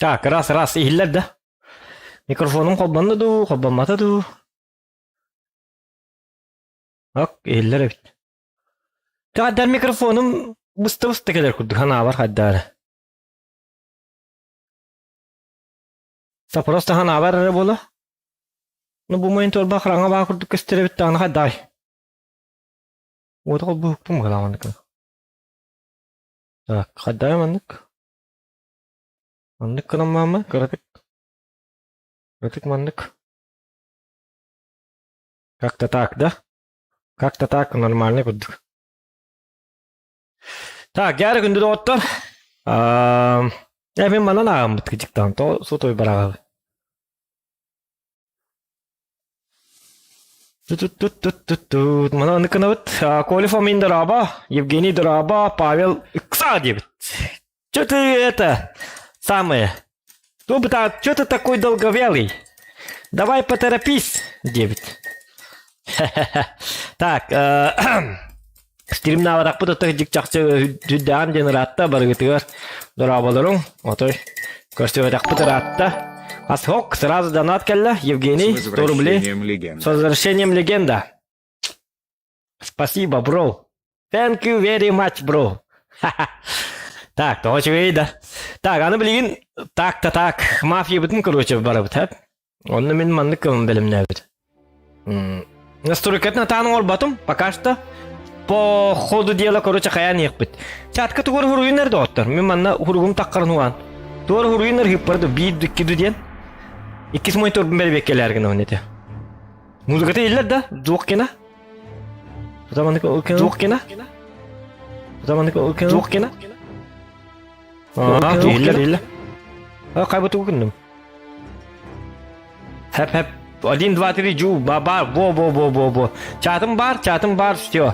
Так, раз, раз, иһиллэр да? Микрофонум холбонно дуу, холбоммото дуу? Ок, иһиллэр эбит. Таҕдар микрофонум быста-быста кэлэр курдук ханаабар хайдаары. Просто ханаабар эрэ буола. Ну, бу монитор хараҥа баа курдук көстөр эбит даҕаны хайдаай. Уота холбуһукпун быһалаах маннык. Так, хайдаай маннык. Маннык гынан маама, кыратык. Кыратык маннык. Как-то так, да? Как-то так, нормально курдук. Так, дьэ күндү доҕоттор. Ээ, мин манан ааҕаммыт кыдьыктаан, то сутой бараҕабы. Тут-тут-тут-тут-тут. Манан аны кынабыт. Коля Фомин дорообо, Евгений дорообо, Павел Икса диэбит. Чё ты это самое? Чё ты такой долговелый? Давай поторопись, диэбит. Так, стримнаабатахпыт ото дьик чахчы үрдэҕин диэн ыраатта барыгытыгар дорооболоруҥ отой көрсүбэтэхпит ыраатта Асхок сразу донат кэллэ Евгений 100 рублей с возвращением легенда Спасибо, бро. Thank you very much, bro. Так, тоҕо үчүгэй да. Так, аны билигин так-та так, мафиябытын короче барабыт, һэп. Онно мин маннык кылын бэлэмнээбит. Настройкатын атаан оҥорботум, пока что. По ходу дела, короче, хайаан иэхпит. Чатка тугар хуруйун доҕоттор. Мин манна хуругум таххарын уан. Тугар хуруйун ырыыппар биир икки диэн. Иккис мониторбун бэрбиэккэлээр гына ити. Музыката иллэр да, звук кена. Звук кена. Звук кена. Аа, иллэр иллэр. А, кайбы тугу гынным? Хэп хэп. Один, два, три, джу, ба ба, во во во во во. Чатым бар, чатым бар, все.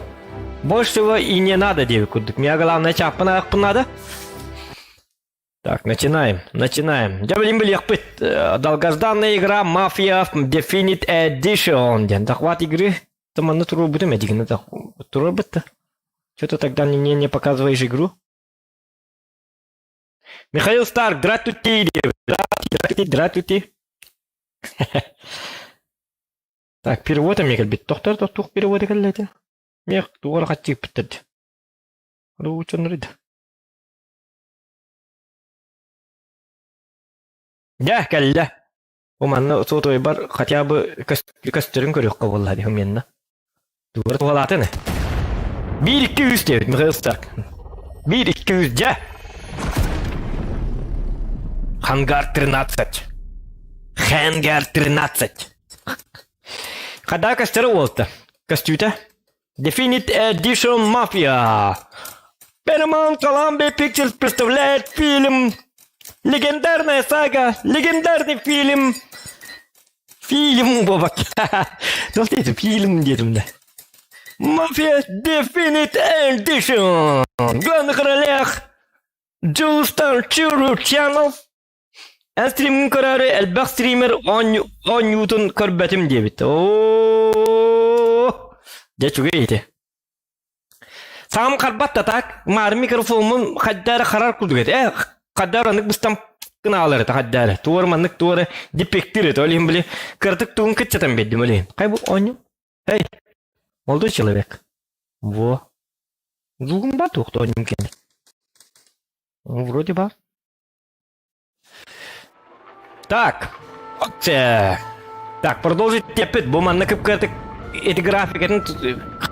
Больше всего и не надо, диэбит курдук. Мне главное чаппын аахпын надо. Так, начинаем, начинаем. Дьэ, билин билиэхпит. Долгожданная игра Mafia Definite Edition диэн. Захват игры. Ты манна туруорбутум эдигини туруорбут Что ты тогда мне не показываешь игру? Михаил Старк, дратути, дратути. Так, перевод эмиэ кэлбит. Тохтор тохтух перевода кэллэ Мех туора хаччыыппыттар. Ручоннор Дьэ, кэллэ. Бу манна сотовайбар хотя бы көстөрүн көрүөххэ буолла дии миэннэ. Тугура туһалаатын. Биир икки үс диэбит Михаил Старк. Биир икки үс дьэ. Хангар 13. Хангар 13. Хадаа көстөрө уолта. Көстүүтэ. Definite Edition Mafia. Paramount Columbia Pictures представляет фильм Легендарная сага, легендарный фильм. Фильм буолбат. Туох диэтим? Фильм диэтим да. Мафия Definite Edition. В главных ролях Джулстан Чуручанов. Эн стримҥин көрөөрү элбэх стример оонньуутун көрбөтүм диэбит. Оо, дьэ үчүгэй ити. Саҥам харбат да так, маары микрофоммун хайда эрэ харар курдук этэ. Э, хайда эрэ оннук быстан гынаалар этэ, хайда эрэ. Туора маннык туора диппектир этэ. Ол иһин били кыратык тугун кыччатан биэрдим ол иһин. Хай бу оонньуу. Эй, молодой человек. Во. Звугум бар туох да оонньуум кэннэ. Вроде бар. Так, так, продолжить теппит. Бу манна кып-кыратык эти графикатын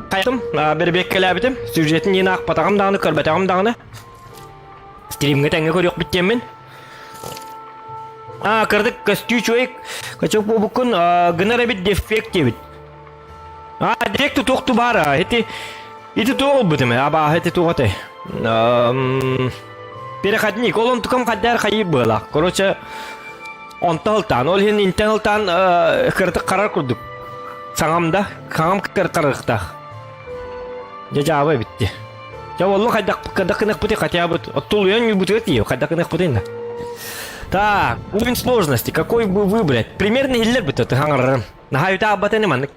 хайатым, бэрбиэккэлээбитим. Сюжетин иин аахпатаҕым даҕаны, көрбөтөҕүм даҕаны. Стримҥэ тэҥҥэ көрүөхпүт диэммин. А, кыратык көстүү үчүгэй. Качок буолбуккун гынар эбит дефект диэбит. А, дефект туох баара. Ити ити туох буолбутум абааһы ити туох этэй? Переходник. Ол онтукам хайдар хайыр быалаах. Короче, онто ылтаан. Ол иһин интен ылтаан кыратык харар курдук. Саҥам да, хаҥам кыртарыктаах. Дьэ дьаабы эбитти. Дьэ оллу хайдах хайдах гыныахпытый хотя бы тулуйан ньуйбутугар тиийиэ хайдах гыныахпытый да. Так, уровень сложности какой бы выбрать? Примерно иһиллэр бит хаҥарарым. Наһаа үтэ аабатын маннык.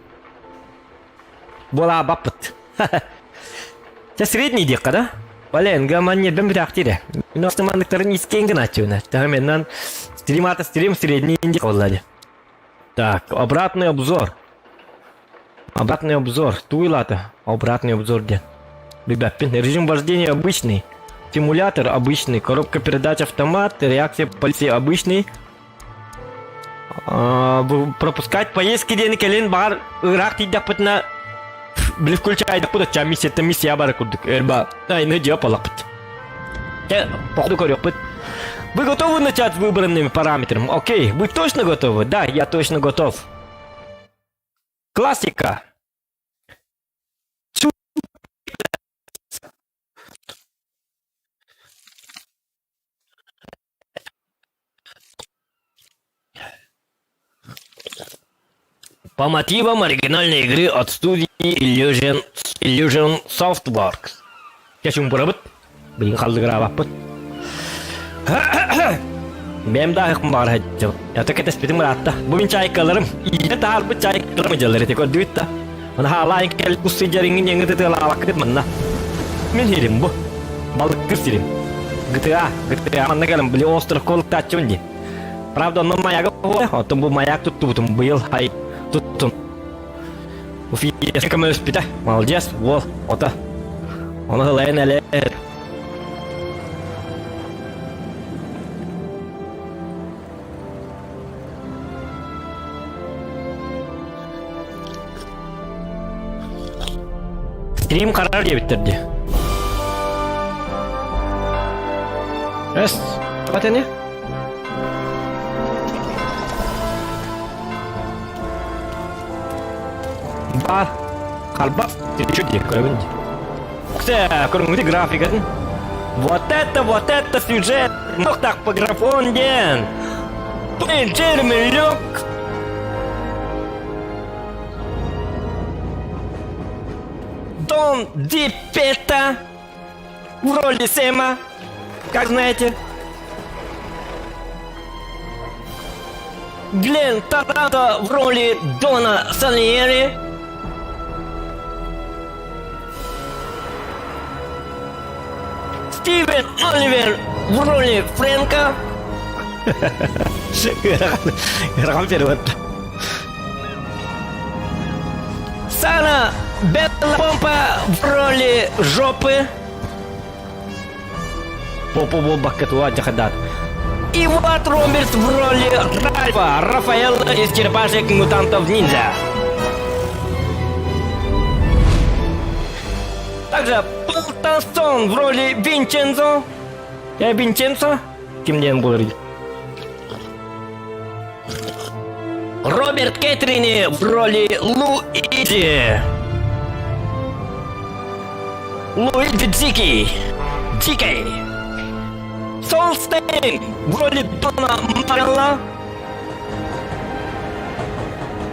Буолаабаппыт. Чэ средний диэххэ да? Блин, гаман ньирбэм бүтээхтиирэ. Мин астыманныктарын искиэн гынааччыбына. Таһым стрим ата стрим средний инди коллады. Так, обратный обзор. Обратный обзор. Туйлата. Обратный обзор диэн. Билбэппин. Режим вождения обычный. Симулятор обычный. Коробка передач автомат. Реакция полиции обычный. Пропускать поездки диэни кэлин баҕар ыраах тиийдэхпитинэ били включайдахпыт очча миссияттан миссия бары курдук өрба айны дьиэ полахпыт. Походу көрүөхпүт. Вы готовы начать с выбранными параметрами? Окей, вы точно готовы? Да, я точно готов. Классика. По мотивам оригинальной игры от студии Illusion, Illusion Softworks. Кэчүм бырабыт. Билин халлыгыраабаппыт. Бэм да ахым баар хajjab. Ята кэтэспитим ыраатта. Бу мин чайкаларым. Иитэ таарбыт чайкаларым дьаллар эти көрдүбүт да. Аны хаалаайын кэл кус сыдьарыҥҥын яҥы тытыалаабаккыт манна. Мин сирим бу. Балыккыр сирим. ГТА, ГТА манна кэлэн били остров колуктааччыбын дии. Правда, онно маягы оттон бу маяк туттубутум быйыл хай туттум. Уфиеска көмөлөспүтэ. Молодец, уол, ото. Ону ылайын эле. Стрим карар диэбиттэр дии. Эс, тоҕо Баар, харбас, дии көрөбүн дии. Көрүҥҥүтү графикатын. Вот это, вот это сюжет! Так по графон диэн! Блин, Джереми Люк! Дон Ди Пета в роли Сэма, как знаете. Глен Таранто в роли Дона Сальери. Стивен Оливер в роли Фрэнка. Ыарахан перевод. Сара Белла Помпа в роли жопы. Попа буолбакка дьахадат. И Ват Робертс в роли Ральфа, Рафаэла из черепашек мутантов ниндзя. Также Пол Толстон в роли Винченцо. Я Винченцо? Ким диэн буолар Роберт Кэтрини в роли Луиджи. Луиджи Дикий. Дикий. Солстейн в роли Дона Марелла.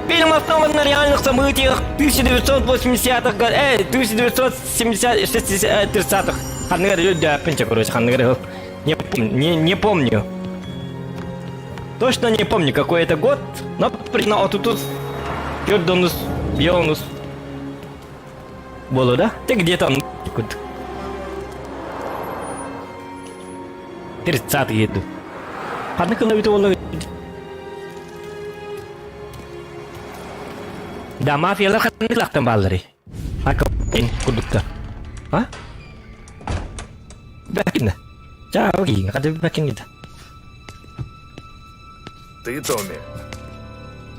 Фильм основан на реальных событиях 1980-х годов, 1970-30-х. Короче, не, не, не помню. Точно не помню, какой это год, но примерно отутус, Йорданус, Йонус. Было, да? Ты где там? 30 еду. Ханнык кылабыты буолла Да, мафиялар ханнык лахтан бааллары. Курдуктар. А? Бэкинэ. Чаа, окей, хата бэкин Ты Томми,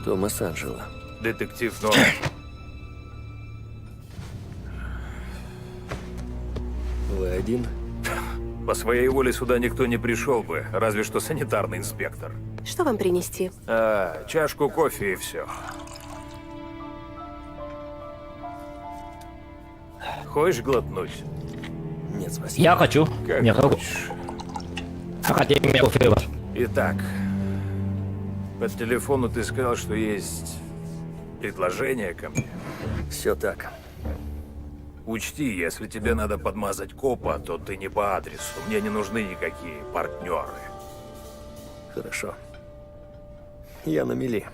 Томас Анджело. детектив Норан. Вы один? По своей воле сюда никто не пришел бы, разве что санитарный инспектор. Что вам принести? А, чашку кофе и все. Хочешь глотнуть? Нет, спасибо. Я хочу. Как Я хочу. хочешь. Хотя меня кофе бар. Итак, по телефону ты сказал, что есть предложение ко мне. Все так. Учти, если тебе надо подмазать копа, то ты не по адресу. Мне не нужны никакие партнеры. Хорошо. Я на мели.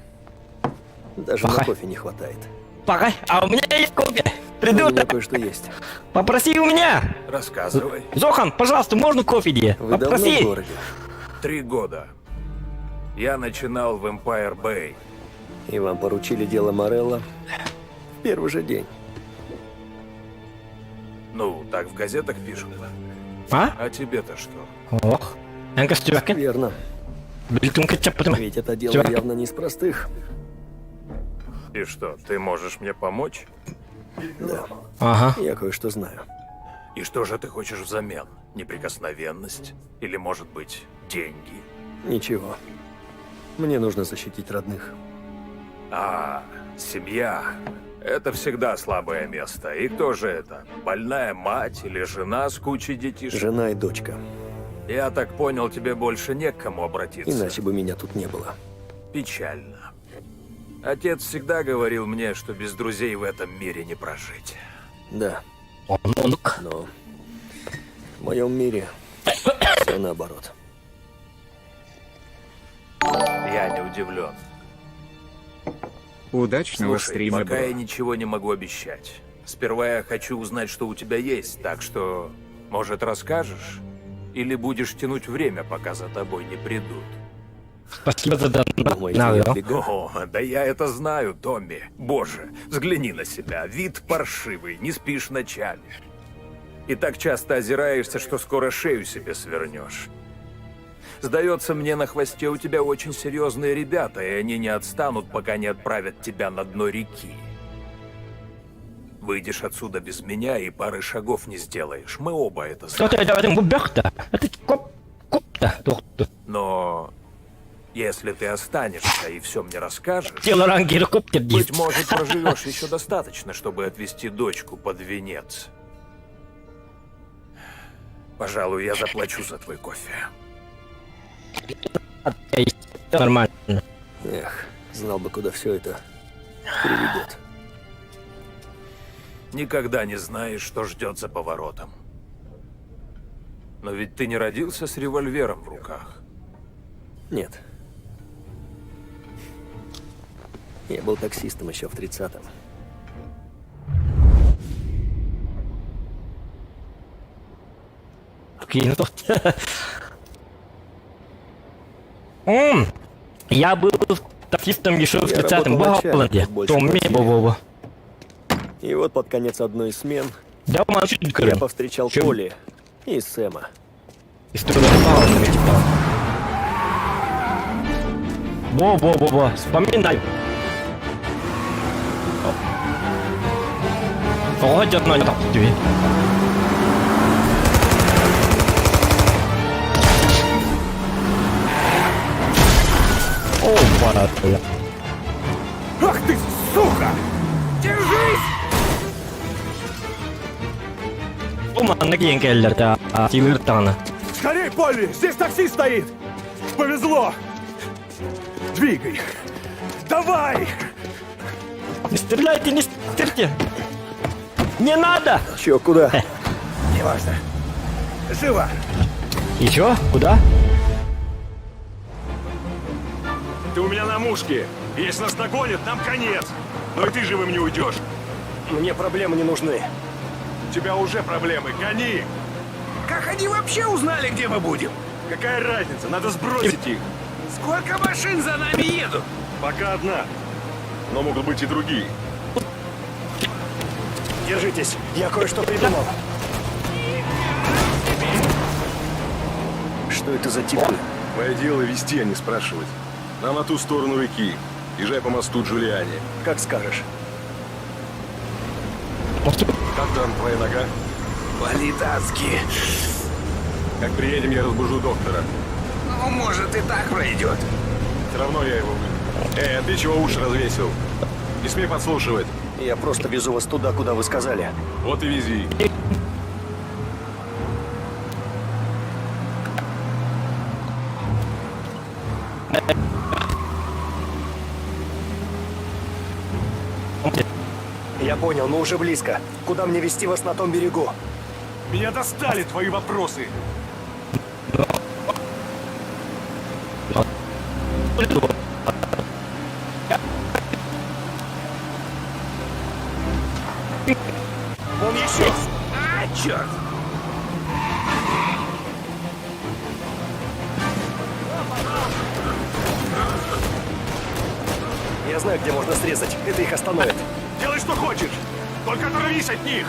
Даже Пахай. на кофе не хватает. Пока. А у меня есть кофе. У меня Придурок, кое-что есть. попроси у меня! Рассказывай. Зохан, пожалуйста, можно кофе где? Вы давно в Попроси! городе? 3 года. Я начинал в Empire Bay. И вам поручили дело Морелло в первый же день. Ну, так в газетах пишут. А? А тебе-то что? Ох. Эн көстүбэккин. Верно. Билтун кетчаппытым. Ведь это дело Чувак. явно не из простых. И что, ты можешь мне помочь? Да, Ага. я кое-что знаю. И что же ты хочешь взамен? Неприкосновенность? Или, может быть, деньги? Ничего. Мне нужно защитить родных. А, семья. Это всегда слабое место. И кто же это? Больная мать или жена с кучей детишек? Жена и дочка. Я так понял, тебе больше не к кому обратиться. Иначе бы меня тут не было. Печально. Отец всегда говорил мне, что без друзей в этом мире не прожить. Да, Оннук. но в моем мире все наоборот. Я не удивлен. Удачного Слушай, стрима, пока бро. я ничего не могу обещать. Сперва я хочу узнать, что у тебя есть, так что, может, расскажешь? Или будешь тянуть время, пока за тобой не придут? Спасибо за донат. Думаете, На, я да. в бегах? О, да я это знаю, Томми. Боже, взгляни на себя. Вид паршивый, не спишь ночами. И так часто озираешься, что скоро шею себе свернешь. Сдается мне, на хвосте у тебя очень серьезные ребята, и они не отстанут, пока не отправят тебя на дно реки. Выйдешь отсюда без меня и пары шагов не сделаешь. Мы оба это знаем. Что ты это бу бөхтө. Это коп копта. Тохту. Но если ты останешься и все мне расскажешь... Телоран гирокоптер Быть дит. может, проживешь еще достаточно, чтобы отвезти дочку под венец. Пожалуй, я заплачу за твой кофе. Нормально. Эх, знал бы, куда все это приведет. Никогда не знаешь, что ждет за поворотом. Но ведь ты не родился с револьвером в руках. Нет. Я был таксистом еще в 30-м. Окей, ну М, Я был таксистом еще в Я 30-м работал начальником Голланде. больше Томми партии. Бобова. И вот под конец одной из смен Да, мальчик, я повстречал Чем? Поли и Сэма. История паузы, типа. Во-во-во-во, вспоминай. Тоҕо дьонно тохтуй. О, пора. Ах ты, сука! Держись! Бу манна киэн кэллэр та тилыр таны. Скорей, Полли! Здесь такси стоит! Повезло! Двигай! Давай! Не стреляйте, не стреляйте! Не надо! Че, куда? Неважно. Живо! И чё? Куда? Ты у меня на мушке! Если нас догонят, нам конец! Но и ты живым не уйдешь! Мне проблемы не нужны. У тебя уже проблемы, гони! Как они вообще узнали, где мы будем? Какая разница, надо сбросить их! Сколько машин за нами едут? Пока одна. Но могут быть и другие. Держитесь, я кое-что придумал. Что это за типы? Твое дело вести, а не спрашивать. Нам на ту сторону реки. Езжай по мосту Джулиани. Как скажешь. Как там твоя нога? Болит адски. Как приедем, я разбужу доктора. Ну, может, и так пройдет. Все равно я его выйду. Эй, а ты чего уши развесил? Не смей подслушивать. Я просто везу вас туда, куда вы сказали. Вот и вези. Я понял, мы уже близко. Куда мне вести вас на том берегу? Меня достали твои вопросы. Вон еще! А, черт! Я знаю, где можно срезать. Это их остановит. Делай, что хочешь! Только оторвись от них!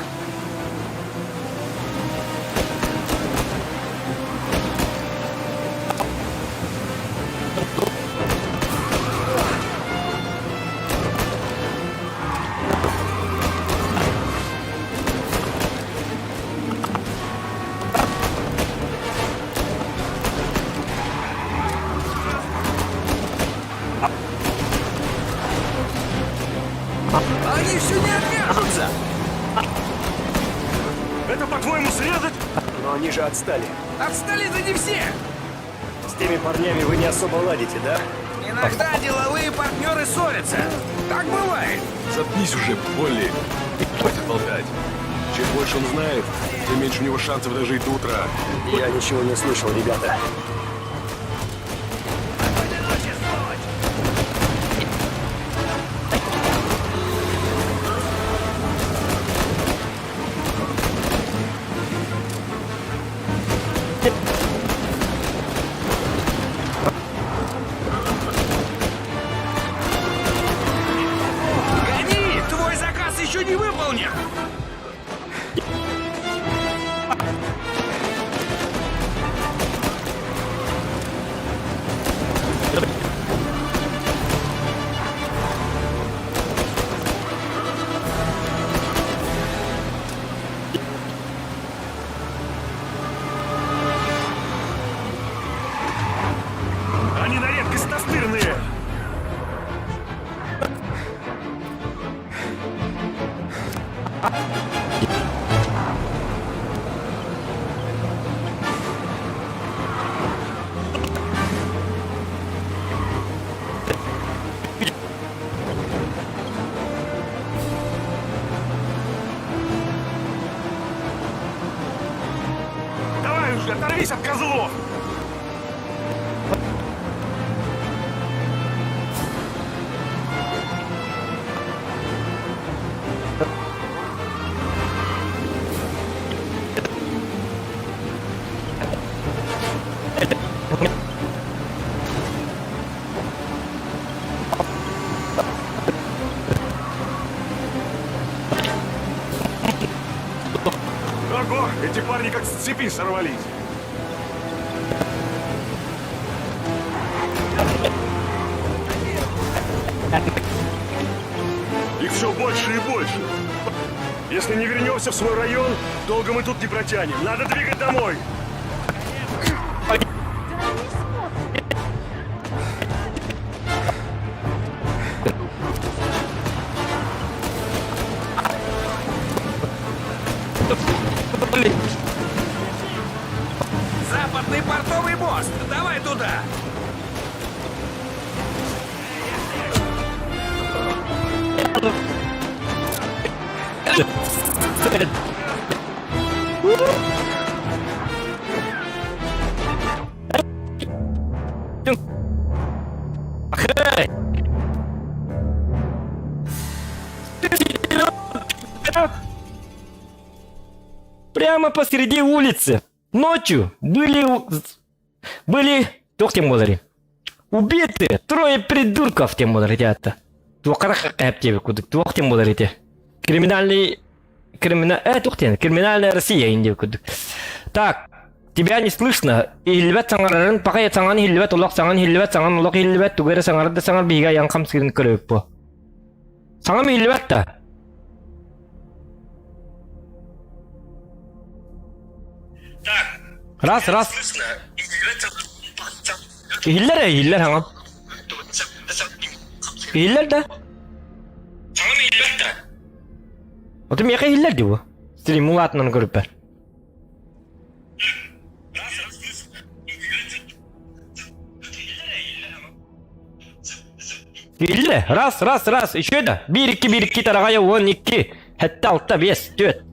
Они все не отвяжутся! Это, по-твоему, срезать? Но они же отстали. Отстали-то не все! С теми парнями вы не особо ладите, да? Иногда деловые партнеры ссорятся. Так бывает. Заткнись уже, Полли. Хватит болтать. Чем больше он знает, тем меньше у него шансов дожить до утра. Я ничего не слышал, ребята. Гони! Твой заказ еще не выполнен! Они на редкость настырные! Давай уже, оторвись от козлов! Ого, эти парни как с цепи сорвались. Их все больше и больше. Если не вернемся в свой район, долго мы тут не протянем. Надо двигать домой. Западный портовый мост! Давай туда! Прямо посреди улицы. Ночью были... Были... Туох диэн буоларый? Убиты трое придурков диэн буолар ити аата. Туоххара диэбит курдук. Туох диэн буолар ити? Криминальный... Кримина... Э, туох диэн? Криминальная Россия иин диэбит курдук. Так, тебя не слышно. Иһиллибэт саҥарарын, пахай саҥан иһиллибэт, олох саҥан иһиллибэт, саҥан олох иһиллибэт, тугу эрэ саҥарар да саҥар биһиги айан хамсыырын көрөбүт буо. Саҥам иһиллибэт да? Раз, раз. Иһиллэр ээ, иһиллэр хаҥам. Иһиллэр да? Ото миэхэ иһиллэр дии бу. Стрим улаатынан көрүппэр. Иһиллэ. Раз, раз, раз. Еще да. Биир, икки, биир, икки, тараҕайа, уон, икки. Сэттэ, алта, биэс, түөрт.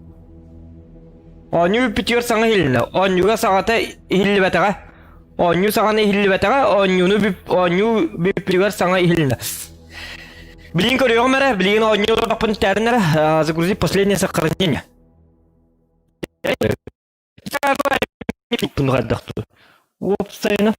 Оонньуу бүппүтүгэр саҥа иһилиннэ. Оонньууга саҥата иһиллибэтэҕэ. Оонньуу саҕана иһиллибэтэҕэ, оонньууну бүп, оонньуу бүппүтүгэр саҥа иһилиннэ. Билигин көрүөҕүм эрэ, билигин оонньуу олордохпун тээтин эрэ, загрузи последнее сохранение. Уопсайынан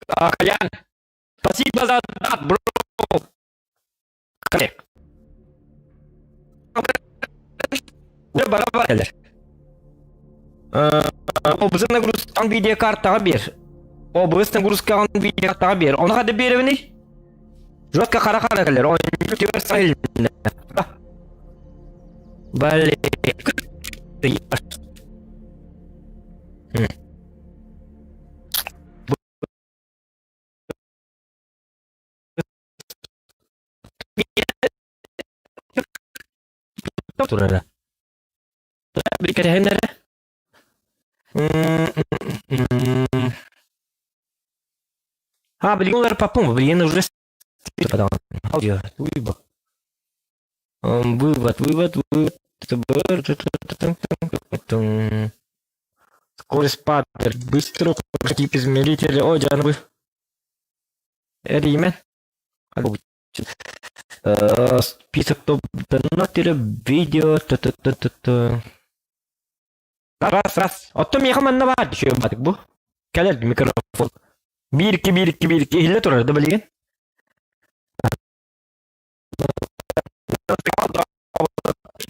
Кальян, спасибо за донат, бро. Кэлэр. Обыз нагрузкаҕын видеокартаҕа биэр. Обыз нагрузкаҕын видеокартаҕа биэр. Ону хада биэрэбиний? Жестко хара-хара кэлэр. Блин. Турара. Кэтэһиннэрэ. А, билигин олар папым, билигин уже Вывод, вывод, вывод. Скорость падает быстро, тип измерителя. Ой, Диана, вы. Эримен. Список топ-донатера, видео, т-т-т-т-т. Раз, раз. Оттон миэхэ манна баар дьүһүөн баатык бу. Кэлэр микрофон. Биир икки биир икки биир икки иһиллэ турар да билигин.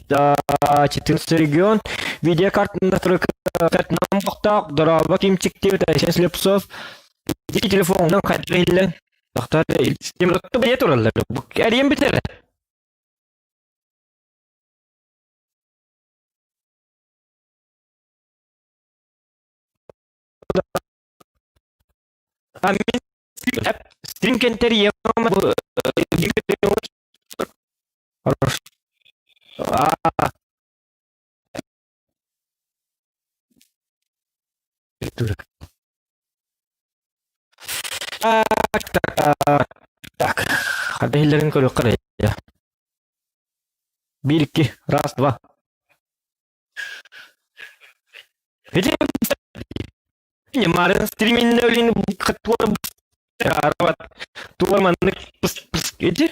14 регион. Видеокарта настройка намтохтоох дорообо кимчиктиэбит Айсен Слепцов. Ити телефонунан хайдах иһиллэн тохтор бэйэ тураллар. Эрийэн бүтэр. Стрим кентер Так, так, так. Хада иһиллэрин көрүөххэ эрэ. Биир, икки, раз, два. Марын стриминне өлүн тула маннык эти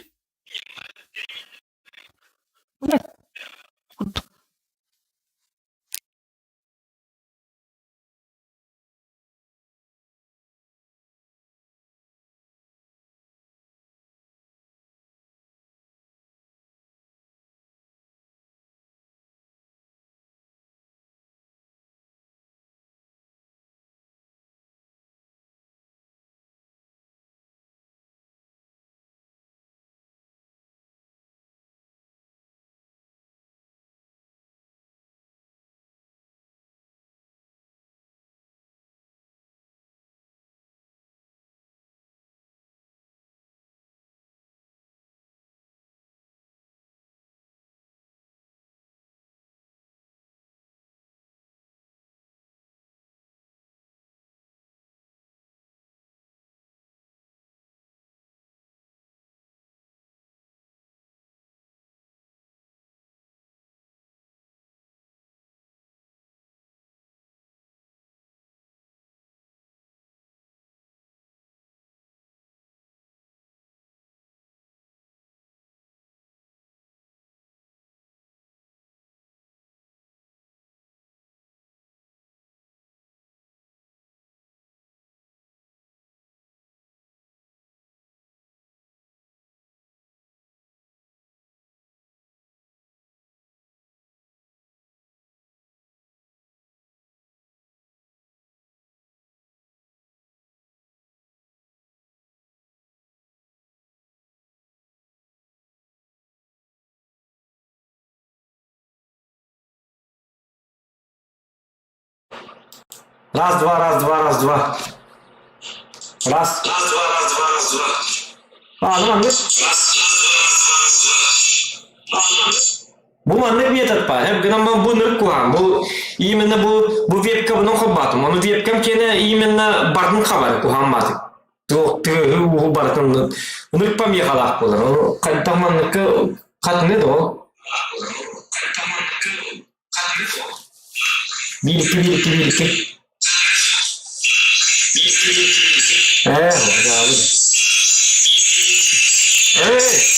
Раз, два, раз, два, раз, два. Раз. Раз, два, раз, два, раз, два. А, ну маннык. Бу маннык метод па. Гынан бу нырык куһаҕан. Бу именно бу бу вебка бұның хабатым. Оны вебкам кені именно бардын хабар куһаҕан батык. Туох тыаһы-ууһу барытын ынырык помехалаах буолар. Ону хайдах манныкка хатыны дуо? Биир икки биир икки биир икки. Ээ, дьаабы. Эй!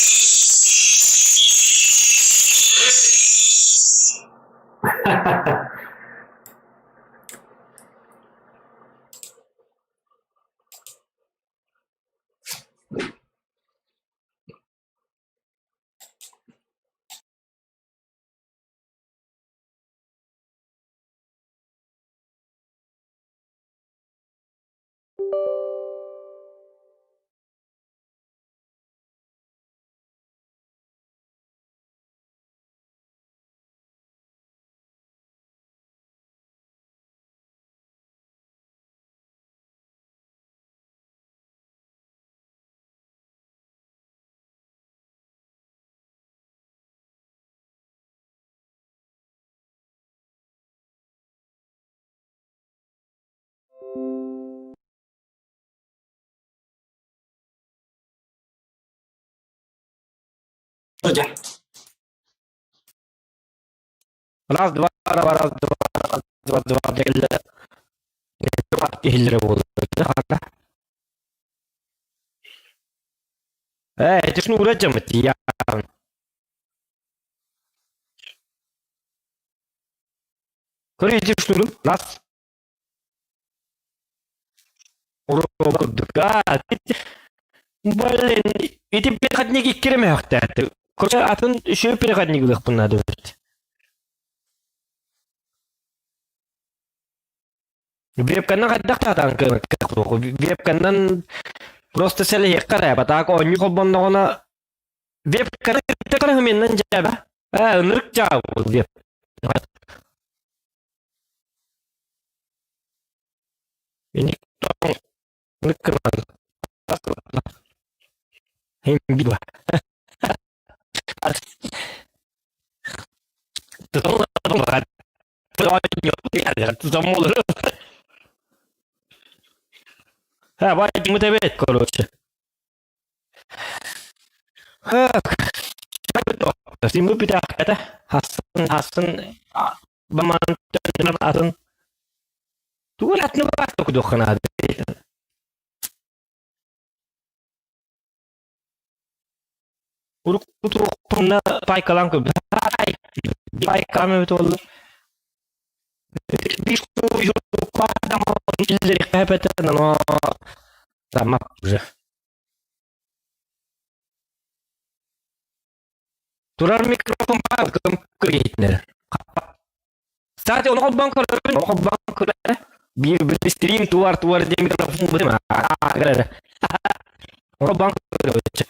Раз, два, раз, два, раз, два, два, иһиллэрэ буолуо. Ээ, ити шнура дьамыт я. Көр ити шнурун раз. Блин, ити переходник иккире мөһөхтөөтү. Короче, атын үчүгэй переходник ылыахпын наада эбит. Вебканан хайдах таатаан Вебканан просто сэлэһиэххэ эрэ, батаак оонньуу холбонноҕуна вебканы көрөһүмүнэн дьээбэ. Ээ, ынырык дьаабыл веб. Эбит, короче. Атын тугу атын Урукку пайкалаан көрбүт. Пайкалаан эбит буолла. Уже. Турар микрофон баар кым Кстати, onu холбоон көрөбүн, холбоон көрө. Биир bir стрим туар туар диэн микрофон бутым. Холбоон көрөбүн.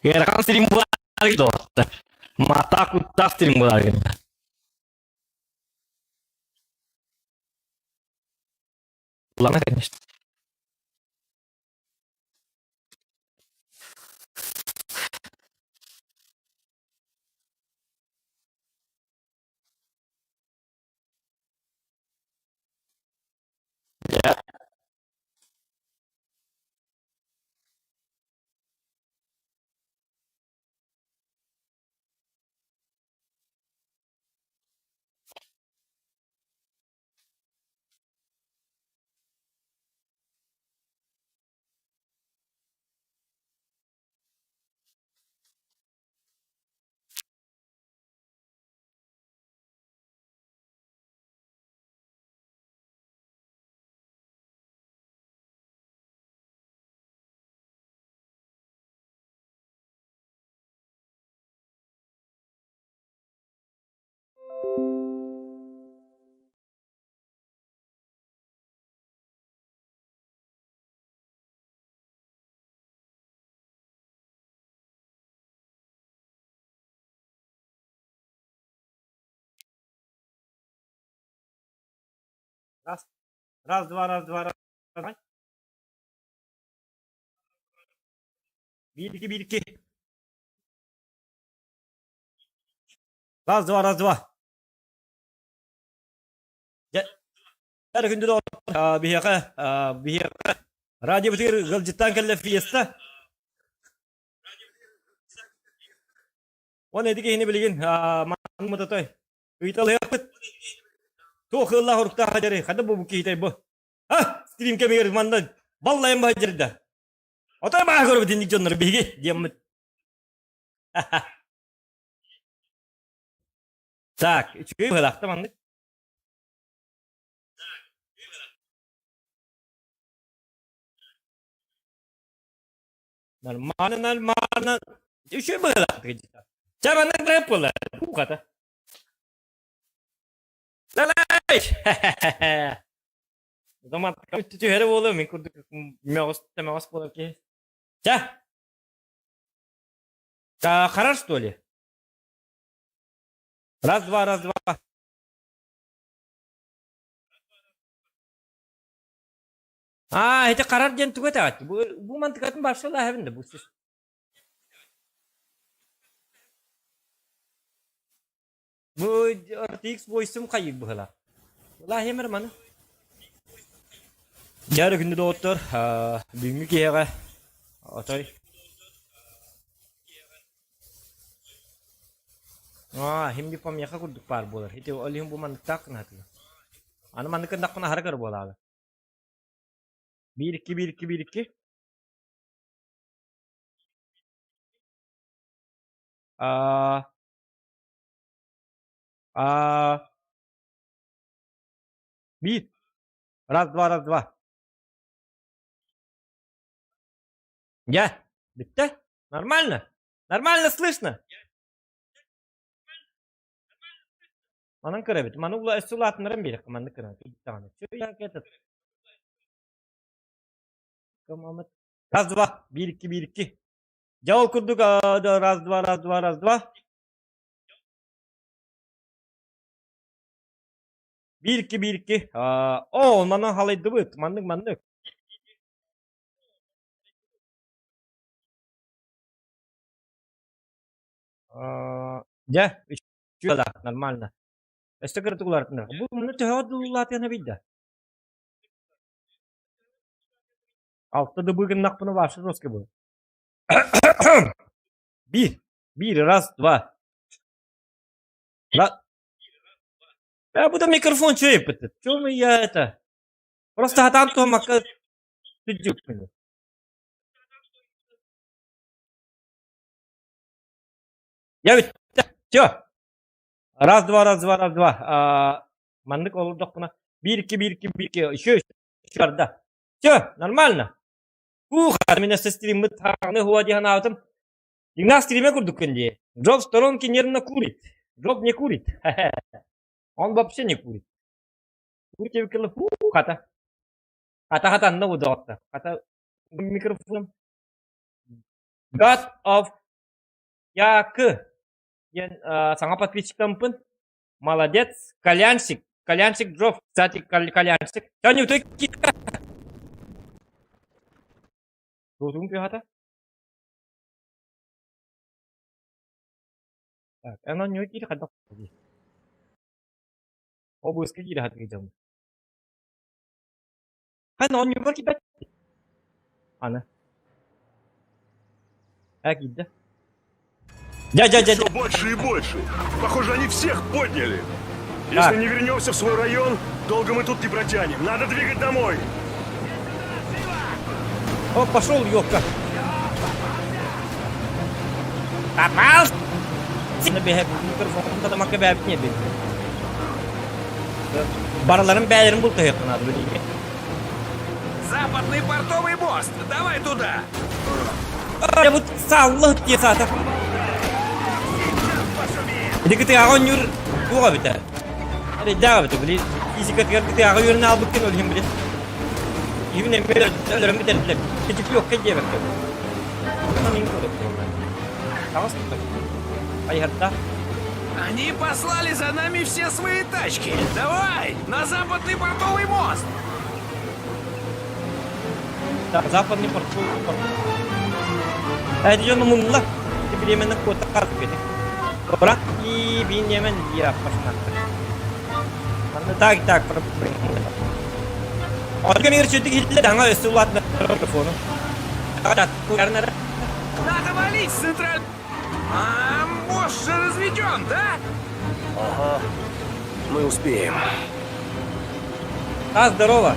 Ыарахан стрим буолар доҕоттор. Матаах куттаах стрим буолар Ладно, конечно. Yeah. Раз, раз, два, раз, два, раз. Биир, икки, биир, икки. Раз, два, раз, два. Дьэ, эрэ күндү доҕоттор, биһиэхэ, биһиэхэ радиобытыгар ыалдьыттаан кэллэ фиеста. Уонна ити киһини билигин мааммытатой ыйыталыахпыт. Туох ыаллаах уруктаах дьэрий, ханна бу киһитэй бу? А, стрим кэмигэр манна баллайан баһа дьэрдэ. Отой баһа көрөбүт инник дьоннор биһиги диэммит. Так, үчүгэй быһалаахта маннык. Нормально, нормально. Үчүгэй быһалаах Чэ, маннык быһап буолла. Хата. Далай! Түһэрэ буолуо, мин курдук мөҕүс мөҕүс буолар киһи. Чэ! Харар, что ли? Раз, два, раз, два. Аа, ити харар диэн тугу этэҕит? Бу, бу мантыкатын барсалааһабын да бу сис. Бу RTX voice-ум хайыыр быһыылаах. Былааһыамар маны. Дьэ, күндү доҕоттор, бүгүҥҥү киһиэхэ отой Аа, хим помеха курдук баар буолар. Ити ол иһин бу манныктаах гына сатыыр. Аны маннык гыннахпына аһара көр буолаалы. Биир икки биир икки биир икки. Аа аа биир. Раз, два, раз, два. Я. Бүттэ? Нормально? Нормально слышно? Манан көрөбүт. Маны ула өссө улаатыннаран биэриэххэ маннык гынан. Даҕаны. Этот. Раз, два, биир, икки, биир, икки. Дьэ ол курдук раз, два, раз, два, раз, два. Биир, икки, биир, икки. О, манан халайдыбыт. Маннык, маннык. Дьэ, үчүгэй нормально. Өссө кыратык уларытынар. Бу маны төһөҕө дыллаатыана билдэ? Алта дыбы гыннахпына вообще жестко будет. Биир, биир, раз, два. Раз. Я буду микрофон что еппит? Чем я это? Просто хатаан туһамакка сүддүкпүн. Я ведь все. Раз, два, раз, два, раз, два. Маннык олордохпуна. Биир, икки, биир, икки, биир, икки. Еще, еще барда. Все, нормально. Ух, меня со стриммит хааны хуа диэн аатым. Игнат стриме курдуккун дии. Джоб в сторонке нервно курит. Джоб не курит. Он вообще не курит. Курит фу, хата. Хата хата анна удоҕотто. Хата микрофон. God of Якы диэн саҥа подписчиктампын. Молодец. Кальянщик. Кальянщик Джов. Кстати, кальянщик. Тань, ты Туутун кыһата. Так, эн онньуга киири хайдах Ол быыска киири хатыгы дьон. Хан онньугар киирбэт. Аны. Э, киирдэ. Дядя, дядя. Все больше и больше. Похоже, они всех подняли. Если не вернемся в свой район, долго мы тут не протянем. Надо двигать домой. О, пошел, ёпка. Попал! Микрофон бэбит не Бараларын бээлэрин бултаһыаххын надо билиги. Западный портовый мост! Давай туда! Я вот саллы дии саата. Ити кытыаҕа онньуур. Туох эбитэ? Эрэйдээх эбитэ, били физикатыгар кытааҕы үөрэнэ аалбыккын ол иһин били. Киһибин эмиэ өлөрөн бүтэрдилэр. Кичипиокка диэбэккэ. Таҕыс Хайыһардаах. Они послали за нами все свои тачки. Давай, на западный портовый мост. Так, западный портовый порт. Это дьону муннулар. Временно куота карту Брат и бинемен я пошла. Так, так, Отгон чөтүк иһиллэр аңа өссө улаатна микрофону. Надо валить с централь... А, мост же разведен, да? Ага. Мы успеем. А, здорово.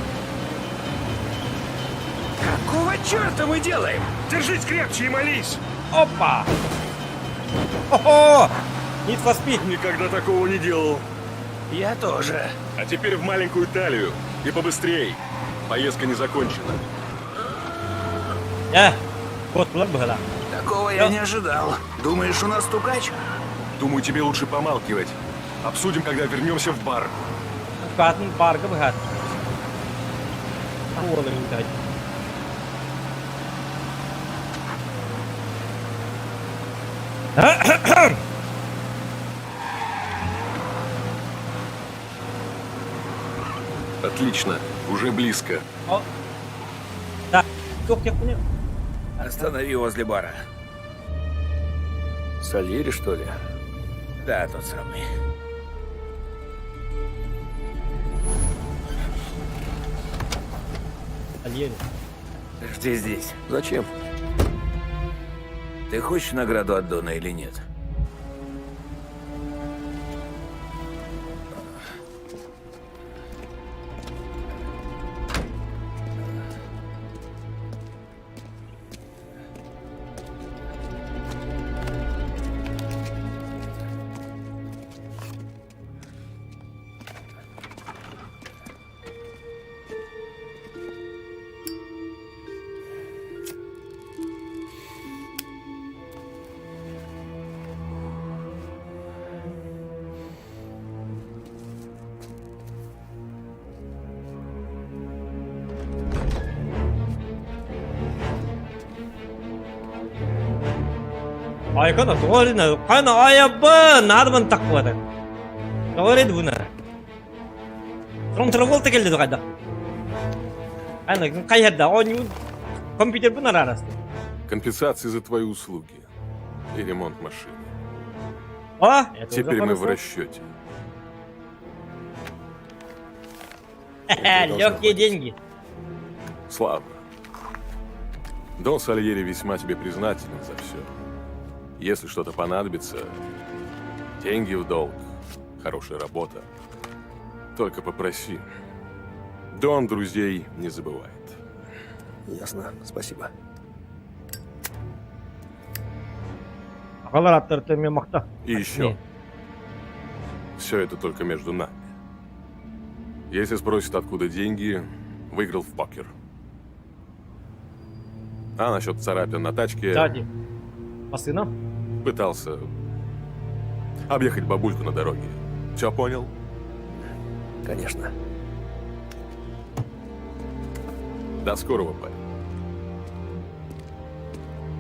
Какого черта мы делаем? Держись крепче и молись! Опа! Ого! Need for Speed. Никогда такого не делал. Я тоже. А теперь в маленькую талию. И побыстрей. Поездка не закончена. Э, вот было. Такого я не ожидал. Думаешь, у нас стукач? Думаю, тебе лучше помалкивать. Обсудим, когда вернемся в бар. Катын барга быһат. Уолын дай. Отлично. Уже близко. О. Да, туох я понял. Останови возле бара. Сальери, что ли? Да, тот самый. Альери. Жди здесь. Зачем? Ты хочешь награду от Дона или нет? Айкана тоҕо кана айабы наадабан таккыбата. Тоҕо эрэ буна. Джон келди кайда. Ана кайһарда оонньуу компьютер бун араарасты. Компенсации за твои услуги и ремонт машины. О, это уже Теперь мы в хорошо. расчете. Легкие деньги. Славно. Дон Сальери весьма тебе признателен за все. Если что-то понадобится, деньги в долг, хорошая работа. Только попроси. Дон друзей не забывает. Ясно, спасибо. Аҕалар аттарыттан эмиэ махта. И еще. Все это только между нами. Если спросят, откуда деньги, выиграл в покер. А насчет царапин на тачке... Сзади. Массыына? Пытался объехать бабульку на дороге. Все понял? Конечно. До скорого, парень.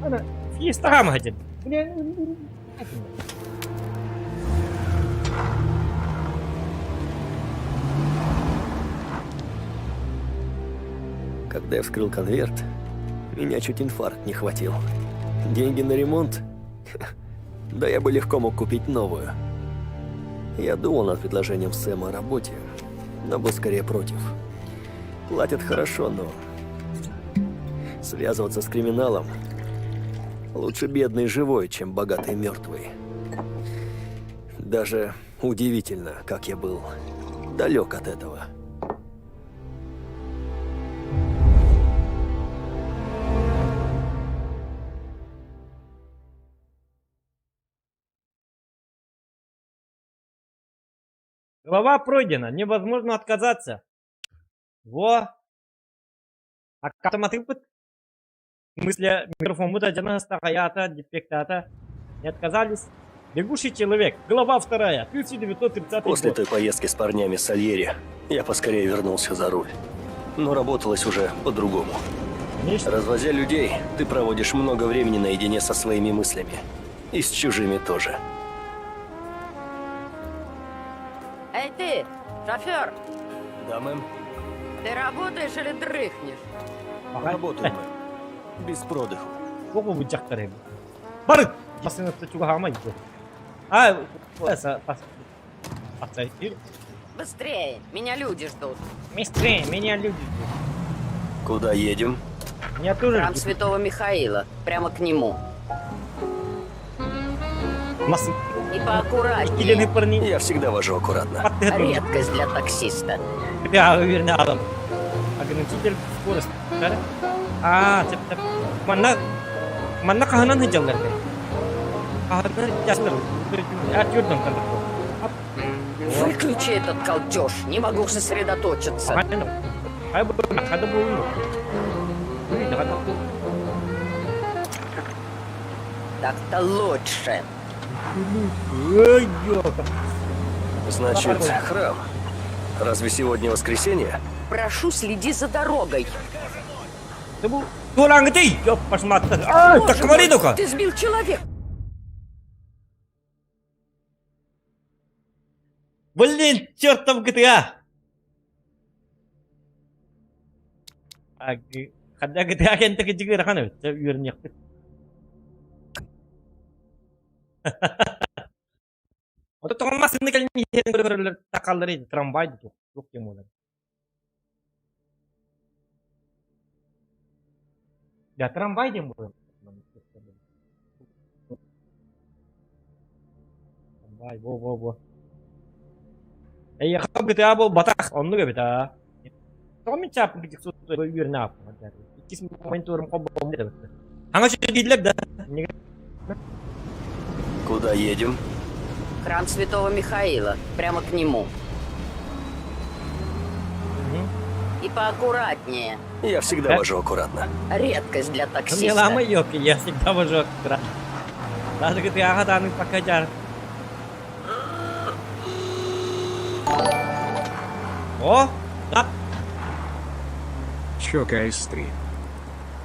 Ана, Фиестаҕа маһадьын. Когда я вскрыл конверт, меня чуть инфаркт не хватил. Деньги на ремонт? Да я бы легко мог купить новую. Я думал над предложением Сэма о работе, но был скорее против. Платят хорошо, но связываться с криминалом лучше бедный живой, чем богатый мертвый. Даже удивительно, как я был далек от этого. Глава пройдена, невозможно отказаться. Во. А автоматыпыт? В смысле, микрофон будет один, дефектата. Не отказались. Бегущий человек. Глава вторая. 1930 После год. той поездки с парнями с Сальери я поскорее вернулся за руль. Но работалось уже по-другому. Нечто. Развозя людей, ты проводишь много времени наедине со своими мыслями. И с чужими тоже. Эй ты, шофер, Да, мэм. ты работаешь или дрыхнешь? Работаю, мэм. Без продыху. Оҕо быдьахтар эбит. Бары! Массыыната чугаһаама иде. А, Быстрее, меня люди ждут. Быстрее, меня люди ждут. Куда едем? Меня тоже Храм ждут. Святого Михаила, прямо к нему. Массы. И поаккуратнее. Килены парни. Я всегда вожу аккуратно. Редкость для таксиста. Я уверен, Адам. Ограничитель скорости. А, манна манна хаһынан сылдьаллар этэй? Хаһынан дьастар түөрдөн Выключи этот колтеж, не могу сосредоточиться. Хада буолуну. Так-то лучше. Ой, ёлка. Значит, храм. Разве сегодня воскресенье? Прошу, следи за дорогой. Туолааҥҥытый! Ёппашмаатта. Ай, Боже так говори мой, ну-ка! Ты сбил человека. Блин, чертов GTA! А, Хадда GTA кэнтэ кыдьыгы ырахан эбит, үөрүнүөхпүт. Ото тоҕо массыына кэлин иһэн көрөллөр такаллары трамвай да туох туох диэн буолар. Я трамвай диэн буолар. Трамвай, во-во-во. Эйиэхэ GTA буолбатах, оннук эбит аа. Тоҕо мин чааппын кыдьык үөрэнэ ааппын. Иккис мониторум холбоммут эбит. Хаҥа дииллэр да. Куда едем? Храм Святого Михаила, прямо к нему. И поаккуратнее. Я всегда вожу аккуратно. Редкость для Не таксиста. лама ёпки, я всегда вожу аккуратно. Даже GTA дааны пока жар. О, да, Чокай стрит.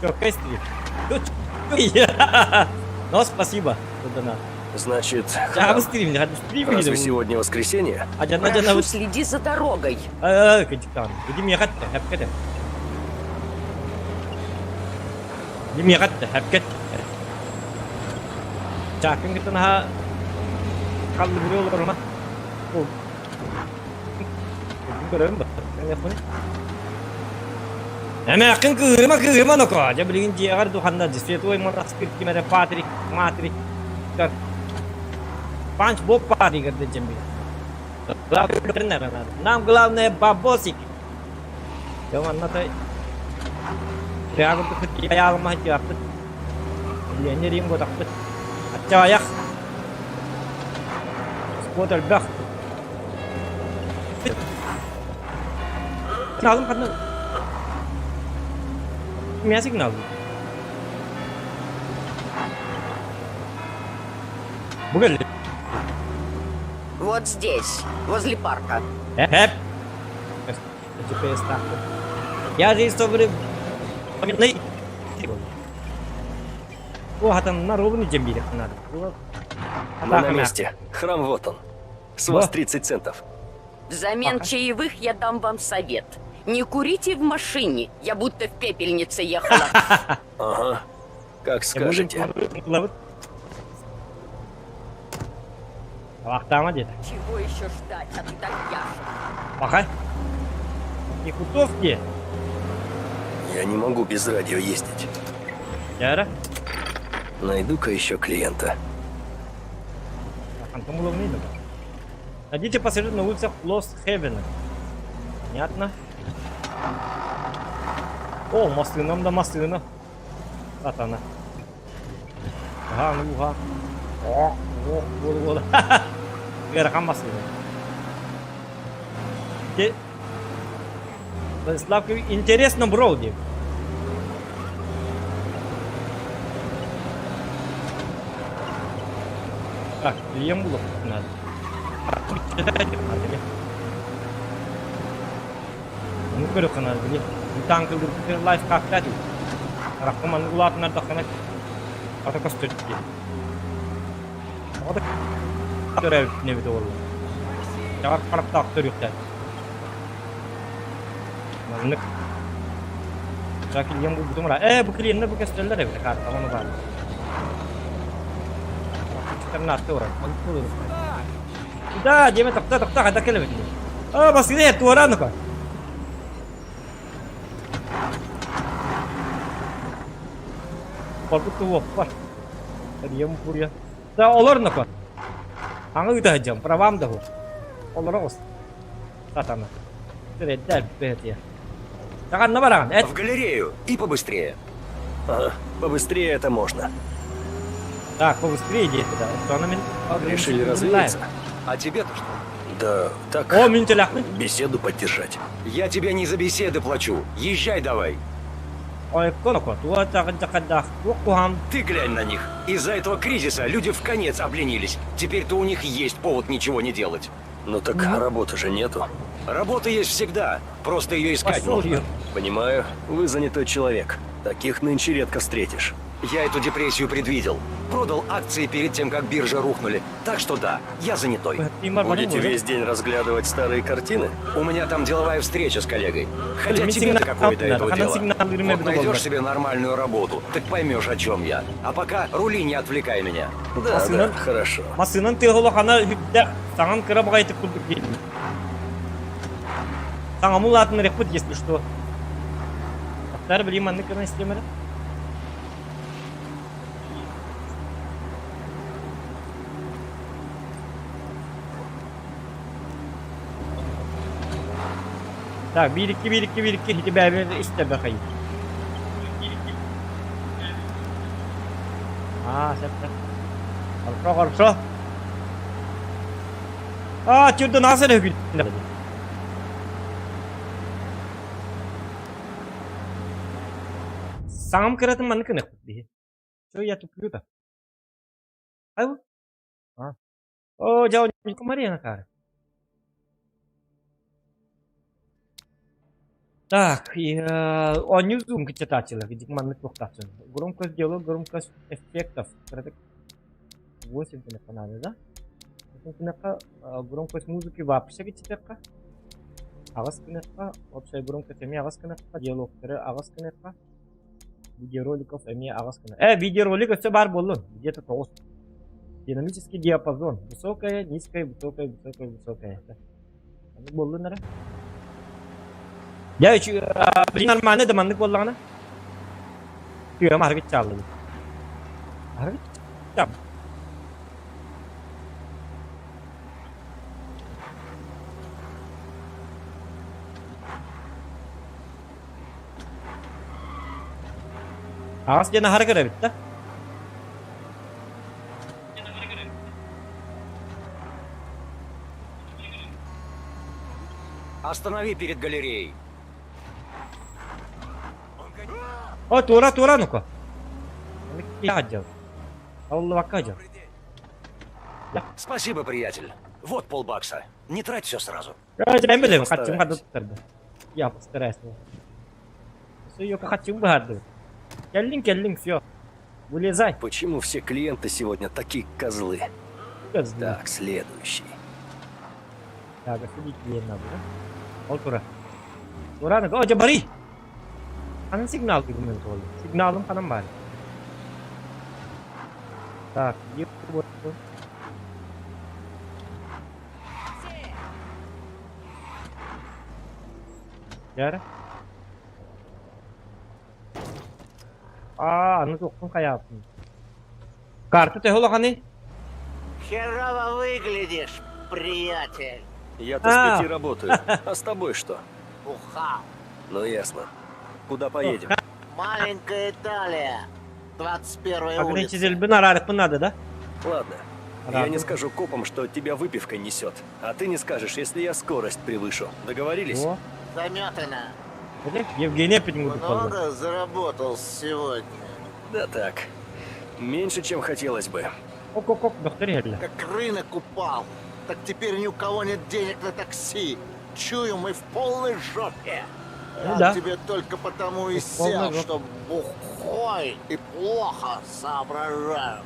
Чё, стрит. Ну, спасибо за донат. Значит, Я храм. стрим, я стрим Разве сегодня воскресенье? Прошу, следи за дорогой. Эмээххин кыыһырыма кыыһырыма ноко. Дьэ билигин дьиэҕэр духанна святой монастырь ким эрэ Патрик, Матрик, Панч Боб Патрик дьэн Нам главное бабосики. Дьэ манна той айаалыма сылдьыахпыт. Лиэннэриим буотахпыт. Аччаҕайах. Спорт элбэх. Сигналым ханна? Миэхэ сигналлыыр. Бу кэллэ. Вот здесь, возле парка. Эп. GPS-таахпын. Я же историю Уһатаннар уолун илдьэн биэриэххэ наада. Мы на месте. Храм вот он. С вас 30 центов. Взамен чаевых я дам вам совет. Не курите в машине. Я будто в пепельнице ехала. Ага. Как скажете. Табахтаама диэтэ. Чего еще ждать от итальяшек? Пахай. Якутовки. Я не могу без радио ездить. Дьэ Найду-ка еще клиента. Хантан булабыный да. Найдите пассажир на улицах Лос Хевена. Понятно. О, массыынам да массыына. Сатана. Аха, уха. О, о, буола буола. Ыарахан массыына. Те... Владислав, интересно бро диэн. Так, клиент булуохпут наада. Ону көрүөххэ наада били. Танкылыырбыт лайфхактаа дии. Харахха маннык улаатыннардаххына хата көстөр дии. Тоҕо да төрөөбүт эбит буолла. Чаҕар харахтаах төрүөхтээх. Маннык. Ча клиент булбутум ра. Ээ, бу клиеннэр бу көстөллөр эбит картаҕа ону баар. Да, диэмэ тохто тохто хайда кэлэбит. Аа, баскыны туора ну-ка. Коркут туох бар. Дием курья. Да, олор ну-ка. Аңы ыта сылдьам, правам да Олоро оҕус. Сатана. Тирэддэр бэйэтиэ. Таҕанна бараҕын, эт. В галерею и побыстрее. Ага, побыстрее это можно. Так, побыстрее иди туда. Оттон мин Решили развеяться? А тебе-то что? Да, так, О, мин теләхпин. беседу поддержать. Я тебе не за беседы плачу. Езжай давай. Ой, коноко, туа тагын жакадах, туох кухам. Ты глянь на них. Из-за этого кризиса люди в конец обленились. Теперь-то у них есть повод ничего не делать. Ну так работы же нету. Работа есть всегда. Просто ее искать Пошел нужно. я. Понимаю, вы занятой человек. Таких нынче редко встретишь. Я эту депрессию предвидел. Продал акции перед тем, как биржи рухнули. Так что да, я занятой. Будете весь день разглядывать старые картины? У меня там деловая встреча с коллегой. Хотя Блин, тебе-то сигнал какое до надо, этого она дело? сигнал время Вот было. найдешь себе нормальную работу, так поймешь, о чем я. А пока рули, не отвлекай меня. Да, Машина- да, хорошо. Масынан тыһылахана үддэ саҥан кыра баҕайытык курдук диэтим. Саҥам улаатыннарыахпыт, если что. Аттар билим маннык гына истиэм эрэ. Так, биир икки биир икки биир икки ити бэйэбин истэ бэхэй. А, сөп сөп. Хорошо, хорошо. А, чурда нас эрэ үгүн. Саҥам кыратын маннык гыныахпыт биһи. Чё я туплю-то? Ай, а. О, дьэ, Мария Накара. Так, и, оонньуу зум читателя, где маннык туохтаахчын. Громкость диалог, громкость эффектов. 8 надо, да? Громкость музыки вообще читекка. Аҕыс гыныахха, общая громкость эмиэ аҕыс гыныахха, диалогтары аҕыс гыныахха, видеороликов эмиэ аҕыс гына. Видеоролик өссө баар буоллун, где-то тоҕус. Динамический диапазон. Высокая, низкая, высокая, высокая, высокая. Маннык буоллун эрэ. Дьэ, блин, нормально да маннык буоллаҕына. Тыам аһаргыт чааллыбыт. Аһаргыт чаал. Аҕыс диэн аһара көрөбүт да. Останови перед галереей. О, туора, туора, ну-ка. Отдел. Аллахаджа. Спасибо, приятель. Вот полбакса. Не трать все сразу. Я билем, хачым хадыттарды. Я постараюсь. Все, я хачым барды. Кэллиҥ, кэллиҥ, все. Вылезай. Почему все клиенты сегодня такие козлы? Козлы. Так, следующий. Так, судить клиент надо, да? Ол тура. Тура, о, дьэ, бары. Ханан сигнал күгүмэн туолу. Сигналым ханан бар. Так, где вот. Яра. А, аны тоқтың қаяппын. Карта төһө улаханый? Херово выглядишь, приятель. Я-то А. с 5 работаю. А с тобой что? Бухал. Ну ясно. Куда поедем? Маленькая Италия. 21 Ограничитель улица. бин арарыппын надо, да? Ладно. Я не скажу копам, что тебя выпивка несет. А ты не скажешь, если я скорость превышу. Договорились? О, Заметано. Евгений опять не буду Много заработал сегодня. Да так. Меньше, чем хотелось бы. Ок-ок-ок, бөхтөр иһэллэр. Как рынок упал, так теперь ни у кого нет денег на такси. Чую, мы в полной жопе. Ну Я да. к тебе только потому и В полной сел, жопе. что бухой и плохо соображаю.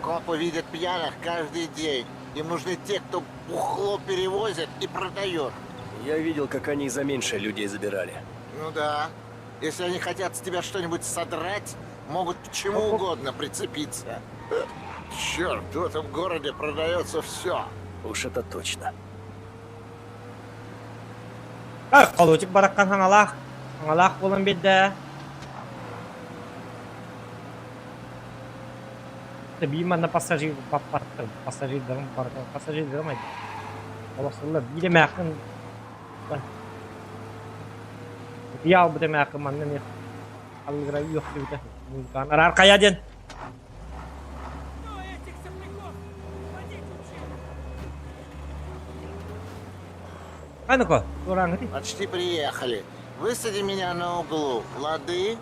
Копы видят пьяных каждый день. Им нужны те, кто бухло перевозит и продает. Я видел, как они за меньшее людей забирали. Ну да. Если они хотят с тебя что-нибудь содрать, могут к чему угодно прицепиться. Черт, в этом городе продается все. Уж это точно. А, холодик бараккан хаҥалаах. Хаҥалаах буолан биэрдэ. Биир манна пассажир баппаттым. Пассажирдарым барыта пассажирдарым айда. Олохсуллар биир эмээххин Утуйа албыт эмээххин манна эмиэ аллыгыра үөхтүбүтэ. Музыкаан араар хайа диэн. А ну-ка, туораҥҥытый. Почти приехали. Высади меня на углу. Лады?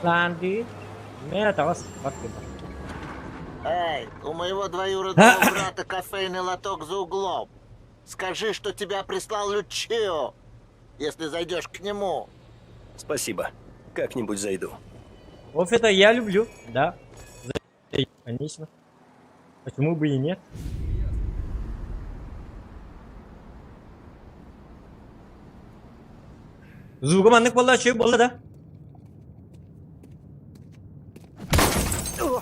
Ланды. Мэ таҕыс бар Эй, у моего двоюродного брата кофейный лоток за углом. Скажи, что тебя прислал Лючио, если зайдешь к нему. Спасибо. Как-нибудь зайду. Кофе-то я люблю, да. Конечно. Почему бы и нет? Звуга маннык буолла, үчүгэй буолла да?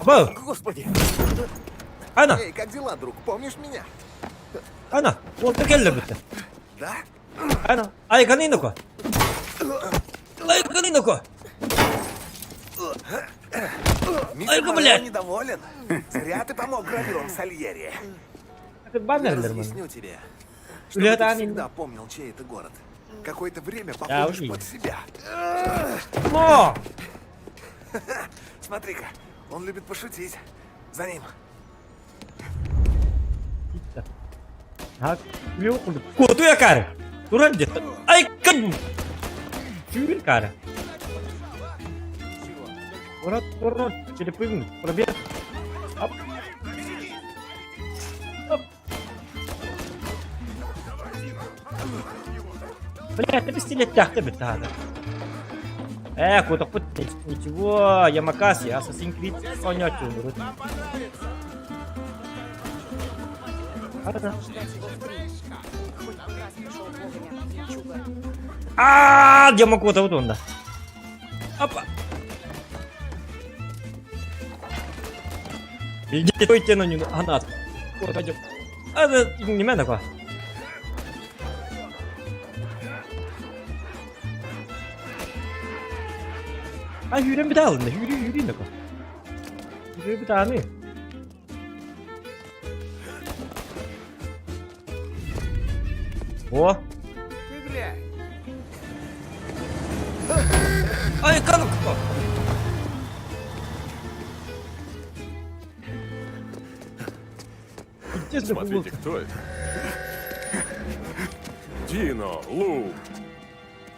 Абау! Господи! Ана! Эй, как дела, друг? Помнишь меня? Ана! Уолта кэллэ бүттэ. Да? Ана! Айканы ноко! Айканы ноко! Мистер Айка, Морелло блядь! недоволен. Зря ты помог громилам Сальери. Это Я баннерлер манна. разъясню тебе, чтобы Үлэ ты таан всегда помнил, чей это город. Какое-то время Да, походишь уж под себя. Но! Смотри-ка, он любит пошутить. За ним. Куотуя кары. Туран дед. Ай, кан. Чүр кары. Урат, урат, перепрыгнуть, пробег. Оп. Оп. Бля, ты пистолет тахты битада. Э, куда пут ничего, Ямакаси, Assassin's Creed, понятен. А, Ямакота вот он, да. Опа. Иди, на него, она. Вот, пойдем. А, не меня такое. А, hűrön bir daha alın da. Hűrü hűrü ne Hűrü bir daha ne? О! Ты глянь. Ай, как? Смотрите, кто это? Дино, Лу.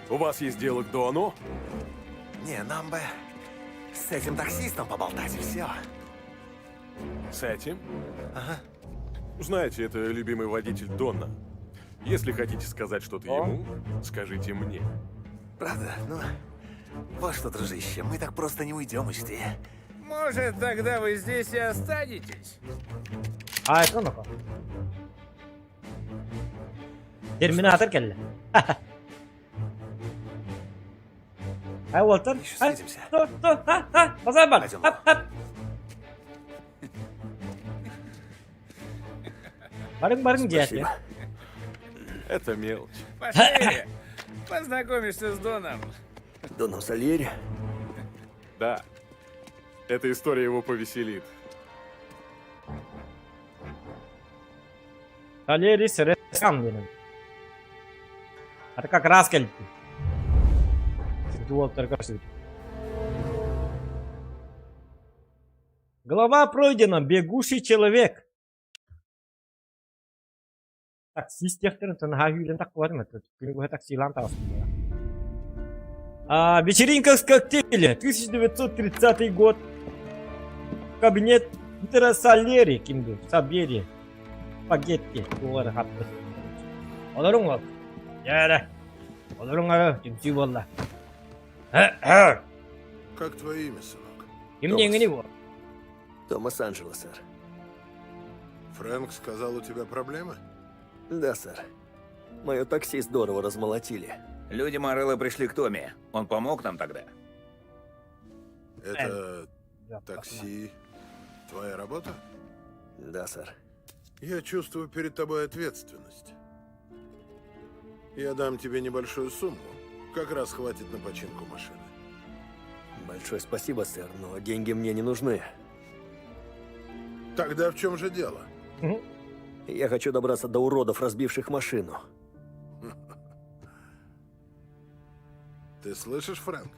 У вас есть дело к Дону? Не, нам бы с этим таксистом поболтать, и все. С этим? Ага. Знаете, это любимый водитель Дона. Если хотите сказать что-то ему, скажите мне. Правда? Ну, вот что, дружище, мы так просто не уйдем, учти. Может, тогда вы здесь и останетесь? А, это ну Терминатор кэллэ. Ай, Уолтер. Еще Ай, встретимся. то, то, а, а, базар бар. Пойдем. Хап, хап. Барың, барың, дядя. Это мелочь. Пошли! Познакомишься с Доном. Доном Сальери? Да. Эта история его повеселит. Валерий Сырескан benim. Это как раз кэлбит. Уолтер көрсүбүт. Глава пройдена. Бегущий человек. Таксист диэхтэрин наһаа сүүрэн таххыбатым это. Күнү быһа таксилаан таҕыстым. А, вечеринка с коктейлем. 1930 год. Кабинет Питера Сальери ким дуу? Сабери. Спагетти. Туох эрэ хаппыт. Олоруҥ ол. Дьэ эрэ. Олоруҥ эрэ, түмсүү буолла. Как твое имя, сынок? Ким диэҥҥиний буол? Томас Анджело, сэр. Фрэнк сказал, у тебя проблемы? Да, сэр. Мое такси здорово размолотили. Люди Морелло пришли к Томми. Он помог нам тогда. Это такси твоя работа? Да, сэр. Я чувствую перед тобой ответственность. Я дам тебе небольшую сумму. Как раз хватит на починку машины. Большое спасибо, сэр, но деньги мне не нужны. Тогда в чем же дело? Я хочу добраться до уродов, разбивших машину. Ты слышишь, Фрэнк?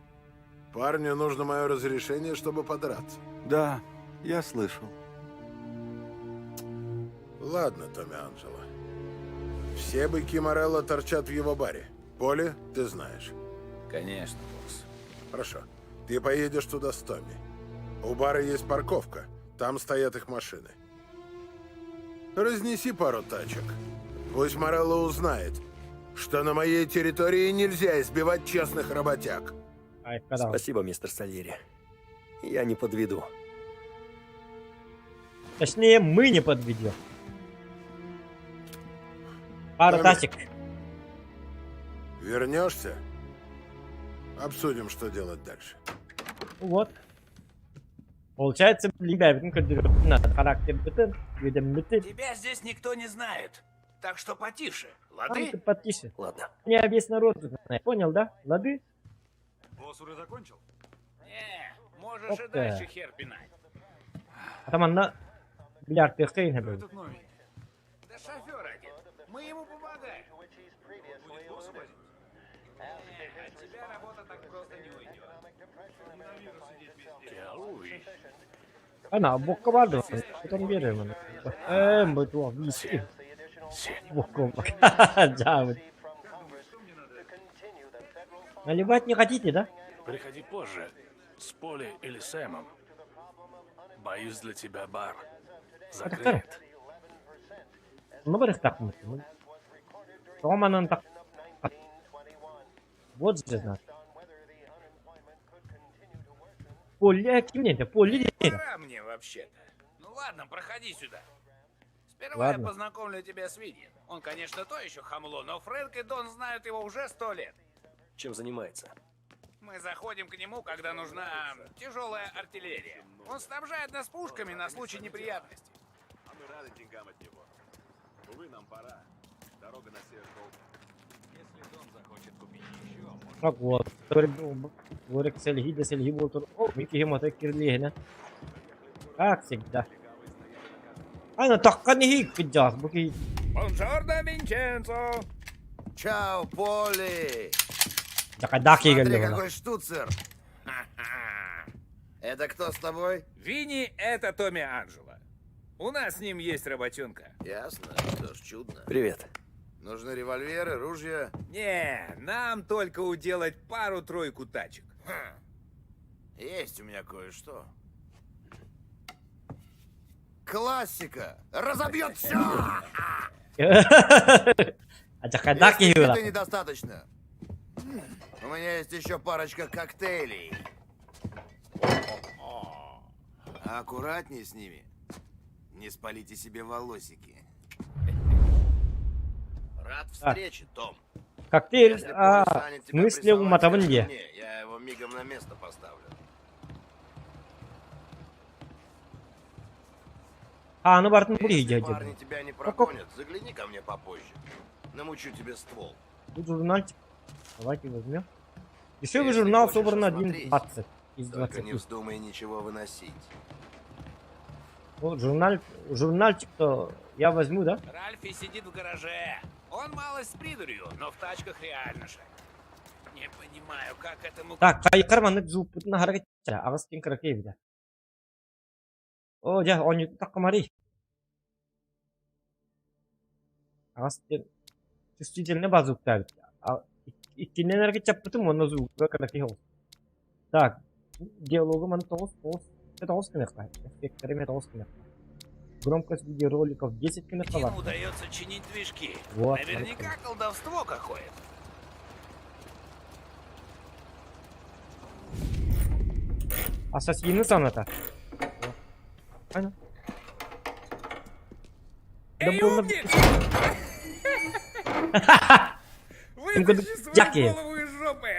Парню нужно мое разрешение, чтобы подраться. Да, я слышал. Ладно, Томми Анджело. Все быки Морелло торчат в его баре. Поле, ты знаешь. Конечно, босс. Хорошо. Ты поедешь туда с Томми. У бара есть парковка. Там стоят их машины. Разнеси пару тачек. Пусть Морелло узнает, что на моей территории нельзя избивать честных работяг. Спасибо, мистер Сальери. Я не подведу. Точнее, мы не подведем. Пару Томми. тачек. Вернешься? Обсудим, что делать дальше. Вот. Получается, бэйэбитин көрдөрүөхпүт характербытын, үөдэммитин. Тебя здесь никто не знает. Так что потише, лады? Ты потише. Ладно. Меня весь народ знает. Понял, да? Лады? Босс уже закончил? Не, можешь и Опа. дальше хер пинать. А манна биляртыахтайын хэбэ. Да шофер один. Мы ему помогаем. Будет босса возить? Не, от тебя работа так просто не уйдет. Ненавижу сидеть без дела. Ана бокка барды. Потом берем. Эм, бу туох биси. Бокка. Да. вот. Наливать не хотите, да? Приходи позже. С Поли или Сэмом. Боюсь для тебя бар. Закрыт. Ну, барыхтахмыт. Тоҕо манан так... Вот же знак. Поле ким диэн? Поле диэн. Пора мне вообще-то. Ну ладно, проходи сюда. Сперва я Ладно. познакомлю тебя с Винни. Он, конечно, то еще хамло, но Фрэнк и Дон знают его уже сто лет. Чем занимается? Мы заходим к нему, когда нужна тяжелая артиллерия. Он снабжает нас пушками на случай неприятностей. А мы рады деньгам от него. Увы, нам пора. Дорога на север долгая. Если Дон захочет купить еще, может... Так вот. Горек сельги да сельги болтур. О, Микки хемата кирлиһинэ. Как всегда. Ана таккан ихи кыджаас бу киһи. Бонжорно, Винченцо! Чао, Поли! Дакадаки Смотри, гэллэ какой штуцер! Это кто с тобой? Винни — это Томми Анджело. У нас с ним есть работенка. Ясно, что ж чудно. Привет. Нужны револьверы, ружья. Не, нам только уделать пару-тройку тачек. Хм. Есть у меня кое-что. Классика! Разобьет все! Дакадаки Если юла. это недостаточно. У меня есть еще парочка коктейлей. Аккуратнее с ними. Не спалите себе волосики. Рад встрече, Том. Коктейль, Если а, Поли в станет тебя смысле прессовать, уматабын скажи диэ. мне, Я его мигом на место поставлю. Ааны бартын бу Если киһи парни дьэ. тебя не прогонят, загляни ко мне попозже. Намучу тебе ствол. Тут журнальчик. Давайте возьмем. Дешевый Если журнал хочешь, собран осмотрись. 1.20 из Только не 20. вздумай ничего выносить. Вот журналь, журнальчик-то я возьму, да? Ральфи сидит в гараже. Он малость с придурью, но в тачках реально шарит. Не понимаю, как этому... Так, хайкар маннык зууппутун аһарга аҕыс кин кыракый эбитэ. О, дьэ, оонньуутун таккамарый. Аҕыс диэн чувствительный базуктаабыт. Иккинэн эргэ чаппытым уонна зууга кыракый оҕус. Так, диалогу маны тоҕус, тоҕус, Тоҕус гыныахха, эффектары тоҕус гыныахха. Громкость видеороликов 10 гыныахха Им бар. удается чинить движки. Вот, Наверняка колдовство какое-то. Ассасины соната. Понял? Да Эй, было- умник! Им году- Вытащи свою Дяки. голову из жопы!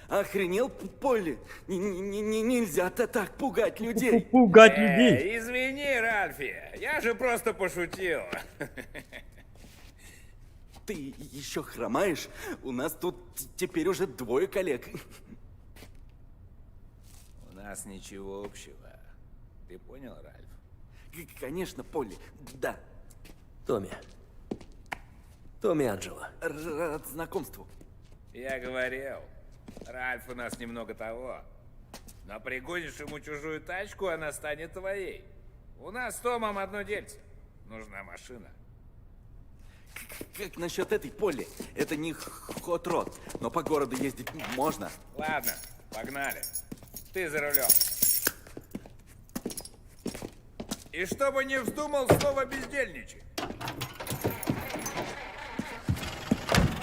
Охренел, Полли? Нельзя-то так пугать людей. Пугать людей. Извини, Ральфи, я же просто пошутил. Ты еще хромаешь? У нас тут теперь уже двое коллег. У нас ничего общего. Ты понял, Ральф? Конечно, Полли, да. Томми. Томми Анджело. Рад знакомству. Я говорил, Ральф у нас немного того. Но пригонишь ему чужую тачку, она станет твоей. У нас с Томом одно дельце. Нужна машина. Как насчет этой, Полли? Это не hot rod, но по городу ездить можно. Ладно, погнали. Ты за рулем. И чтобы не вздумал снова бездельничать.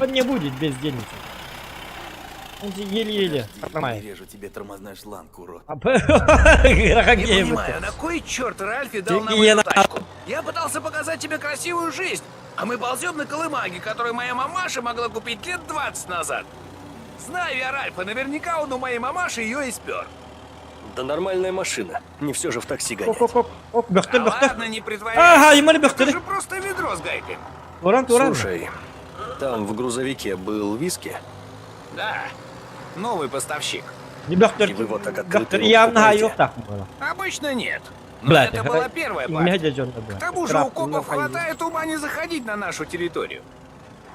Он не будет бездельничать. Он же еле-еле хромает. Режу тебе тормозной шланг, урод. А, Не Рахагеев. понимаю, на кой черт Ральфи дал нам Гиена. эту тачку? Я пытался показать тебе красивую жизнь, а мы ползем на колымаге, которую моя мамаша могла купить лет 20 назад. Знаю я Ральфа, наверняка он у моей мамаши ее и спер. Да нормальная машина. Не все же в такси гонять. Оп, оп, оп, бөхтөр, Да бөхтөр. ладно, не притворяйся. Ага, ему Это бөхтөр. же просто ведро с гайками. Туран, туран. Слушай, там в грузовике был виски, Да, новый поставщик. Не бөхтөр. И вы вот так открыто Бөхтөр его явно покупаете? yok так было. Обычно нет. Но Блядь, это была первая партия. К тому же у копов хватает ума не заходить на нашу территорию.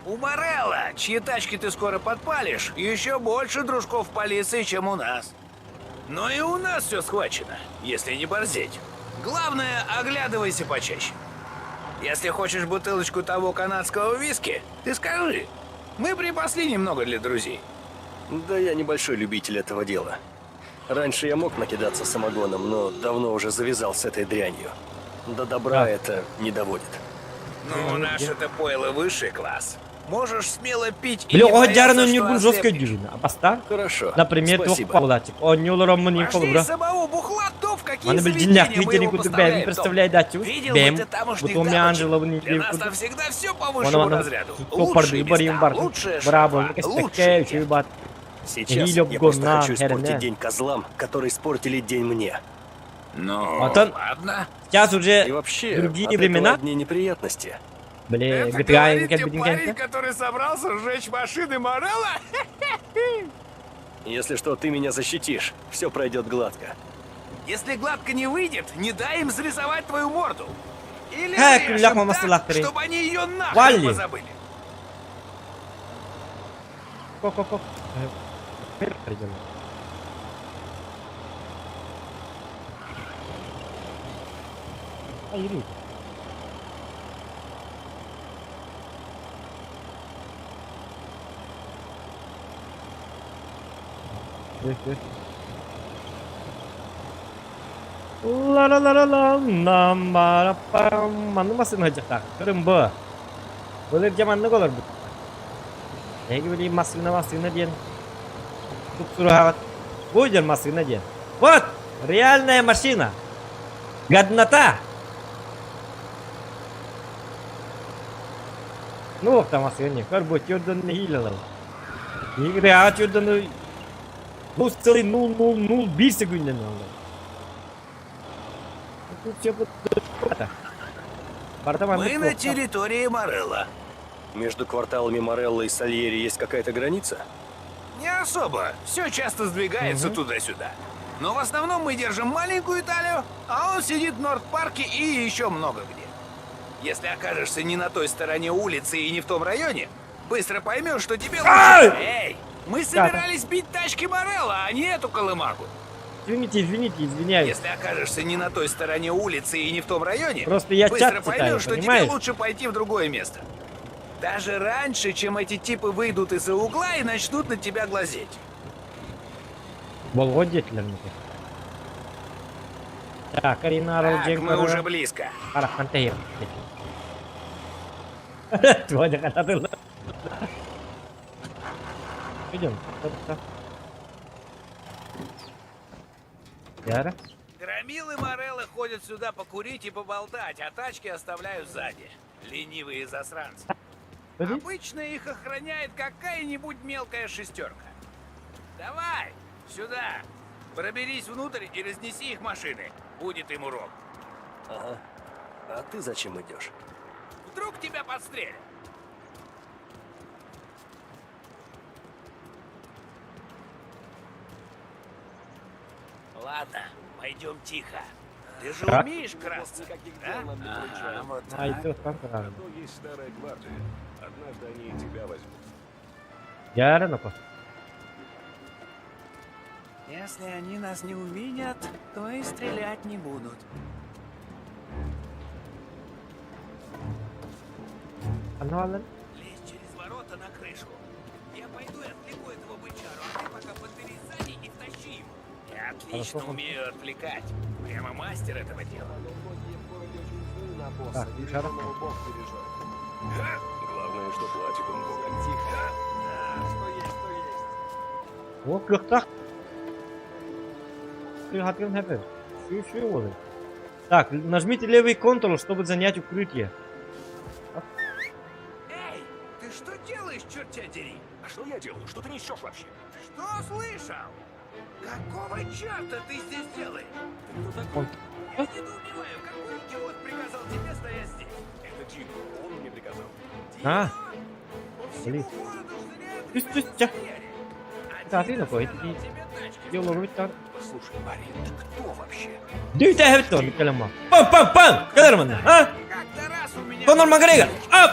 У Морелла, чьи тачки ты скоро подпалишь, еще больше дружков полиции, чем у нас. Но и у нас все схвачено, если не борзеть. Главное, оглядывайся почаще. Если хочешь бутылочку того канадского виски, ты скажи. Мы припасли немного для друзей. Да я небольшой любитель этого дела. Раньше я мог накидаться самогоном, но давно уже завязал с этой дрянью. До добра Да. это не доводит. Ну, наше-то пойло высший класс. Можешь смело пить и Бля, не о, бояться, жарно что нюрбун жесткой ослепнешь. дюжина. А поста? Хорошо. Например, туох Спасибо. палатик. О, нюлором не Пошли колбра. самого бухла то, в какие Маны бил заведения диннях мы его видели кудук бэм поставляем, Том. представляй датю. Видел Бэм. бы ты тамошних Бутом дамочек. Анджело не Для нас там всегда все по Оно высшему оно разряду. топар Лучшие барим места, бар. лучшая Браво, шефа, лучшие кстати, бат. Сейчас Рилёк я просто гонна, хочу испортить херня. день козлам, которые испортили день мне. Ну, Антон- ладно. Сейчас уже И вообще, другие от этого времена. одни неприятности. Бля, Это GTA говорит тебе парень, который собрался сжечь машины Морелла? Если что, ты меня защитишь. Все пройдет гладко. Если гладко не выйдет, не дай им срисовать твою морду. Или Э, врежем ляг мама так, салахтери. чтобы они ее нахрен Вали. позабыли. Ко-ко-ко. Придем. А, ири. ла ла ла ла ла нам ба пам манны масын хajjaqta көрүм бу Былыр жаманны колор бу Эги били масына масына диэн Туп-суруһаҕыт. Бу дьон масына диэн. Вот реальная машина. Годнота. Ну, ох, там масына. Көр бу тюрдөн нехилелер. Игре а тюрдөн бу целый 0,001 секунден алды. Тут все вот это. Барда Мы на территории Морелла. Между кварталами Морелло и Сальери есть какая-то граница? Не особо. Все часто сдвигается туда-сюда. Но в основном мы держим маленькую Италию, а он сидит в Норд-парке и еще много где. Если окажешься не на той стороне улицы и не в том районе, быстро поймешь, что тебе лучше... Эй! Мы собирались бить тачки Морелла, а не эту колымагу. Извините, извините, извиняюсь. Если окажешься не на той стороне улицы и не в том районе, Просто я быстро чат поймешь, читаю, что понимаешь? тебе лучше пойти в другое место. Даже раньше, чем эти типы выйдут из-за угла и начнут на тебя глазеть. Болгон диэтилэр мити. Так, Карина Так, мы уже близко. Хараххан тэйэр. Твоя хататылла. Идем. Яра. Громилы Мореллы ходят сюда покурить и поболтать, а тачки оставляют сзади. Ленивые засранцы. Обычно их охраняет какая-нибудь мелкая шестерка. Давай, сюда. Проберись внутрь и разнеси их машины. Будет им урок. Ага. А ты зачем идешь? Вдруг тебя подстрелят. Ладно, пойдем тихо. Ты же Так. умеешь красться, да? Ага, вот А, так. и тут там Зато есть старая гвардия. Однажды они и тебя возьмут. Яра, ну-ка. Если они нас не увидят, то и стрелять не будут. Аналын. Лезь через ворота на крышу. Я пойду и отвлеку этого бычару, а ты пока подберись сзади и втащи его. Я отлично Хорошо. умею отвлекать. Прямо мастер этого дела. Так, Яра. Главное, что платит он богато. О, кыахтаах. Кыахатын хэпэ. Шү шү олы. Так, нажмите левый Ctrl, чтобы занять укрытие. Эй, ты что делаешь, черт тебя дери? А что я делаю? Что ты несешь вообще? Что слышал? Какого черта ты здесь делаешь? Он. Я недоумеваю, какой идиот приказал тебе стоять здесь? Это Дин. Он мне приказал. А, По всему блин. городу шныряют Түс ребята түс с ча. Ферри. А Так, Дина ты такой, сказал и- тебе тачки Дело там. Слушай, парень, ты кто вообще? Дүйте хэвтон калама. Пам пам пам. Каларман. А? Как-то раз у меня... Конор Макгрегор. Ап!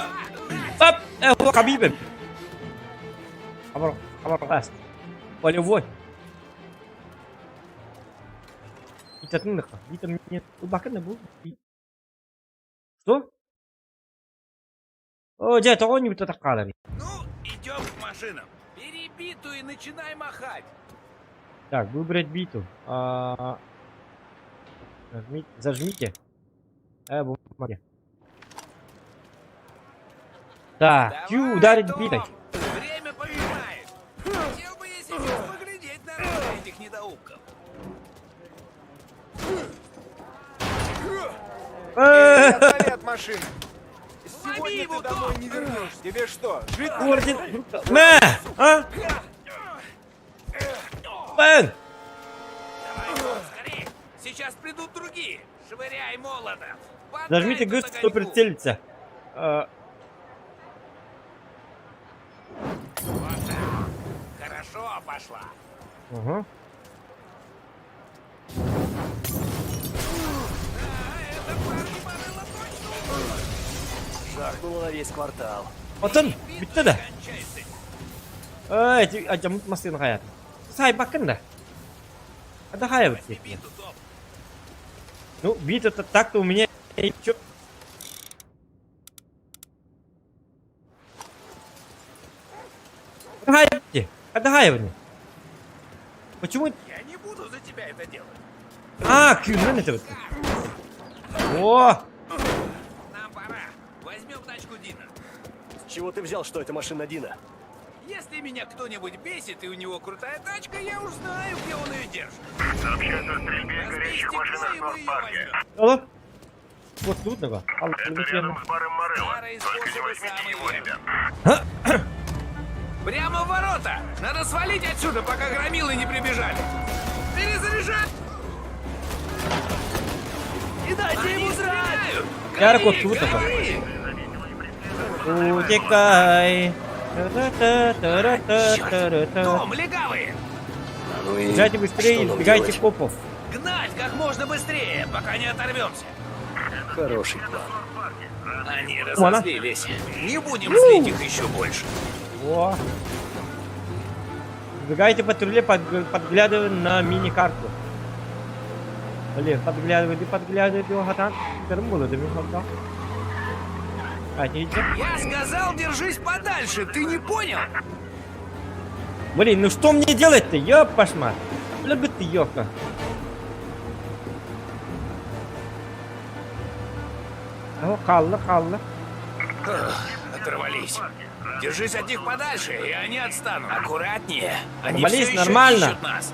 Ап! Э, хабибы. Хабар, хабар, ласт. Полевой. Итатынныха. Витам нет. Убакана был. Что? О, дядя, того не вот Ну, идем к машинам. Бери биту и начинай махать. Так, выбрать биту. А, нажми- зажмите. Бумаги. Так, Q ударить Том, битой. Время поджимает. Хотел бы я сейчас поглядеть на рожи этих недоумков. Отвали от машины. Лови Сегодня его, ты домой Том! не вернешься. Тебе что, жить Орден. Мэ! А? Мэн! Давай, Том, скорее. Сейчас придут другие. Швыряй молотов. Подай Нажмите тут Г, чтобы огоньку. прицелиться. Вот так. Хорошо пошла. Угу. А, это парни Морелло точно убьют. Жахнуло на весь квартал. Отон, Биту bitti de. и кончай с этим. Эй, acamut masını hayat. Say bakın da. Hadi hayır. Возьми биту, Том. Ну, бит это так-то у меня чё? Хай, Почему? Я не буду за тебя это делать. А, кюмен это вот. О, Нам пора. Возьмем тачку Дина. С чего ты взял, что это машина Дина? Если меня кто-нибудь бесит и у него крутая тачка, я уж знаю, где он ее держит. Сообщают о стрельбе и Разбей горящих стекло, машинах и в мы ее Норд-парке. возьмем. алло. Вот тут нога. Алло, Это рядом с баром Морелло. Старые Только не способы возьмите самые его, верные. ребят. Прямо в ворота! Надо свалить отсюда, пока громилы не прибежали. Перезаряжай! Не дайте ему Стреляют! Я Гори, вот тут нога. гори! Утекай. Та-та-та-та-та-та-та. Том, легавые! Ну и Бежайте быстрее, что нам избегайте делать? копов. Гнать как можно быстрее, пока не оторвемся. Хороший план. Они Вон она. разозлились. Не будем злить их еще больше. Во. Избегайте патруля, подглядывая на мини-карту. Блин, подглядывает и подглядывает его хатан. А, не идет? Я сказал, держись подальше, ты не понял? Блин, ну что мне делать-то? Ёп, пошма. Бля, ты, ёпта. Хаалла, хаалла. Оторвались. Держись от них подальше, и они отстанут. Аккуратнее. Они Оторвались, все еще нормально. ищут нас.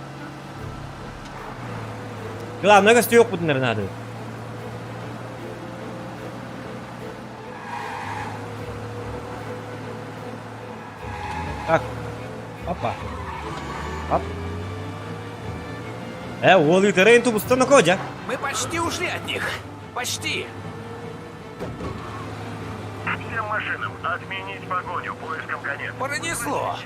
Главное, көстүөх надо. Так. Опа. Оп. Э, уол ыытарын тубустан окодя. Мы почти ушли от них. Почти. Всем машинам отменить погоню. Поиском конец. Пронесло.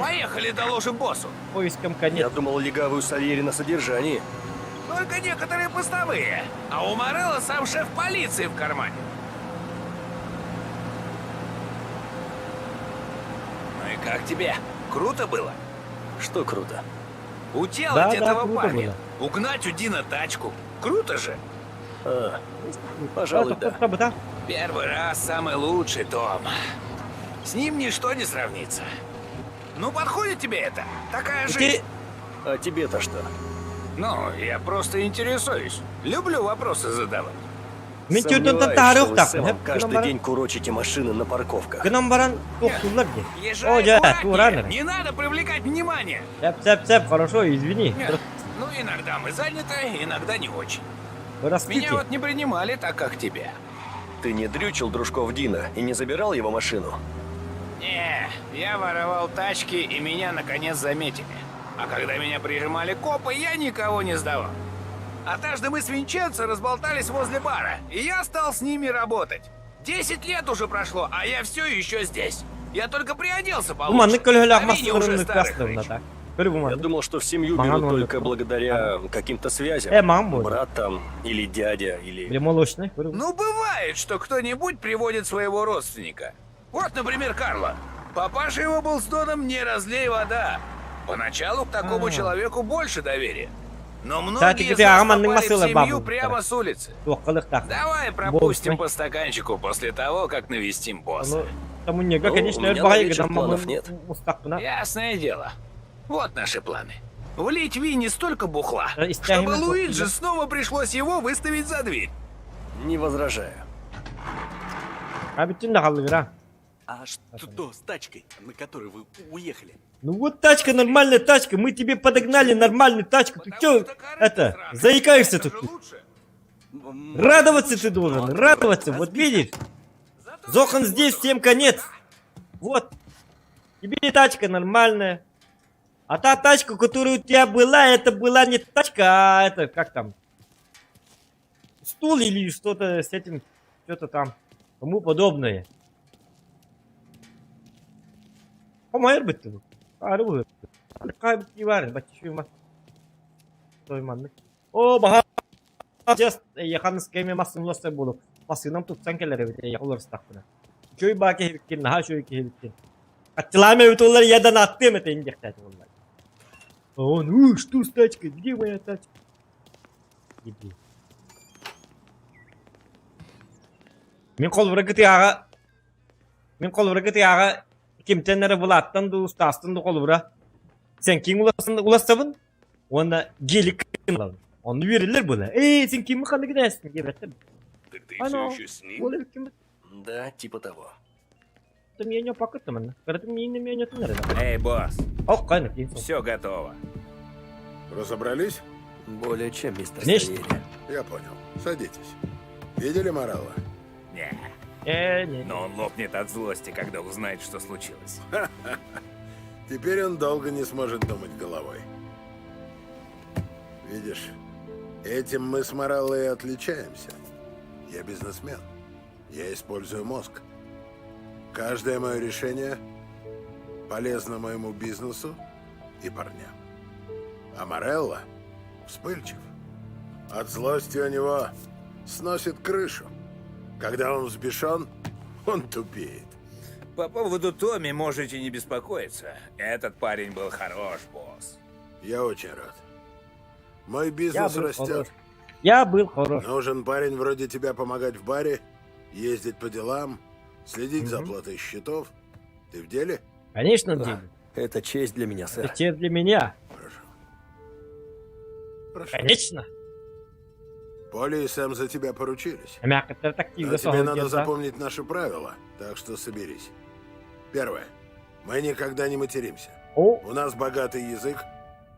Поехали, доложим боссу. Поиском конец. Я думал, легавую Сальери на содержании. Только некоторые постовые. А у Морелла сам шеф полиции в кармане. Ну и как тебе? Круто было? Что круто? Уделать Да, да, этого круто парня. было. Угнать у Дина тачку. Круто же? А, пожалуй, да. Первый раз самый лучший, Том. С ним ничто не сравнится. Ну, подходит тебе это? Такая жизнь. А тебе-то что? Ну, я просто интересуюсь. Люблю вопросы задавать. Мен Сомневаюсь, төрдөн таарык что вы так. с Сэмом каждый день курочите машины на парковках. Гынан баран тохтуулар ди. Езжай О, дьэ, аккуратнее. тууран. Не надо привлекать внимание. Сөп, сөп, сөп, хорошо, извини. Нет. Ну, иногда мы заняты, иногда не очень. Простите. Меня вот не принимали так, как тебя. Ты не дрючил дружков Дина и не забирал его машину? Не, я воровал тачки, и меня наконец заметили. А когда меня прижимали копы, я никого не сдавал. Однажды мы с Винченцо разболтались возле бара, и я стал с ними работать. 10 лет уже прошло, а я все еще здесь. Я только приоделся получше. Маннык көлөһөлөөх А Винни уже массыырын старый кастырна хрыч. да. Көрү бу Я маннык. думал, что в семью Манган берут он только благодаря каким-то связям. Мам будет. Брат там, или дядя, или... Били молочный. Көрү. Ну, бывает, что кто-нибудь приводит своего родственника. Вот, например, Карла. Папаша его был с Доном не разлей вода. Поначалу к такому А. человеку больше доверия. Но Кстати, многие из где нас Арман попали в Масыла семью бабу. прямо с улицы. Туохкалык так. Давай пропустим по стаканчику после того, как навестим босса. Там у него, Ну, конечно, у меня на багайга вечер там планов нет. Мустакпына. Ясное дело. Вот наши планы. Влить Винни столько бухла, Да, и стягиваем чтобы бухло, Луиджи да. снова пришлось его выставить за дверь. Не возражаю. А бүтүн да халлыгыра. А что с тачкой, на которой вы уехали? Ну вот тачка, нормальная тачка. Мы тебе подогнали нормальную тачку. Ты Потому чё, что корыто это, сраное. заикаешься Это тут? же лучше. Радоваться ты должен, радоваться. Вот видишь, Зато Зохан здесь, всем конец. Вот. Тебе и тачка нормальная. А та тачка, которая у тебя была, это была не тачка, а это, как там? Стул или что-то с этим, что-то там, тому подобное. Помайыр бітті бұл. Ары бұл. Қай бітті бар, бачы О, баха. Just яханыс кеме масын болу. Масынам tutsan келер эбит, яхулар стакпына. Чөй баке хебиккен, наха чөй хебиккен. Аттыламе бит олар ядан аттым это индехтәт олар. А он, у, что с тачкой? Где моя тачка? Иди. Мин кол быракыты ага. Мин кол быракыты ага. Кимтеннere булаттан ду, устастан ду кол бура. Сен ким уласын уластабын? Онда гелик Оны берилер була. Эй, сен ким ханы гидәсин деп әйтте. Так ты Ано. все еще с ним? Ол ким? Да, типа того. Ты меня не пакыттымын. Кырдым меня меня тыныр. Эй, босс, Ок, кайны кин. все готово. Разобрались? Более чем, мистер Конечно. Сальери. Я понял. Садитесь. Видели Морелла? Не, Э, не. но он лопнет от злости, когда узнает, что случилось. Теперь он долго не сможет думать головой. Видишь, этим мы с Морелло и отличаемся. Я бизнесмен. Я использую мозг. Каждое мое решение полезно моему бизнесу и парням. А Морелло вспыльчив. От злости у него сносит крышу. Когда он взбешен, он тупеет. По поводу Томми можете не беспокоиться. Этот парень был хорош, босс. Я очень рад. Мой Я бизнес был растет. хорош. Я был хорош. Нужен парень вроде тебя помогать в баре, ездить по делам, следить за Мгм. оплатой счетов. Ты в деле? Конечно, Да. деле. Это честь для меня, сэр. Это честь для меня. Прошу. Прошу. Конечно. Поли и Сэм за тебя поручились. Эмээхиттэр Но тактига тебе надо соһуйдуохтаах. запомнить наши правила, так что соберись. Первое. Мы никогда не материмся. О. У нас богатый язык,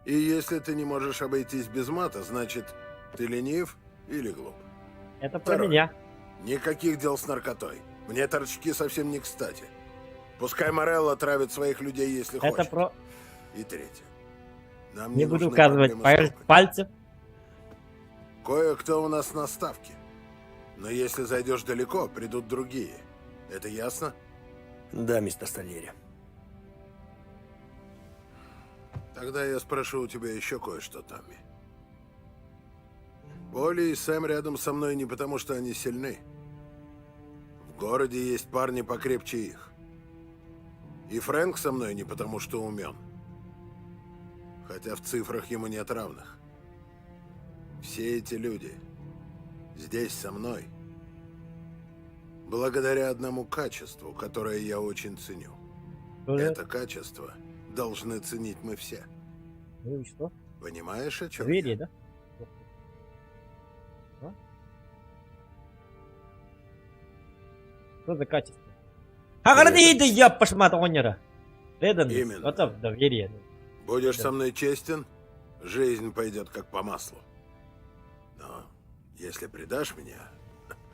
и если ты не можешь обойтись без мата, значит, ты ленив или глуп. Это про Второе. меня. Никаких дел с наркотой. Мне торчки совсем не кстати. Пускай Морелло травит своих людей, если Это хочет. про... И третье. Нам Не не, буду нужны указывать проблемы с копами. пальцем. Кое-кто у нас на ставке. Но если зайдешь далеко, придут другие. Это ясно? Да, мистер Сальери. Тогда я спрошу у тебя еще кое-что, Томми. Поли и Сэм рядом со мной не потому, что они сильны. В городе есть парни покрепче их. И Фрэнк со мной не потому, что умен. Хотя в цифрах ему нет равных. Все эти люди здесь со мной благодаря одному качеству, которое я очень ценю. Тоже- Это качество должны ценить мы все. Ну и что? Понимаешь, о чем? Доверие, да? А? Что за качество? Ага, я пошмат онера. Преданность. Именно. Вот это доверие. Будешь Да. со мной честен, жизнь пойдет как по маслу. Но если предашь меня,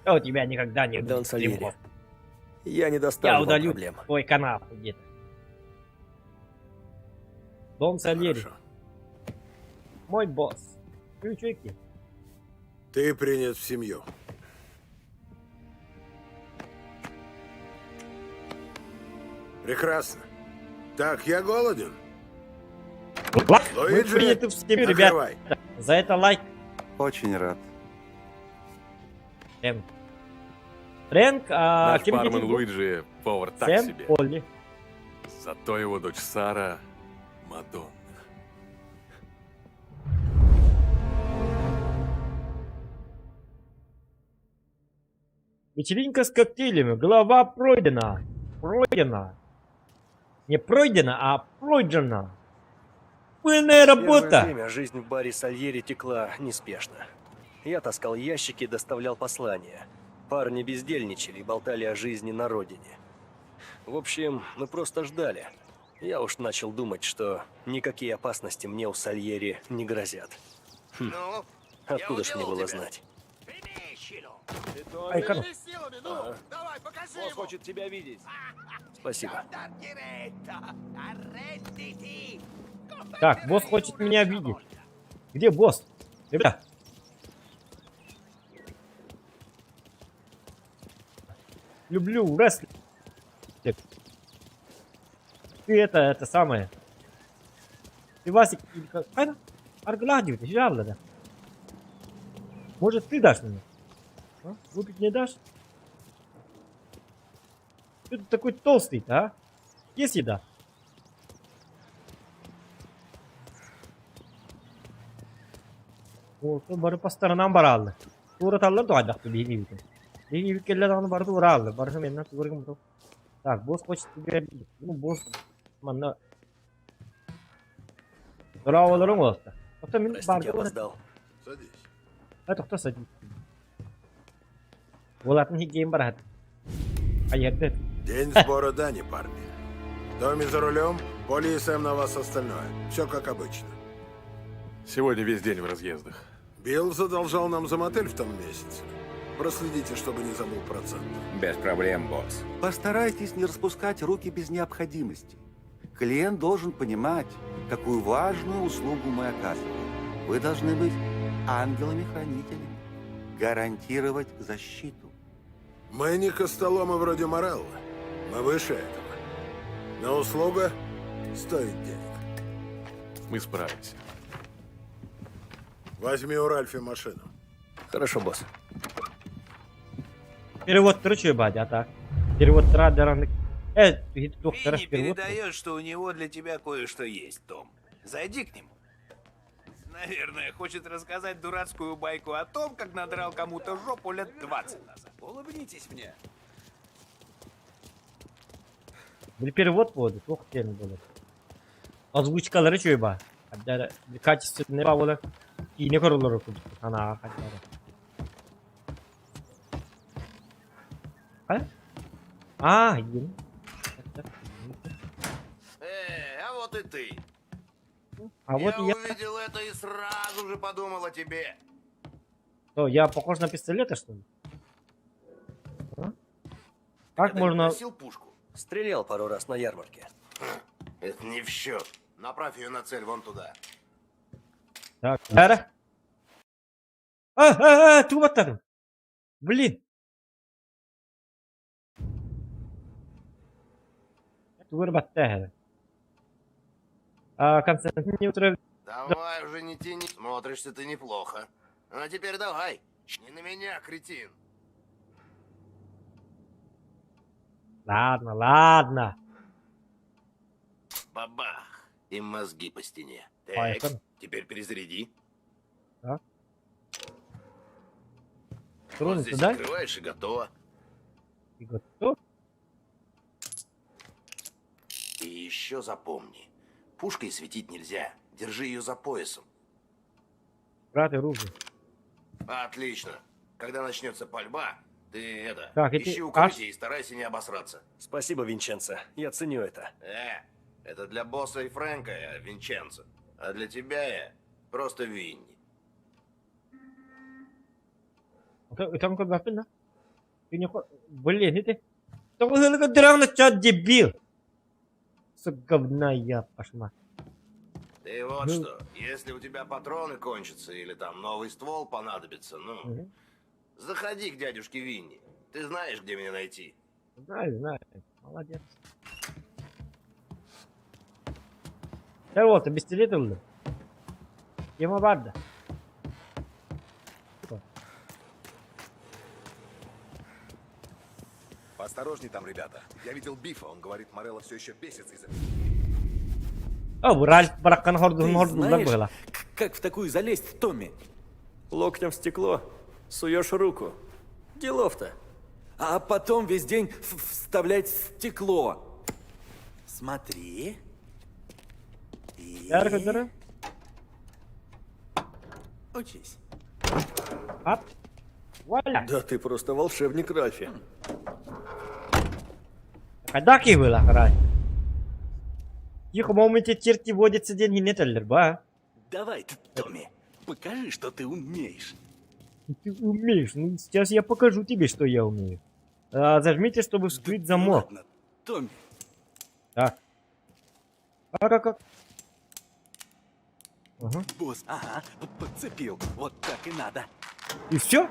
Я у тебя никогда не Дон будет Сальери, стримов. я не доставлю Я вам удалю проблем. твой канал где-то. Дон Сальери. Мой босс. Ключики. ты принят в семью. Прекрасно. Так, я голоден. Лайк. Мы Луиджи, приняты в семью, ребят. накрывай. За это лайк. Очень рад. Фрэнк. Фрэнк, а Наш кем бармен был? Луиджи повар так Сэм себе. Полли. Зато его дочь Сара Мадонна. Вечеринка с коктейлями. Голова пройдена. Пройдена. Не пройдена, а пройдена. Пыльная Первое работа. время жизнь в баре Сальери текла неспешно. Я таскал ящики и доставлял послания. Парни бездельничали и болтали о жизни на родине. В общем, мы просто ждали. Я уж начал думать, что никакие опасности мне у Сальери не грозят. Хм. Ну, Откуда ж мне было знать? Ай, кано. ну, Давай, покажи Босс хочет тебя видеть. Спасибо. Так, босс хочет меня видеть. Где босс? Ребята. Люблю рестлинг. Ты это, это самое. Ты Васик, или как? Ай, Аргладио, ты жалко, да? Может, ты дашь мне? А? Выпить не дашь? Ты тут такой толстый-то, а? Есть еда? Ол бары по сторонам баралды. Тура таллар дуайдак биги бит. Биги бит аны бары тура алды. Бары менен тугыргым бу. Так, босс хочет тебя обидеть. Ну, босс манна Браво болду. Ото мен Простите, барды. опоздал. Садись. А тохто садись. Болатын хигейм барат. Аярды. День сбора дани, парни. Томми за рулем, Поли и Сэм на вас остальное. Все как обычно. Сегодня весь день в разъездах. Билл задолжал нам за мотель в том месяце. Проследите, чтобы не забыл процент. Без проблем, босс. Постарайтесь не распускать руки без необходимости. Клиент должен понимать, какую важную услугу мы оказываем. Вы должны быть ангелами-хранителями, гарантировать защиту. Мы не костоломы вроде Морелла. Мы выше этого. Но услуга стоит денег. Мы справимся. Возьми у Ральфи машину. Хорошо, босс. Перевод тручу бадя, а так. Перевод традаран. доктор Винни перевод. передает, что у него для тебя кое-что есть, Том. Зайди к нему. Наверное, хочет рассказать дурацкую байку о том, как надрал кому-то жопу лет 20 назад. Улыбнитесь мне. Бул перевод болду, тох термин болду. Озвучкалары чөй ба. Качественный ба болар. Кийине көрөлөр кана качары. А, ен. Эй, а вот и ты. А вот я я. увидел это и сразу же подумал о тебе. Что, я похож на пистолета, что ли? А? Как можно... Носил пушку? Стрелял пару раз на ярмарке. Это не в счет. Направь ее на цель вон туда. Так, Ара. А, а, а, тугу баттадым. Блин. Тугу баттаа. А, Константин не утро... Давай уже не тяни. Смотришься ты неплохо. А теперь давай. Не на меня, кретин. Ладно, ладно. Бабах. И мозги по стене. Так, Поехали. теперь перезаряди. Так. Вот Тронуться, здесь да? открываешь и готово. И готов. И еще запомни. Пушкой светить нельзя. Держи ее за поясом. Брат оружие. Отлично. Когда начнется пальба, ты это, Так, и ты- ищи укрытие и старайся не обосраться. Спасибо, Винченцо. Я ценю это. Это для босса и Фрэнка я Винченцо. А для тебя я просто Винни. Там как бы Блин, это... Только дрянно чат дебил. Сука, говна я пошла. Ты вот Ну. что, если у тебя патроны кончатся или там новый ствол понадобится, ну, Мгм. заходи к дядюшке Винни. Ты знаешь, где меня найти. Знаю, знаю. Молодец. Да вот, пистолет ыллым. Тема бар да. Поосторожней там, ребята. Я видел Бифа, он говорит, Морелло все еще бесится из-за... О, бу Ральф бараккан Ты хордун хордулар знаешь, была. как в такую залезть, Томми? Локтем в стекло, суешь руку. Делов-то. А потом весь день вставлять стекло. Смотри. И... Ярко, дара. Учись. Ап. Вуаля. Да ты просто волшебник, Ральфи. Когда было, Ральф? Тихо, моменте черти водятся деньги не таллер, ба. Давай, Томми, покажи, что ты умеешь. Ты умеешь. Ну, сейчас я покажу тебе, что я умею. А, зажмите, чтобы вскрыть замок. Ладно, Томми. Так. А как? Ага. Босс, ага, подцепил. Вот так и надо. И все?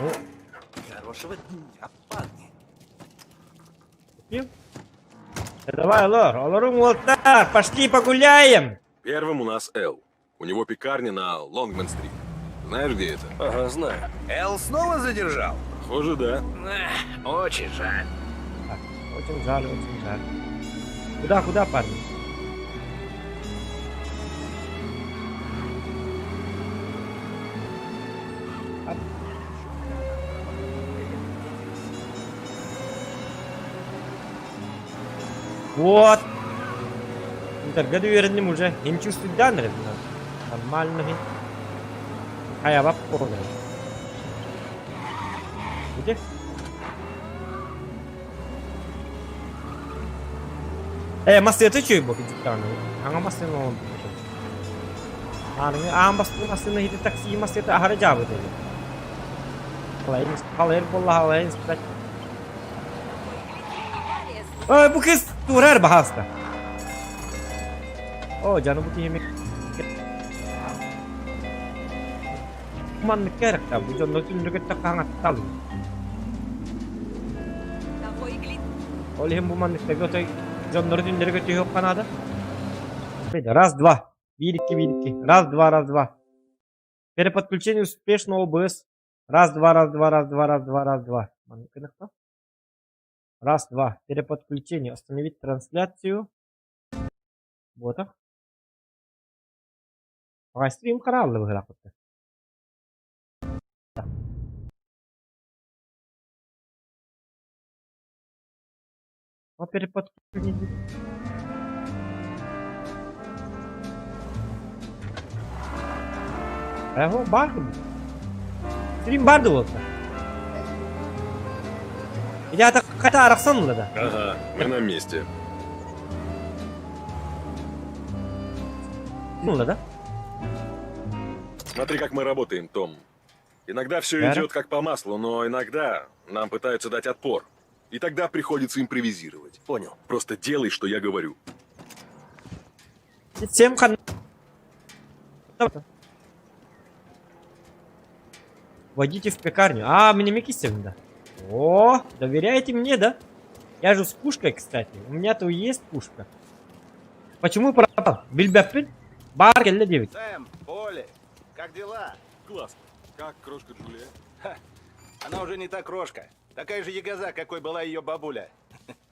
Ну, Хорошего дня, парни. купил. Давай, Лор, Лорум, вот так, пошли погуляем. Первым у нас Эл. У него пекарня на Лонгман-стрит. Знаешь, где это? Ага, знаю. Эл снова задержал? Похоже, да. Эх, очень жаль. Так, очень жаль, очень жаль. Куда, куда, парни? Ап. Вот. Интергоду вернем уже. Я не чувствую данных. Нормально. А я понял. Где? Массыына үчүгэй бу диктаны. Аңа массыына он. Аны аан басты массыына хити такси массыына ахара жабы деди. Халайын халайын болла халайын спрат. Ой, бу кыз турар бахаста. О, жаным бу кихи Маннык кэракта бу дьонно түннүгүттэ хаҥаттал. Ол иһин бу манныктарга отой дьоннору түннэргэ түһүөххэ наада. Раз, два. Биир, икки, биир, икки. Раз, два, раз, два. Переподключение успешно ОБС. Раз, два, раз, два, раз, два, раз, два, раз, два. Маннык гыныхта. Раз, два. Переподключение. Остановить трансляцию. Вот. Стрим хараалла быһыылаах. О, переподключение. Эго, бар. Стрим бар буолта. Ити хата арахсан ылла да? Ага, мы на месте. Ылла да? Смотри, как мы работаем, Том. Иногда все Да. идет как по маслу, но иногда нам пытаются дать отпор. И тогда приходится импровизировать. Понял. Просто делай, что я говорю. Сэм ханна? Войдите в пекарню. А, мне Микисевна, да. О, доверяете мне, да? Я же с пушкой, кстати. У меня-то есть пушка. Почему пропал? Билбэппин? Баар кэллэ диэбит. Сэм, Полли, как дела? Классно. Как крошка Джулия? Ха, она уже не та крошка. Такая же егоза, какой была ее бабуля.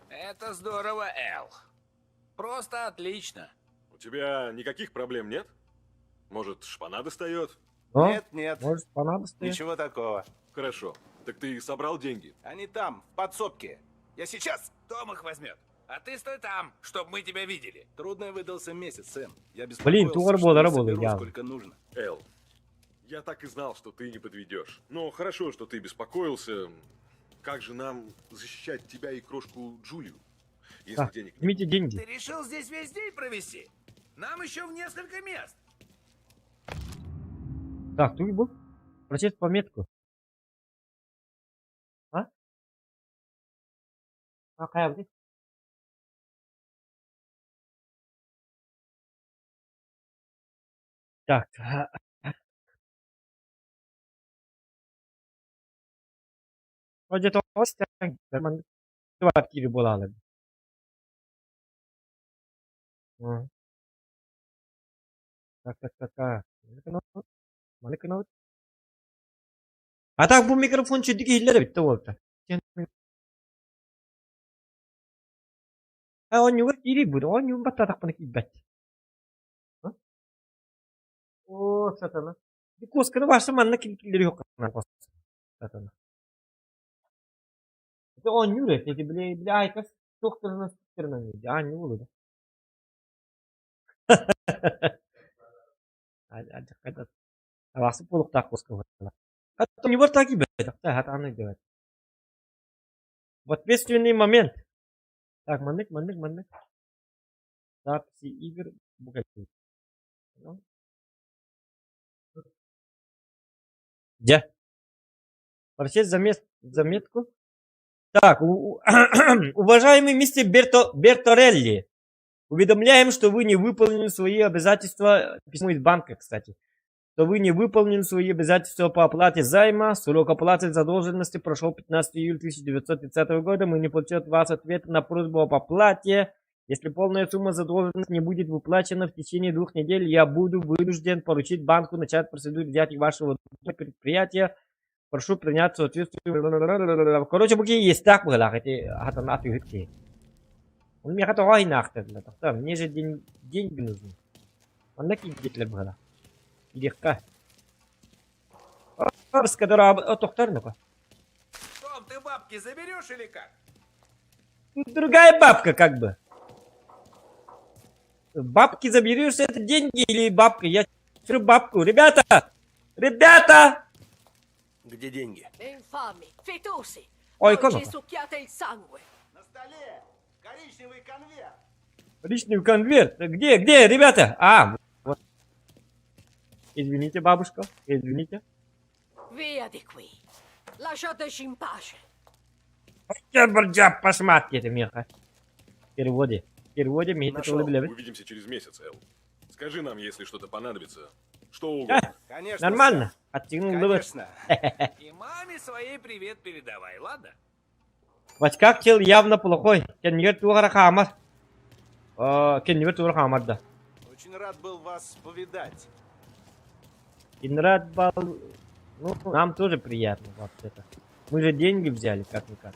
Это здорово, Эл. Просто отлично. У тебя никаких проблем нет? Может, шпана достает? О, Нет, нет. Может, понадобится. Ничего такого. Хорошо. Так ты собрал деньги? Они там, в подсобке. Я сейчас... Том их возьмет. А ты стой там, чтобы мы тебя видели. Трудный выдался месяц, Сэм. Я Блин, беспокоился, тур что было, не работал, соберу, я. сколько нужно. Эл, я так и знал, что ты не подведешь. Но хорошо, что ты беспокоился. Как же нам защищать тебя и крошку Джулию, если Так, денег нет? возьмите деньги. Ты решил здесь весь день провести? Нам еще в несколько мест. Так, тут был. Прочесть пометку. А? А, хайа, Так. Где-то квартире была. Так, так, так, так. А так бу микрофон чүдүк иһиллэр эбит буолта. А оонньууга киирии бу, оонньуун баттаатахпына киирбэт. О, сатана. Куосканы башы манна киллери сатана. Это оонньуур эти бile бile айкас тохторuna стерна а не буолу да. Аласы буолуохтаах куоска Хатта не так и бэт, аны делать. В ответственный момент. Так, маннык, маннык, маннык. Записи игр. Бугатти. Где? Прочесть заметку. Так, уважаемый мистер Берторелли, уведомляем, что вы не выполнили свои обязательства, письмо из банка, кстати, что вы не выполнили свои обязательства по оплате займа, срок оплаты задолженности прошел 15 июля 1930 года, мы не получили от вас ответа на просьбу об оплате. Если полная сумма задолженности не будет выплачена в течение 2 недель, я буду вынужден поручить банку начать процедуру взятия вашего предприятия. Прошу принять соответствующую... Короче, буки есть так было, эти хатан. Он мне хотел, мне же деньги нужны. Он на кидет было. Легко. Тохтар ну-ка. Том, ты бабки заберешь или как? Тут другая бабка как бы. Бабки заберешь, это деньги или бабка? Я бабку. Ребята! Ребята! Где деньги? Infami, fetosi. Ой, Voi come ci succhiate il sangue. На столе коричневый конверт. Коричневый конверт. Где, где, ребята? А, вот. Извините, бабушка, извините. Via di qui. Lasciateci in pace. Пошматки это меха. В переводе. В переводе мне это Нашел. бля. Увидимся через месяц, Эл. Скажи нам, если что-то понадобится. Что угодно. Конечно. Нормально. Оттянул. Конечно. И маме своей привет передавай, ладно? В очках чел явно плохой. Кэннигэр туох эрэ хаамар. Кэннигэр туох эрэ хаамар да. Очень рад был вас повидать. Рад был. Ну, нам тоже приятно вообще-то. Мы же деньги взяли, как-никак.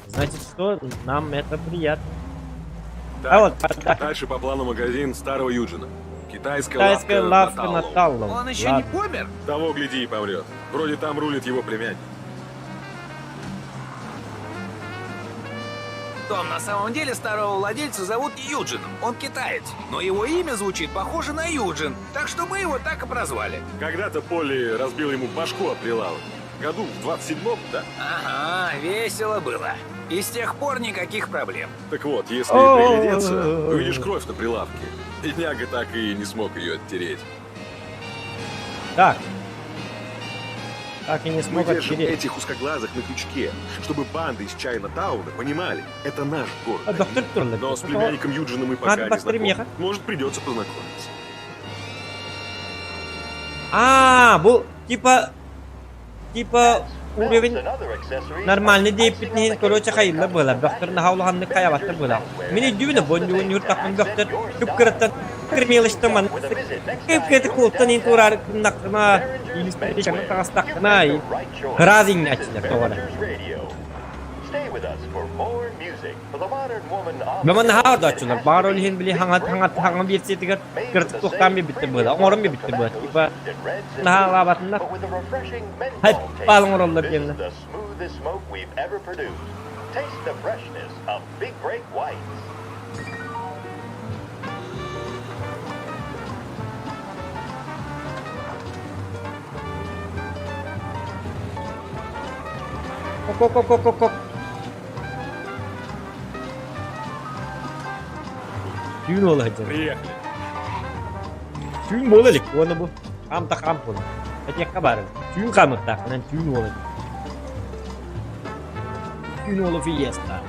Значит, что? Нам это приятно. Так, А вот, так. Дальше по плану магазин старого Юджина. Китайская, Китайская лавка, лавка на на Таллоу. Таллоу. Он еще не Ладно. помер? Того, гляди, и помрет. Вроде там рулит его племянник. Том, на самом деле старого владельца зовут Юджином. Он китаец. Но его имя звучит похоже на Юджин. Так что мы его так и прозвали. Когда-то Полли разбил ему башку о прилавок. Году в 27-м, да? Ага, весело было. И с тех пор никаких проблем. Так вот, если приглядеться, увидишь кровь на прилавке. Бедняга так и не смог ее оттереть. Так. Так и не Мы смог держим оттереть. этих узкоглазых на крючке, чтобы банды из Чайна-тауна понимали, это наш город. А, доктор Турлет. Но с племянником Юджина мы пока Надо не быстрее знакомы. ехать. Может, придется познакомиться. А, бу типа типа уровень нормальный дейпитнин короче хайылла была. Доктор нахаулаханны каябатта была. Мени дүүнө боннюгун юртакмын доктор күп кыраттан кырмелыштыман. Күп кети култан ин турар накына илистен тагастакына хразин ачылар тогора. Баман хаарда ачылар. Бар олихин били хаңат хаңат хаңа бирсетигер кыртык тухтан би битте была. Оңорун би битте была. Типа нахалабатынна. Хайп балың ороллар дегенде. Кок кок кок кок кок. Түүн ола хәҗәр. Приехали. Түүн бола лик. Оны бу. Кам та кам бола. Әтекка бары. Түүн камыкта. Анан түүн ола. Түүн ола фиеста.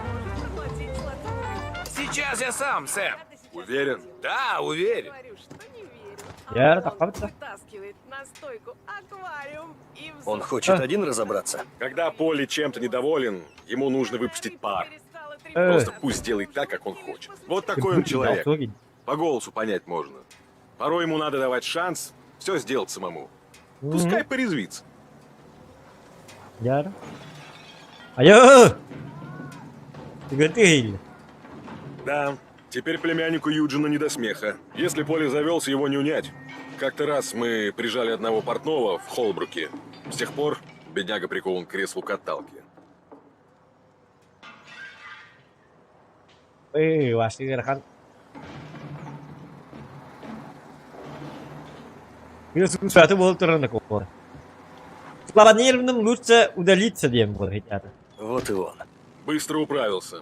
Сейчас я сам, Сэм. Уверен? Да, уверен. Я таккабытта. Он хочет один разобраться? Когда Полли чем-то недоволен, ему нужно выпустить пар. Э. Просто пусть сделает так, как он хочет. Вот такой он человек. По голосу понять можно. Порой ему надо давать шанс все сделать самому. Пускай порезвится. Яр. Айо! Тигерти. Да, теперь племяннику Юджина не до смеха. Если Полли завелся, его не унять. Как-то раз мы прижали одного портного в Холбруке. С тех пор бедняга прикован к креслу каталки. Эй, ваши верхан. Саты болып тұрғанда кол. Слабонервным лучше удалиться дейм бол ребята. Вот и он. Быстро управился.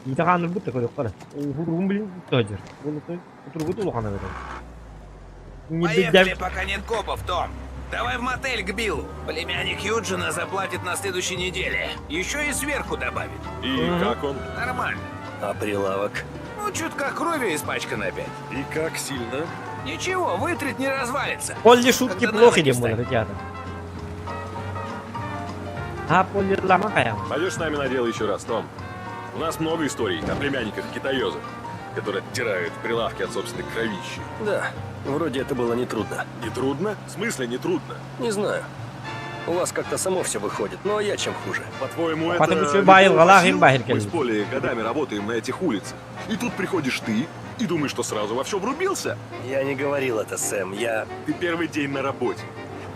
Итахан будто көріп қара. Ургун блин тажыр. Оны той тургут улахана берет. Не Поехали, пока нет копов, Том. Давай в мотель к Биллу. Племянник Юджина заплатит на следующей неделе. Еще и сверху добавит. И как он? Нормально. А прилавок? Ну, чутка крови испачкан опять. И как сильно? Ничего, вытрет не развалится. Полли шутки Когда плохи навыки дейм бол станет. ребята. А полли лама кая. Пойдешь с нами на дело еще раз, Том? У нас много историй о племянниках китаёзах, которые оттирают прилавки от собственной кровищи. Да, вроде это было нетрудно. Не трудно? В смысле не трудно? Не знаю. У вас как-то само все выходит, но я чем хуже. По-твоему, это... Потому что легко байыл, по галахин силам? байыл Мы с келді. Полей годами работаем на этих улицах. И тут приходишь ты и думаешь, что сразу во все врубился. Я не говорил это, Сэм, я... Ты первый день на работе.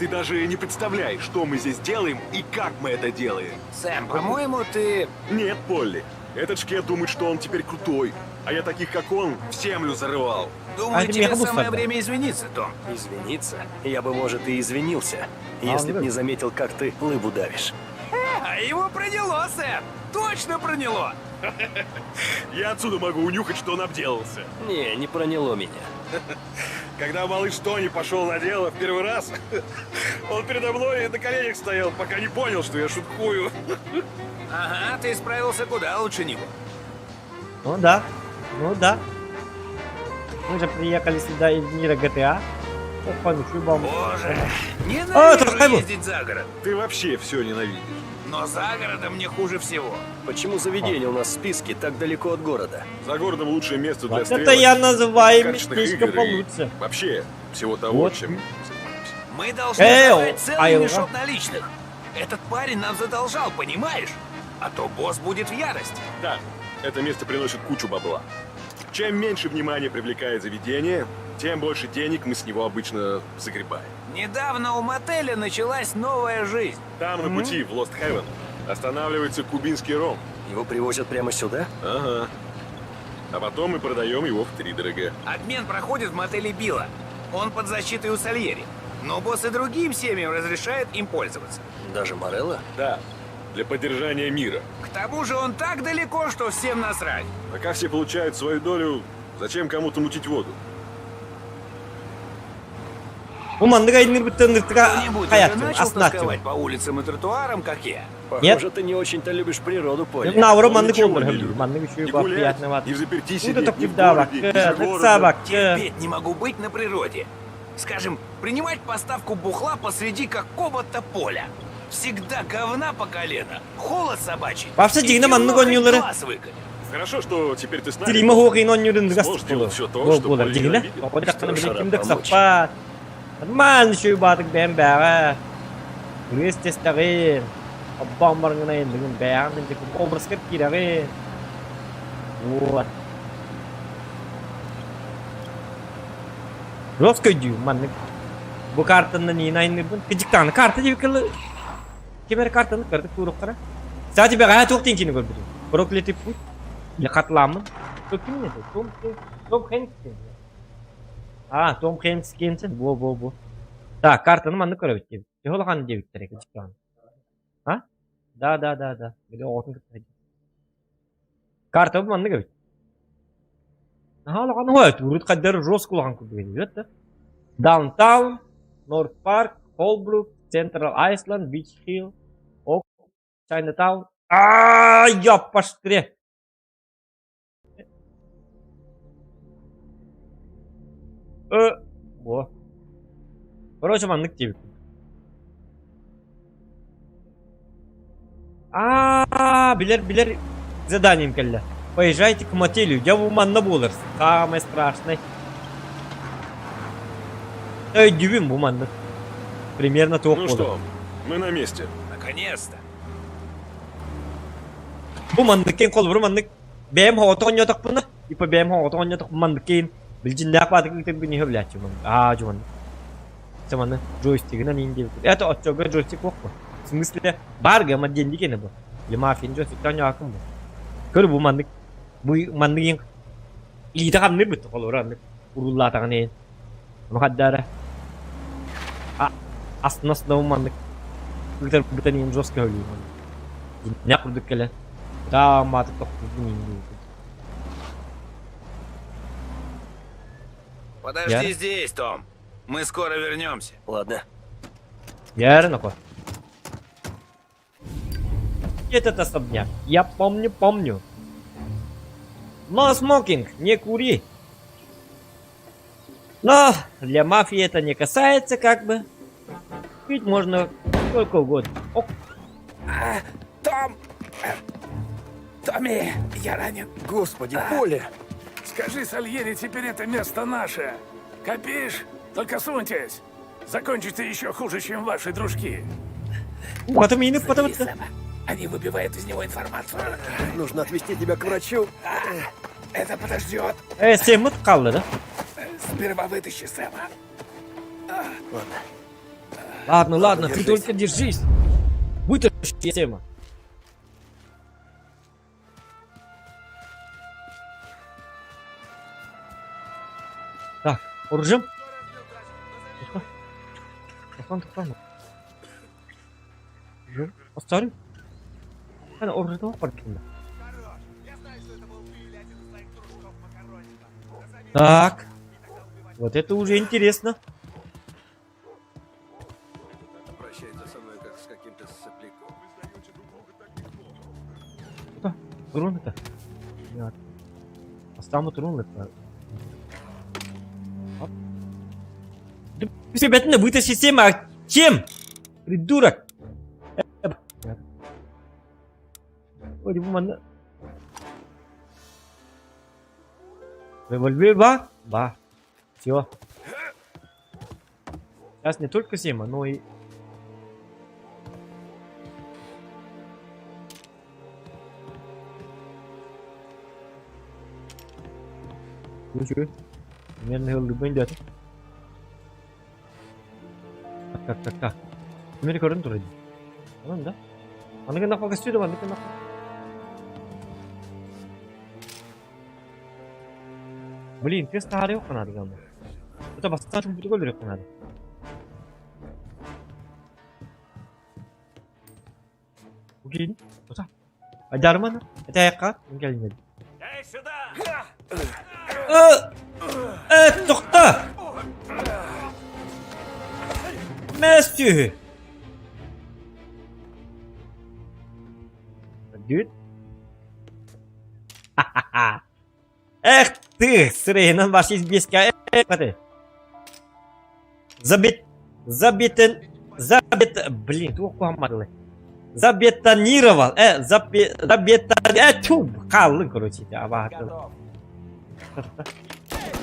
Ты даже не представляешь, что мы здесь делаем и как мы это делаем. Сэм, по-моему, ты... Нет, Полли. Этот шкет думает, что он теперь крутой. А я таких, как он, в землю зарывал. Думаю, А это тебе меха самое бустарда. время извиниться, Том. Извиниться? Я бы, может, и извинился, А, если ну б не заметил, как ты лыбу давишь. А его проняло, Сэм! Точно проняло! Я отсюда могу унюхать, что он обделался. Не, не проняло меня. Когда малыш Тони пошел на дело в первый раз, он передо мной на коленях стоял, пока не понял, что я шуткую. Ага, ты справился куда лучше него. Ну да. Ну да. Мы же приехали сюда из мира GTA. Опа, ну бам. Боже, А, ненавижу это хайбу. ездить за город. Ты вообще все ненавидишь. Но за городом мне хуже всего. Почему заведение у нас в списке так далеко от города? За городом лучшее место для Вот это стрелок, я называю карточных местечко игр и получше. Вообще всего того, Вот. чем занимаемся. Мы должны забрать целый айла. мешок наличных. Этот парень нам задолжал, понимаешь? А то босс будет в ярости. Да, это место приносит кучу бабла. Чем меньше внимания привлекает заведение, тем больше денег мы с него обычно загребаем. Недавно у мотеля началась новая жизнь. Там, на пути в Лост Хевен, останавливается кубинский ром. Его привозят прямо сюда? Ага. А потом мы продаем его втридорога. Обмен проходит в мотеле Билла. Он под защитой у Сальери. Но босс и другим семьям разрешает им пользоваться. Даже Морелло? Да, для поддержания мира. К тому же он так далеко, что всем насрать. Пока все получают свою долю, зачем кому-то мутить воду? Бу маннык айнырбыттан ыртыга Кто-нибудь уже хайаттым, начал астынааччыбын. тосковать по улицам и тротуарам, как я? Нет? Похоже, ты не очень-то любишь природу, Поли. Наоборот, Он маннык ничего буоллар не хөбүлүүр. любит. Маннык үчүгэй Не баар гулять, приятный баар. не взаперти Уу да сидеть, ни в токуйдаабакка, городе, ни за городом. ыксаабакка. Терпеть не могу быть на природе. Скажем, принимать поставку бухла посреди какого-то поля. Всегда говна по колено, холод собачий. Вообще, и дьиҥинэ темно, маннык хоть оонньуулары глаз выколи. Хорошо, что теперь ты с нами. Стрима хоҕин оонньуурун Сможешь ыгастык делать все то, буолар. что Буолар Поли дьиҥинэ. ненавидит. Оҕо дьахтана Что ж, били рад ким да помочь. ыксаппат. Нормально үчүгэй баатык бэйэм бээҕэ. Ырыас тэстэҕин, оббоон барыҥына иннигин бэйэҕин илдьэ образка киирэҕин. Вот. Жестко өйдүүм маннык. Бу картанан иин айныырбын. Кыдьыктааны карта диэбиккэ дылы ким эрэ картаны кыратык туруоххара. Кстати, бэҕэһээ туох диэн киинэ көрбүтүм? Проклятый путь. Или хатыламмын. Ким это? Том, Том Хэнкс. А, Том Хэнкс киэнсин. Во, во, во. Так, картаны маннык көрөбүт диэбит. Төһө улахан диэбиттэрэ кыдьыктааны. А? Да, да, да, да. Били оҕотун кытта Карта маннык эбит. Наһаа улахан уһа, урут хайдары жестко улахан курдук этибит да. Даунтаун, Норт Парк, Холбрук, Централ Айсланд, Бич Хилл, Ок, Чайнатаун. Аа, ёппаштре! Э, во. Короче, маннык диэбиппин. Аа, билэр, билэр заданием кэллэ. Поезжайте к мотелю, дьэ бу манна буолар. Самое страшное. Өйдүүбүн бу маннык. Примерно туох Ну буолар. что, мы на месте. Наконец-то. Бу маннык киэн холобур маннык бэйэм оҕото оонньоотохпуна, типа бэйэм оҕото оонньоотохпуна маннык киэн билдьиннээх баатык ыытарбын иһэ билээччи маннык. Аа, дьэ маннык. Чэ маны джойстигынан иин диэбит. Это оччого джойстик суох бу. В смысле, бар гама диэн дикене бу. Или мафияны джойстиктан оонньоокум бу. Көр бу маннык бу маннык иин илиитэ хамныыр бит холобура аннык урууллаатаҕын иһин. Ону хаддаара а астына-астына маннык ыытар бытан иһин жестко өлүү маннык. Дьиннээх курдук кэлэн таамаатык тохтуурбун иин диэбит. Подожди здесь, Том. Мы скоро вернемся. Ладно. Верно, Этот особняк. Я помню, помню. Но смокинг, не кури. Но для мафии это не касается, как бы. Пить можно сколько угодно. О. А, Том! Томми, я ранен. Господи, Поле! Скажи Сальери, теперь это место наше. Копишь? Только суньтесь. Закончите еще хуже, чем ваши дружки. Потом и потом. Они выбивают из него информацию. Нужно отвезти тебя к врачу. Это подождет. Сэммит хаалла да? Сперва вытащи Сэма. Ладно. Ладно, ладно, ты держись. только держись. Вытащи Сэма. Так, оружием. Тоқтан, тоқтан. Оставим. Ана оружие бар екен. Так. Вот это уже интересно. Обращается со мной как с каким-то сопляком. Турун это. Астамы турун это. Ребята, вытащи система. А чем? Придурок. Ой, бу манна. Револьвер ба? Ба. Все. Сейчас не только Сима, но и... Примерно любой идет. Так, так, так, так. Примерно көрөн турар. Онон да. Аны гына көстүдү, аны гына. Блин, тест таһаарыахха наада гына. Это бастаан чумпутуга өлөрүөххэ наада. Блин, Айдарман, это кэлин. Э, тохта! Мэс түһү. Дүйт. Эх ты, сырыйынан баш избеске. Забит, забитен, забит, блин, туох куһамматылы. Забетонировал, э, запе, забетон, э, тьфу, хааллын, короче, абаһатыл.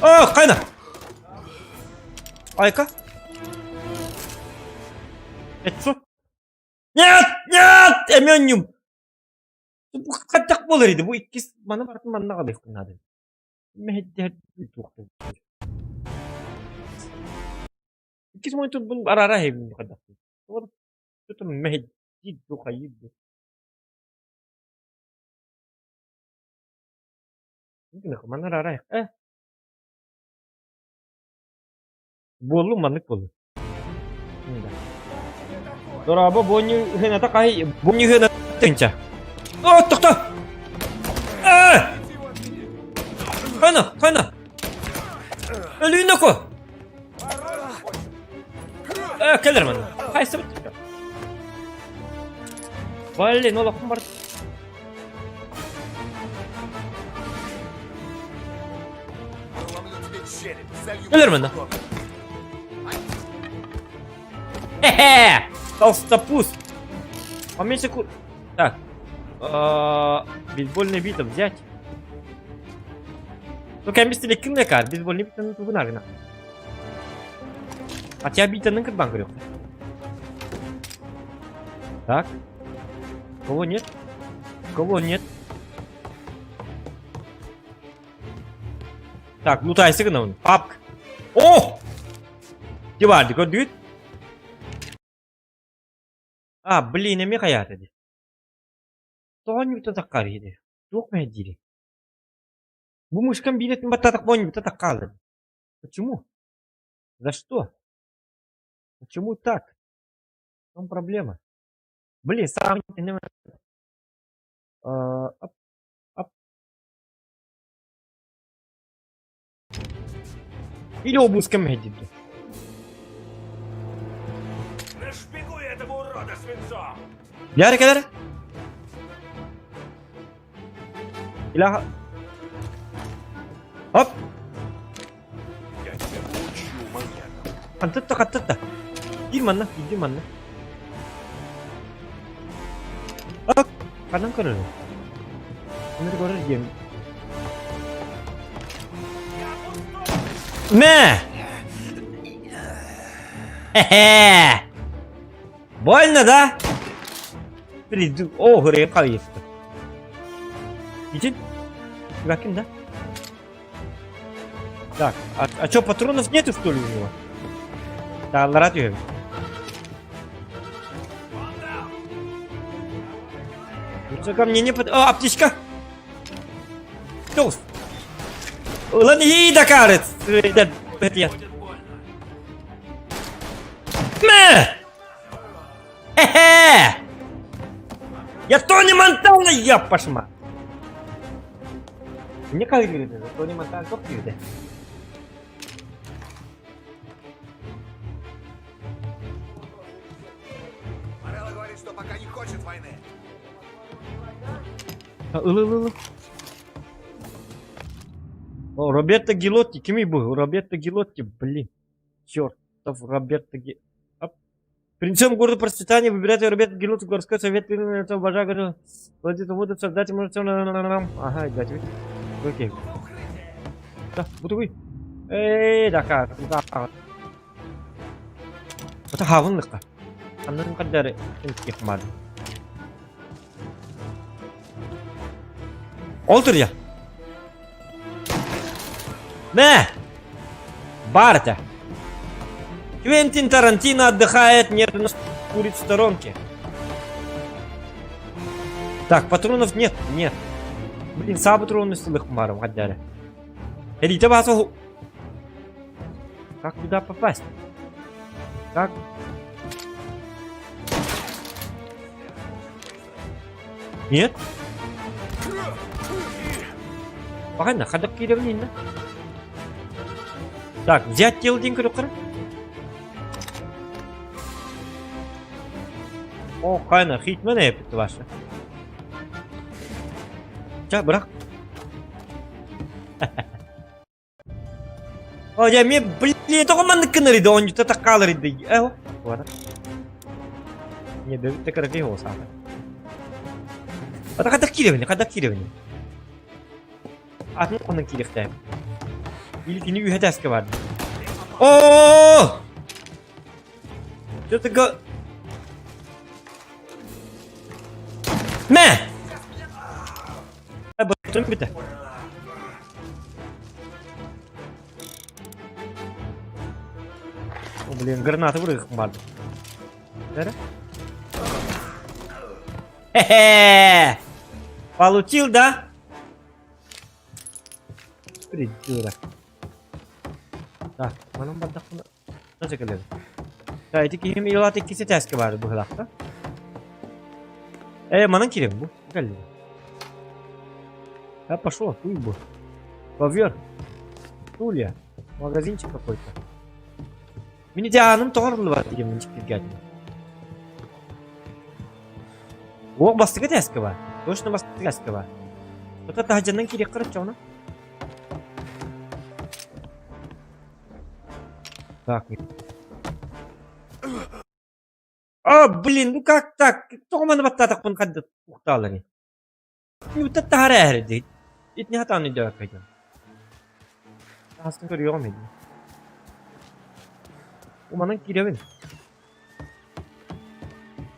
О, хайна! Айка? Это Нет, нет, эмиэ Хайдах буолар ити бу иккис маны барытын манна аҕалыахпын наада. Мэһэйдэһэр туохтан. Иккис монитор араара иһэбин хайдах. Что-то мэһэйдиир дуу хайыыр дуу. Манна араара э Буоллун маннык буоллун. Дорообо буонньу ыһыната хай буонньу ыһыната тынча. О, тохто! Э! Хана, хана! Өлүүнэ ко! Э, кэлэр манна. Хайсы Блин, олохпун бар. Кэлэр манна. Хе-хе! Толстопуз! Поменьше ку... Так. Бейсбольный бита взять. Ну, кэмбистили ким лекар? Бейсбольный битаны тугунарына. А тебя битаны кырбан көрөк. Так. Кого нет? Кого нет? Так, лутайсы гына Папк. О! Диварды көрдүгүт? А, блин, эми хайаата ди. Тоҕо таккар иди. Туох мэһэдиири? Бу мышкам биирэтин баттатах бонньута таккаалын. Почему? За что? Почему так? В чем проблема? Блин, сам не оп, оп. Или обыском мэһэдиир. Нашпигуй этого урода свинцом! Бяры кэлэр? Иля... Оп! Я тебя учу, маньяк. Хантытта, хантытта. Иди манна, иди манна. Оп! Ханан көрөр. Өнөр көрөр диэн. Мэ! Хе-хе! Больно, да? Приду. О, хырыйып қалыйыпты. Иди. Ким, да? Так, а, а что, патронов нету, что ли, у него? Да, ларат Ко мне не под... О, аптечка! Толст! Ылан и дакарец! Мэ! Хе-хе! Я Тони Монтана, ёпашма! Мне как говорит, Тони Монтана топ киирдэ. Морелло говорит, что пока не хочет войны. Ыл ыл ыл. О, Роберто Гилотти, кимий бу? Роберто Гилотти, блин. Чертов Роберто Ги... Оп. Принесем городу процветание, выбирайте Роберто Гилотти, городской совет, обожаю, владеть воду, создать, может, Ага, дайте. Окей. Да, бутугуй. Эй, дака, да. Это хавынлыкка. Аннан кадары интихмад. Ол турья. Мэ! Барта. Квентин Тарантино отдыхает, нервно курит в сторонке. Так, патронов нет, нет. Блин, саа патроны сылых марым отдали. Элита базу. Как туда попасть? Как? Нет? Погано, хадак кииребин инна. Так, взять тело диэн көрүөххэ. О, хайна, хитмен эпит ваша. Ча, бырах. О, дьэ, эмиэ, блин, тоҕо маннык гынар иди, оонньута таккаалар иди. Э, ладно. Не, бэбит да кыракый ол саата. Ата хайдах киирэбин, хайдах киирэбин? Атын онон киириэхтээбин. Или кини үһэ тээскэ бар. О! Что-то Мэ! Бытым бүтэ. О, блин, граната бырыгым барды. Бәрі? Хе-хе! Получил, да? Придурок. Так, манан бардахпына Nasıl кэлэбин? Та ити киһим илаат иккис этээскэ баар быһылаахта. Э, манан киирэн бу. Кэллим. Я пошел, туй бу. Ковер. Стулья. Магазинчик какой-то. Мин ити ааным тоҕор бар диэн киргэтим. Уох бастыгы этээскэ бар. Точно бастыгы этээскэ бар. Тота таһдьанан киириэххэ чоҕуна. Так. А, блин, ну как так? Тоҕо маны баттаатахпын ханна ухтаалларый? Үүтэ таһара эһэрдий. Итини хатаан өйдөөбөккө Таһасын көрүөҕүм ини. Уманан киирэбин.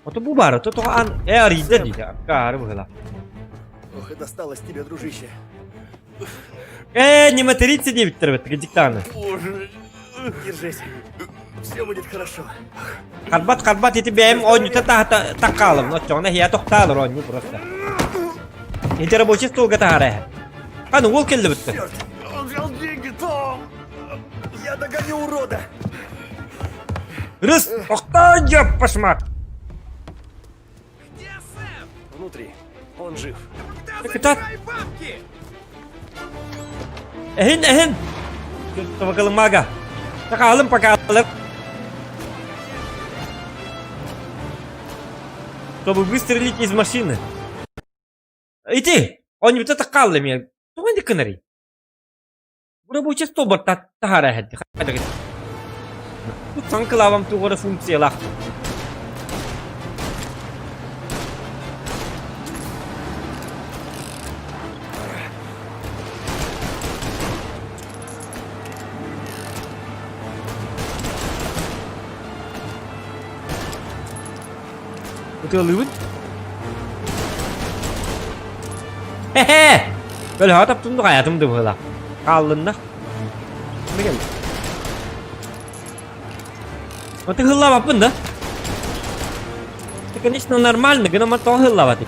Ото бу баара, то тоҕо аан э арыйда дии, акаары быһыла. Ох, и досталось тебе, дружище. Э, не материться диэбиттэр эбит, диктаны. Боже, держись. Все будет хорошо. Харбат, харбат, ити бэйэм оонньута таһата таккаалым, оччоҕуна иһэ тохтаалар оонньуу просто. Ити рабочий столга таһара эһэ. Аны уол кэллибиттэр. Черт, он взял деньги, Том! Я догоню урода! Рыс, тохтоо, дьоппашмат! Внутри. Он жив. Кытат! Эһин, эһин! Бакалымага. Такаалым покалым. Чтобы выстрелить из машины. Ити! Оонньуута такаалла эмиэ. Тоҕо инник гынарый? Рабочий столбар таһаара эһэрди. Саҥа кылаабам туох эрэ функциялаах. Ытыалыыбын. Хе-хе! Көлөһө таптым да хайатым да быһыылаах. Хааллынна. Кэл. Вот ты хыллаабаппын да? Это, конечно, нормально, гына тоҕо хыллаабатый?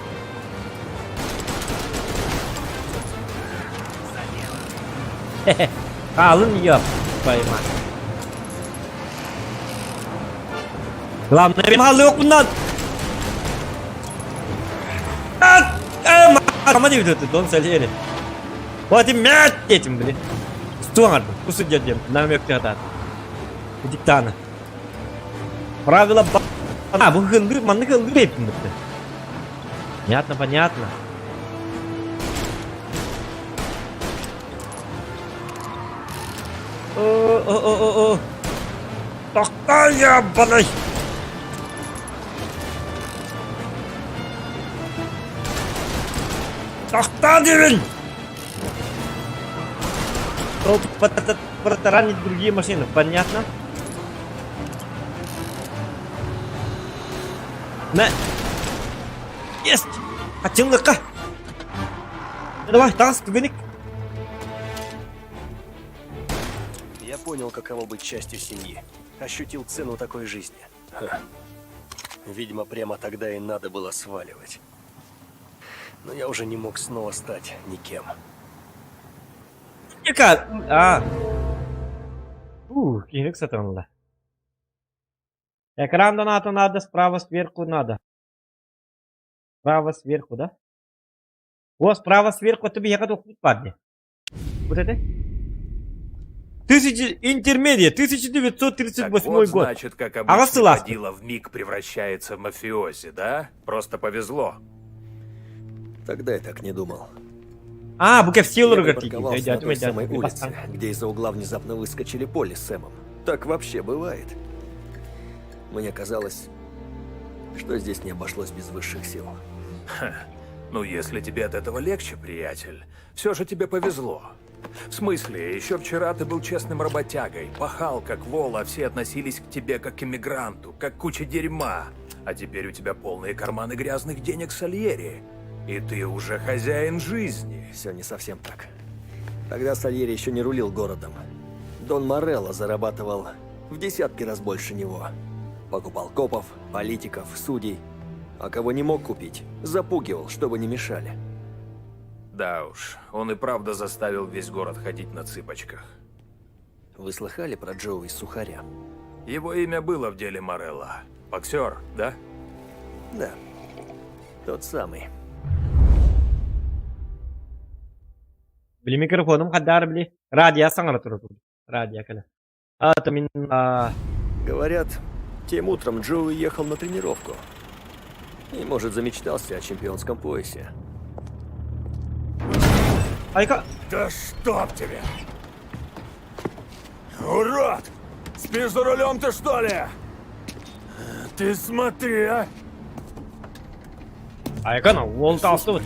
Хе-хе. Хаалын ёп, пойма. Главное, benim хаалыахпынан. Ама диэбит дон сэлиэри. Вот и мять этим, блин. Стуан, кусу дедем, намек театр. Диктана. Правила А, бу хыллыр, маннык хыллыр эппин битте. Понятно, понятно. О-о-о-о-о. Тохтоо балай! Тохтоо диибин! Протаранить другие машины, понятно? На! Есть! Хачыллыкка! Давай, таас, түгэник! Я понял, каково быть частью семьи. Ощутил цену такой жизни. Ха. Видимо, прямо тогда и надо было сваливать. Но я уже не мог снова стать никем. Яка? А. Ух, киһини сатанла. Экран доната надо справа сверху надо. Справа сверху, да? О, справа сверху это биһиэхэ тохпут баар дии. Вот это? Тысяча... Интермедиа, 1938 Так вот, год. значит, как Аҕыс обычный сыл ааспыт. водила вмиг превращается в мафиози, да? Просто повезло. Тогда я так не думал. А, бу Я кэпсиэлэригэр припарковался на тиийдим. той самой улице, где из-за угла внезапно выскочили Полли с Сэмом. Так вообще бывает. Мне казалось, что здесь не обошлось без высших сил. Ха. Ну, если тебе от этого легче, приятель, все же тебе повезло. В смысле, еще вчера ты был честным работягой, пахал как вол, а все относились к тебе как к иммигранту, как к куче дерьма. А теперь у тебя полные карманы грязных денег Сальери. И ты уже хозяин жизни. Все не совсем так. Тогда Сальери еще не рулил городом. Дон Морелло зарабатывал в десятки раз больше него. Покупал копов, политиков, судей. А кого не мог купить, запугивал, чтобы не мешали. Да уж, он и правда заставил весь город ходить на цыпочках. Вы слыхали про Джоуи Сухаря? Его имя было в деле Морелло. Боксер, да? Да. Тот самый. Били микрофоным хаддар били. Радио саҥара турар. Радио кэлэ. А, мин а, Говорят, тем утром Джоуи ехал на тренировку. И, может, замечтался о чемпионском поясе. Айка! Да чтоб тебе! Урод! Спишь за рулем ты что ли? Ты смотри, а! Айка, уол таҕыста.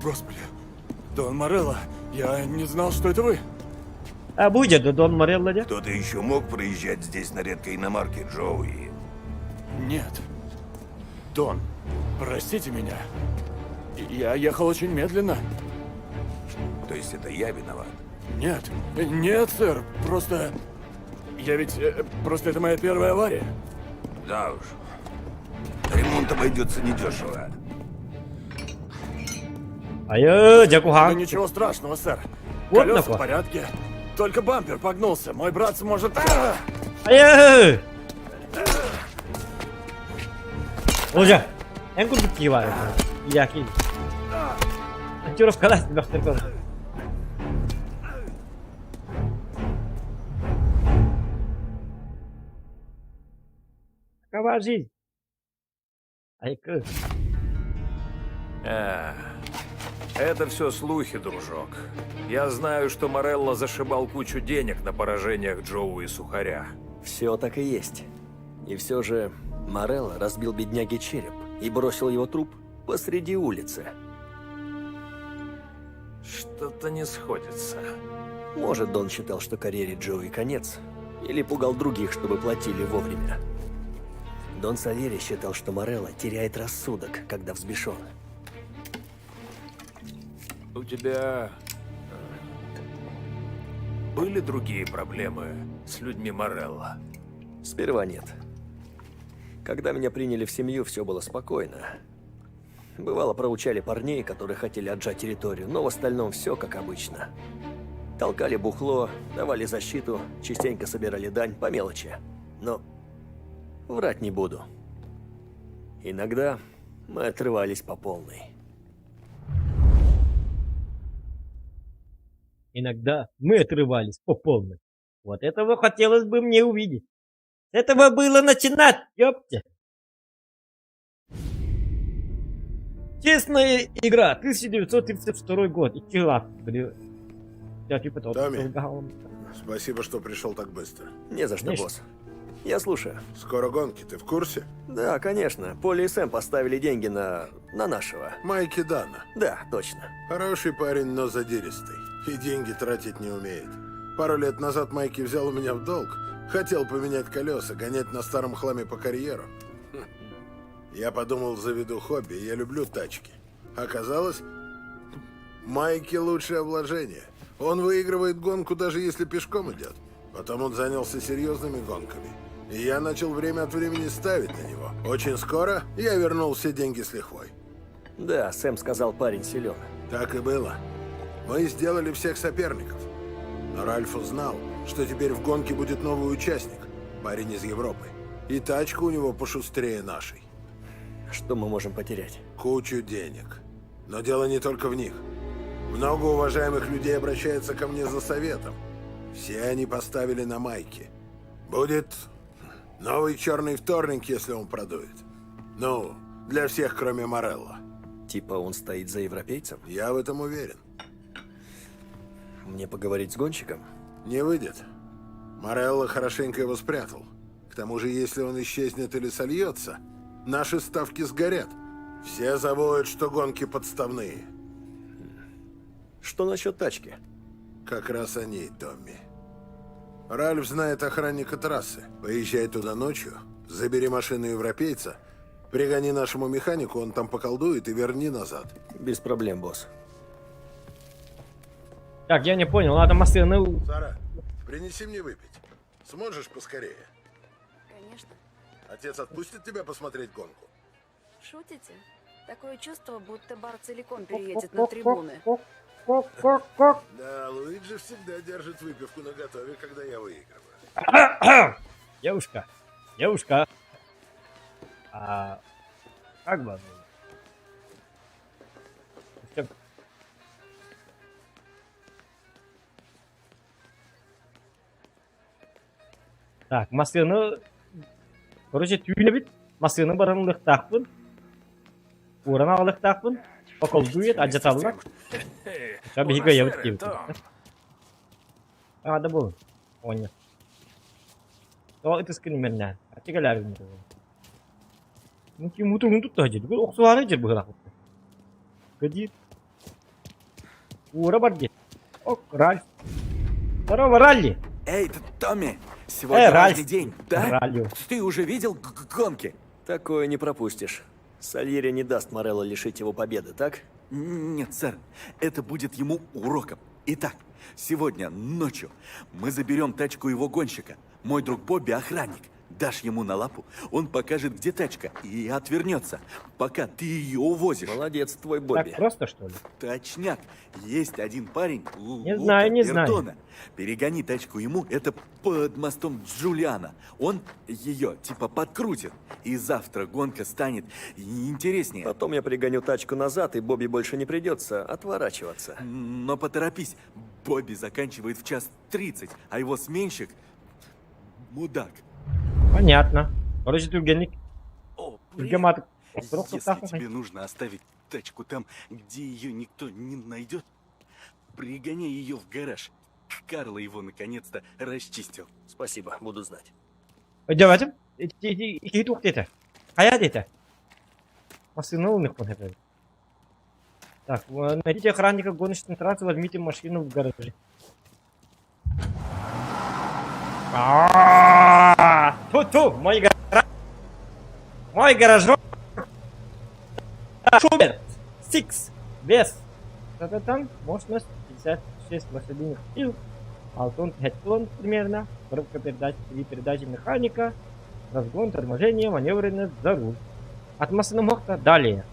Господи, Дон Морелло, я не знал, что это вы. А, будет Дон Морелло, да? Кто-то еще мог проезжать здесь на редкой иномарке, Джоуи? Нет. Дон, простите меня. Я ехал очень медленно. То есть это я виноват? Нет, нет, сэр, просто... Я ведь... Просто это моя первая авария. Да уж. Ремонт обойдется недешево. Айы, дьэ Да ничего страшного, сэр. Вот Колеса нахуй. в порядке. Только бампер погнулся. Мой брат сможет... А! Айы! Олжа, эн курдук киһи баар. Яки. Монтировкалаас бөхтөр. Такова жизнь. Айка. А, это все слухи, дружок. Я знаю, что Морелло зашибал кучу денег на поражениях Джоуи Сухаря. Все так и есть. И все же Морелло разбил бедняге череп и бросил его труп посреди улицы. Что-то не сходится. Может, Дон считал, что карьере Джоуи конец, или пугал других, чтобы платили вовремя. Дон Сальери считал, что Морелло теряет рассудок, когда взбешен. У тебя были другие проблемы с людьми Морелло? Сперва нет. Когда меня приняли в семью, все было спокойно. Бывало, проучали парней, которые хотели отжать территорию, но в остальном все как обычно. Толкали бухло, давали защиту, частенько собирали дань по мелочи. Но врать не буду. Иногда мы отрывались по полной. Иногда мы отрывались по полной. Вот этого хотелось бы мне увидеть. С этого было начинать, ёпте. Честная игра, 1932 год. Икки блин. Я типа Томми, спасибо, что пришел так быстро. Не за что, Конечно. босс. Я слушаю. Скоро гонки, ты в курсе? Да, конечно. Поли и Сэм поставили деньги на нашего. Майки Дана. Да, точно. Хороший парень, но задиристый. И деньги тратить не умеет. Пару лет назад Майки взял у меня в долг. Хотел поменять колеса, гонять на старом хламе по карьеру. Хм. Я подумал, заведу хобби, я люблю тачки. Оказалось, Майки лучшее вложение. Он выигрывает гонку, даже если пешком идет. Потом он занялся серьезными гонками. И я начал время от времени ставить на него. Очень скоро я вернул все деньги с лихвой. Да, Сэм сказал, парень силен. Так и было. Мы сделали всех соперников. Но Ральф узнал, что теперь в гонке будет новый участник, парень из Европы. И тачка у него пошустрее нашей. Что мы можем потерять? Кучу денег. Но дело не только в них. Много уважаемых людей обращаются ко мне за советом. Все они поставили на майки. Будет новый черный вторник, если он продует. Ну, для всех, кроме Морелло. Типа он стоит за европейцем? Я в этом уверен. Мне поговорить с гонщиком? Не выйдет. Морелло хорошенько его спрятал. К тому же, если он исчезнет или сольется, наши ставки сгорят. Все забудут, что гонки подставные. Что насчет тачки? Как раз о ней, Томми. Ральф знает охранника трассы. Поезжай туда ночью, забери машину европейца, пригони нашему механику, он там поколдует и верни назад. Без проблем, босс. Так, я не понял, надо машину... Сара, принеси мне выпить. Сможешь поскорее? Конечно. Отец отпустит тебя посмотреть гонку? Шутите? Такое чувство, будто бар целиком переедет на трибуны. Да, Луиджи всегда держит выпивку наготове, когда я выигрываю. Девушка, девушка. А как вас зовут? Так, массыына, короче, түүнэбит, массыына баран ылыахтаахпын, уоран аҕалыахтаахпын, поколдует, алдьаталлар. Биһиги ыйабыт диэбит. Аада буолун, оҕонньор. Тоҕо ытыскын имэрнээн, аччык элээрин Мутугун тутта сылдьар, охсуһаары сылдьар быһыылаах. Кыдьыыр. Уура бар диэн. Ок, Ральф. Здорово, Ралли! Эй, Томми, сегодня Э, Ральф. важный день, да? Ралли. Ты уже видел гонки? Такое не пропустишь. Сальери не даст Морелло лишить его победы, так? Нет, сэр, это будет ему уроком. Итак, сегодня ночью мы заберем тачку его гонщика. Мой друг Бобби охранник. Дашь ему на лапу, он покажет, где тачка, и отвернется, пока ты ее увозишь. Молодец твой Бобби. Так просто, что ли? Точняк. Есть один парень, Не Лука знаю, не знаю. Бердона. Перегони тачку ему, это под мостом Джулиана. Он ее типа подкрутит. И завтра гонка станет интереснее. Потом я пригоню тачку назад, и Бобби больше не придется отворачиваться. Но поторопись, Бобби заканчивает в час 30, а его сменщик мудак. Понятно. Короче, түргэнник. О, Түргэн маатык. Если тебе нужно оставить тачку там, где ее никто не найдет, пригоняй ее в гараж. Карло его наконец-то расчистил. Спасибо, буду знать. Өйдөөбөтүм. Киһи туох диэтэ? Хайа диэтэ? Массыына ылыныахпын эбит. Так, найдите охранника гоночной трассы, возьмите машину в гараже. Ту-ту, мой гараж. Мой гаражок. Шуберт. Сикс. Вес. Что-то там. Мощность 56 лошадиных сил. Алтон 5 тонн примерно. Коробка передач, 3 передачи механика. Разгон, торможение, маневренность за руль. От массыына Далее.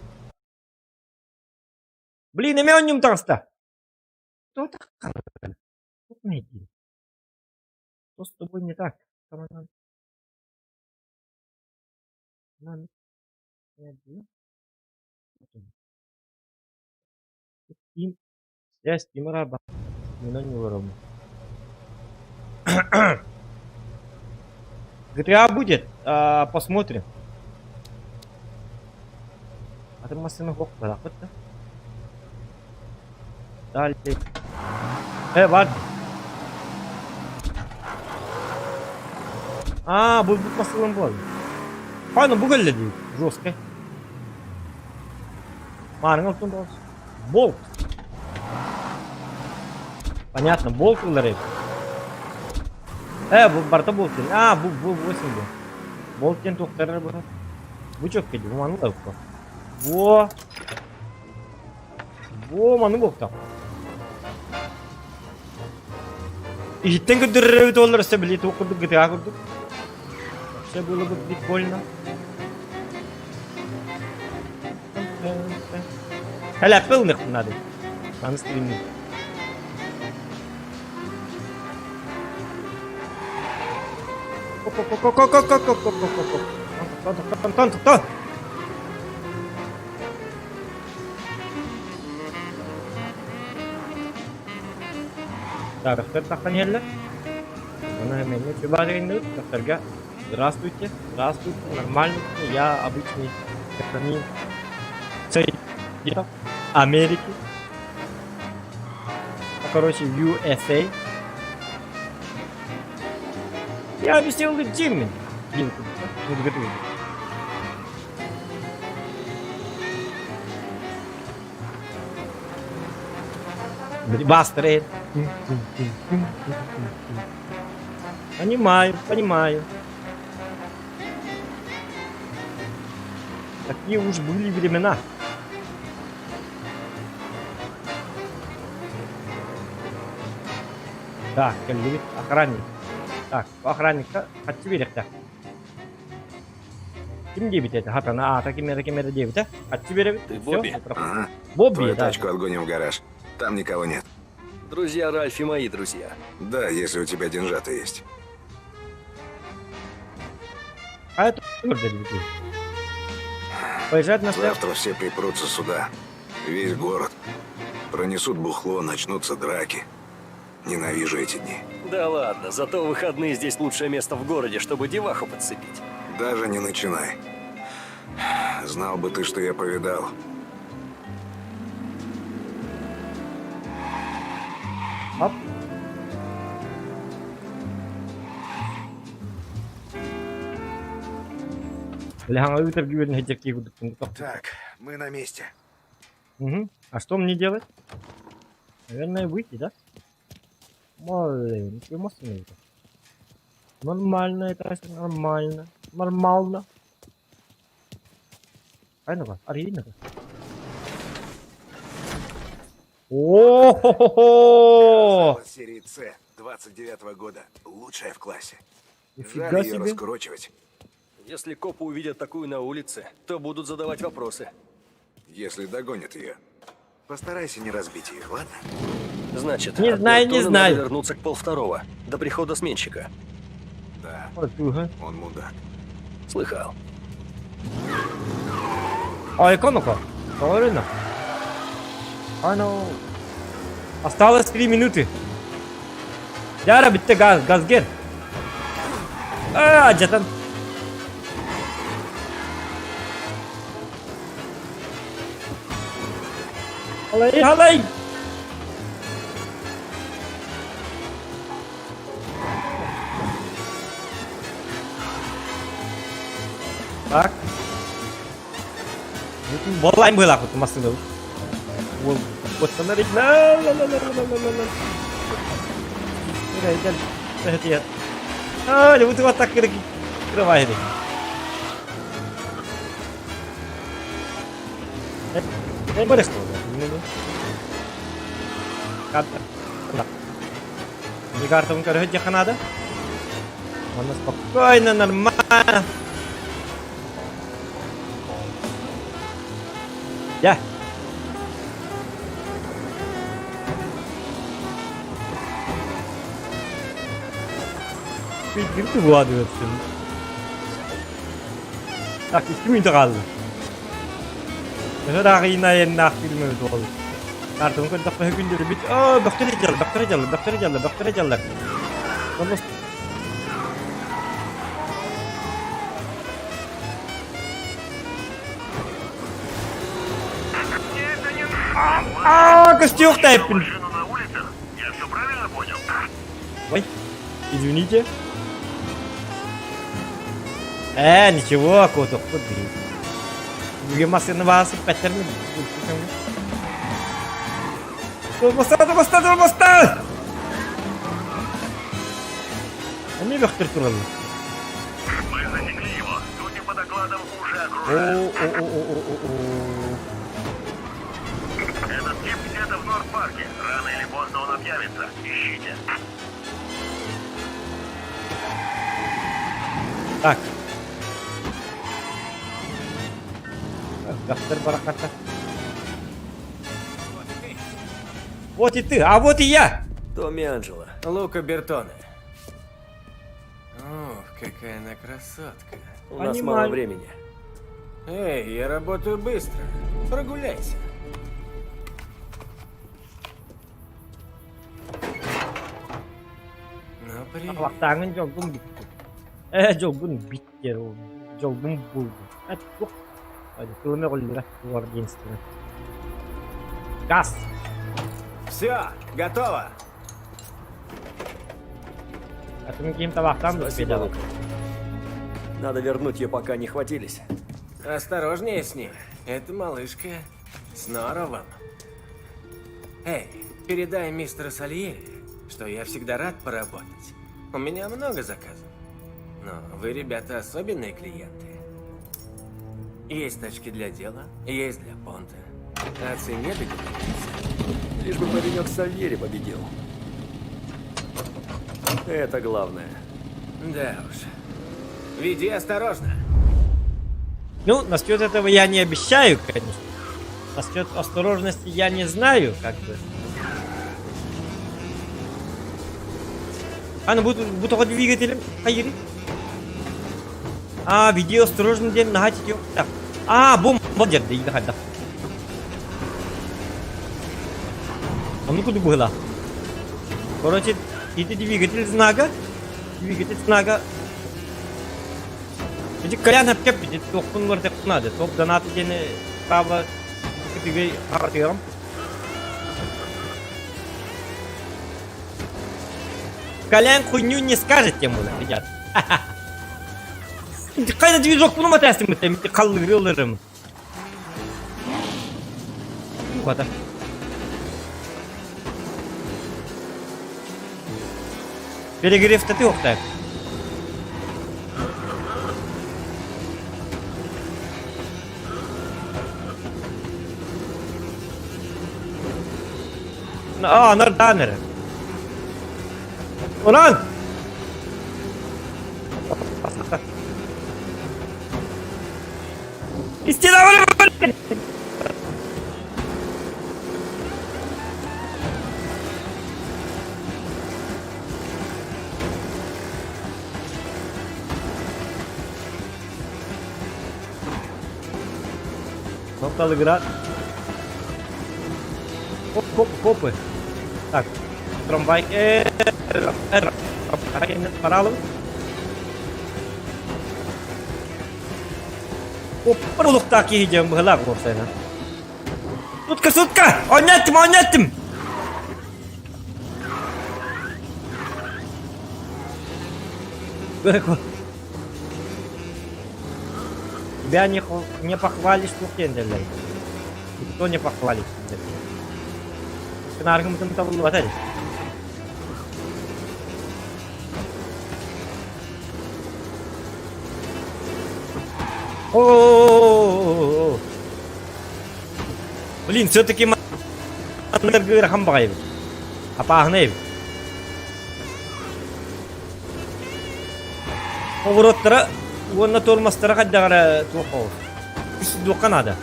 Блин, эмиэ таҕыста. Кто так? Найди. Что с тобой не так? Нам Steam. Связь Тимура Не GTA будет, а, посмотрим. А ты массыына суох да? Далее. Э, бар. А, бу массыынам буолла. Файна бу кэллэ дии. Жестко. Маарыҥ Болт. Понятно, болт ылар Э, бу барыта болт. А, бу бу 8 бу. Болт диэн туохтара бу. Бу чөккө бу маны да Во. Во, маны болта. Иһиттэн көрдөрөр олар өссө били туох курдук GTA курдук. Вообще было бы прикольно. Халяпыл надо. Аны стримни. Ко-ко-ко-ко-ко-ко-ко-ко-ко-ко. Тон, тон, тон, тон. Тарыхтар тахсан иһэллэр. Оны эмиэ чубаарыйынныбыт. Докторга здравствуйте, здравствуйте, нормально, я обычный гражданин Америки. Короче, USA. Я объяснил Джимми. Быстрее. Понимаю, понимаю. Такие уж были времена. Так, кэллибит охранник. Так, охранникка хаччы биэриэхтээх. Ким диэбит этэ? Хатана аата ким эрэ ким эрэ диэбитэ. Хаччы биэрэбит. Ты Всё, Бобби? Ага. Бобби, Твою да. тачку отгоним в гараж. Там никого нет. Друзья Ральфи мои друзья. Да, если у тебя деньжата есть. А это Поезжать на Завтра все припрутся сюда. Весь город. Пронесут бухло, начнутся драки. Ненавижу эти дни. Да ладно, зато выходные здесь лучшее место в городе, чтобы деваху подцепить. Даже не начинай. Знал бы ты, что я повидал. Оп. Так, мы на месте. Угу. А что мне делать? Наверное, выйти, да? Блин, ты Нормально это, нормально. Нормально. Айнова, Арина. О-хо-хо-хо! Серии С 29 -го года. Лучшая в классе. Нифига Жаль ее себе. раскурочивать. Если копы увидят такую на улице, то будут задавать вопросы. Если догонят ее. Постарайся не разбить ее, ладно? Значит, Не от знаю, не Бертона знаю. Надо вернуться к полвторого, до прихода сменщика. Да. Ой, Он мудак. Слыхал. А, икону-ка. Правильно. А, ну. Осталось 3 минуты. Яра bitti gaz, gaz gel. Aa, canım. Halay halay. Так. Балайм была вот машина. Вот, вот фонарик. Ла ла ла ла ла ла ла. А, вот вот так открывай. Карту короче, надо. Она спокойно, нормально. Я. Ты вкладываться. Так, 2 минута kaldı. Төһө даҕы айаннаах фильмы буолла. Картон көрдөхпө күндүрү бит. Оо, бөхтөрө дьаллар, бөхтөрө дьаллар, бөхтөрө дьаллар, бөхтөрө дьаллар. Онно А, костюк тайпын. Ой, извините. Ничего, кот, блин. Бүгін машина басып, пәтерін. Тормозда, тормозда, тормозда! Они бөхтөр туралы. Мы засекли его. Судя по докладам, уже О, окружают. о, о, о, о, о, о. Этот тип где-то в Норд-парке. Рано или поздно он объявится. Ищите. Так. Доктор Бараката. Вот и ты, а вот и я! Томми Анджело. Лука Бертоне. Ох, какая она красотка. У нас Понимаю. мало времени. Эй, я работаю быстро. Прогуляйся. Привет. Табахтааҥҥын дьолгун бүттү. Ээ, дьолгун бит диэр ол. Дьолгун булду. Эт, тух. Тылым өҕүллүбэт буолар диэн истибэт. Газ! Все, готово. Атын ким табахтаан Спасибо, Лука. Надо вернуть ее, пока не хватились. Осторожнее с ней. Это малышка с норовом. Эй, передай мистеру Сальери, что я всегда рад поработать. У меня много заказов. Но вы, ребята, особенные клиенты. Есть тачки для дела, есть для понта. О цене договоримся. Лишь бы паренек Сальери победил. Это главное. Да уж. Веди осторожно. Ну, насчет этого я не обещаю, конечно. Насчет осторожности я не знаю, как бы. А, ну бу тоҕо двигателем хайыри? А, видео осторожно диэн наһаа титиохтаах. А, бу дьэрдэ иилэ хайдах. Ону куду быһыла. Короче, ити двигатель знага, двигатель знага Ити кыран эпкеп ити туохпун барытыахпын наада. Топ донаты диэни право үчүгэй харатыаҕым. Колян хуйню не скажет тем более, ребят. Хайда движок пуну матастым халлыгы ылырым. Хата. Перегрев-то ты А, нарданер. Уран! Истина Нокал игра. Хоп, хоп, хопы. Так, трамвай. Оппар киһи диэн быһылаах уопсайынан. Сутка, сутка! Ойнаттым, ойнаттым! Тебя не, не похвалишь, тухтенделер. Никто не похвалит. Кынаргымытын табылбат О, Блин, все-таки ыарахан баҕайыбыт. Апааһынай эбит. Оҕуруоттара уонна тормозтара хайдах эрэ туох Дуохха наада.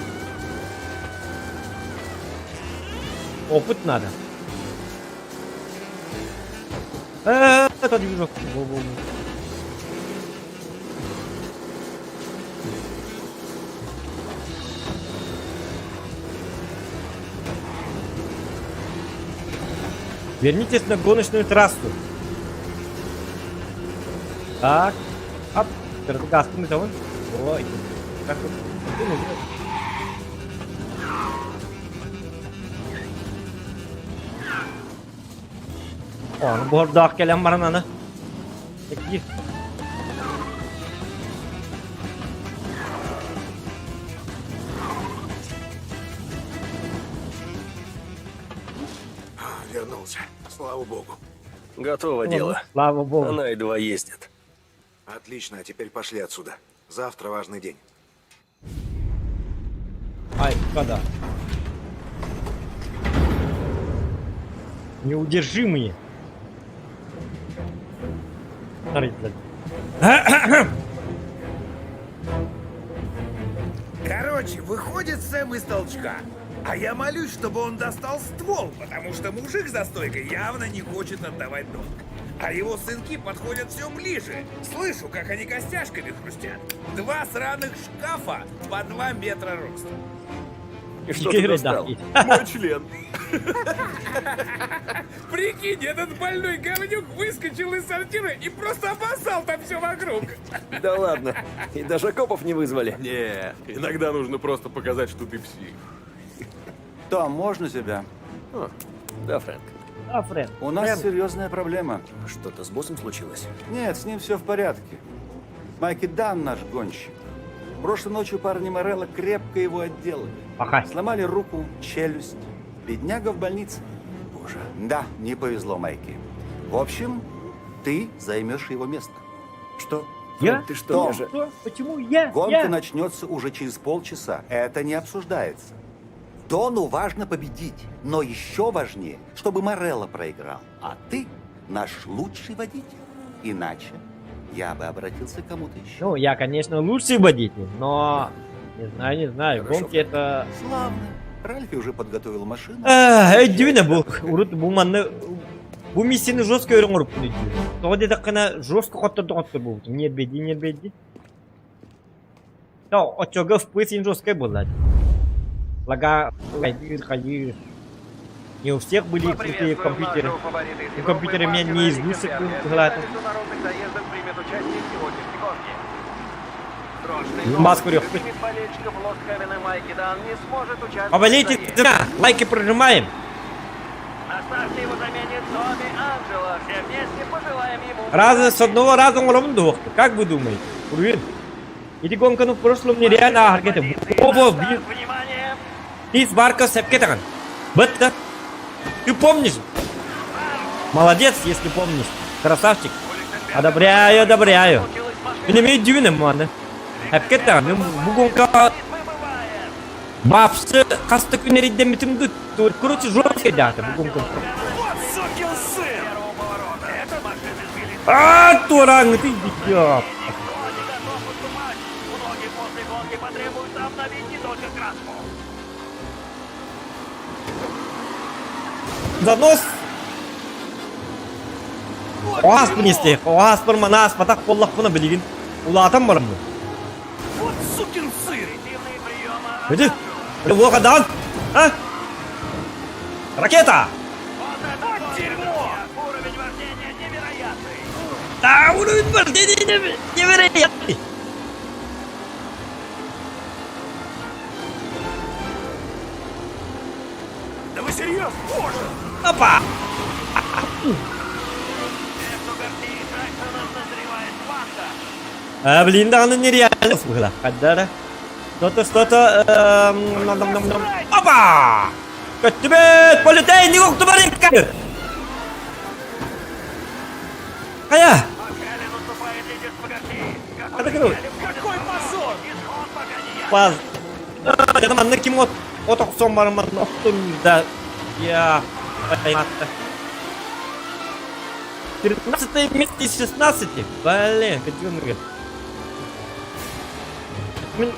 Опыт надо. Это движок. Вернитесь на гоночную трассу. Так. Ап. Газ мы Ой. Как Оны бордаах кэлэн баран аны. Такие. Вернулся. Слава богу. Готово дело. Слава богу. Она едва ездит. Отлично, а теперь пошли отсюда. Завтра важный день. Ай, когда? Неудержимые. Смотрите, блядь. Короче, выходит Сэм из толчка. А я молюсь, чтобы он достал ствол, потому что мужик за стойкой явно не хочет отдавать долг. А его сынки подходят все ближе. Слышу, как они костяшками хрустят. Два сраных шкафа по 2 метра ростом. И что ты достал? Мой член. Прикинь, этот больной говнюк выскочил из сортира и просто обоссал там все вокруг. Да ладно. И даже копов не вызвали. Не, иногда нужно просто показать, что ты псих. Том, можно тебя? Да, Фрэнк. Да, Фрэнк. У нас Фрэнк. серьезная проблема. Что-то с боссом случилось? Нет, с ним все в порядке. Майки Дан наш гонщик. Прошлой ночью парни Морелло крепко его отделали. Ага. Сломали руку, челюсть. Бедняга в больнице. Боже. Да, не повезло Майке. В общем, ты займешь его место. Что? Я? Фрэнк, ты что, Том, я же... Что? Почему я? Гонка Я? начнется уже через полчаса. Это не обсуждается. Дону важно победить, но еще важнее, чтобы Морелло проиграл. А ты наш лучший водитель. Иначе я бы обратился к кому-то еще. Ну, я, конечно, лучший водитель, но... Не знаю, не знаю. Хорошо, Гонки это... Славно. Ральфи уже подготовил машину. Өйдүүнэ бу урут бу манна бу миссияны жестко өрүн оҥорбуппун өйдүүр. Тоҕо диэтэххинэ жестко хотторду хоттор буолбутум. Ньиэрбэйдии ньиэрбэйдии. То оччого FPS син жесткай буолла. Лага хайдыыр хайдыыр. Не у всех были крутые компьютеры. У компьютера у меня не из лучших был быһыылаата. международных заездах примет участие в сегодняшней гонке. Срочный Маску новости. рёх. Любимец болельщиков Лост-Хевена Майки Дан не сможет участвовать в Поболейте, заезде. да, лайки прожимаем. На старте его заменит Томми Анджело. Все вместе пожелаем ему... Раза с одного раза оҥоробун дуо. Как вы думаете? Уруйун. Ити гонканы в прошлом нереально ааһарга Бобо, блин. Внимание! Ты сварка сепкетаган. Бытта. Ты помнишь? Молодец, если помнишь. Красавчик. Одобряю, одобряю. Мин эмиэ дьүһүнэ маны. Эпкетаган. Бу гонка бапсы хаста күн эрийдэммитим ду. Короче, жесткая дата бу гонка. Вот сукин сын! А, тураҥ, ты идиот. Многие после гонки потребуют обновить не только краску. Занос. Оҕаспын истиэх, оҕаспын манаас батах буоллахпына билигин улаатан бараммын. Вот сукин сын! Иди, Лоха А? Ракета! Вот дерьмо! Уровень вождения невероятный. Да, уровень вождения невероятный! Да вы серьезно? Боже! Опа! Между Гарсией и Джексоном назревает схватка. А, блин, да, оно нереально было. Хаддара. Что-то, что-то... эм, ном-ном-ном. Опа! Көттүбүт! Полетей, не уктубарыкка! Хайа! Маккален уступает лидерство Гарсии. Хата кырыл. Какой позор! Исход пока не ясен. Паз. Это манна ким от от охсон барман оттун да я пойматта. 13 место из 16. Блин, котенок. Мин-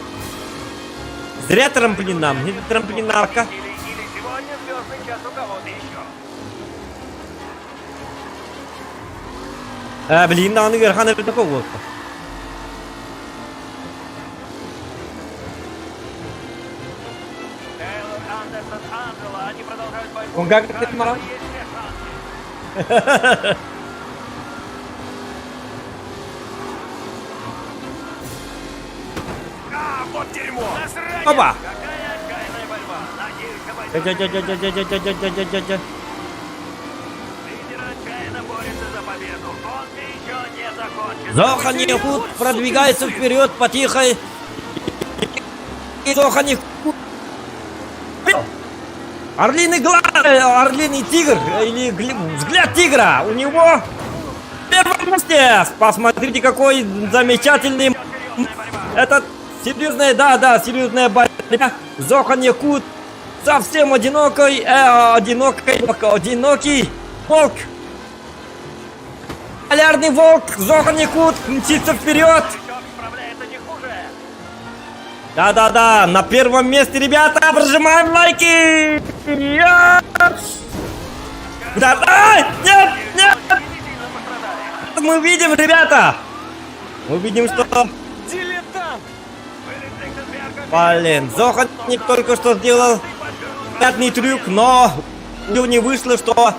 Зря трамплина, мне трамплинарка. Или, или сегодня звездный час у кого-то еще. А, блин, да, он Верхана такого вот. Тейлор, Андерсон, Анджело, они продолжают борьбу. Он как У ты каждого марал? есть все шансы. А, вот дерьмо! Засранец! Опа! Какая отчаянная борьба! Надеюсь, обойдется. Дя-дя-дя-дя-дя-дя-дя-дя-дя. Лидер отчаянно борется за победу. Гонка еще не закончена. Зохан Якут продвигается вперед потихо. Зохан Якут. Орлиный глаз, орлиный тигр, или взгляд тигра. У него первом месте. Посмотрите, какой замечательный этот серьезная, да, да, серьезная борьба. Зохан Якут совсем одинокий, одинокий, одинокий волк. Полярный волк Зохан Якут мчится вперед. Да-да-да, на первом месте, ребята, прожимаем лайки! Да, а, нет, нет! Мы видим, ребята! Мы видим, что... Дилетант! Блин, Зоханик только что сделал пятный трюк, но не вышло, что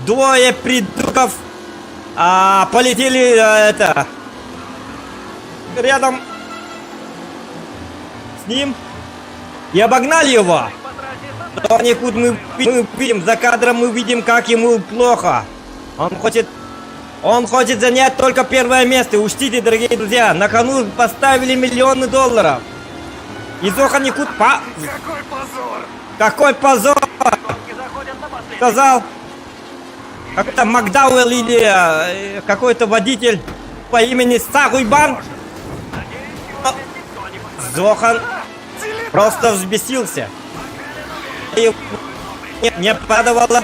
двое придурков а, полетели а, это рядом с ним и обогнали его. Но мы, мы видим, за кадром мы видим, как ему плохо. Он хочет он хочет занять только первое место. Учтите, дорогие друзья, на кону поставили миллионы долларов. И Зохан Якут по... Какой позор! Какой позор! Сказал как-то Макдауэлл или э, какой-то водитель по имени Сагуйбан. Зохан просто взбесился. И не падавало.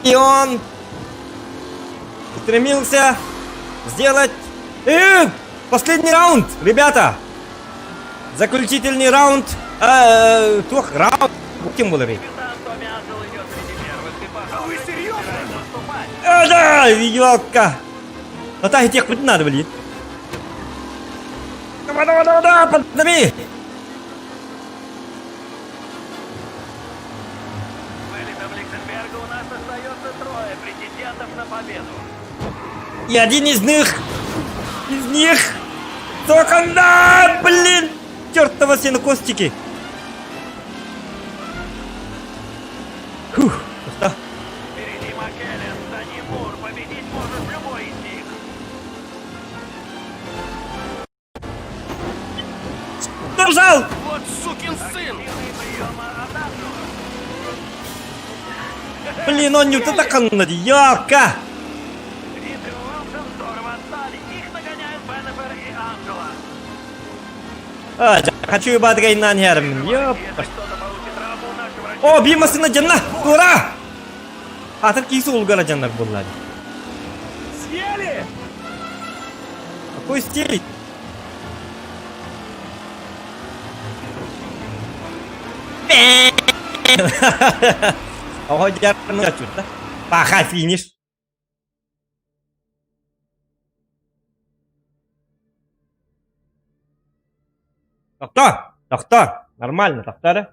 И он стремился сделать... Э, последний раунд, ребята! Заключительный раунд. Э, туох раунд. Ким буоларый? Э, да, елка! А так тех надо, блин. Давай, давай, давай, давай, подними! И один из них, из них, только да, блин, чертова сенокостики. Фух, что? Впереди Маккеллен, за ним Мур. Победить может любой из них. Держал! Вот сукин сын! Блин, он не вот елка! А, хочу ебать на нервин, ёпта. О, бимасына жанна, ура! Атыр кийси улгара жаннар буллар. Съели? Какой стиль? Оҕо дьарны Паха финиш. Тохто! Тохто! Нормально, тохто эрэ.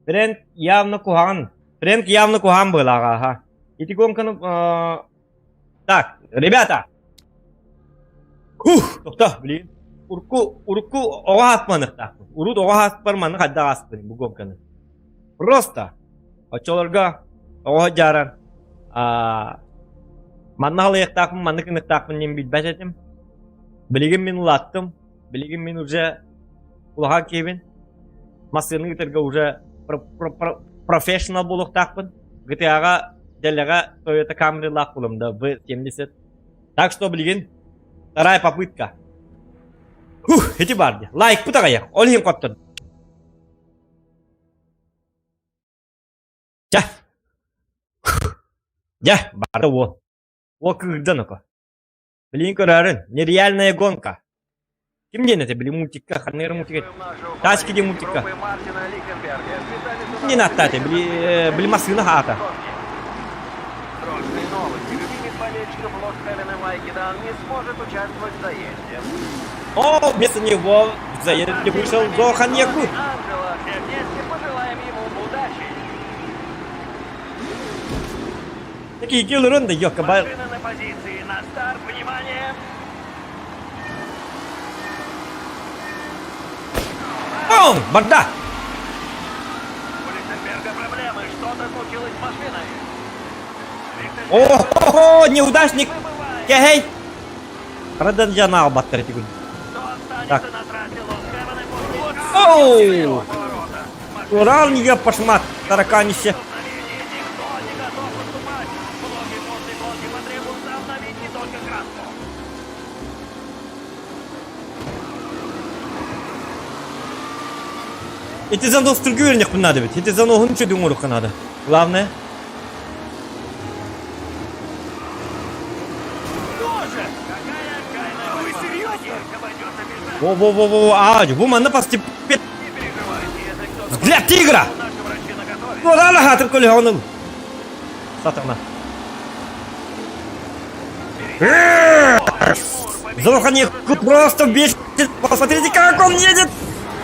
Фрэнк явно куһаҕан. Фрэнк явно куһаҕан быһыылааҕа, аха. Ити гонканы... Так, ребята! Ух, тохто, блин. Урукку, урукку оҕо аспаныахтаахпын. Урут оҕо ааспар манна хайдах ааспын бу гонканы. Просто оччолорго оҕо дьааран манна халыйыахтаахпын, маннык гыныахтаахпын диэн билбэт этим. Билигин мин улааттым. Билигин мин уже улахан киһибин. Массыынаны ыытарга уже профессионал буолуохтаахпын. GTA-ҕа дэлэҕэ Toyota Camry-лаах буолам да V70. Так что билигин вторая попытка. Ух, ити бар дии. Лайкпыт аҕыйах. Ол иһин хоттон. Дьэ. Дьэ, барда уол. Уол кыырдан око. Билигин көрөөрүн, нереальная гонка. Ким диэн этэ, били мультикка, ханнык эрэ мультик Тачки диэн мультикка. Ким диэн ааттаата, били, били массыына аата. Срочные новости. Любимец болельщиков Лос-Хевена Майки Дан не сможет участвовать в заезде. О, вместо него в заезде вышел Зохан Якут. Анджело, все вместе пожелаем ему удачи. Такие киллеры, да ёка, Машина на позиции. На старт, внимание! Бум! Барда! У Лихтенберга проблемы. Что-то случилось с машиной. О-хо-хо, неудачник! Кэһэй! Радан жана албаттар эти Так. Оу! Урал не пошмат, тараканище. Ити занос түргү үөрэнэхпин наада эбит. Ити заноһун үчүгэй оҥоруохха наада. Главное. Во-во-во-во, а, бу манна постепенно. Взгляд тигра! Ну да, хатыр көлөһөнүм. Сатана. Золоханик просто бесит. Посмотрите, как он едет!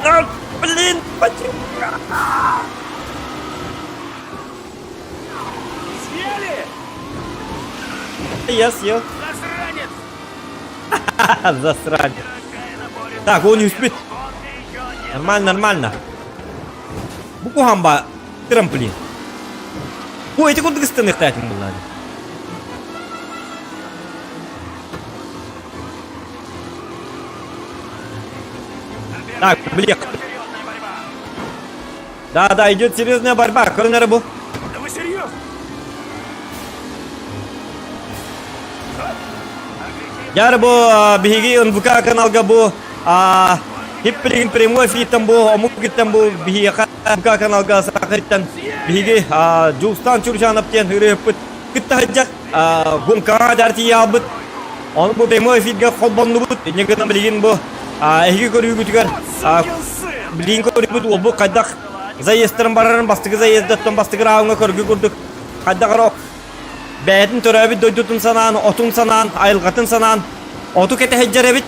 А, блин, почему? Съели? Я съел. Засранец! Засранец. Так, он не успеет. Нормально, нормально. Бу трамплин. Ой, это куда гыстаныхтайтын буллады. Так, блин. Да, да, идет серьезная борьба. Көрүн эрэ бу. Да вы серьезно? Дьэ бу биһиги НВК каналга бу хиппилигин прямой эфиртэн бу омук иттэн бу биһиэхэ НВК каналга сахарыттан биһиги Дьулустаан Чурчанов диэн ырыаһыппыт кытта сылдьар гонкаҕа дьартыйаалбыт ону бу прямой эфиргэ холбоннубут инньэ гынан билигин бу эһиги көрүүгүтүгэр билигин көрүүбүт уолбут хайдах заездтарын барарын бастакы заездаттан бастакы раундҥа көргү курдук хайдах эрэ Бэйэтин төрөөбүт дойдутун санаан, отун санаан, айылҕатын санаан оту кэтэһэддьэр эбит.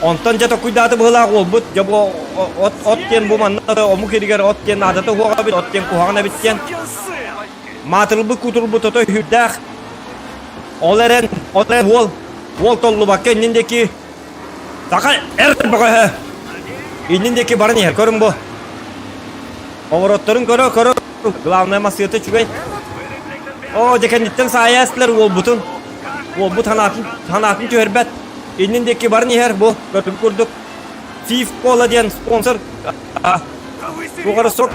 Онтон дьэ токуйдааты быһыылаах уолбут дьэ бу от, от диэн бу манна омук иригэр от диэн наадата суох эбит, от диэн куһаҕан эбит диэн. Маатырылбыт кутурбут ото үһүрдээх. Ол эрэн, ол эрэн уол, уол толлубакка иннин диэки саха эр бөҕөһө иннин диэки баран иһэр. Көрүҥ бу. Поворотторун көрө көрө главное массыыта үчүгэй. Оо, дьэ кэнниттэн саайа эстилэр уолбутун. Уолбут ханаатын, ханаатын түһэрбэт. Иннин диэки баран иһэр бу көрдүм курдук. Фиф Кола диэн спонсор Тугара сок.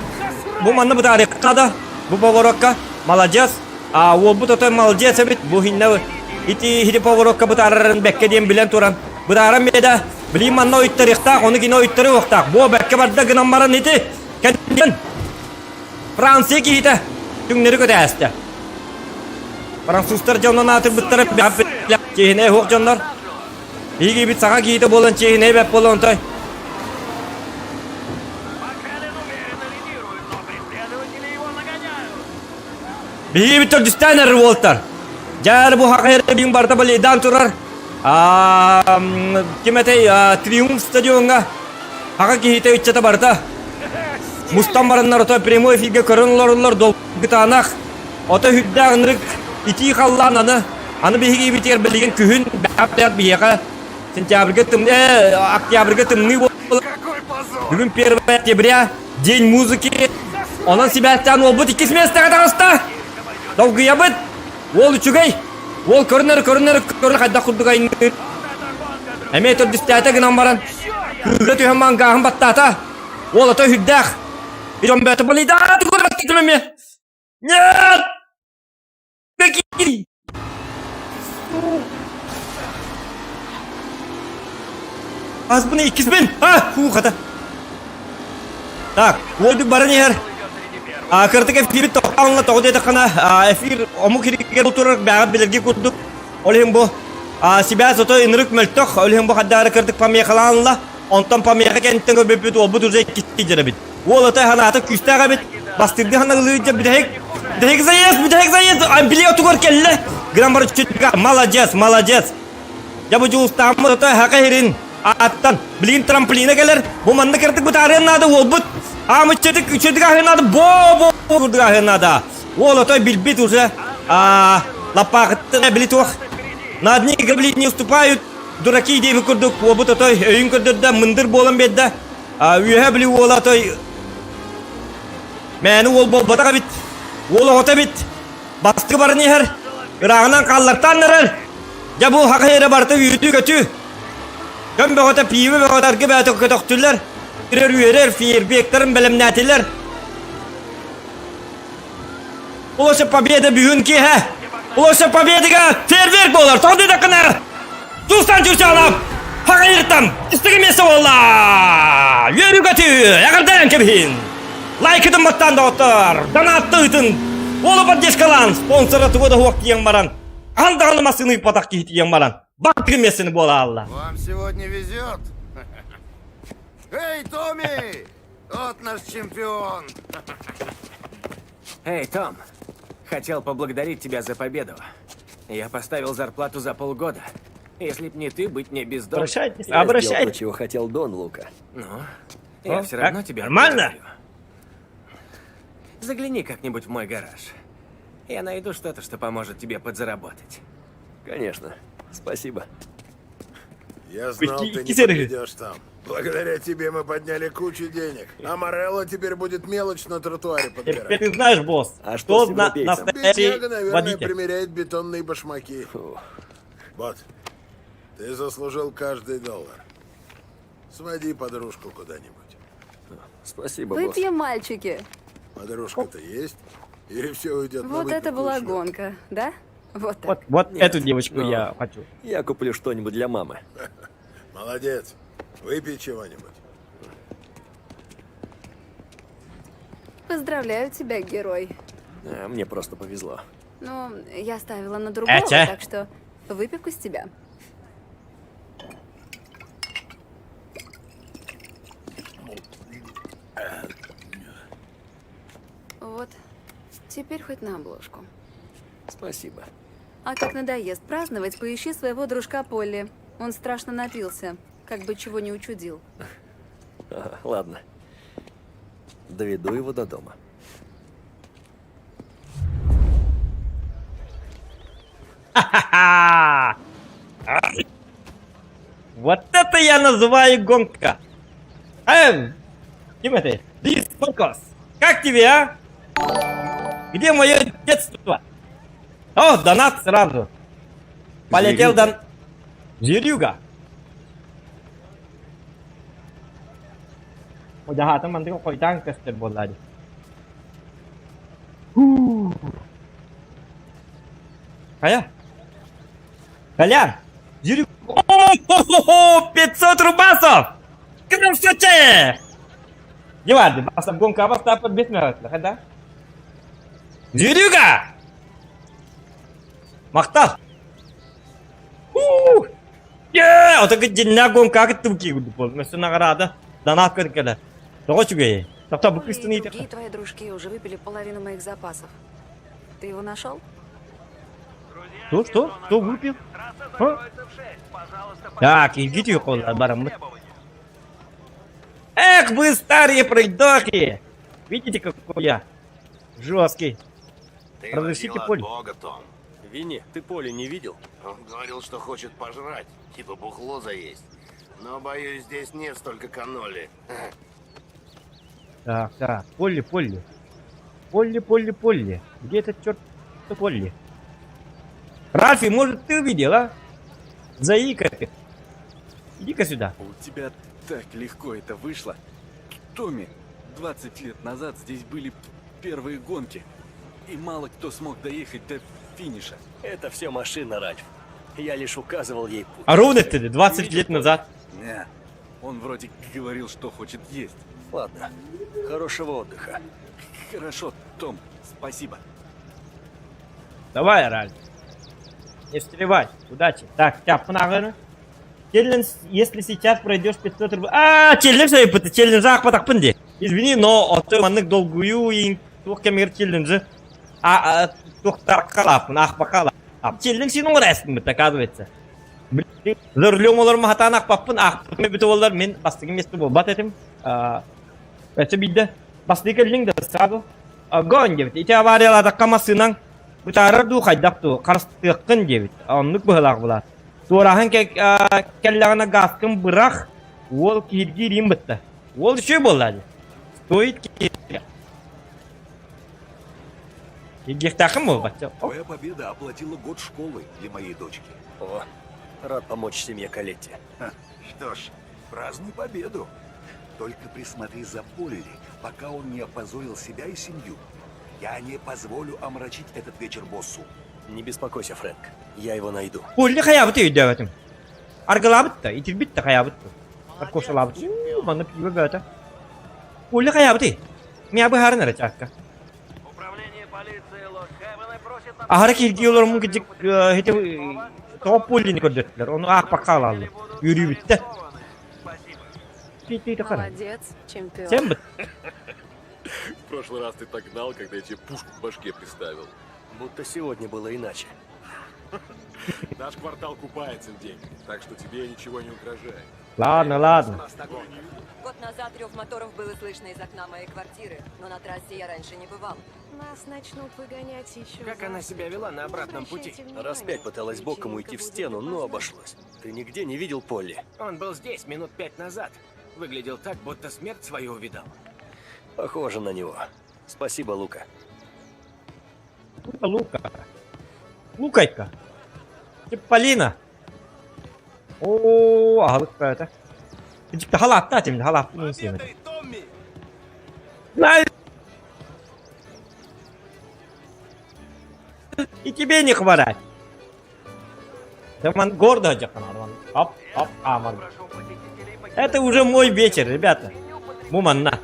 Бу манна бытаарыахха да бу поворотка молодец. А уолбут отой молодец эбит. Бу хиннэ ити хити поворотка бытаарарын бэккэ диэн билэн туран. Бытааран беда. Билим манна ойуттарыахтаах, ону кини ойуттары уохтаах. Бу бэккэ барда гынан баран ити кэнниттэн Франция киһитэ түҥнэри көтөөстө. Французтар дьоннон аатырбыттара чиэһинэй суох дьоннор. Биһиги саха киһитэ буолан чиэһинэй бэп буолан онтой. Биһиги төрдүстээн эрэр уолтар. Дьээр бу хахайыр биин барыта балейдаан турар. Ким этэй Триумф стадиоҥҥа Аҕа киһитэ ыччата барыта мустан бараннар ото прямой эфиргэ көрөн олороллор долгутаанах ото үрдээх ынырык итии халлаан аны аны биһиги ибитигэр билигин күһүн бэҕэптээх биһиэхэ сентябрьга тым октябрьга тымныы буолла бүгүн 1 октября день музыки онон сибээстээн уолбут иккис миэстэҕэ таҕыста долгуйабыт уол үчүгэй уол көрүнэр көрүнэр көрүнэр хайдах курдук айнныыр Эмиэ төрдүстээтэ гынан баран, кыыһа түһэн мангааһын баттаата. Уол ото үһүрдээх. Дьон бөтө балыйдаа тугу эмиэ. Нет! Какие? Азбыны иккисбин! А, фу, хата. Так, уолдук баран иһэр. А, кыртык эфири тоқталынна тоҕо диэтэххинэ, эфир омук иригэр турар бэҕэ билэрги курдук. Ол иһин бу сибээс ото ынырык мөлтөх, ол иһин бу хаддаары кырдык помехалаанла, онтон помеха кэнниттэн көрбүппүт уолбут уже иккисти дьэрэбит. Уол ото ханаата күүстээх эбит, бастырды ханалыы дьэ бүтэһик, бүтэһик заезд, бүтэһик заезд, били отугар кэллэ. Гынан бары молодец, молодец. Дьэ бу дьулустааммыт ото хака хирин ааттан билигин трамплина кэлэр, бу манна кырдык бытаарыан наада уолбут. Аамыччатык үчүдүк аһыан наада, бо бо курдук аһыан наада. Уол отой билбит уже лаппаахыттан били туох на одни грабли не уступают дураки диэби курдук уобут отой өйүн көрдөрдө мындыр буолан биэрдэ үөһэ били уола отой мээни уол буолбатах эбит уол оҕото эбит бастакы баран иһэр ырааҕынан хааллартаан эрэр дьэ бу хаха эрэ барыта үүтүү көтүү дьон бөҕөтө пиибэ бөҕөтө аргы бэйэтэ көтөхтүлэр үөрэр фейерверктарын бэлэмнээтилэр Площадь Победы бүгүн киэһэ. Площадь Победыга фейерверк буолар. Тоҕо диэтэххинэ, Тустан Чучалов Хаҕайыртан истиги миэстэ буолла. Үөрүү көтүү, эҕэрдэлэн кэбиһин. Лайкытын баттаан доҕоттор, донатты ыытын. Уолу поддержкалаан, спонсора тугу да суох тиийэн баран, хаһан даҕаны массыына ыыппатах киһи тиийэн баран, баттыгы миэстэни буола аалла. Вам сегодня везет. Эй, Томми! Вот наш чемпион! Эй, Том! Хотел поблагодарить тебя за победу. Я поставил зарплату за полгода. Если б не ты, быть мне бездомным. Обращайтесь, Я сделал то, обращайтесь. чего хотел Дон Лука. Ну, я О, все равно как? тебя Нормально? отблагодарю. Загляни как-нибудь в мой гараж. Я найду что-то, что поможет тебе подзаработать. Конечно. Спасибо. Я знал, ты не Кисеры. подведешь там. Благодаря тебе мы подняли кучу денег. А Морелло теперь будет мелочь на тротуаре Теперь подбирать. ты знаешь, босс, А что что с на европейцем? настоящий Бедняга, наверное, водитель. примеряет бетонные башмаки. Вот, ты заслужил каждый доллар. Своди подружку куда-нибудь. Спасибо, босс. Выпьем, мальчики. Подружка-то есть? Или все уйдет на Вот это выпивку и была шлюх? гонка, да? Вот так. Вот, вот Нет, эту девочку но я хочу. Я куплю что-нибудь для мамы. Молодец. Выпей чего-нибудь. Поздравляю тебя, герой. А, Мне просто повезло. Ну, я ставила на другого, Этя. так что выпивку с тебя. Вот, теперь хоть на обложку. Спасибо. А как надоест праздновать, поищи своего дружка Полли. Он страшно напился, как бы чего не учудил. Ага, ладно. Доведу его до дома. Ха-ха! Вот это я называю гонка! Эм, кем это? Дис Фокус. Как тебе, а? Где мое детство? О, донат сразу. Полетел дон... Зверюга. Удаһаатын мандыга койдаан көстөр буоллаа дии. Хайа? Колян! Зверюга! О, 500 рубасов! Красавчик! Диварды, басап гонка бастап бетме да? Зверюга! Махтал! Ух! Е, ото дьиҥнээх гонка кыттым киирбит буол. Мөссө наҕараада донат көркеле. Тоҕо үчүгэй. Тоқта бу Полли и кыстыны другие твои дружки уже выпили половину моих запасов. Ты его нашел? Что, что? Кто выпил? А? Так, идите бараммыт. Эх, вы старые пройдохи! Видите, какой я жесткий. Ты Разрешите водила от поле. бога, Том. Винни, ты Поле не видел? Он говорил, что хочет пожрать, типа бухло заесть. Но, боюсь, здесь нет столько каноли. Так, так, Полли, Полли. Полли, Полли, Полли. Где этот черт Полли? Рафи, может, ты увидел, а? Заика ты. Иди-ка сюда. У тебя так легко это вышло. Томми, 20 лет назад здесь были первые гонки. И мало кто смог доехать до финиша. Это все машина, Ральф. Я лишь указывал ей путь. А ровно ты 20 лет назад. Не, он вроде говорил, что хочет есть. Ладно, хорошего отдыха. Хорошо, Том, спасибо. Давай, Ральф. Не встревай. Удачи. Так, тяп, наганы. Челлендж, если сейчас пройдешь 500 рублей... А, челлендж, это челлендж, ах, потак пынди. Извини, но от маннык долгую и тух кемер челленджи. А, тух таркалап, ах, бакала. Челлендж син оңрайсың бит, оказывается. Блин, за рулем олар махатан ах паппын, ах, бит олар мен бастыгым место бол бат этим. Это бидде. Бастыгы келдиң да сразу. Огонь деп. Ити аварияларда камасынан бытаарар дуу хайдах дуу харыстыаххын диэбит. Оннук быһылаах булар. Туораһын кэллэҕинэ газкын бырах, уол киһиргиир иин бытта. Уол үчүгэй буолла дии. Стоит киһиргэ. Кииргиэхтээххин буолбачча. Твоя победа оплатила год школы для моей дочки. О, рад помочь семье Калетти. Что ж, празднуй победу. Только присмотри за Полли, пока он не опозорил себя и семью. Я не позволю омрачить этот вечер боссу. Не беспокойся, Фрэнк. Я его найду. Полли хайаабыт өйдөөбөтүм. Аргылаабыт да, итирбит да хайаабыт да. Кошалаабыт. Уу, манна пиво бөтө. Полли хайаабыт. Мия быһарын эрэ чаакка. Аһара кииргии олоруммун кырдьык ити тоҕо Поллини көрдөттүлэр. Ону аахпакка хаалаллар. Үөрүүбүттэ. Молодец, чемпион. Сен быт. В прошлый раз ты так гнал, когда я тебе пушку к башке приставил. Будто сегодня было иначе. Наш квартал купается в деньгах, так что тебе ничего не угрожает. Ладно, ладно. Год назад рев моторов было слышно из окна моей квартиры, но на трассе я раньше не бывал. Нас начнут выгонять еще. Как она себя вела на обратном пути? Раз пять пыталась боком уйти в стену, но обошлось. Ты нигде не видел Полли? Он был здесь минут пять назад. Выглядел так, будто смерть свою увидал. Похоже на него. Спасибо, Лука. Лука. Лукайка. Полина. О, аһылык это. Халатта тем, халат не сиэмэтим. На. И тебе не хворать. Роман гордо Оп, оп, аман. Это уже мой вечер, ребята. Муманна.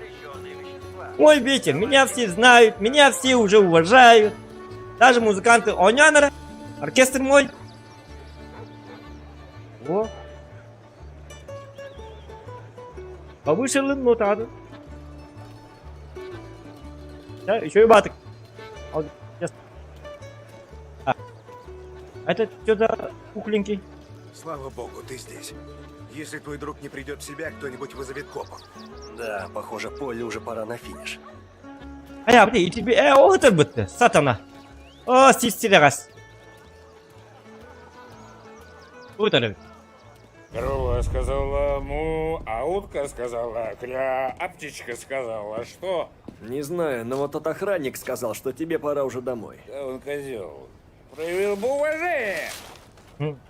Мой вечер. Меня все знают, меня все уже уважают. Даже музыканты Онянера. Оркестр мой. О. Повышили нотаду. Да, еще и батык. А. Это что за кукленький? Слава богу, ты здесь. Если твой друг не придет в себя, кто-нибудь вызовет копов. Да, похоже, Полли уже пора на финиш. А я, блин, и тебе, о, это будто, сатана. О, систерас. Вот это. Корова сказала му, а утка сказала кря, а птичка сказала что? Не знаю, но вот тот охранник сказал, что тебе пора уже домой. Да он козел. Проявил бы уважение.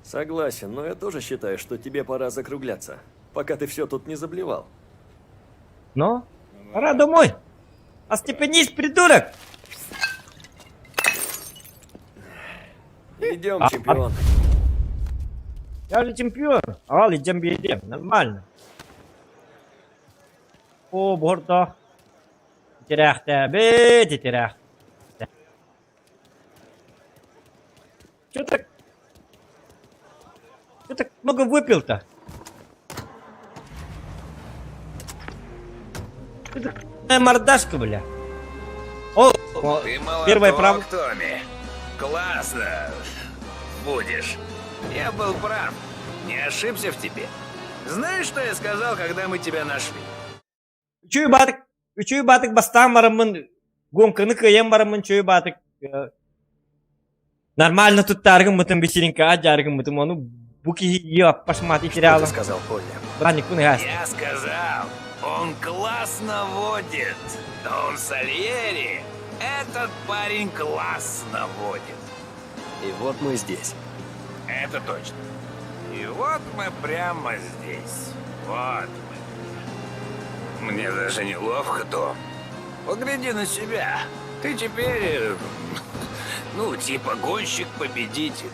Согласен, но я тоже считаю, что тебе пора закругляться, пока ты все тут не заблевал. Ну, пора домой. Остепенись, придурок! Идем, чемпион. Я же чемпион. Ал, идем, идем. Нормально. О, борда. Тирахта, бе, тирах. Че так? Че так много выпил-то? Это мордашка, бля. О, Ты молоток, первое право. Томми. Классно будешь. Я был прав. Не ошибся в тебе. Знаешь, что я сказал, когда мы тебя нашли? Үчүй батык, үчүй батык бастан барамын, гонканы кыйын барамын, чүй батык. Нормально тут таргын мытын вечеринка, жаргын мытын, оны буки ее пашмати теряла. Что ты сказал, Полли? Браник, куны Я сказал, он классно водит. Дон Сальери, этот парень классно водит. И вот мы здесь. Это точно. И вот мы прямо здесь. Вот мы. Мне даже неловко, Том. Погляди на себя. Ты теперь, ну, типа гонщик-победитель.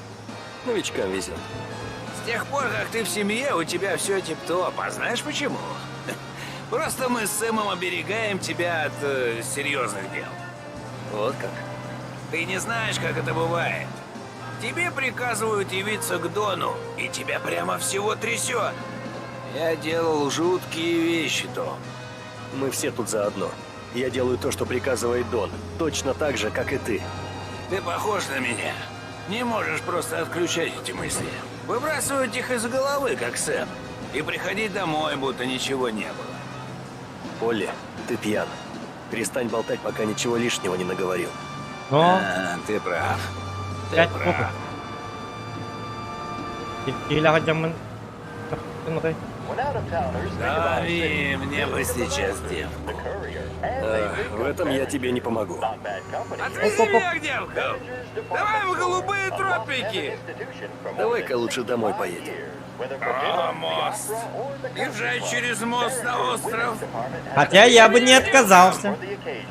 Новичкам везет. С тех пор, как ты в семье, у тебя все тип-топ. А знаешь почему? Просто мы с Сэмом оберегаем тебя от серьезных дел. Вот как? Ты не знаешь, как это бывает. Тебе приказывают явиться к Дону, и тебя прямо всего трясет. Я делал жуткие вещи, Том. Мы все тут заодно. Я делаю то, что приказывает Дон. Точно так же, как и ты. Ты похож на меня. Не можешь просто отключать эти мысли. Выбрасывать их из головы, как Сэм. И приходить домой, будто ничего не было. Полли, ты пьян. Перестань болтать, пока ничего лишнего не наговорил. Но... А, ты прав. Ты Пять прав. Томми, мне бы сейчас девку. В этом я тебе не помогу. Отвези меня к девкам! Давай в голубые тропики! Давай-ка лучше домой поедем. О, мост! Езжай через мост на остров! Хотя я бы не отказался.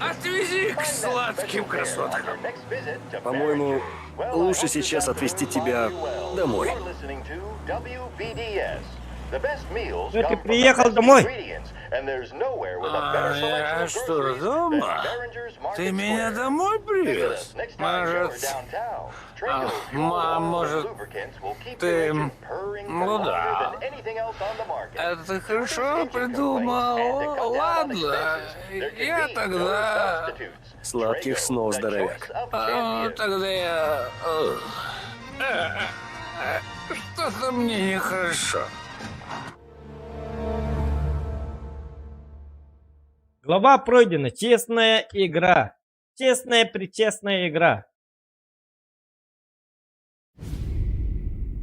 Отвези к сладким красоткам! По-моему, лучше сейчас отвезти тебя домой. Ну, ты приехал домой. А я что, дома? Ты меня домой привез? Может... А, может, ты... Ну да. Это хорошо придумал. Ладно, я тогда... Сладких снов, здоровяк. А, тогда я... Что-то мне нехорошо. Глава пройдена. Честная игра. Честная-пречестная игра.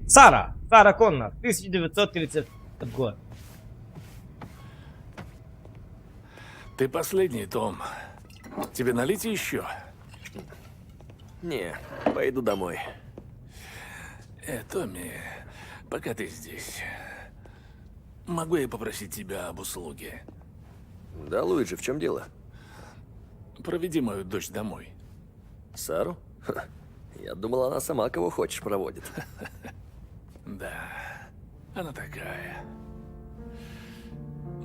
Сара. Сара Коннор. 1930 год. Ты последний, Том. Тебе налить еще? Не, пойду домой. Томми, пока ты здесь, могу я попросить тебя об услуге? Да, Луиджи, в чем дело? Проведи мою дочь домой. Сару? Ха, я думал, она сама кого хочешь проводит. Да, она такая.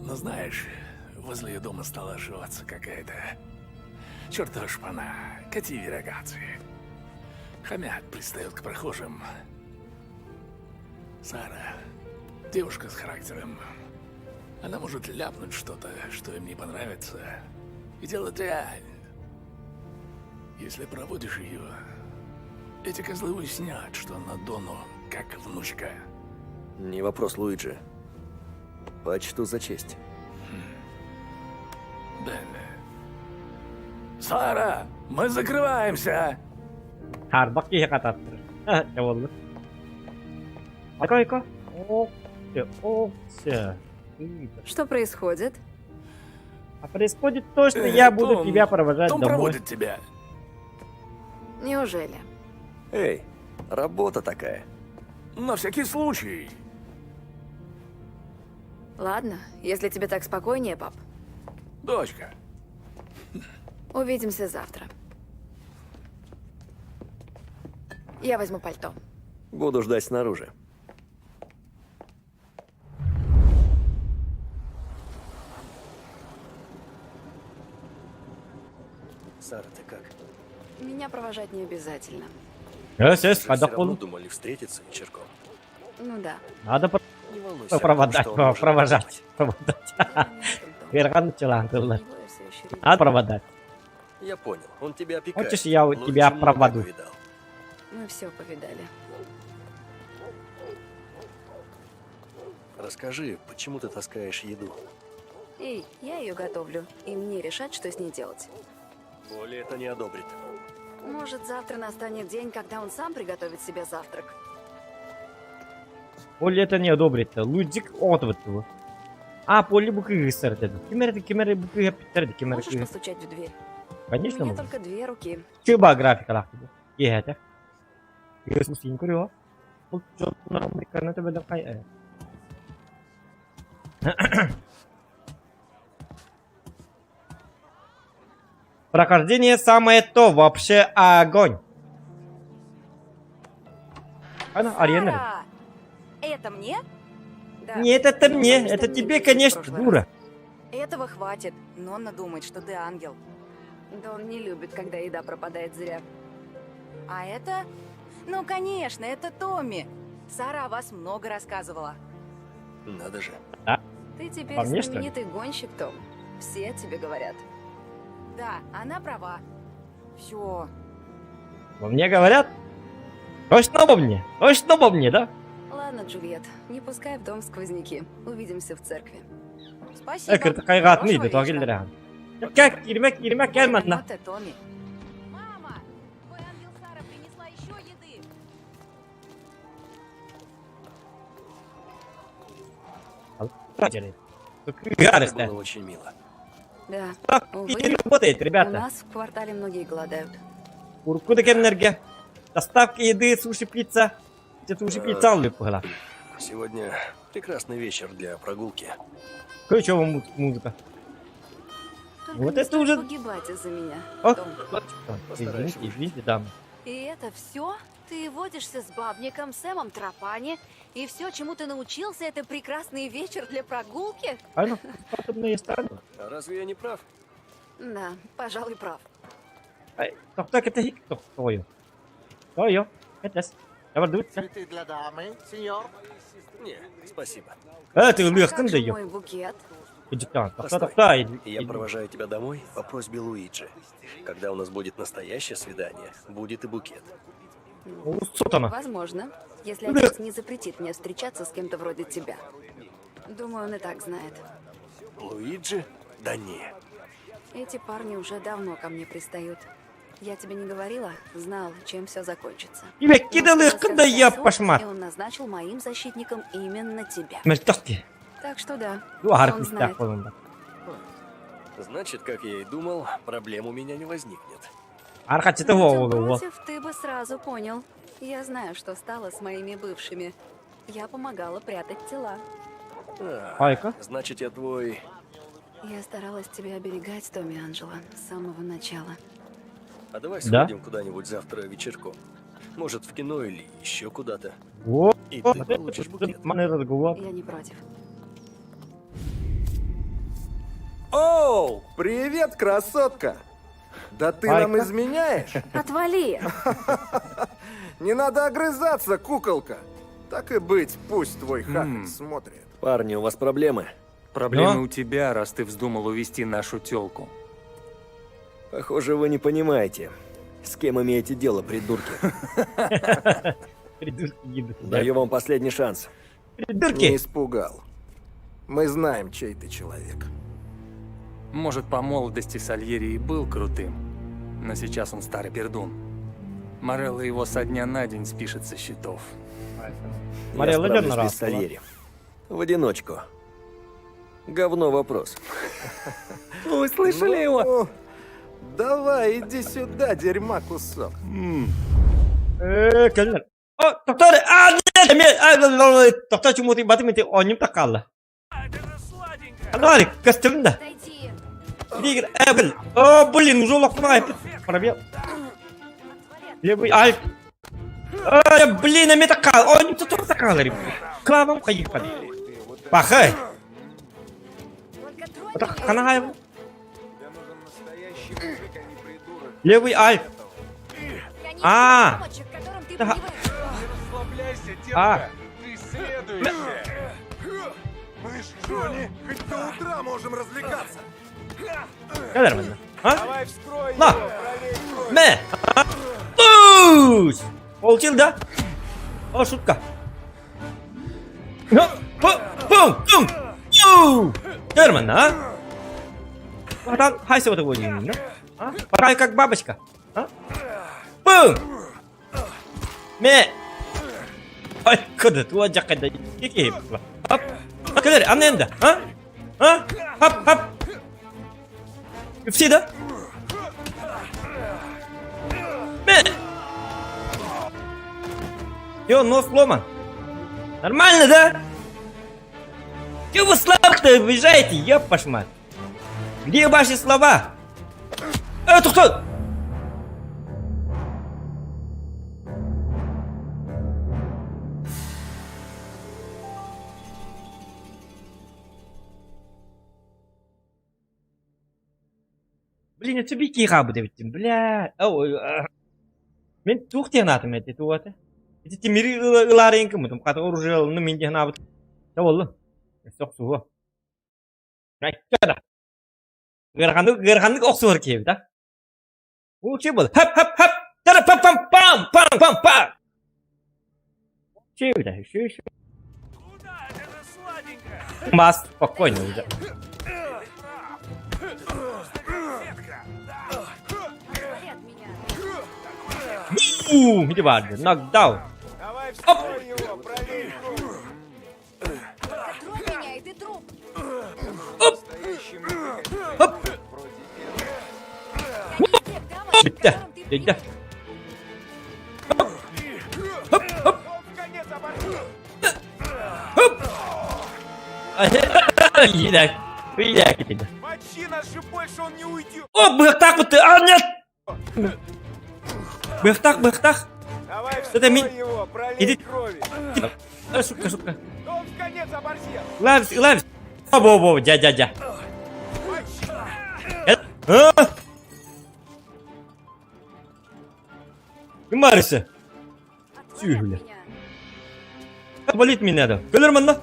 Но знаешь, возле ее дома стала ошиваться какая-то чертова шпана, cattivi ragazzi. Хамят, пристает к прохожим. Сара, девушка с характером. Она может ляпнуть что-то, что им не понравится. И дело дрянь. Если проводишь ее, эти козлы уяснят, что она Дону как внучка. Не вопрос, Луиджи. Почту за честь. Bene. Сара, мы закрываемся! Харбах киһи хататтыр. Дьэ буолла. Айко айко. Ок, ок, Что происходит? А происходит то, что я буду Том- тебя провожать Том домой. проводит тебя. Неужели? Эй, работа такая. На всякий случай. Ладно, если тебе так спокойнее, пап. Дочка. Увидимся завтра. Я возьму пальто. Буду ждать снаружи. Сара, ты как? Меня провожать не обязательно. Эс, эс, Мы же когда всё равно он- думали встретиться вечерком. Ну да. Надо Не волнуйся, о том, проводать, что он может провожать, проводать. Верхан челантылар. Надо проводать. Я понял, он тебя опекает. Хочешь, я у Лучше тебя много проводу? повидал. Мы все повидали. Расскажи, почему ты таскаешь еду? Эй, я ее готовлю, и мне решать, что с ней делать. Оля это не одобрит. Может, завтра настанет день, когда он сам приготовит себе завтрак. Полли это не одобрит. Лудик от его. А, Полли бу кыгысыр dedi. Кимер кимер бу кыгы кимер Можешь кыгы. постучать в дверь? Конечно У меня могу. только две руки. Чуба графикалаах бу. Иһэтэ. Кыыс мусин көрүө. Бұл жолтунар Американы төбөлөр кай. Прохождение самое то, вообще огонь. Ана, арена. Сара! Это мне? Да. Нет, это мне, Потому что это мне тебе, не конечно, в прошлый дура. Этого хватит. Нонна думает, что ты ангел. Да он не любит, когда еда пропадает зря. А это? Ну, конечно, это Томми. Сара о вас много рассказывала. Надо же. Да? Ты теперь По мне, что ли? знаменитый гонщик, Том. Все о тебе говорят. Да, она права. Все. Во мне говорят? Точно обо мне? Точно обо мне, да? Ладно, Джульет, не пускай в дом сквозняки. Увидимся в церкви. Спасибо. Экер кайгатны иди, Хорошего тоғ вечера. Кел, кирмек, кирмек, кел манна. Вот и Томми. Мама, твой ангел Сара принесла еще еды. Это было очень мило. Да. Увы, И работает, у ребята. нас в квартале многие голодают. Урку кемнерге. Доставка еды, суши, пицца. Те суши, пицца алып была. Сегодня прекрасный вечер для прогулки. Ключевая музыка. Только Вот не это стоит уже... погибать из-за меня. Ох, Том. Извините, извините, дама. И это все? Ты водишься с бабником Сэмом Тропани, и все, чему ты научился, это прекрасный вечер для прогулки? А ну, способные страны. А разве я не прав? Да, пожалуй, прав. Ай, Тохто это хик, тохтою. Тою, это с. Я буду Цветы для дамы, сеньор. Не, спасибо. Э, ты А лыхтын как да же ё. мой букет? Кыдьыктаан, тохто, Постой. тохто, иди- Я иди. провожаю тебя домой по просьбе Луиджи. Когда у нас будет настоящее свидание, будет и букет. Сотана. Возможно, если отец не запретит мне встречаться с кем-то вроде тебя. Думаю, он и так знает. Луиджи? Да не. Эти парни уже давно ко мне пристают. Я тебе не говорила, знал, чем все закончится. Тебе Но кидал их, сказал когда я отцу, пошмат. И он назначил моим защитником именно тебя. Мөлтөх Так что да, Ду аһар он күүстээх знает. буолунда. Значит, как я и думал, проблем у меня не возникнет. Архачыта Будь он буолуо. против, ты бы сразу понял. Я знаю, что стало с моими бывшими. Я помогала прятать тела. А, Айка. Значит, я твой... Я старалась тебя оберегать, Томми Анджело, с самого начала. А давай Да? сходим куда-нибудь завтра вечерком. Может, в кино или еще куда-то. О, И ты получишь букет. Маны разговор. Я не против. Оу, привет, красотка! Да ты нам Айка. изменяешь? Отвали! Не надо огрызаться, куколка! Так и быть, пусть твой хахаль смотрит. Парни, у вас проблемы? Проблемы Но? у тебя, раз ты вздумал увести нашу тёлку. Похоже, вы не понимаете, с кем имеете дело, придурки. Придурки гибнут. Даю вам последний шанс. Придурки! Не испугал. Мы знаем, чей ты человек. Может, по молодости Сальери и был крутым, но сейчас он старый пердун. Морелло его со дня на день спишет со счетов. Я Морелло справлюсь Лернера без Сальери. В одиночку. Говно вопрос. Вы слышали его? Давай, иди сюда, дерьма кусок. Э, кэллэр. О, токтор, а, нет, мен, а, токтор чумути баты мети онньум таккалла. Анарик, костюм да. Дигр, э, О, блин, уже лохмай. Пробел. Левый альт. Э, блин, эме таккал. Онньум тут таккалла. Клавам кайыппад. Пахай. Ханахай. Левый альт. А. Да. А. Ты следующая. Мы с Джонни хоть до утра можем развлекаться. Кэлэр манна. А? Давай вскрой На. его, пролей кровь. Мэ! Тусь! Получил, да? О, шутка. Ну, пу, пум, пум, пу! Кэлэр манна, а? Братан, хайся вот его ну? А? Порай как бабочка. А? Пум! Мэ! Ай, куда ты жакада? Ики. Хоп. Кэлэр, анненда, а? А? Хоп, хоп. Все, да? Мэ! Ё, нос сломан. Нормально, да? Чего вы слабых-то обижаете, ёб вашу мать? Где ваши слова? Это кто? Блин, это бики хабы дебиттим, бля. Ой, а. Мен тух технатым эти туаты. Эти тимири ыларынкы мутум, каты оружие ну мен технабыт. Да болду. Сок суы. Айткада. Гырханды гырханды оксуар кеби, да? Бул че бол? Хап хап хап. Тара пам пам пам пам пам пам. Че да, еще еще. Бас спокойно уже. Бум! Иди барды. Нокдаун. Давай вскрой его, пролей кровь. Тронь меня, и ты труп! Оп! Оп! Битте. Битте. Хоп! Хоп! Хоп! Хоп! Иди, иди, Мочи нас же больше он не уйдет. О, быхтах вот ты! А, нет! Быхтах, быхтах! Давай Это ми... вскрой его, пролей Иди. крови. А, шутка, шутка. Он в конец оборзел. Лавс, лавс. Во, во, дя, дя, дя. А? Марися. Тюля. Болит меня да. Көлерман да?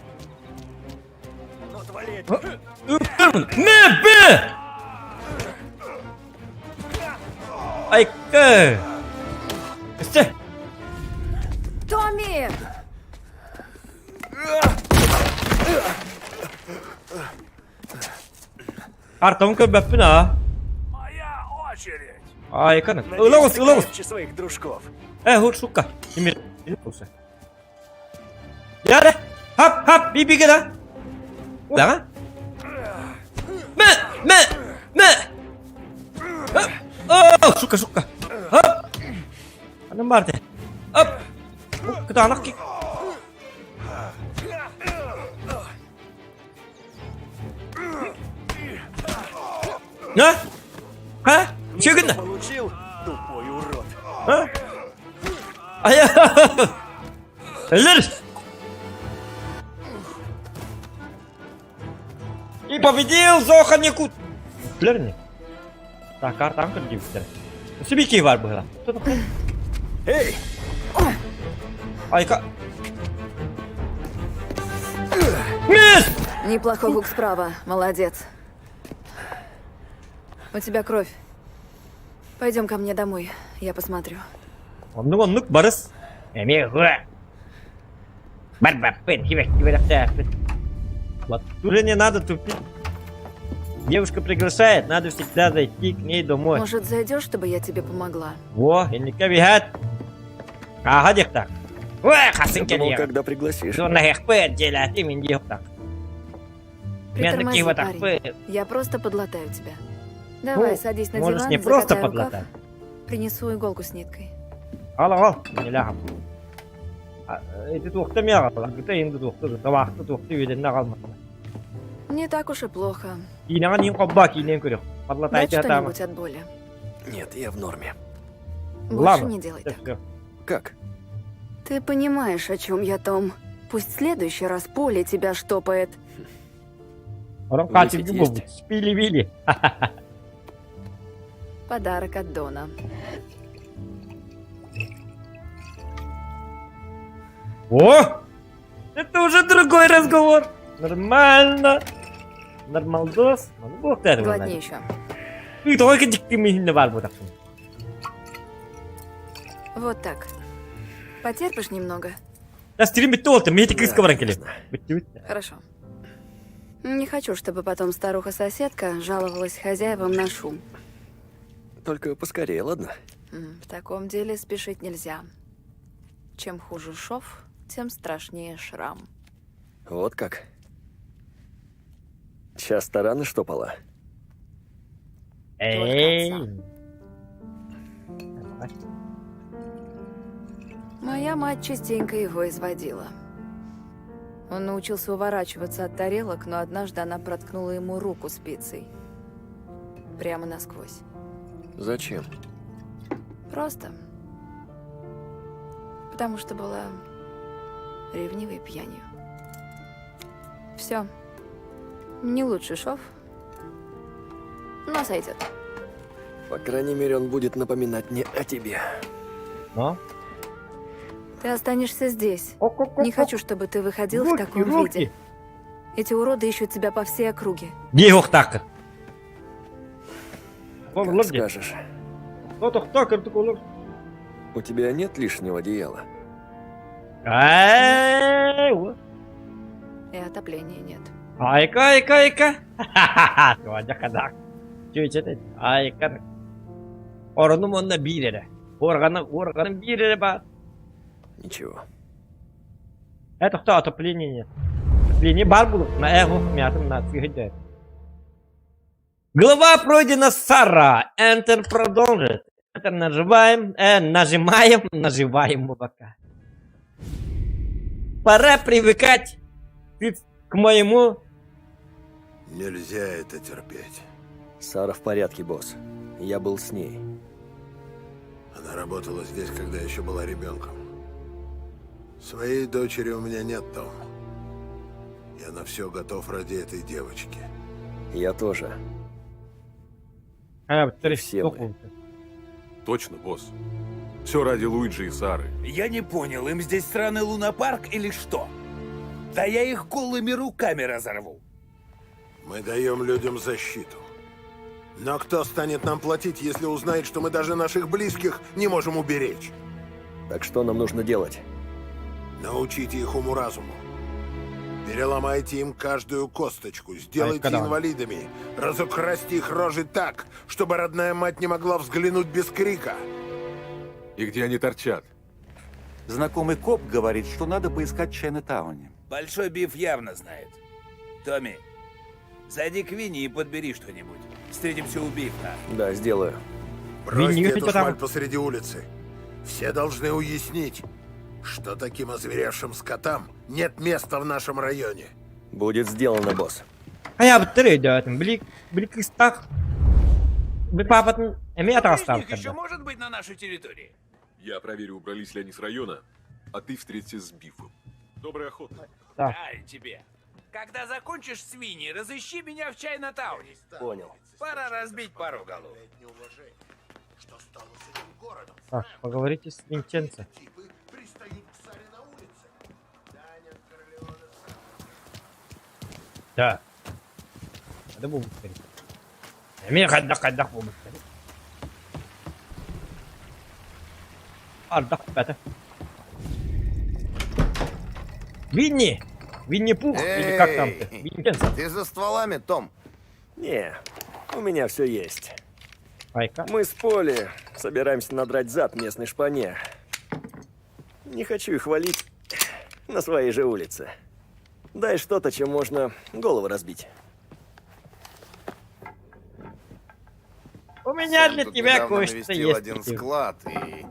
Көлерман. Мэ, бэ! Айка. Өстө. Томми! Картабын көрбөппүн аа. Очередь! Айканы. Ыла оҕус, ыла оҕус. Крепче своих дружков. Э, хур, сука. Тимир. Яра. Хап, хап, бибиге да. Да? Мэ, мэ, мэ. О, сука, сука. Хоп. Анам бар де. Оп. Кытаанах ки. На? А? Че гынна? Получил, тупой урод. А? Ая! Өлөр! И победил Зохан Якут! Билэр не? Так, картам кырдьыбыттар. Сибики бар быһыла. Эй! Айка. Мисс! Неплохой хук справа. Молодец. У тебя кровь. Пойдем ко мне домой. Я посмотрю. Оннук оннук барыс. Эмиэ хуа. Барбаппын, хибэк Вот уже не надо тупить. Девушка приглашает, надо всегда зайти к ней домой. Может, зайдешь, чтобы я тебе помогла? Во, инники биһэт. Ааха диэхтаах. Уэ, хасын Я думал, кэлиэ. когда пригласишь. Доннаһыахпыт, дьиэлээтим мин диэхтаах. Притормози, Мен парень. Я просто подлатаю тебя. Давай, Ну, садись на можешь диван, не просто закатай рукав. подлатать. Принесу иголку с ниткой. Ал, ал, неләхам. Эти туохта миаҕалар, гыта инды туохта, табаахта туохта үөдэннэ аҕалматта. Не так уж и плохо. Киинэҕэ нин хобба киинэн көрүөх. Дать Подлатайте атаама. что-нибудь от боли. Нет, я в норме. Больше Ладно. не делай так. Как? Ты понимаешь, о чем я, Том. Пусть в следующий раз Поле тебя штопает. Орон Выпить хаачыргы есть? буолбут. Спили-вили. Подарок от Дона. О! Это уже другой разговор. Нормально. Нормалдос. Маны буолуохтаах Глотни еще. Ый, тоҕо дьикти миһиннэ баар буотахпын. Вот так. Потерпишь немного? Да стрим бүттэ буолта, миэти кыыска баран кэлиэ. Бүттэ бүттэ. Хорошо. Не хочу, чтобы потом старуха-соседка жаловалась хозяевам на шум. Только поскорее, ладно? В таком деле спешить нельзя. Чем хуже шов, тем страшнее шрам. Вот как. Часто раны штопала. Эй. Моя мать частенько его изводила. Он научился уворачиваться от тарелок, но однажды она проткнула ему руку спицей. Прямо насквозь. Зачем? Просто. Потому что была ревнивой пьянью. Все. Не лучший шов, но сойдет. По крайней мере, он будет напоминать мне о тебе. Но? Ты останешься здесь. Не хочу, чтобы ты выходил в Руки, таком руки. виде. Эти уроды ищут тебя по всей округе. Диэхтааххын. Как скажешь. Тохто кырдык олор. У тебя нет лишнего одеяла? Эй, вот. И отопления нет. Айка, айка, айка. Ха-ха-ха. Туадя кадак. Чүчет. Айка. Оронум онно биир эрэ. Органы, органы биир эрэ баар. Ничего. Это кто отопление нет. Отопление баар буолуо. На эхо мятым на цыгыдэ. Глава пройдена Сара. Enter продолжит. Enter нажимаем, нажимаем, нажимаем пока. Пора привыкать к моему... Нельзя это терпеть. Сара в порядке, босс. Я был с ней. Она работала здесь, когда еще была ребенком. Своей дочери у меня нет, Том. Я на все готов ради этой девочки. Я тоже. А, Все мы. Точно, босс. Все ради Луиджи и Сары. Я не понял, им здесь сраный лунопарк или что? Да я их голыми руками разорву. Мы даем людям защиту. Но кто станет нам платить, если узнает, что мы даже наших близких не можем уберечь? Так что нам нужно делать? Научите их уму-разуму. Переломайте им каждую косточку, сделайте инвалидами, разукрасьте их рожи так, чтобы родная мать не могла взглянуть без крика. И где они торчат? Знакомый коп говорит, что надо поискать в Чайна-тауне. Большой Биф явно знает. Томми, зайди к Винни и подбери что-нибудь. Встретимся у Бифа. Да, сделаю. Бросьте эту шмаль посреди улицы. Все должны уяснить, что таким озверевшим скотам нет места в нашем районе. Будет сделано, босс. Хайаабыттар өйдөөтүм. Били били кыыстаах би паапатын эмиэ атаҕастаабыттар Еще да. может быть на нашей территории? Я проверю, убрались ли они с района, а ты встреться с Бифом. Доброй охоты. Да. Ай, тебе. Когда закончишь с Винни, разыщи меня в Чайна-тауне. Понял. Пора разбить пару голов. Так, поговорите с Винченцо. Да. Hadi bu bitleri. Эмиэ хайдах хайдах бу биттери. Ардах бэтэ. Винни! Винни-Пух или как там ты? Эй, Винченцо. Ты за стволами, Том? Не, у меня все есть. Айка. Мы с Поли собираемся надрать зад местной шпане. Не хочу их валить на своей же улице. Дай что-то, чем можно голову разбить. У меня Сэм для тут тебя недавно кое-что навестил есть. один склад, и...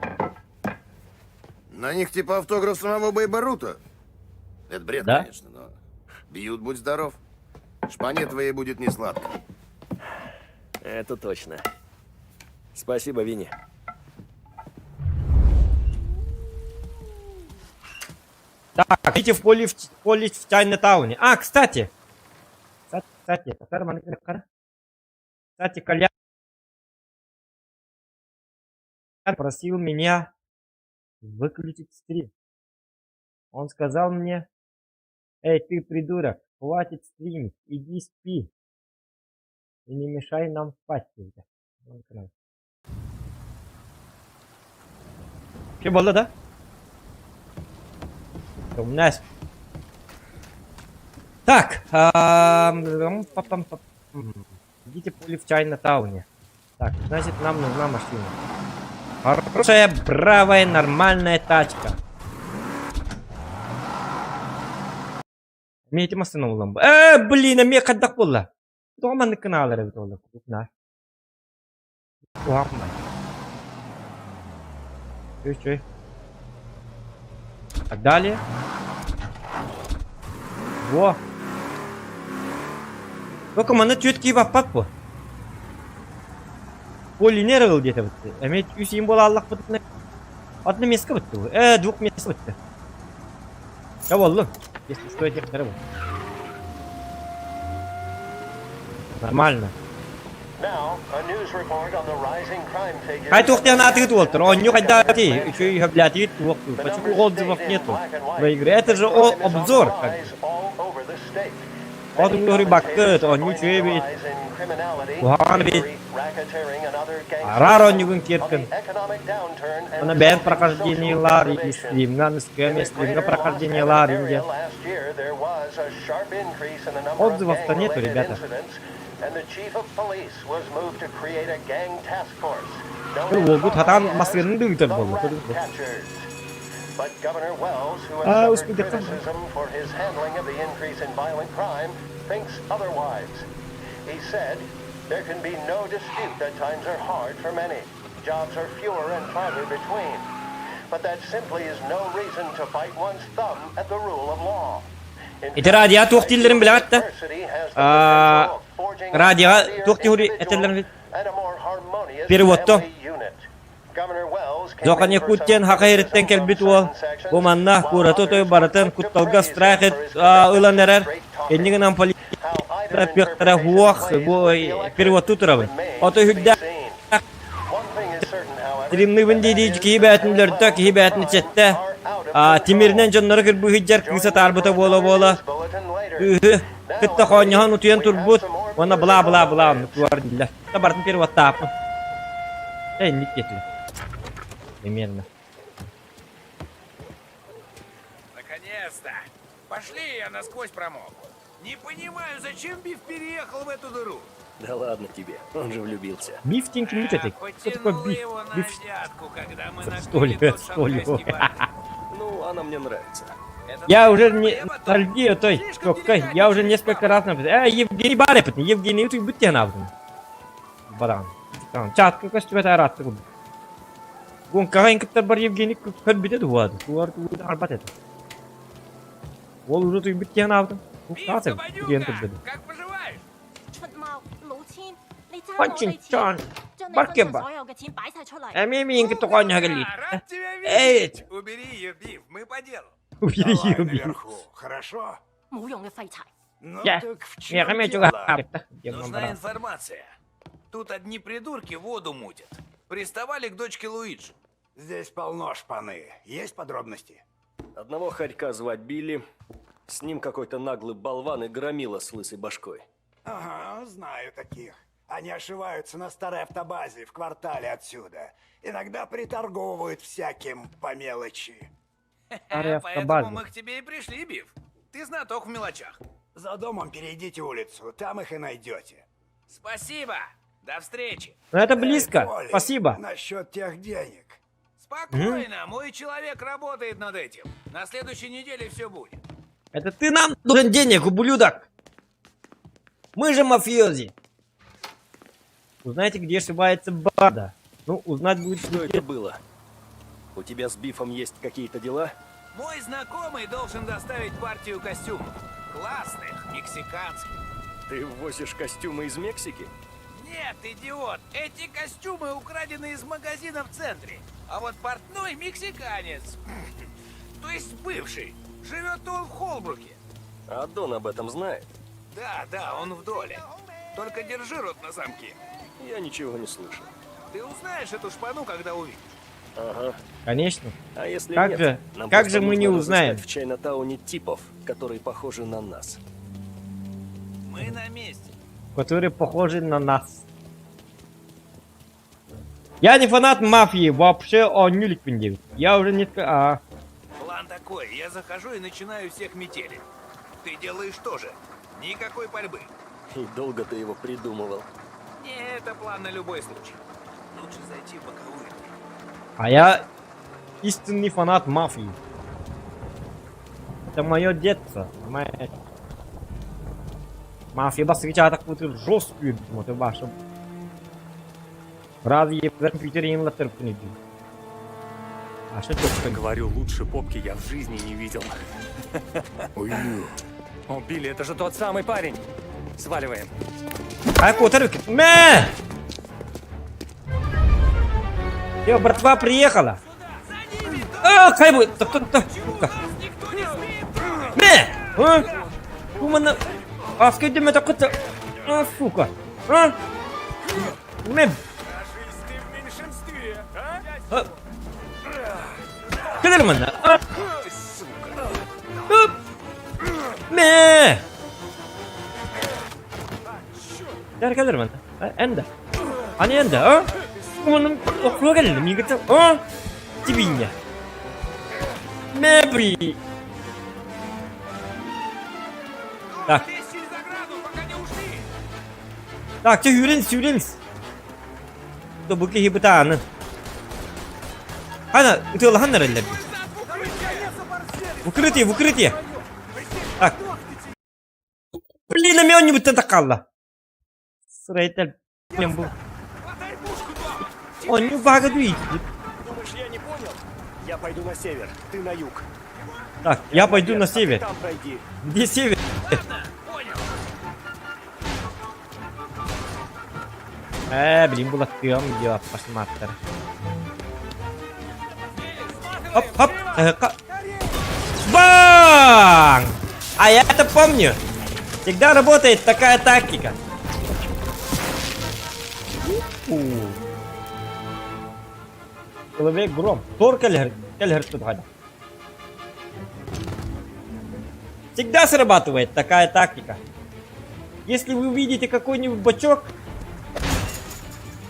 На них типа автограф самого Бейба Рута. Это бред, Да? конечно, но... Бьют, будь здоров. Шпане твоей будет не сладко. Это точно. Спасибо, Винни. Так, идите в поле в, поле в Чайна-тауне. А, кстати. Кстати, кстати, кстати, Колян просил меня выключить стрим. Он сказал мне, эй, ты придурок, хватит стримить, иди спи. И не мешай нам спать. Че было, да? Умнась. Так, идите пули в Чайна-тауне. Так, значит, нам нужна машина. Хорошая, бравая, нормальная тачка. Имеете машину улам. Э, блин, а мне хайдах буолла. Тоҕо маннык гынаалар эбит ол купна. Куһаҕан Чүй, Так, далее. Во. Только маны түөт кии баппат бу. Полинер ыл диэтэ бытты. Эмиэ үс иин буола аллахпытына одно место бытты бу. Э, двух мест бытты. Я боллум. Если что, этих бу. Нормально. Хай туохтаан аатыгыт уолтар, оонньуу хайдаатый, үчүгэй хөблээтигит туохтуур, почему отзывов нету в игре? Это же о обзор как бы. Отуктуһуруй баккыт, оонньуу үчүгэй эбит, куһаҕан эбит, араар оонньуугун киэркин. Уонна бэйэм прохождениелар, и стримҥа, ныскыам стримҥа прохождениелар инде. Отзывов-то нету, ребята. Уолгут хатаан массыынаны да ыытар буолла. Аа, успейдеххин. Ити радиоҕа туох дииллэрин билэҕит да? Радиоҕа туох диһури этэллэрин переводто. Зоханекут диэн Хаха ириттэн кэлбит уол бу манна куораты той барытын кутталга страх ылан эрэр. Инни гынан полиция хуох бу переводтуу турабын. Ото үрдээх Тримныбын дии киһи бээтин өлөрдө, киһи бээтин ичэттэ. Тимиринэн дьоннору кырбыһыйдьар кыыс атаарбыта буола-буола. Кыыһы кытта хоонньоһон утуйан турбут уонна бла-бла-бла оннук туар дииллэр. Барытын переводтааппын. Инник диэтилэр. Примерно. Наконец-то! Пошли, я насквозь промок. Не понимаю, зачем Биф переехал в эту дыру? Да ладно тебе, он же влюбился. Биф тинки митетик. Что такое Потянул биф? его на Биф. взятку, когда мы Что ли, накрыли тот что ли? шанхайский бар. Ну, она мне нравится. Я уже не ностальгия той, только я уже несколько раз написал. Евгений Барепет, Евгений ты будьте навдын. Баран. Чат көстүбэт аратты курдук. Гонкаҕа кытта бар Евгений көрбүтэ дуһуады. Туар тугу арбат это. Ол уже туй бүттен авдым. Диэн турбуду. Панчин чан. Барке бар. Эми миин кытта коонья келли. Эй! Убери ее, Биф, мы по делу. Убери ее, Биф. наверху, хорошо? 冇用嘅廢柴。 Ну Я. так в Я чем хаме дело? чуга. Нужна информация. Тут одни придурки воду мутят. Приставали к дочке Луиджи. Здесь полно шпаны. Есть подробности? Одного хорька звать Билли, с ним какой-то наглый болван и громила с лысой башкой. Ага, знаю таких. Они ошиваются на старой автобазе в квартале отсюда. Иногда приторговывают всяким по мелочи. Старая Поэтому автобаза. мы к тебе и пришли, Биф. Ты знаток в мелочах. За домом перейдите улицу, там их и найдете. Спасибо. До встречи. Ну это близко. Эй, Поли, Спасибо. Насчет тех денег. Спокойно, мой человек работает над этим. На следующей неделе все будет. Это ты нам должен денег, ублюдок! Мы же мафиози! Узнайте, где ошибается банда. Ну, узнать будет... Что это было? У тебя с Бифом есть какие-то дела? Мой знакомый должен доставить партию костюмов. Классных, мексиканских. Ты ввозишь костюмы из Мексики? Нет, идиот, эти костюмы украдены из магазина в центре. А вот портной мексиканец. То есть бывший. Живет он в Холбруке. А Дон об этом знает? Да, да, он в доле. Только держи рот на замке. Я ничего не слышал. Ты узнаешь эту шпану, когда увидишь. Ага. Конечно. А если как нет, же, нам как просто же мы не нужно узнаем? разыскать в Чайнатауне типов, которые похожи на нас. Мы на месте. Которые похожи на нас. Я не фанат мафии, вообще о нюльквинде. Я уже несколько... А, План такой, я захожу и начинаю всех метелить. Ты делаешь тоже. Никакой пальбы. И долго ты его придумывал. Не, это план на любой случай. Лучше зайти в боковую. а я истинный фанат мафии. Это мое детство. Моя... Мафия баскыча такую жесткую вот вашу. Разве в компьютере им латерпнуть? А что это? Говорю, лучше попки я в жизни не видел. О, Билли, это же тот самый парень. Сваливаем. А куда Мэ! Yo, братва приехала. А, хай будет. Так, так, так. Сука. Мэ! А? Умана. А, скажи мне так это. А, сука. А? Мэ. А? Кадермана. А? А? Мэ! Där кадермана. Энда. Ани энда, а? Уманым округа мигата, а? Тибиня. Мэбри. Так. Так, че юрин, юрин. Да буки хибытаны. Ана, ытылахан нареллер. В укрытие, в укрытие. Так. Блин, а меня не будет такала. Срейтель. Блин, бу. Он не багадует. Думаешь, я не понял? Я пойду на север, ты на юг. Так, я пойду на наверх, а ты север. Там пройди. Где север? Блин, было тем дело, посмотри. Хоп, хоп. Бang! А я это помню. Всегда работает такая тактика. У. Человек гром. Тор келер, келер тут гада. Всегда срабатывает такая тактика. Если вы увидите какой-нибудь бачок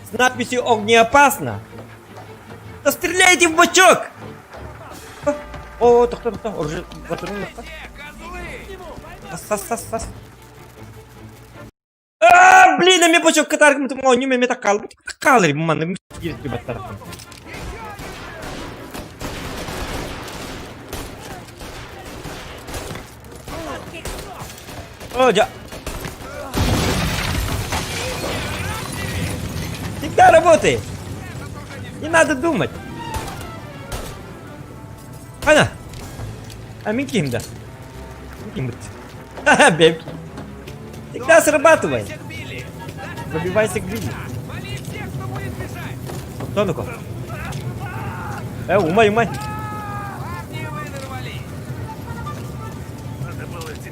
с надписью «Огнеопасно», то стреляйте в бачок! О, тохто, тохто, оружие батырын лаппа. Тас, тас, тас, тас. А, блин, эми бочок кытаргым тум оонньуу меме таккаалбыт. Таккаалыр манны киирти баттарахтым. О, дьа. Всегда работает. Не надо думать. Ана. А мин ким да? Ким Ха-ха, бэб. Всегда срабатывает. Пробивайся к Билли. Кто ну-ка? Умай, умай.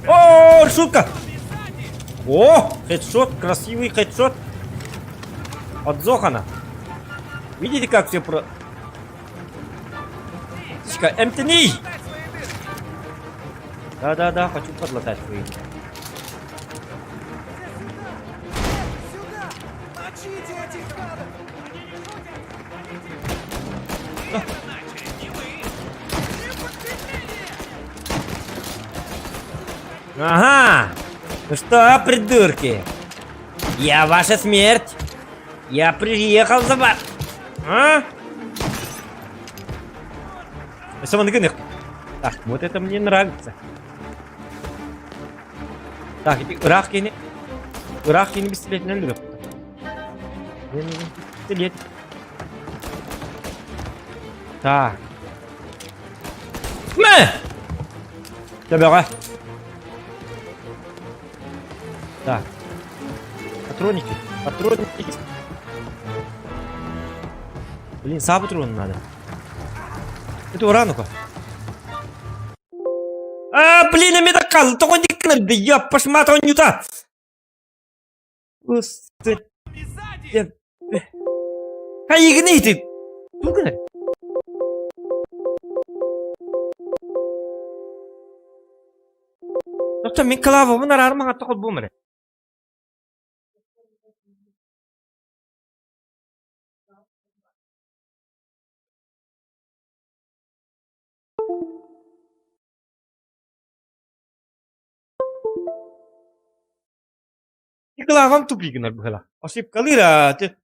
О, шутка! О, хедшот, красивый хедшот. От Зохана. Видите, как все про... Эмтини! Да-да-да, хочу подлатать свои. Ага! Ну что, придурки? Я ваша смерть! Я приехал за вас! А? Так, вот это мне нравится. Так, ыраах кини ыраах кини пистолетинэн өлөрүөх. Пистолет. Так. Мэ! Төбөҕө. Так. Патроники. Патроники. Блин, саа патрон надо. Это ура, ну-ка. А, блин, эмиэ да хаалла, тоҕо инник гынар я пошмат оонньуута. Хайыгын иһитин? Тугу гынар? Оттон мин клавабын араарым аҥатта холбуом эрэ. Клавам тупик гынар быһыла. Ошибкалыыр ааты.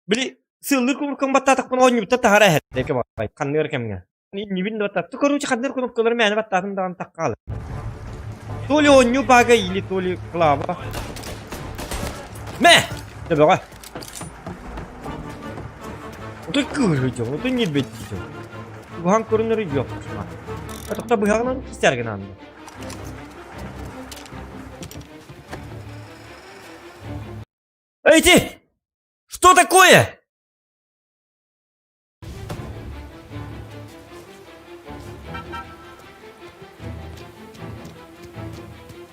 Били сыллыр куркан баттаатахпын оонньуutta таһара эһэрдэ бай ханныыр кэмҥэ. Нибин да баттаат. Короче ханныыр кнопкалары мээнэ баттаатым даҕаны таккаалы. То ли оонньуу бага или то ли клава. Мэ! Төбөҕө. Отой кыыһы дьон, отой ньирбэт дьон. Уһаан көрүнэр yok. Атахта быһаҕынан кистэргин анды. Эйти! Что такое?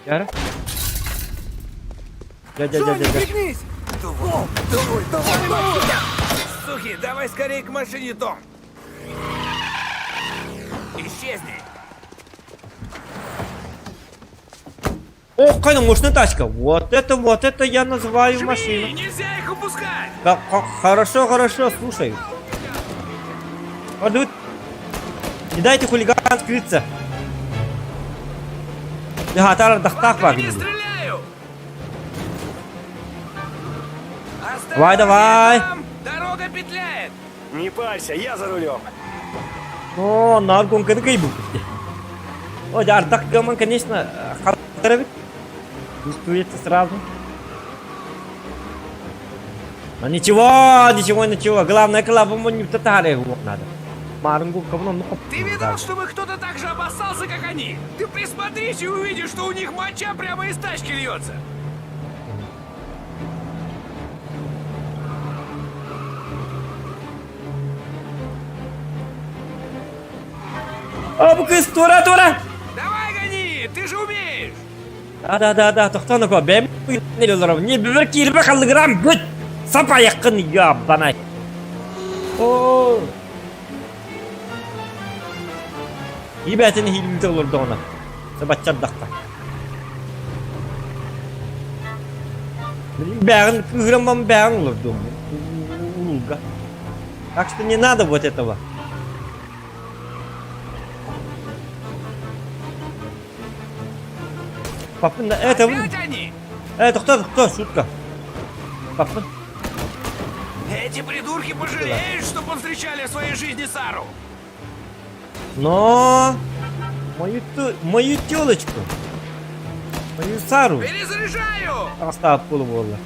Яра? Дядя, дядя, дядя. Пригнись! Давай, давай, давай, давай! Суки, давай скорее к машине, Том! Исчезни! Ох, какая мощная тачка. Вот это я называю Жми, машину. нельзя их упускать! Да, хорошо, хорошо, слушай. Падут. Не дайте хулиган скрыться. Не стреляю! Давай, давай. Дорога петляет! Не парься, я за рулем. О, наргонканы кыйбыт. О, ардах гаман, конечно, халтарабит. Чувствуется сразу. Но ничего, ничего, ничего. Главное, клаву не татары его надо. Марынгу говно, ну Ты видал, чтобы кто-то так же обоссался, как они? Ты присмотрись и увидишь, что у них моча прямо из тачки льется. О, бу кыз, тура, тура! Давай гони, ты же умеешь! Да-да-да-да, тохтоон бэм не бибер киирбэ халлыгырам бүт! Сап айаккын ябанай! О! Ибэтин хилбите олордоҕуна сабаччардахха. Бэҕин кыыһыран бэҕин олордуом улууга. Так что не надо вот этого. Папын, это... Опять они? Тохтоо, тохтоо, шутка. Папын. Эти придурки пожалеют, что повстречали в своей жизни Сару. Но... Мою, мою телочку. Мою Сару. Перезаряжаю! Астаап буолу буолла.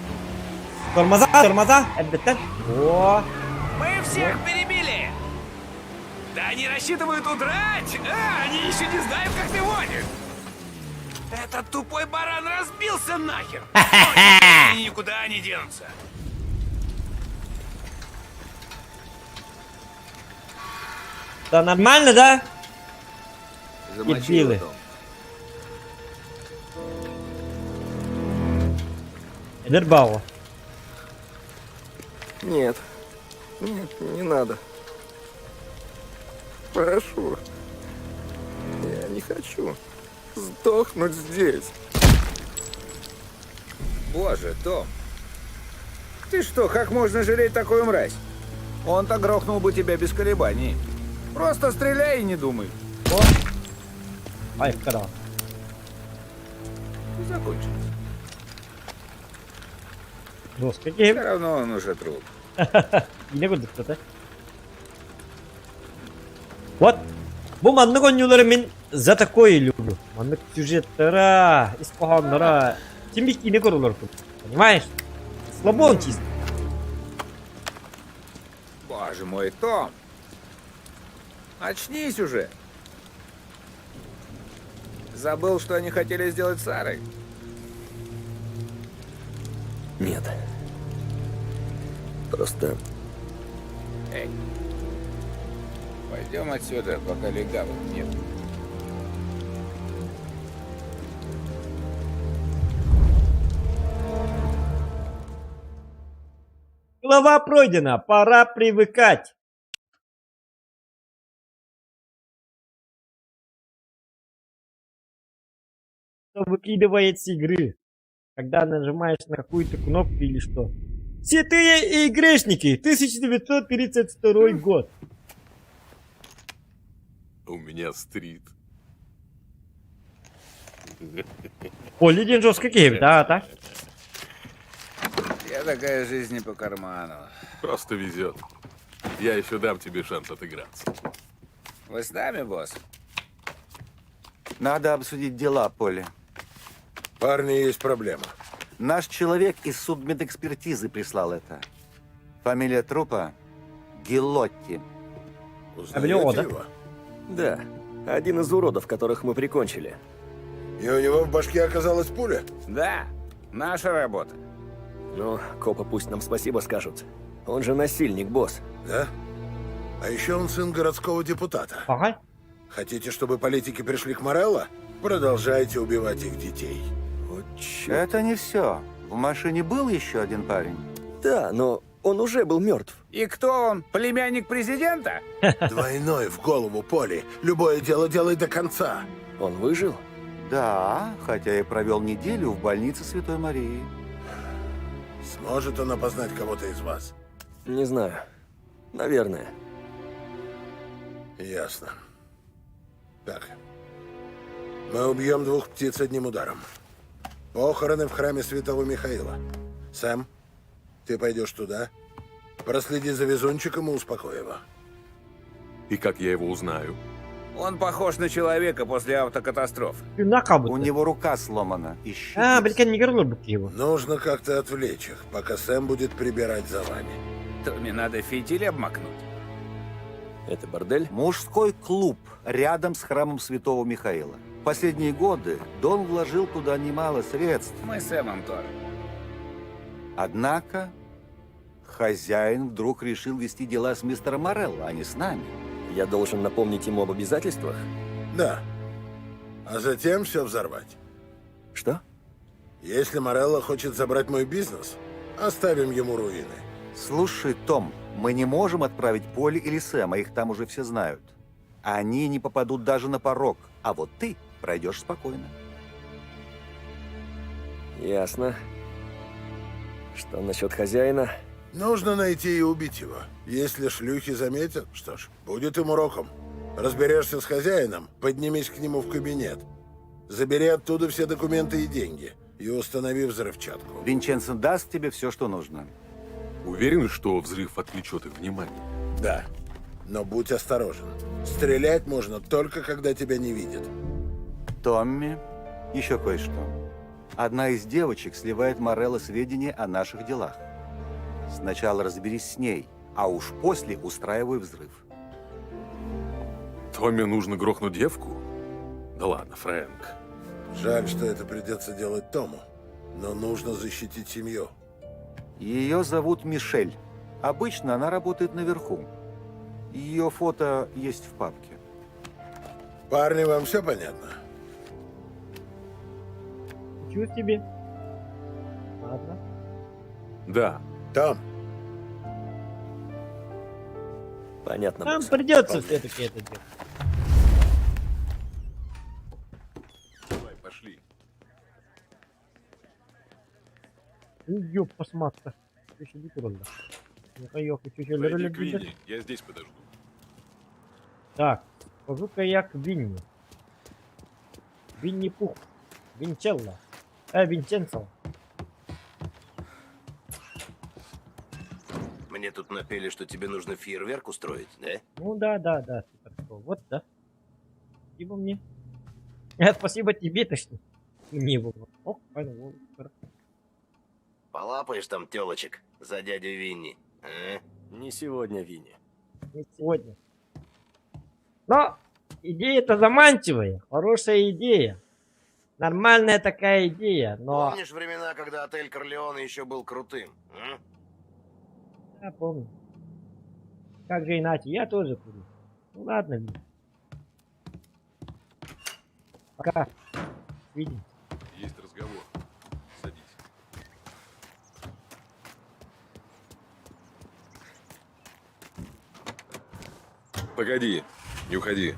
Тормоза, тормоза, эрдэттэн. О, Мы всех перебили! Да они рассчитывают удрать! А, они еще не знают, как ты водишь! Этот тупой баран разбился нахер! Но теперь они никуда не денутся! Да нормально, да? Замочи Дебилы. его, Том. Эдэр баҕа. Нет. Нет, не надо. Прошу. Я не хочу сдохнуть здесь. Боже, Том. Ты что, как можно жалеть такую мразь? Он-то грохнул бы тебя без колебаний. Просто стреляй и не думай. Он Ай, кара. закончился. Жестко. Все равно он уже труп. Yine курдук Вот. Бу маннык оонньуулары мин за такое люблю. Маннык сюжеттара, ис хоһоонноро. Ким киинэ көрөр Понимаешь? Слабон чисто. Боже мой, Том! Очнись уже! Забыл, что они хотели сделать с Сарой? Нет. Просто Эй, пойдем отсюда, пока легавых нет. Глава пройдена, пора привыкать. Что выкидывает с игры, когда нажимаешь на какую-то кнопку или что. Святые и грешники, 1932 год. У меня стрит. Оли диэн жестко киһи, да, так? Я такая жизнь не по карману. Просто везет. Я еще дам тебе шанс отыграться. Вы с нами, босс? Надо обсудить дела, Полли. Парни, есть проблема. Наш человек из судмедэкспертизы прислал это. Фамилия трупа Гилотти. Узнаете его? Да, один из уродов, которых мы прикончили. И у него в башке оказалась пуля? Да, наша работа. Ну, копы пусть нам спасибо скажут. Он же насильник, босс. Да? А еще он сын городского депутата. Ага. Хотите, чтобы политики пришли к Морелло? Продолжайте убивать их детей. Это не все. В машине был еще один парень. Да, но он уже был мертв. И кто он? Племянник президента? Двойной в голову, Поли. Любое дело делай до конца. Он выжил? Да, хотя и провел неделю в больнице Святой Марии. Сможет он опознать кого-то из вас? Не знаю. Наверное. Ясно. Так. Мы убьем двух птиц одним ударом. Похороны в храме Святого Михаила. Сэм, ты пойдешь туда, проследи за везунчиком и успокой его. И как я его узнаю? Он похож на человека после автокатастрофы. У него рука сломана. Ищи. А, блин, не горло его. Нужно как-то отвлечь их, пока Сэм будет прибирать за вами. Томми надо фитиль обмакнуть. Это бордель? Мужской клуб рядом с храмом Святого Михаила. В последние годы Дон вложил туда немало средств. Мы с Сэмом тоже. Однако хозяин вдруг решил вести дела с мистером Морелло, а не с нами. Я должен напомнить ему об обязательствах? Да. А затем все взорвать. Что? Если Морелло хочет забрать мой бизнес, оставим ему руины. Слушай, Том, мы не можем отправить Поли или Сэма, их там уже все знают. Они не попадут даже на порог, а вот ты пройдешь спокойно. Ясно. Что насчет хозяина? Нужно найти и убить его. Если шлюхи заметят, что ж, будет им уроком. Разберешься с хозяином, поднимись к нему в кабинет. Забери оттуда все документы и деньги и установи взрывчатку. Винченцо даст тебе все, что нужно. Уверен, что взрыв отвлечет их внимание? Да, но будь осторожен. Стрелять можно только, когда тебя не видят. Томми, еще кое-что. Одна из девочек сливает Морелло сведения о наших делах. Сначала разберись с ней, а уж после устраивай взрыв. Томми нужно грохнуть девку? Да ладно, Фрэнк. Жаль, что это придется делать Тому, но нужно защитить семью. Ее зовут Мишель. Обычно она работает наверху. Ее фото есть в папке. Парни, вам все понятно? Чего тебе? Ладно. Да. Том. Понятно. Нам босс. придется все-таки это делать. Давай, пошли. Ёп, посмотри. Зайди к Винни, я здесь подожду. Так, скажу-ка я к Винни. Винни Пух. Винчелло. Винченцо. Мне тут напели, что тебе нужно фейерверк устроить, да? Ну да, да, да. Типа такого. Вот, да. Спасибо мне. Спасибо тебе, точнее. Мне было. О, понял. Полапаешь там телочек за дядю Винни, а? Не сегодня, Винни. Не сегодня. Но идея-то заманчивая. Хорошая идея. Нормальная такая идея, но... Помнишь времена, когда отель Корлеоне еще был крутым, а? Я помню. Как же иначе? Я тоже курю. Ну ладно, Винни. Пока. Увидимся. Есть разговор. Садись. Погоди, не уходи.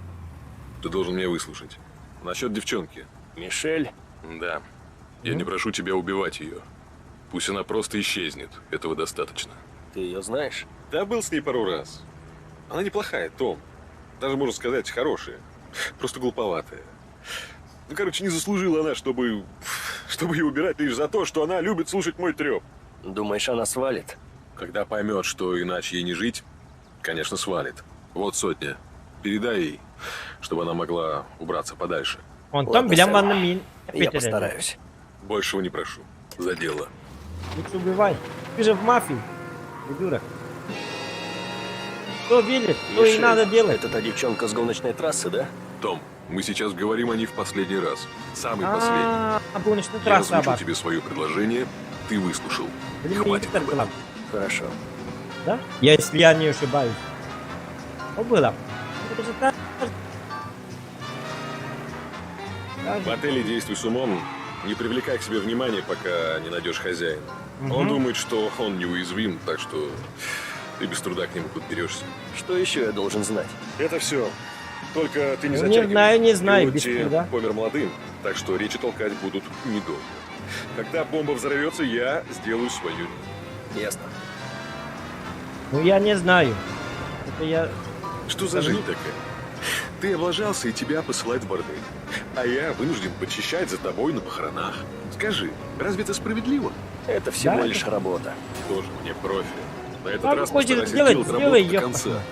Ты должен меня выслушать. Насчет девчонки. Мишель? Да. Я не прошу тебя убивать ее. Пусть она просто исчезнет. Этого достаточно. Ты ее знаешь? Да, был с ней пару раз. Она неплохая, Том. Даже, можно сказать, хорошая. Просто глуповатая. Ну, короче, не заслужила она, чтобы ее убирать лишь за то, что она любит слушать мой треп. Думаешь, она свалит? Когда поймет, что иначе ей не жить, конечно, свалит. Вот сотня. Передай ей, чтобы она могла убраться подальше. Он там Ладно, билям Сэм. ванна мин. Я постараюсь. Большего не прошу. За дело. Лучше убивай. Ты же в мафии, придурок. Кто видит, то и Мишель, надо делать. Это та девчонка с гоночной трассы, да? Том, мы сейчас говорим о ней в последний раз. Самый последний. А, гоночная Я трасса, озвучил аба. тебе свое предложение, ты выслушал. Блин, Хватит. Виктор Глав. Хорошо. Да? Я, если я не ошибаюсь. О, было. Это же та- В отеле действуй с умом, не привлекай к себе внимания, пока не найдешь хозяина. Он Мгм. думает, что он неуязвим, так что ты без труда к нему подберешься. Что еще я должен знать? Это все. Только ты не Ну, не затягивай. знаю, не знаю, без Пилотти труда. помер молодым, так что речи толкать будут недолго. Когда бомба взорвется, я сделаю свою. Ясно. Ну, я не знаю. Это я... Что за жизнь такая? Ты облажался, и тебя посылают в бордель. А я вынужден подчищать за тобой на похоронах. Скажи, разве это справедливо? Это всего Да, лишь это- работа. Тоже мне профи. На этот Как раз хочешь постарайся сделать, сделать работу сделай, до ёпта. конца.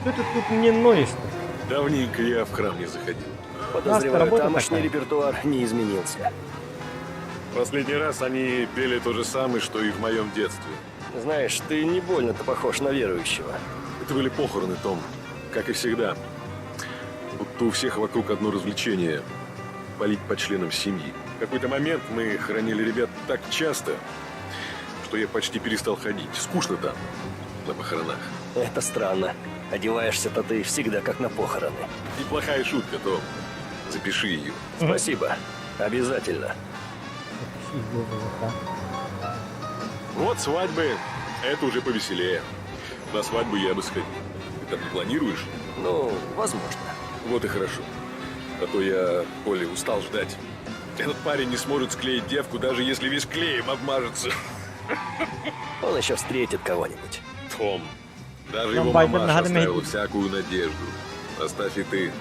Что ты тут мне ноешь-то? Давненько я в храм не заходил. Подозреваю, работа тамошний такая. репертуар не изменился. Последний раз они пели то же самое, что и в моем детстве. Знаешь, ты не больно-то похож на верующего. Это были похороны, Том. Как и всегда. Будто у всех вокруг одно развлечение – палить по членам семьи. В какой-то момент мы хоронили ребят так часто, что я почти перестал ходить. Скучно там, на похоронах. Это странно. Одеваешься-то ты всегда как на похороны. Неплохая шутка, Том. Запиши ее. Спасибо. Обязательно. Вот свадьбы. Это уже повеселее. На свадьбу я бы сходил. Ты там не планируешь? Ну, возможно. Вот и хорошо. А то я, Коля, устал ждать. Этот парень не сможет склеить девку, даже если весь клеем обмажется. Он еще встретит кого-нибудь. Том, даже Нам его Байден мамаша надо оставила иметь. всякую надежду. Оставь и ты.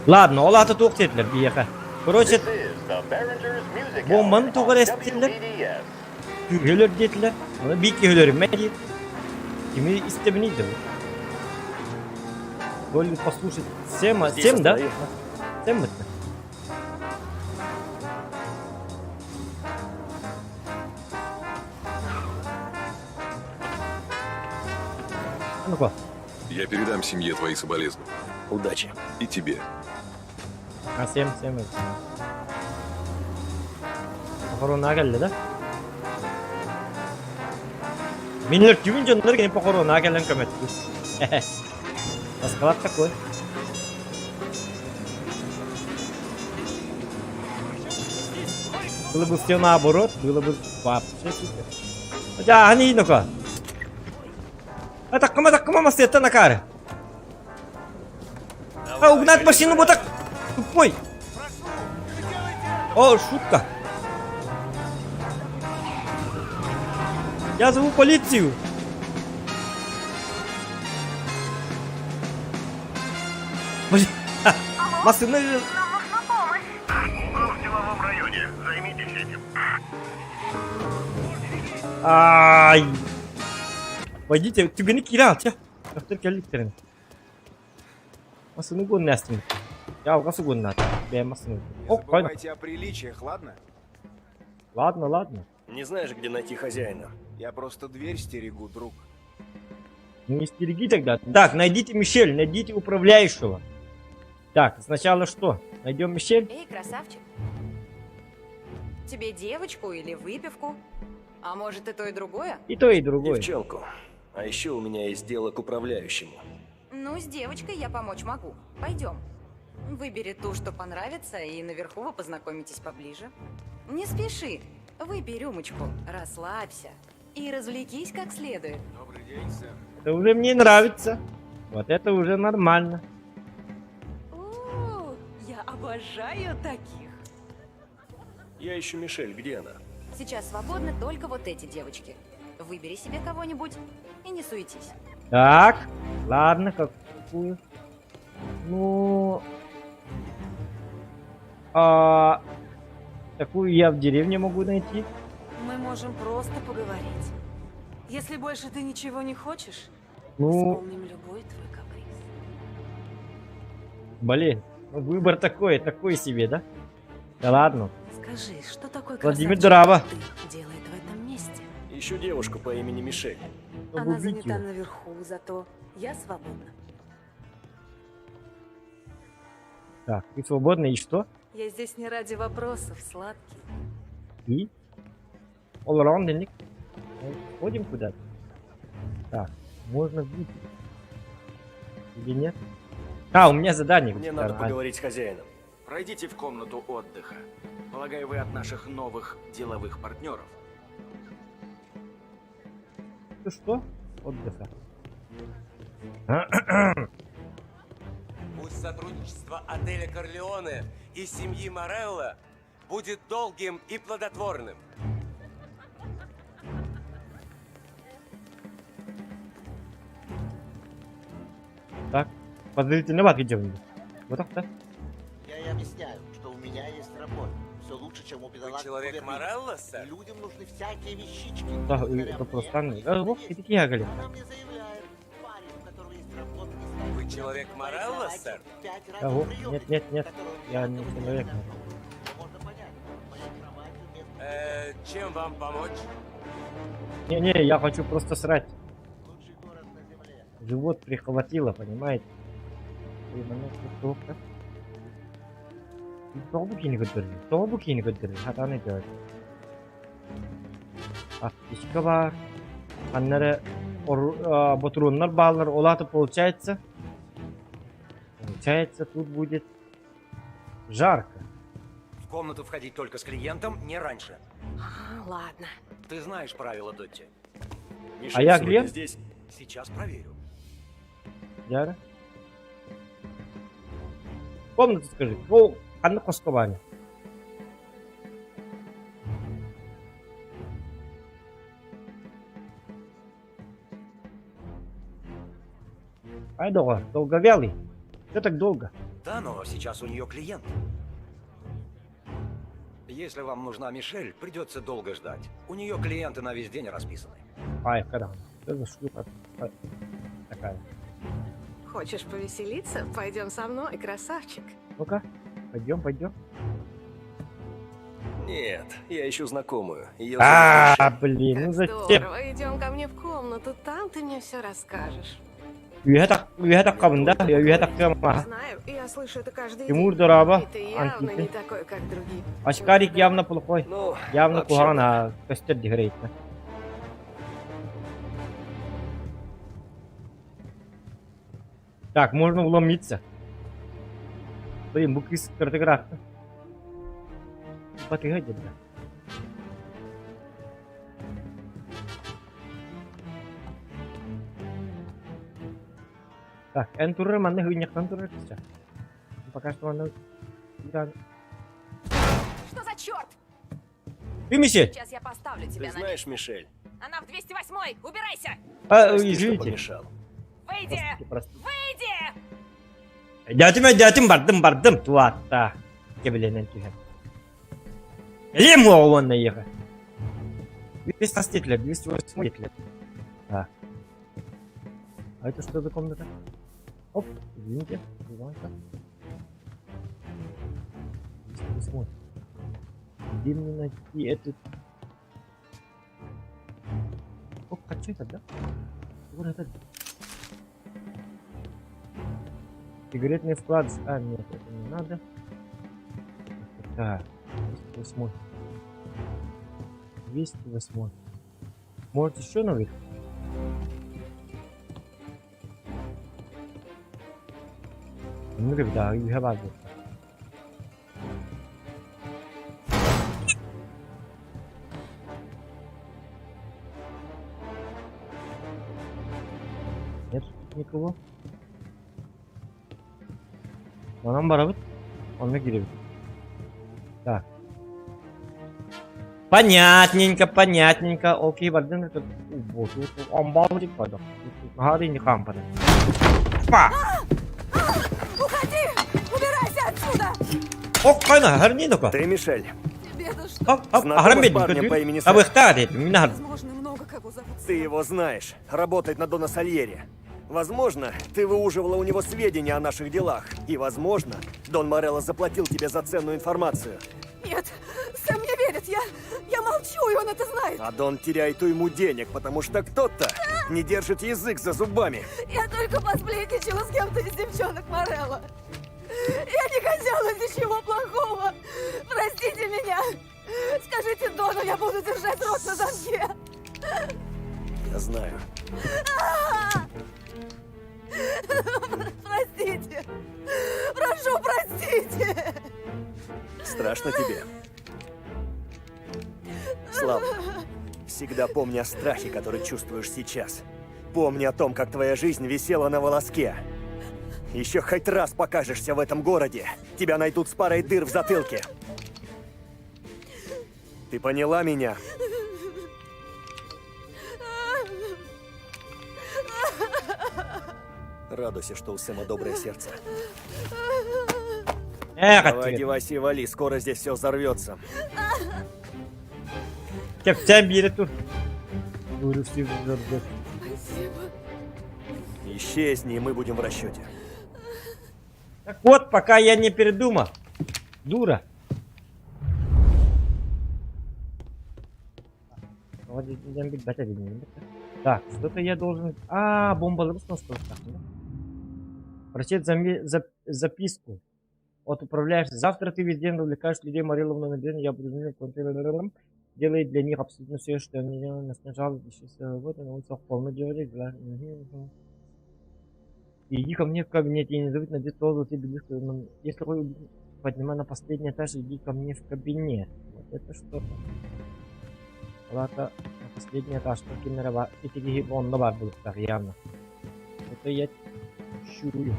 Ладно, ол аата туох диэтилэр биһиэхэ. Короче, бомбаны тоҕо эрэ эстилэр. Күүһүлэр диэтилэр. Оны биир киһи өлөрүмэ диир. Кими истэбиний да бу? Более послушать Сема, Здесь Сем, да? останови. Сем это. Ну-ка. Я передам семье твои соболезнования. Удачи. И тебе. А, Сем, Сем это. Похоронаа кэллэ да? Минлер түүн дьоннор кини похоронаа кэлэн көмөттү. Расклад такой. Было бы все наоборот, было бы вообще супер. Хотя, они ну-ка. Атаккама, атаккама, масета на каре. А, угнать машину вот так. Тупой. О, шутка. Я зову полицию. Блин, машина... В деловом районе. Займитесь этим. Ай. Водитель, түгэни киирэ алча. Доктор кэлликтэрин. Масыны гоннастым. Я алгасы гоннат. Бэйэм масыны. Не О, қойна. забывайте о приличиях, ладно? Ладно, ладно. Не знаешь, где найти хозяина? Я просто дверь стерегу, друг. Ну не стереги тогда. Так, найдите Мишель, найдите управляющего. Так, сначала что? Найдем Мишель? Эй, красавчик. Тебе девочку или выпивку? А может и то, и другое? И то, и другое. Девчонку. А еще у меня есть дело к управляющему. Ну, с девочкой я помочь могу. Пойдем. Выбери ту, что понравится, и наверху вы познакомитесь поближе. Не спеши. Выпей рюмочку, расслабься и развлекись как следует. Добрый день, сэр. Это уже мне нравится. Вот это уже нормально. О, я обожаю таких. Я ищу Мишель, где она? Сейчас свободны только вот эти девочки. Выбери себе кого-нибудь и не суетись. Так, ладно, какую? Ну... А, такую я в деревне могу найти. Мы можем просто поговорить. Если больше ты ничего не хочешь, Ну, исполним любой твой каприз. блин, ну выбор такой, такой себе, да? Да ладно. Скажи, что такой Владимир красавчик, Драва. как ты делает в этом месте? Ищу девушку по имени Мишель. Чтобы Она убить занята его. наверху, зато я свободна. Так, ты свободна и что? Я здесь не ради вопросов, сладкий. И? All around the nick. Ходим куда-то. Так, можно выпить. Или нет? А, у меня задание. Мне надо А, поговорить с хозяином. Пройдите в комнату отдыха. Полагаю, вы от наших новых деловых партнеров. Ты что? Отдыха. Пусть сотрудничество отеля Корлеоне и семьи Морелло будет долгим и плодотворным. Так, подозрительно ват где Вот так, да? Я и объясняю, что у меня есть работа. Все лучше, чем у бедолаг человек в Берлине. Морелло, сэр? Людям нужны всякие вещички. Да, это просто странно. Да, вот, и такие ягоды. Вы человек Морелло, сэр? Да, вот, нет, нет, нет, я не человек. Э, чем вам помочь? Не-не, я хочу просто срать. Живот прихватило, понимаете? И момент готовка. Тоҕу киини көрдөрдү? Тоҕу бу киини көрдөрдү? Хатан өйдөөр. Аптечка бар. Аннары ботуруоннар баалар. Ол аата получается. Получается, тут будет жарко. В комнату входить только с клиентом, не раньше. А, ладно. Ты знаешь правила, Дотти. Мишель А я сегодня где? здесь. Сейчас проверю. Яра. Комнату скажи. Ол ханна хоско баары? Ай, доҕор, долговялый. Что так долго? Да, но сейчас у нее клиент. Если вам нужна Мишель, придется долго ждать. У нее клиенты на весь день расписаны. Ай, когда? Что за шлюха такая? Хочешь повеселиться? Пойдем со мной, красавчик. Ну-ка, пойдем, пойдем. Нет, я ищу знакомую. Ее А, блин, ну зачем? Здорово, идем ко мне в комнату, там ты мне все расскажешь. Үөһэ таххабын да, үөһэ таххыам Знаю, я слышу это каждый Тимур день. дорообо, И ты явно Антипин. не такой, как другие. Очкарик явно плохой. Ну, Явно вообще куһаҕан а көстөр дигрейт. Так, можно уломиться. Блин, бу кыыс картограф. Батыга деді. Так, эн турар манна хыйньахтан турар сейчас. Пока что манна... Что за черт? Ты, Мишель? Сейчас я поставлю тебя Ты на знаешь, Мишель? Она в 208-й! Убирайся! А, Прости, что извините. помешал. Выйди! Прости, Выйди! Дятим, дятим, бардым, бардым, туатта. Кебеленен түһэн. Элем уонна ехать. 206 лет, 208 лет. Да. А это что за комната? Оп, извините, извините. 208. Где мне найти этот... Оп, хочу это, да? Вот это. Сигаретный вклад. А, нет, это не надо. Так, 208. 208. Может еще наверх? Ну, да, you have other. Нет тут никого. Манан барабыт. Онно киирэбит. Так. Понятненько, понятненько. Окей, бардын тут. Вот, тут амбалдик падал. Хари не хампана. Па! Уходи! Убирайся отсюда! Ок, кайна, харни дока. Ты Мишель. Тебе-то что? Знакома с парнем по имени Сэм? Возможно, много кого зовут. Ты его знаешь. Работает на Дона Сальери. Возможно, ты выуживала у него сведения о наших делах. И, возможно, Дон Морелло заплатил тебе за ценную информацию. Нет, Сэм не верит. Я, я молчу, и он это знает. А Дон теряет уйму денег, потому что кто-то не держит язык за зубами. Я только посплетничала с кем-то из девчонок Морелло. Я не хотела ничего плохого. Простите меня. Скажите Дону, я буду держать рот на замке. Я знаю. Простите. Прошу, простите. Страшно тебе? Слава, всегда помни о страхе, который чувствуешь сейчас. Помни о том, как твоя жизнь висела на волоске. Еще хоть раз покажешься в этом городе, тебя найдут с парой дыр в затылке. Ты поняла меня? Радуйся, что у Сэма доброе сердце. Эх, Давай, ответ. одевайся и вали, скоро здесь все взорвется. Кэпсээн биэрэ тур. Спасибо. Спасибо. Исчезни, и мы будем в расчете. Так вот, пока я не передумал. Дура. Так, что-то я должен... А, бомба Прочесть записку. Вот управляешься. Завтра ты весь день увлекаешь людей Морелло на день. Я буду делает для них абсолютно все, что они делают. На сначала вот на улицах полно делали. Иди ко мне в кабинет, я не забудь надеть розу тебе близко. Если хочешь, поднимай на последний этаж, иди ко мне в кабинет. Вот это что-то. Палата на последний этаж, только на И он на бар будет так явно. Это я чую.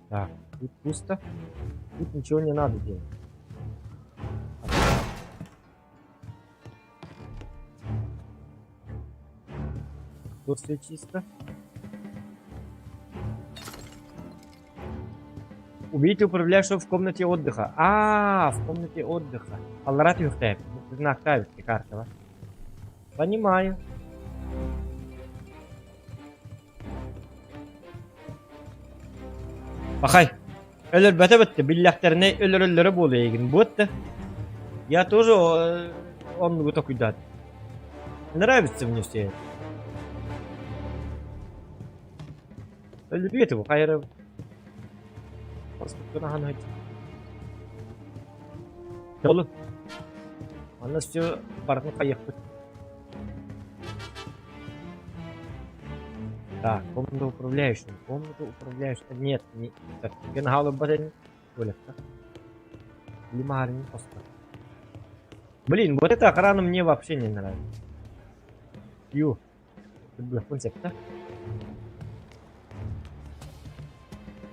Так, тут пусто. Тут ничего не надо делать. Тут все чисто. Убейте управляющего в комнате отдыха. А, в комнате отдыха. Аллара түһүхтээх. Знактаабит картаба. Понимаю. Пахай. Өлөрбөтө бытты, биллэхтэринэ өлөрөллөрө буолуо эйигин буотта. Я тоже оннугу токуйдаат. Нравится мне все это. Өлөрүө этэ бу хайара. Олу. Манна все барытын хайыахпыт. Так, комната управляющего. Комната управляющего. Нет, не... Так, Блин, вот эта охрана мне вообще не нравится. Ю. Да?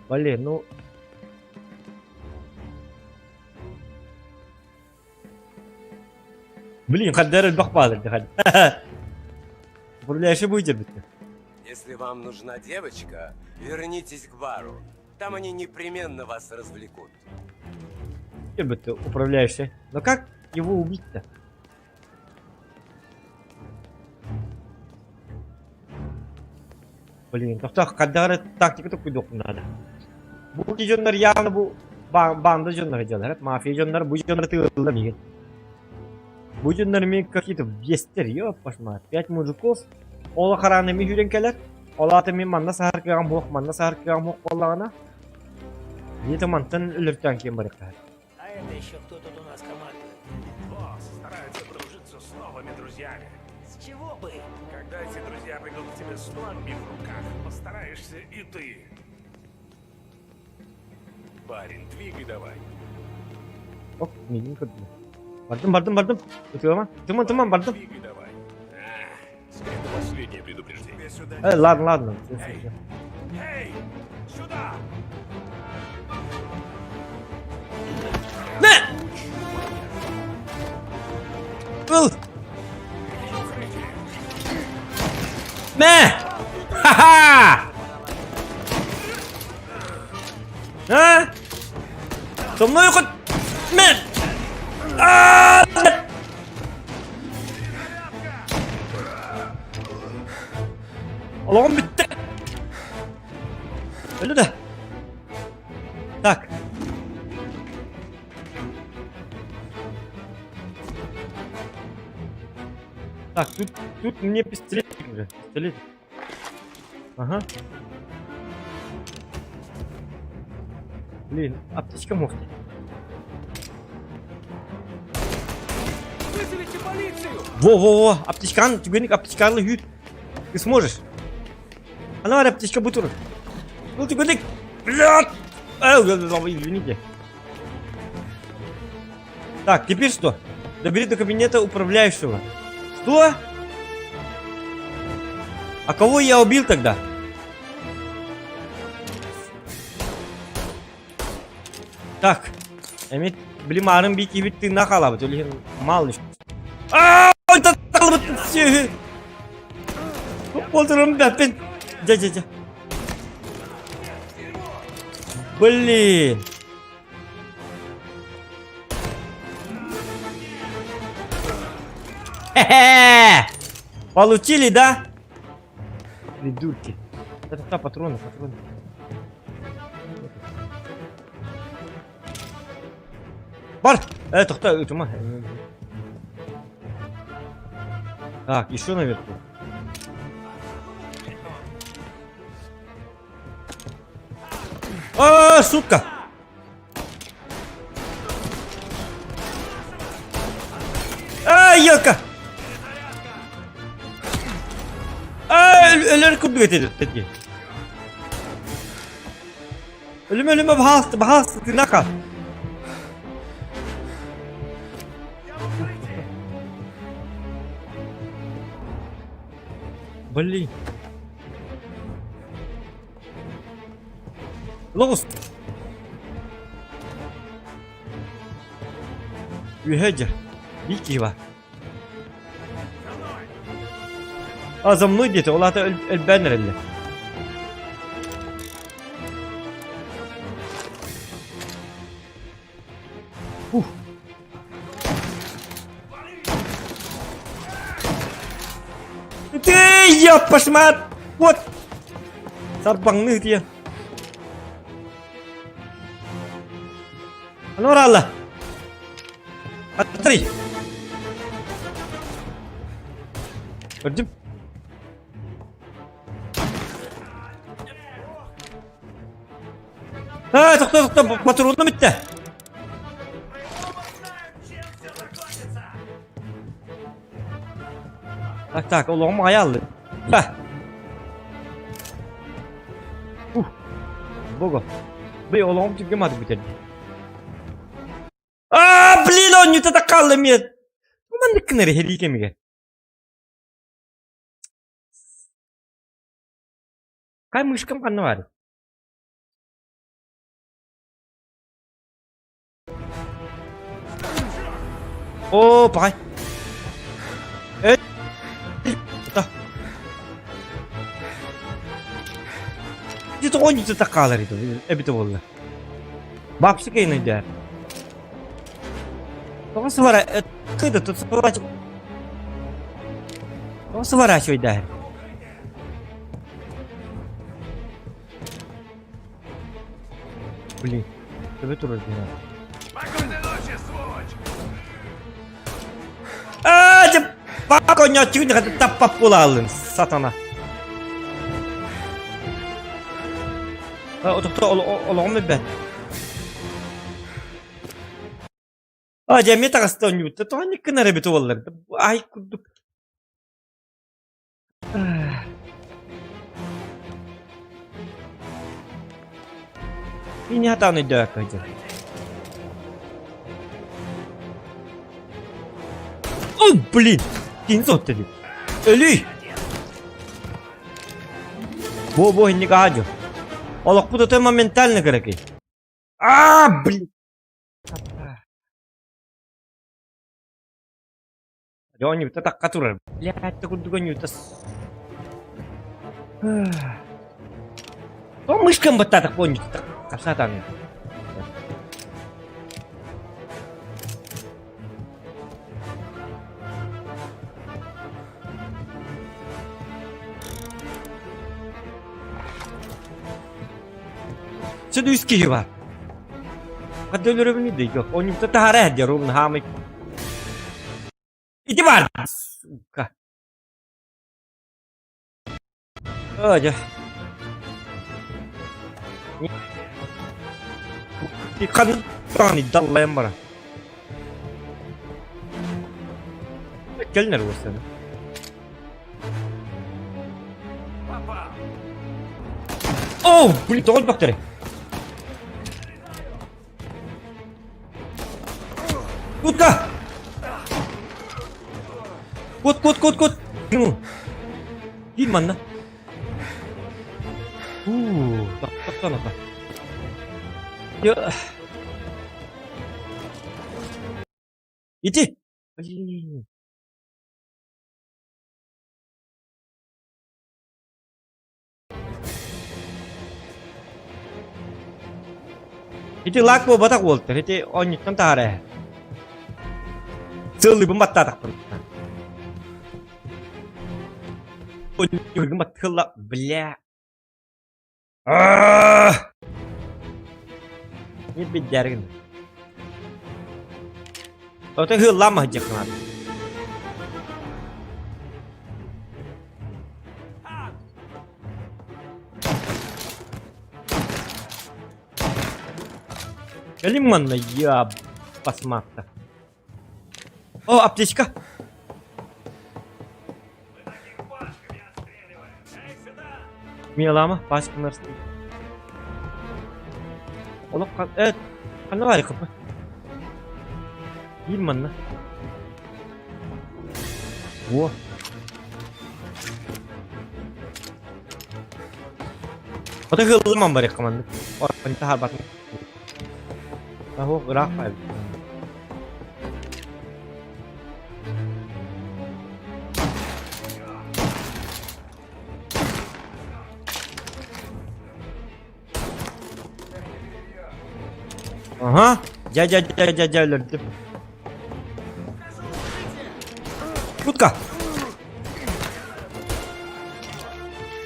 Блин, ну... Блин, хаддар элбэх баалар Управляющий будет битте. Если вам нужна девочка, вернитесь к бару. Там они непременно вас развлекут. Битте управляющий. Но как его убить-то? Блин, тохтоо хаддары тактика токуйдуох надо. Бу дьоннор явно бу банда дьоннор дьалар, мафия дьоннор, бу дьоннор тыылла мигин. Бу дьоннор мен какие-то бестер, ёппашма, пять мужиков, ол охрана ми хүрен кэлэр, ол аата мин манна саһар кыаҕым суох, манна саһар кыаҕым суох буоллаҕына, где-то мантан өлөртөөн киэн барыахтаах. А это еще кто тут у нас командует? Босс старается подружиться с новыми друзьями. С чего бы? Когда эти друзья придут к тебе с планами в руках, постараешься и ты. Парень, двигай давай. Оп, миигин көрдүлэр. Бардым, бардым, бардым. Ытыама. Тыман, тыман, бардым. Двигай давай. А, это последнее предупреждение. Э, ладно, ладно. Всё, всё, всё. Эй, сюда! Ыл! Мэ! Ха-ха! А? Со мной хоть... Мэ! А! Олоҕум бүттэ. Өлдү да. Так. Так, тут, тут мне пистолетик уже. Пистолет. Ага. Блин, аптечка мохти. Вызовите полицию! Во-во-во, аптечкан, түгенник аптечканы хүйт. Ты сможешь. Ана бар аптечка бутур. Ну түгенник. Блядь! Извините. Так, теперь что? Добери до кабинета управляющего. Что? А кого я убил тогда? Так. Эмит, били марын би кибит тыына халабыт, өлүһүн мал Аа, талбыт сүһү. Болдурум бәппин. Дя, дя, дя. Блин. Хе-хе! Получили, да? Придурки. Это патроны, патроны. Бар! Э, тохтоо, ытыма. Так, еще наверху. А, сука! А, елка! А, өлөр курдук этэ Өлүмэ өлүмэ баһаалыста баһаалыста тыынака. Блин. Лоҕус. Үөһэ дьэ. Биир киһи баар. А за мной диэтэ, ол аата өлбөөн эрэллэр. Ух. Ты, ёппашмат! Вот! Сарбаҥныы тиэ. Аноралла. Атри. Көрдүм. А, тохто, тохто, патронум bitti. Так, так, олоҕум аяллы. Ха. Ух. Бого. Бей, олоҕум түргем аты бүтэрди. А, блин, онньута да қалды мен. Маннык кынары херии кэмигэр. Кай мышкам ханна бар? О, пай. Э. Ити тоҕо онньута хаалар эбитэ буолла. Бапсы кейнэ дэр. Тоҕо сывара кыда тут сворачивай. Тоҕо сворачивай дэр. Блин, төбө турар дии. Аа, дьэ, бак онньооччугун таппап буолааллын, сатана. Отохто олоҕум өлбөт. А, дьэ, эмиэ таҕыста онньуутта, тоҕо анньык гынар эбит уоллар. Ай курдук. Кини хатаан өйдөөбөккө сылдьар. О, блин! Кини сотто дии. Өлүй! Бу-бу инник аадьу. Олохпут өтө моментально кыракый. А, блин! Дьэ оонньуута тахха турар. Блядь, курдук оонньуута. Тоҕо мышкам баттаатах бу оонньуута хапсаатаҥ. Сен үс киһи бар. Хадда өлөрөбүн да Оонньуута таһара сылдьар уонна хаамай Ити баар! Сука. Оо, дьэ. Ханна даллайан баран. Кэлинэр уостаны. О, блин, тоҕо өлбөхтөрүй? Кутка! Кут, кут, кут, кут! Киир манна. Уу, тохтон ата. Ити! Блин. Ити лаак буолбатах уолтар, ити оонньуттан таһара эһэ. Сыаллыыбын баттаатахпын. Оонньугун баттыылла, бля. Не биддэргин. Ото хыллаама сылдьыаххын Кэлин манна я басмаатта. О, аптечка! Миялаама, пачканар Олох э, ханна баар кыпы? Биир манна. Во. Ото хыллыман барыахха маннык. Орпанта харбатын. Аһо ыраах баар. Ага. Дьэ дьэ дьэ дьэ дьэ өлөрдүм. Утка.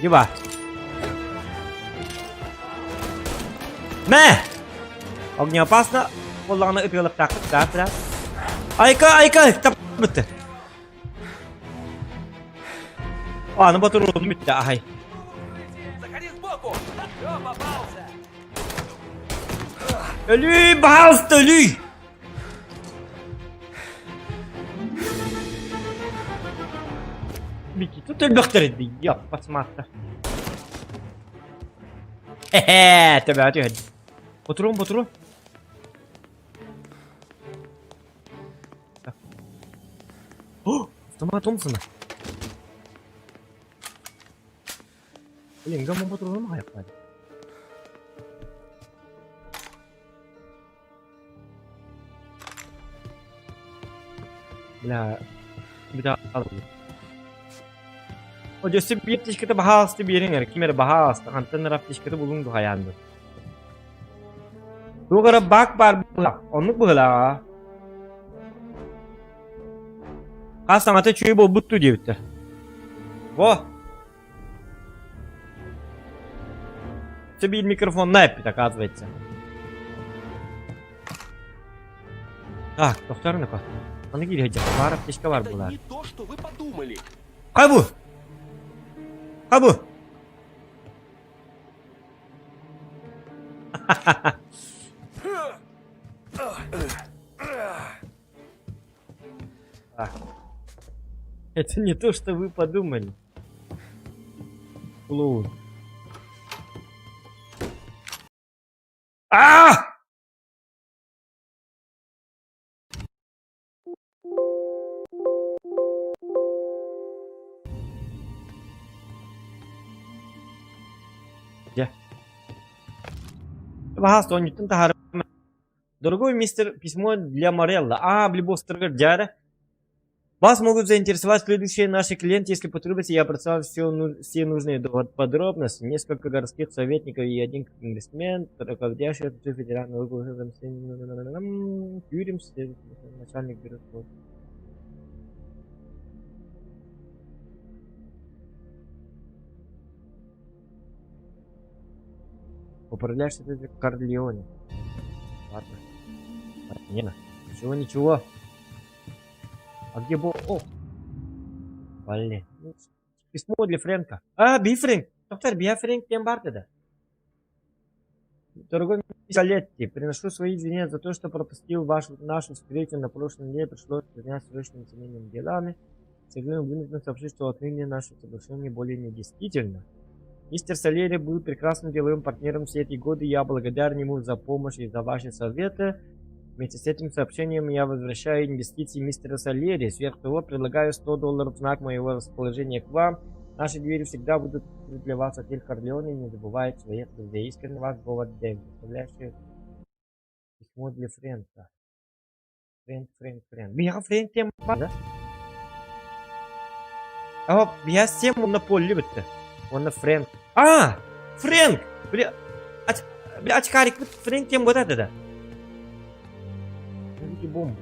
Дива. Мэ! Огнеопасно буоллаҕына ытыалыктаахпыт да, да. Айка, айка, таппыт. Аны ботуруун бүттэ аһай. Өлүй, баһаалыста өлүй! Микки, тут өлбөхтөр эдди. Яппат смарта. Хе-хе, төбөҕө түһэрдим. Ботуруун, ботуруун. О, автомат Томпсона. Блин, гамма ботуруун аҕайахпаат. Бля, бля, О, өссө биир птичката баһаалыста биэриҥ эрэ, ким эрэ баһаалыста, хантан эрэ птичката булуҥ дуһайаан дуу. Туох эрэ бак баар быһыылаах, оннук быһыылааҕа. Хас саҥата үчүгэй буолбут дуу диэбиттэр. Во! Все биир микрофонна эппит, оказывается. Так, доктор ну-ка. Аны киирэ баар аптечка бар буолар. Не то, что вы подумали. Хабу! Хабу! Это не то, что вы подумали. Клоун. А! Дьэ. Баһаас оонньуттан таһаарым. Дорогой мистер, письмо для Морелла. А, Блибостерга Джара. Вас могут заинтересовать следующие наши клиенты. Если потребуется, я представлю все, ну, все нужные подробности. Несколько городских советников и один конгрессмен, руководящий федерального Юрий, начальник бюро. Управляешься ты Корлеоне. Ладно. Не, ничего, ничего. А где был? О! Блин. Ну, письмо для Фрэнка. А, би Фрэнк. Доктор, би Фрэнк тем да. Дорогой Солетти, приношу свои извинения за то, что пропустил вашу, нашу встречу на прошлой неделе. Пришлось заняться срочными семейными делами. К сожалению, вынужден сообщить, что отныне наше соглашение более недействительно. Мистер Солери был прекрасным деловым партнером все эти годы. Я благодарен ему за помощь и за ваши советы. Вместе с этим сообщением я возвращаю инвестиции мистера Солери. Сверх того, предлагаю 100 долларов в знак моего расположения к вам. Наши двери всегда будут открыты для вас, отель Корлеоне. Не забывайте своих друзей. Искренне ваш Говард Дэвид. Представляющий письмо для Фрэнка. Фрэнк, Фрэнк, Фрэнк. Миэхэ Фрэнк диэн баар да? Оо, я всем на поле бүттэ. Уонна Фрэнк. А! Фрэнк! Бля, ач, бля, очкарик Фрэнк диэн буолар да? Бум.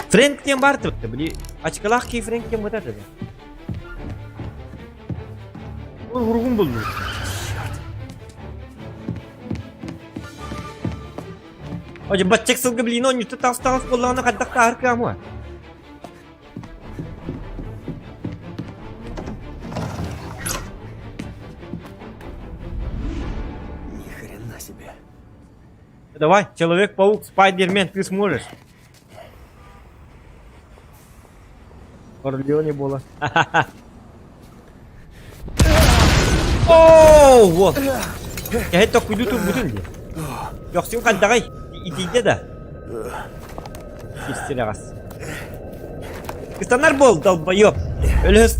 Фрэнк диэн баар да били очкалаах киһи Фрэнк диэн буолар да? Ол уругун булду. Оже баччак сылгы билин онньутта таас таҕас буоллаҕына хайдах тааһыр кыамуа. Ни хрена себе. Давай, Человек-паук, Спайдермен, ты сможешь. Орлеоне было. Оо, вот. Кэһэ токуйду турбутун дии. Көхсүн хандаҕай итийдэ да. Кирсилэҕэс. Кыстанар буол, долбоёб. Өлөһөс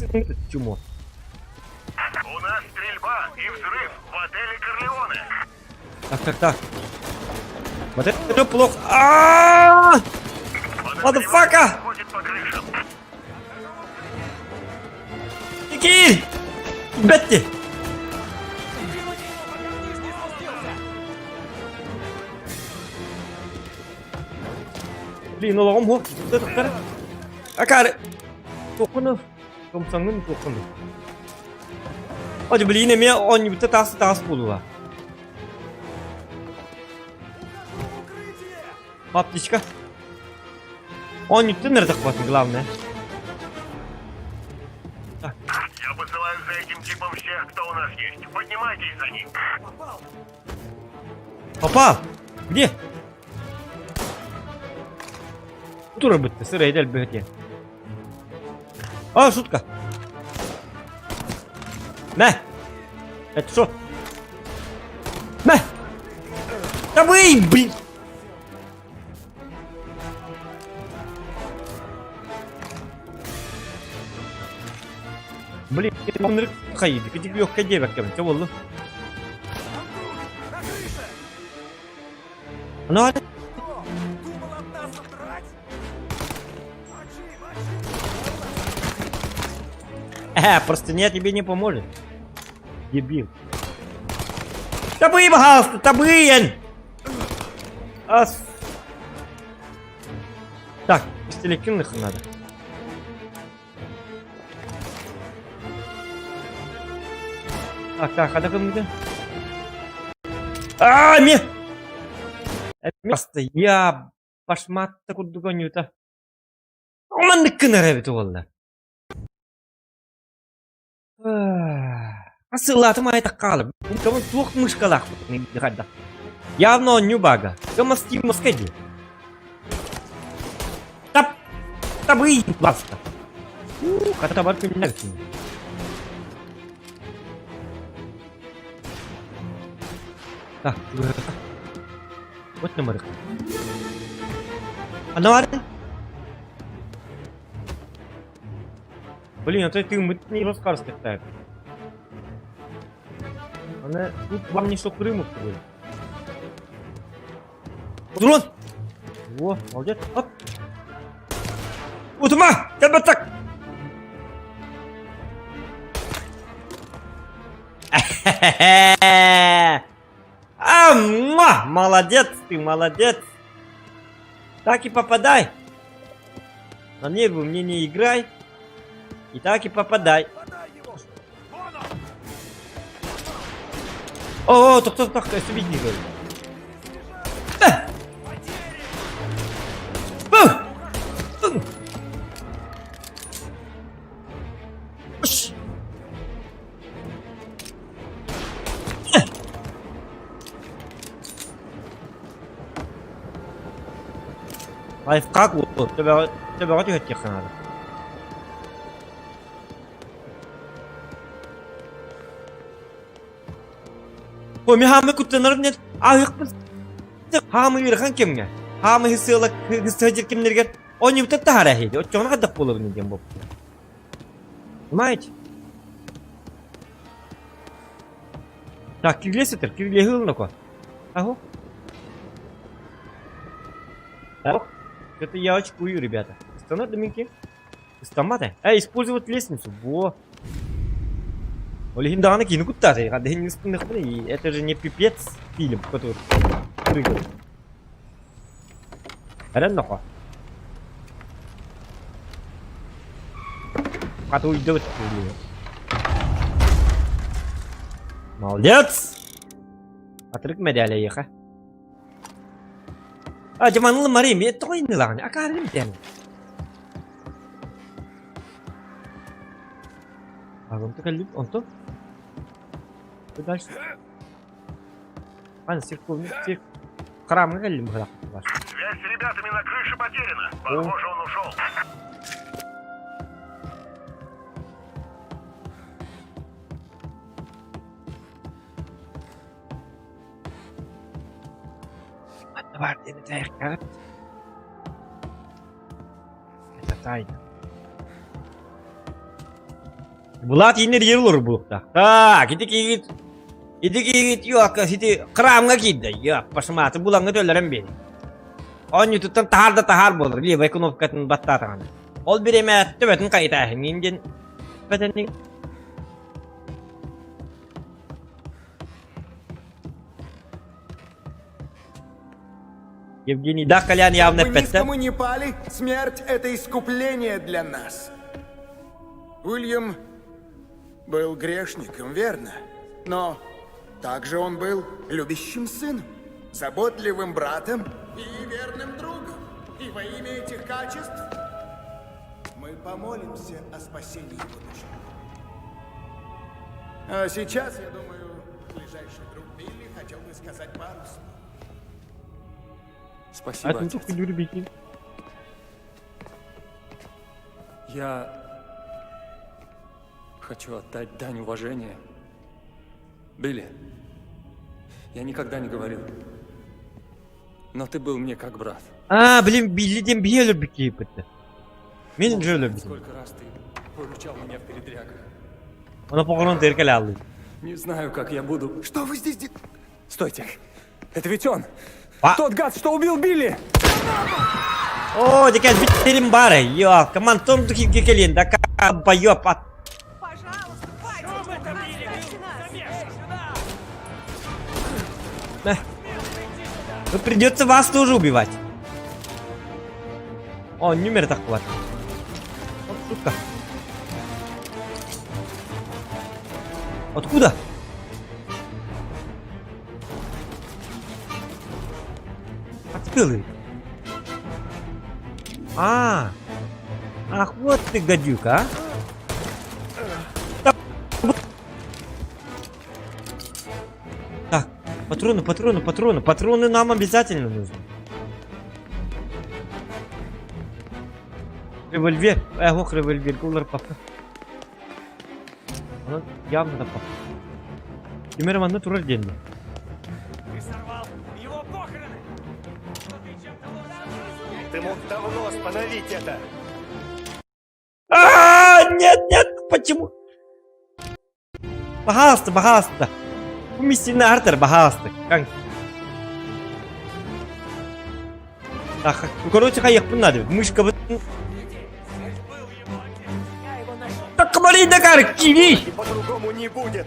чумо. У нас стрельба и взрыв в отеле Корлеоне. Так, так, так. Вот это плохо. А-а-а! Motherfucker! Киир! Бетти! Блин, олоҕум хуох тыттара. Акаары. Туоххуну? Томсоҥҥун туоххуну? О, блин, эмиэ оонньубута таас таас буолула. Аптечка. Оонньуттан эрэ тахпатын, главное. Я посылаю за этим типом всех, кто у нас есть. Поднимайтесь за ним. Попал! Где? Тура бытты, сыра идел бөтен. А, шутка. Мә! Это что? Мә! Да вы, блин! Блин, оннук хайды, кити легкая девка, что было? Ну, просто нет, тебе не поможет. Дебил. Табы, пожалуйста, табы! Ас. Так, пистолет надо. Так, так, а так А, ме! Просто я башматта курдук онньуута. Маннык гынар эбит уолла. Асылаатым айтах хаалым. Кому туох мышкалаах хайдах. Явно онньуу бага. Кому стимоска дии. Тап! Табый, ласка. Хата бар күннэр. Так, вот номер. А ну Блин, а то ты мы не раскарстых так. Она тут вам не что Крыму будет. Дрон! Во, молодец. Оп. Утума! так! А, муа! Молодец ты, молодец! Так и попадай! На нервы мне не играй. И так и попадай. О, так, так, так, это видно. Лайфхак буолуо, төбөҕө төбөҕө түһэртиэххэ наада. Ой, мин хаамы куттанарым диэн ааһыахпын хаамы ыарахан кэмҥэ хаамы сыала сылдьар кэмнэригэр оонньуубутан таһаара эһиги оччоҕуна хайдах буолабын диэн буолбута. Понимаете? Так, кирле сытар, кирле ылнако. Аго. Так, это я очкую, ребята. Станет доминки. Стамата. Эй, использовать лестницу. Во. Ол иһин даҕаны киһини куттаатый, это же не пипец фильм, который прыгал. Эрэн нохо. А то уйдет. Молодец! Атрык медали еха. А, дьаманылы Мария, мен тоҕо иннилаҕын, акаарым тэн. Агымты кэллит, онтон? Дальше. Аны церковник, церк... Храмга кэллим быһылах. Связь с ребятами на крыше потеряна. Похоже, он ушел. Бар диэн Это тайна. Булат ииннэр ер олорор буолуохтаах. Так, ити киһигит ити киһигит юакка сити храмҥа киирдэ. Йа, пашмааты булаҥҥа төллөрөн биэри. Оонньуутуттан таһаар да таһаар буолар, левай кнопкатын баттаатаҕына. Ол бириэмэ төбөтүн хайытааһын диэн бэтэнник. Евгений, да, Колян явно Чтобы эппэттэр. низко мы не пали, смерть — это искупление для нас. Уильям был грешником, верно? Но также он был любящим сыном, заботливым братом и верным другом. И во имя этих качеств мы помолимся о спасении его души. А сейчас, я думаю, ближайший друг Билли хотел бы сказать пару слов. Спасибо, Атын отец. тух любите. Я хочу отдать дань уважения. Билли, я никогда не говорил. Но ты был мне как брат. А, блин, Билли диэн биһи өлөрбүт киһибит. Мин же өлөрбүтүм. Сколько раз ты выручал меня в передрягах. Оны поҕорон тыыр кэлэ Не знаю, как я буду... Что вы здесь делаете? Стойте! Это ведь он! Тот гад, что убил Билли! Оо, дьэ кэлбиттэрим баар. Йо, командон духи кэлин, да кабайо пат. Пожалуйста, хватит! Э. Ну, придется вас тоже убивать. О, номер так вот. Вот сука. Откуда? Откуда? А, ах, вот ты гадюка, а. Так, патроны, патроны, патроны. Патроны нам обязательно нужны. Револьвер. Эх, револьвер. Гулар папа. Она явно да папа. Теперь манна турар диэн. Ты сорвал его похороны! Ты мог давно остановить это! А, нет, нет, почему? Пожалуйста, пожалуйста. Помести на Артер, пожалуйста. Как? Так, ну, короче, хайыахпын надо. Мышка вот. Так, комарина кар, киви! По-другому не будет.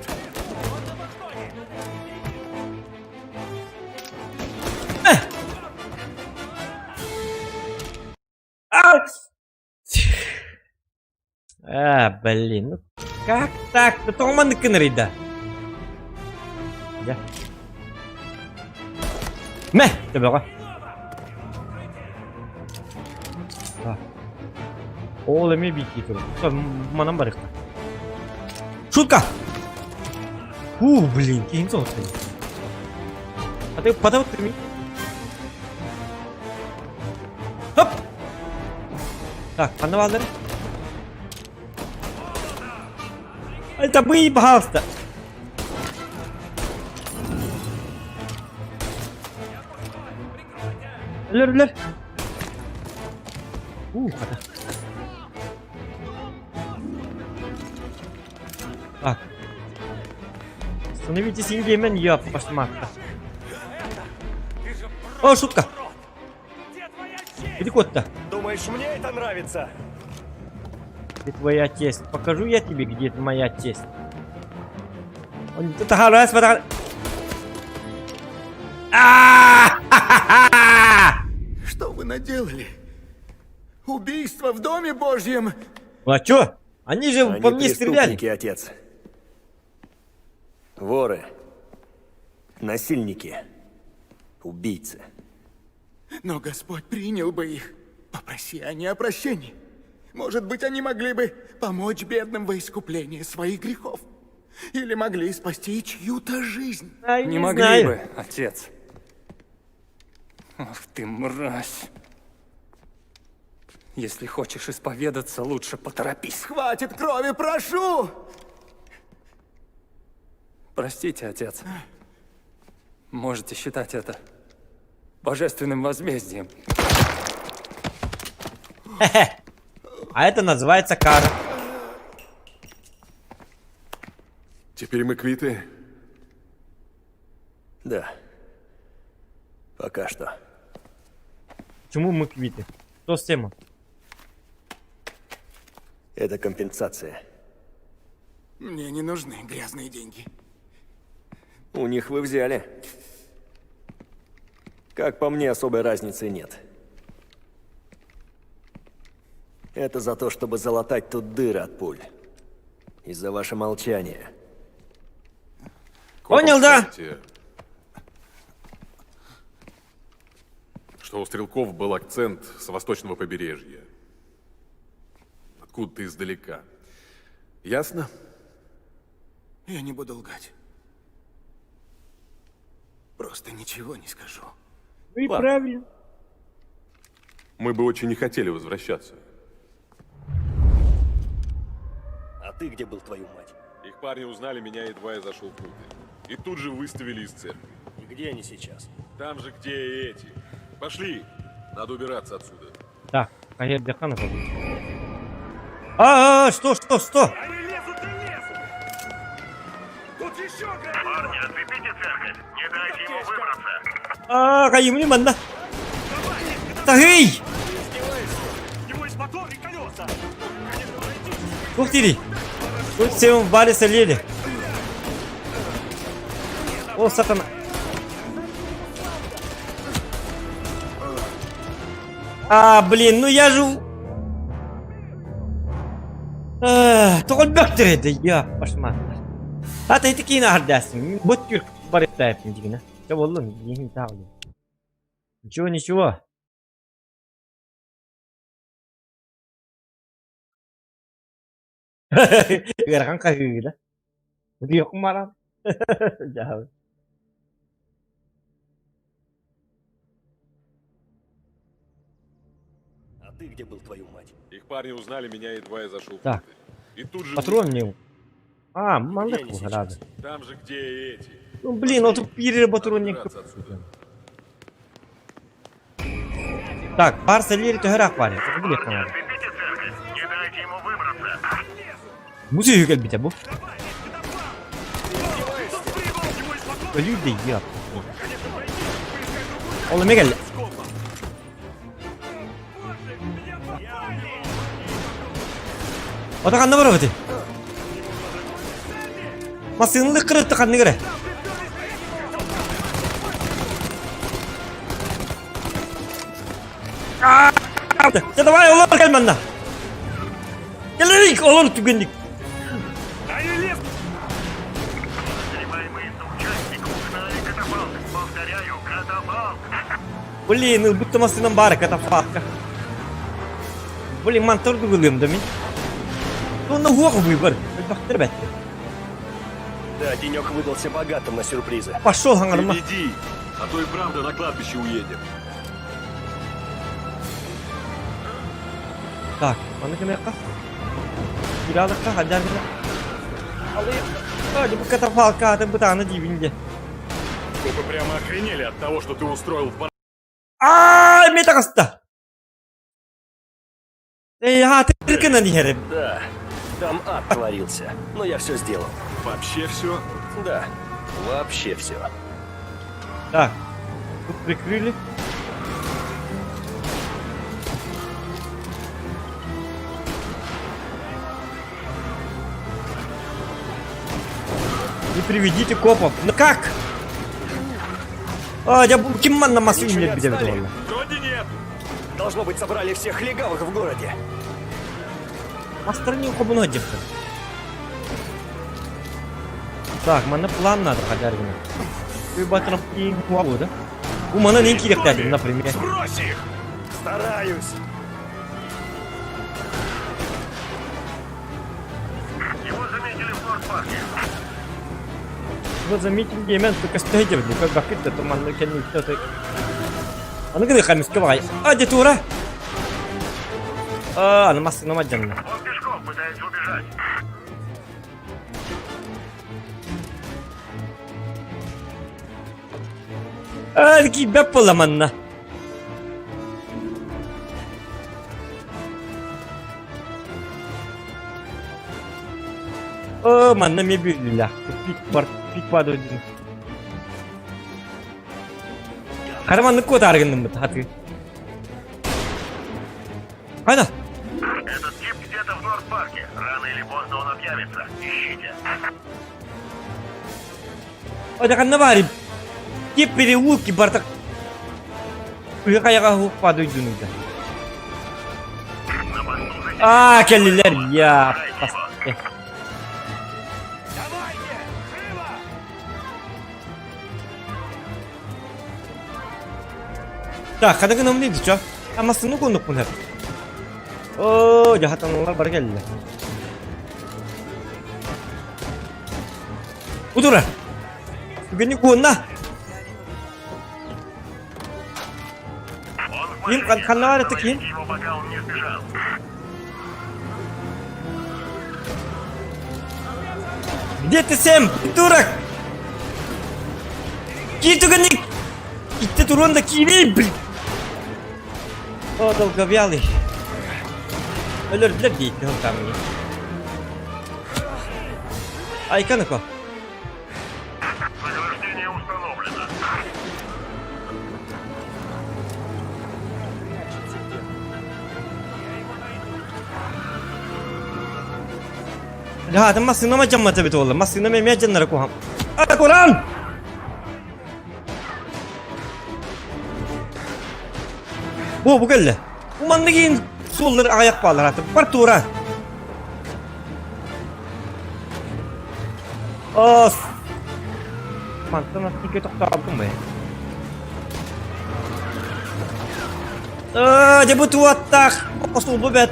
А! А, блин, ну как так? Ну тоҕо гыннарый да. Я. Мэ, төбөҕө. А. Ол эмиэ биир тур. Манан барыахха. Шутка! Фу, блин, киһим соҕус. А ты подал ты Хоп! Так, ханна бааллар. Это мы, пожалуйста. Өлөр, өлөр. У, хата. Так. Становитесь индеймен, я пошматка. О, шутка. Иди кот-то. Думаешь, мне это нравится? Где твоя тесть? Покажу я тебе, где моя тесть. Он тут раз, раз. А! Что вы наделали? Убийство в Доме Божьем! Ну а чё? Они же Они по мне стреляли. преступники, отец. Воры. Насильники. Убийцы. Но Господь принял бы их. Попроси они о прощении. Может быть, они могли бы помочь бедным во искуплении своих грехов. Или могли спасти чью-то жизнь. Не могли бы, отец. Ах ты мразь. Если хочешь исповедаться, лучше поторопись. Хватит крови, прошу! Простите, отец. Можете считать это божественным возмездием. А это называется кара. Теперь мы квиты. Да. Пока что. Почему мы квиты? Что с тема? Это компенсация. Мне не нужны грязные деньги. У них вы взяли. Как по мне, особой разницы нет. Это за то, чтобы залатать тут дыры от пуль. И за ваше молчание. Копам Понял, да? скажете, Что у стрелков был акцент с восточного побережья. Откуда-то издалека. Ясно? Я не буду лгать. Просто ничего не скажу. Ну и Ладно. правильно. Мы бы очень не хотели возвращаться. А ты где был, твою мать? Их парни узнали меня, едва я зашел внутрь. И тут же выставили из церкви. И где они сейчас? Там же, где и эти. Пошли! Надо убираться отсюда. Так, Кахир Деханов. А, а, что, что, что? Тут еще Парни, отлепите церковь! Не дайте ему выбраться! А, кайымны манна. Тагый! У него есть мотор и колеса! Ух ты! Тут всем в баре солили. О, сатана. А, блин, ну я же... Тоҕолбөктөр эдэ, я, пашма. А ты такие нагардасың. Вот тюрк барыктайпын дигина. Чэ боллун, дигин тагы. Ничего, ничего. Ыарахан хаһыыгы да. Утуйуоххун баран. Дьаһабын. А ты где был, твою мать? Их парни узнали меня, едва я зашел Так. внутрь. И тут же... Патрон мне. А, маннык Где они куһарады. Там же, где и эти. Ну блин, ол тут пире патрон не Убираться отсюда. Так, бар сэлиэри төһөрөөх бар. Бу билиэххэ наада. Бу сүһү кэлбитэ бу. Өлүү да иэ. Ол эмэ кэллэ. Ота ханна барабыт? Массыынылык кырытты ханнык эрэ. Да давай олор кэл манна. Кэлэрик олор түгэнник. Блин, ылбыт массыынам баара катафалка. Блин, ман тордугулуом да мин. Онно уох выбор. Элбэхтэр бэт. Да, денек выдался богатым на сюрпризы. Пошел хаҥарма. Иди, а то и правда на кладбище уедем. Так, манна кэмиэххэ. Кириалыкка хадьар гына. Алый. Бу катафалка аты бытаана диибин дии. Копы прямо охренели от того, что ты устроил в бар... Аа, эмиэ таҕыста. Эй, хаатыркынан иһэрим. Да, там ад творился, но я все сделал. Вообще все? Да, вообще все. Так, тут прикрыли. Не приведите копов. Ну как? А, я бу ким манна массыына Ничего не билбит эбит отстали? буолла. Вроде нет. Должно быть, собрали всех легавых в городе. Мастер не хобуна диэхтэр. Так, манна план надо хадяргина. Да? У мана не кириэхтээдим, например. Сбрось их! Стараюсь. Его заметили в Норд-парке. Вот заметили, диэмэн көстөй диэбит, как бакыт да манна кэнни үттэ Аны гына хамиска багай. А, де тура. А, аны массыына мадьанна. Он пешком пытается убежать. А, киирбэт буолла манна. О, манна мебель Пик бар, пик падыр дин. Караманны кот аргынным бит хаты. Қайда? Этот тип где-то в Норд-парке. Рано или поздно он объявится. Ищите. Ой, да ханна бари. Кип переулки бартак. Үһү хайаҕа уһукпа дойдунуйда. Аа, кэллилэр, я Так, хана гынам дейді, чо? Амасыны конукпун хеп. О, жахатаналар бар келдилер. Удура. Бүгүнү куонна. Ким ханна бар это ким? Где ты, Сэм? Придурок! Киир түгэнник! Итте туруон да киирей, блин! О, долговялый. Өлөрдүлэр дии, там Айканыко. Лаатын массыынама дьаммата эбит уолла. Массыынам эмиэ дьаннара куһам. А, Куран! Бу, бу кэллэ. Бу манна киин суоллар аҕыйах бааллар аты. Бар тура. Ос. Мантан аттыга тохтообутум бай. Аа, дьэ бу туаттаах остуолба бэт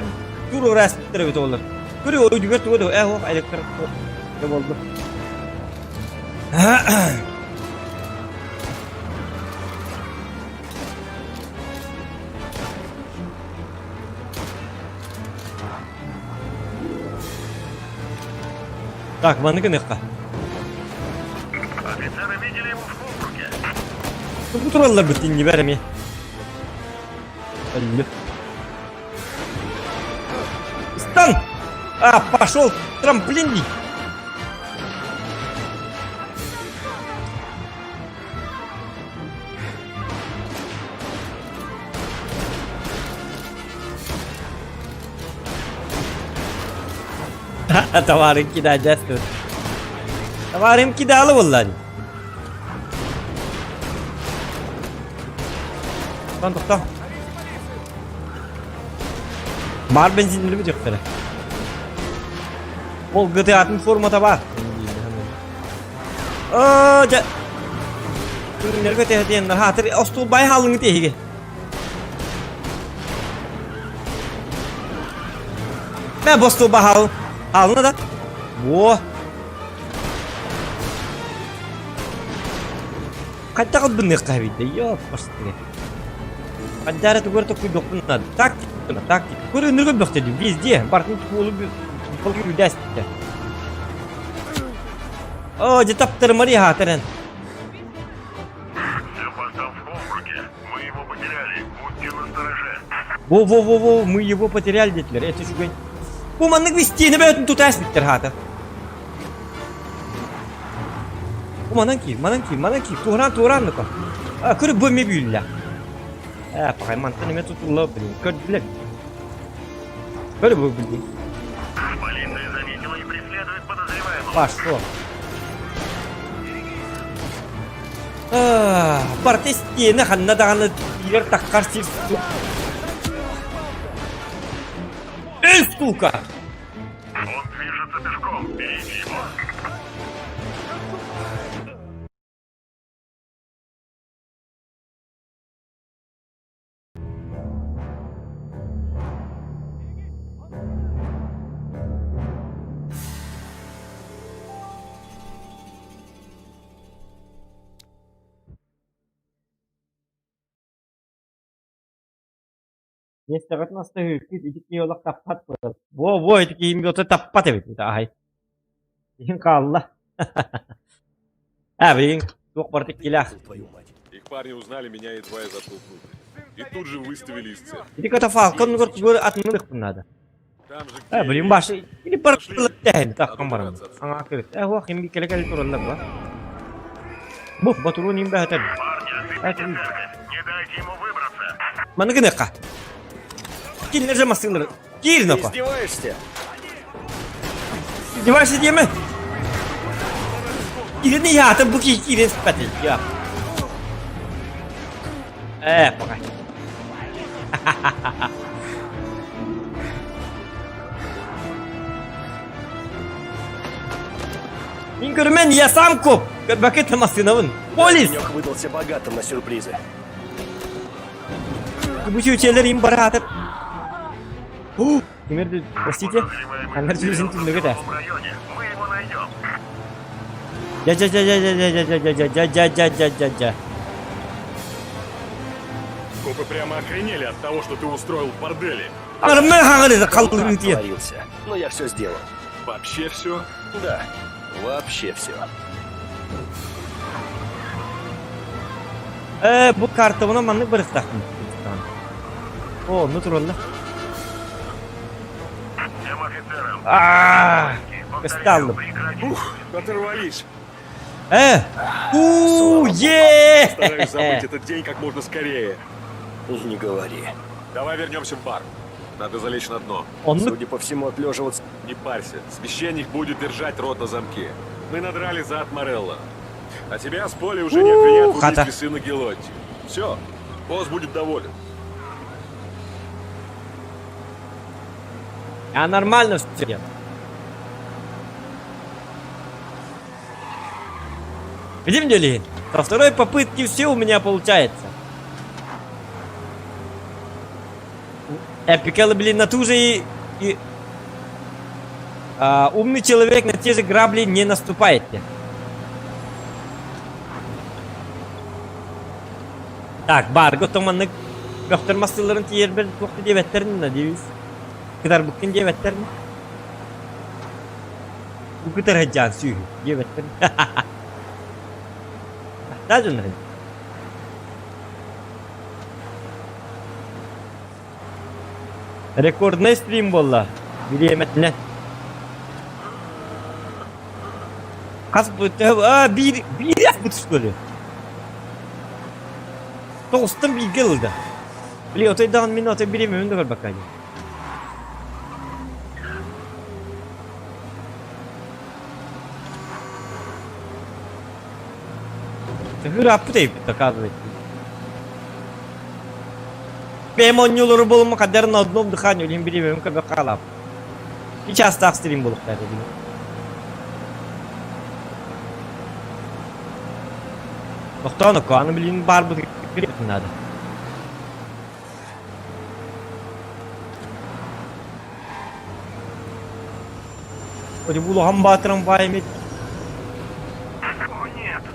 туруорас эбит олар. Көрү өйдүгэр тугу да э ох электр да болду. Так, маны гыныхха. Офицеры видели его в округе. Бу тураллар бит инни бәреми. Әлле. Стан! А, пошел трамплин! Товарым кидаа дьэс Товарым кидаалы буолла дии. Тохтон, тохтон. Бар бензинleri бүтүөхтэрэ. Ол GTA-тын формата бар. Оо, дьэ. Күннэргэ тэһэтиэннэр хаатыр остуолбай хаалыҥы тиһиги. Мэ бу остуолба хаал хаалына да. Во. Хайдах ылбыныахха эбит да, ёп, бастыгы. Хайдара тугар токуйдохпун надо. Тактика, тактика. Көрө ныргы бөхтеди, везде. Бартын туолу полы үдәстә. О, дьэ таптырмари хаатырын. Во-во-во-во, мы его потеряли диэтилэр. Это үчүгэй. Бу маннык истиэнэ бөтүн тутаас биттер хаата. Бу манан киир, манан киир, манан киир. Туһараан, туһараан нука. А, көрү бу эме бүүллэ. Э, пахай мантан эме тутулла, блин. Көрдүлэр. Көрү бу, блин. Полиция заметила и преследует подозреваемого. Пошло. Барыта истиэнэ ханна даҕаны киирэр таххар сир Эй, сука! Он движется пешком, берите его. Миэстэҕитин астаһыыккыт ити киһи олох таппат буолар. Во-во, ити киһим ото таппат эбит аһай. Иһин хаалла. А, блин, туох барыта иккилээх. Их парни узнали меня, едва я зашел внутрь. И тут же выставили из церкви. Ити катафалкан тугу атыннык надо. Там же, Э, где блин, и баш или бар нашли, тэһин а таххан тут баран. добраться отсюда. Аңа кырыт. Э, хуах им келе келе тураллар ба. Бу батурун им бәһәтер. Не дайте ему выбраться. Маны гыныка. Килнер же масылыр. Кир Ты ноко. издеваешься? Издеваешься диэме? Кирин яатын бу ки кирин спәти. Я. Э, пока. Мин көрүмэн, я сам коп. Көрбөккө массыынабын. Полис! Денек выдался богатым на сюрпризы. Бу чүчэлэр им бараатыр. Кимерді, простите, Ангар сүрүсүн түннүгү да. Жа жа жа жа жа жа жа жа жа жа жа жа жа жа. Копы прямо охренели от того, что ты устроил в борделе. Отворился, но я все сделал. Вообще все? Да, вообще все. Э, бу картабына маннык барыктахпын. О, ну туралла. А, Кысталлым. Ух, оторвались. Э! У, е! Стараюсь забыть этот день как можно скорее. Не говори. Давай вернемся в бар. Надо залечь на дно. Он... Судя по всему, отлеживаться... Не парься, священник будет держать рот на замке. Мы надрали зад Морелло. А тебя с поля уже не обвинят в Хата. убийстве сына Гелотти. Все, босс будет доволен. Я нормально все делаю. Видим, Дюлин? Со второй попытки все у меня получается. Эпикалы, блин, на ту же и... и... А, умный человек на те же грабли не наступает. Так, барго томаннык бөхтөр массыларын тиербер туқты дебеттерин надеюсь. Кытар буккин дебеттерин. Бу кытар хаджан сүйү дебеттерин. Тахтажын. Рекордный стрим болла. Биреметне. Хас бу а бир бир бут что ли? Тоғыстан бир келді. Били отойдан мен отой биремем де бакай. Хыра путай оказывается. Бемонюлору болума кадер на одном дыхании улим биремем кабе қалап. Сейчас так стрим болуп кайда Тоқтаны аны блин бар бу надо. Оди булу хам батырым бай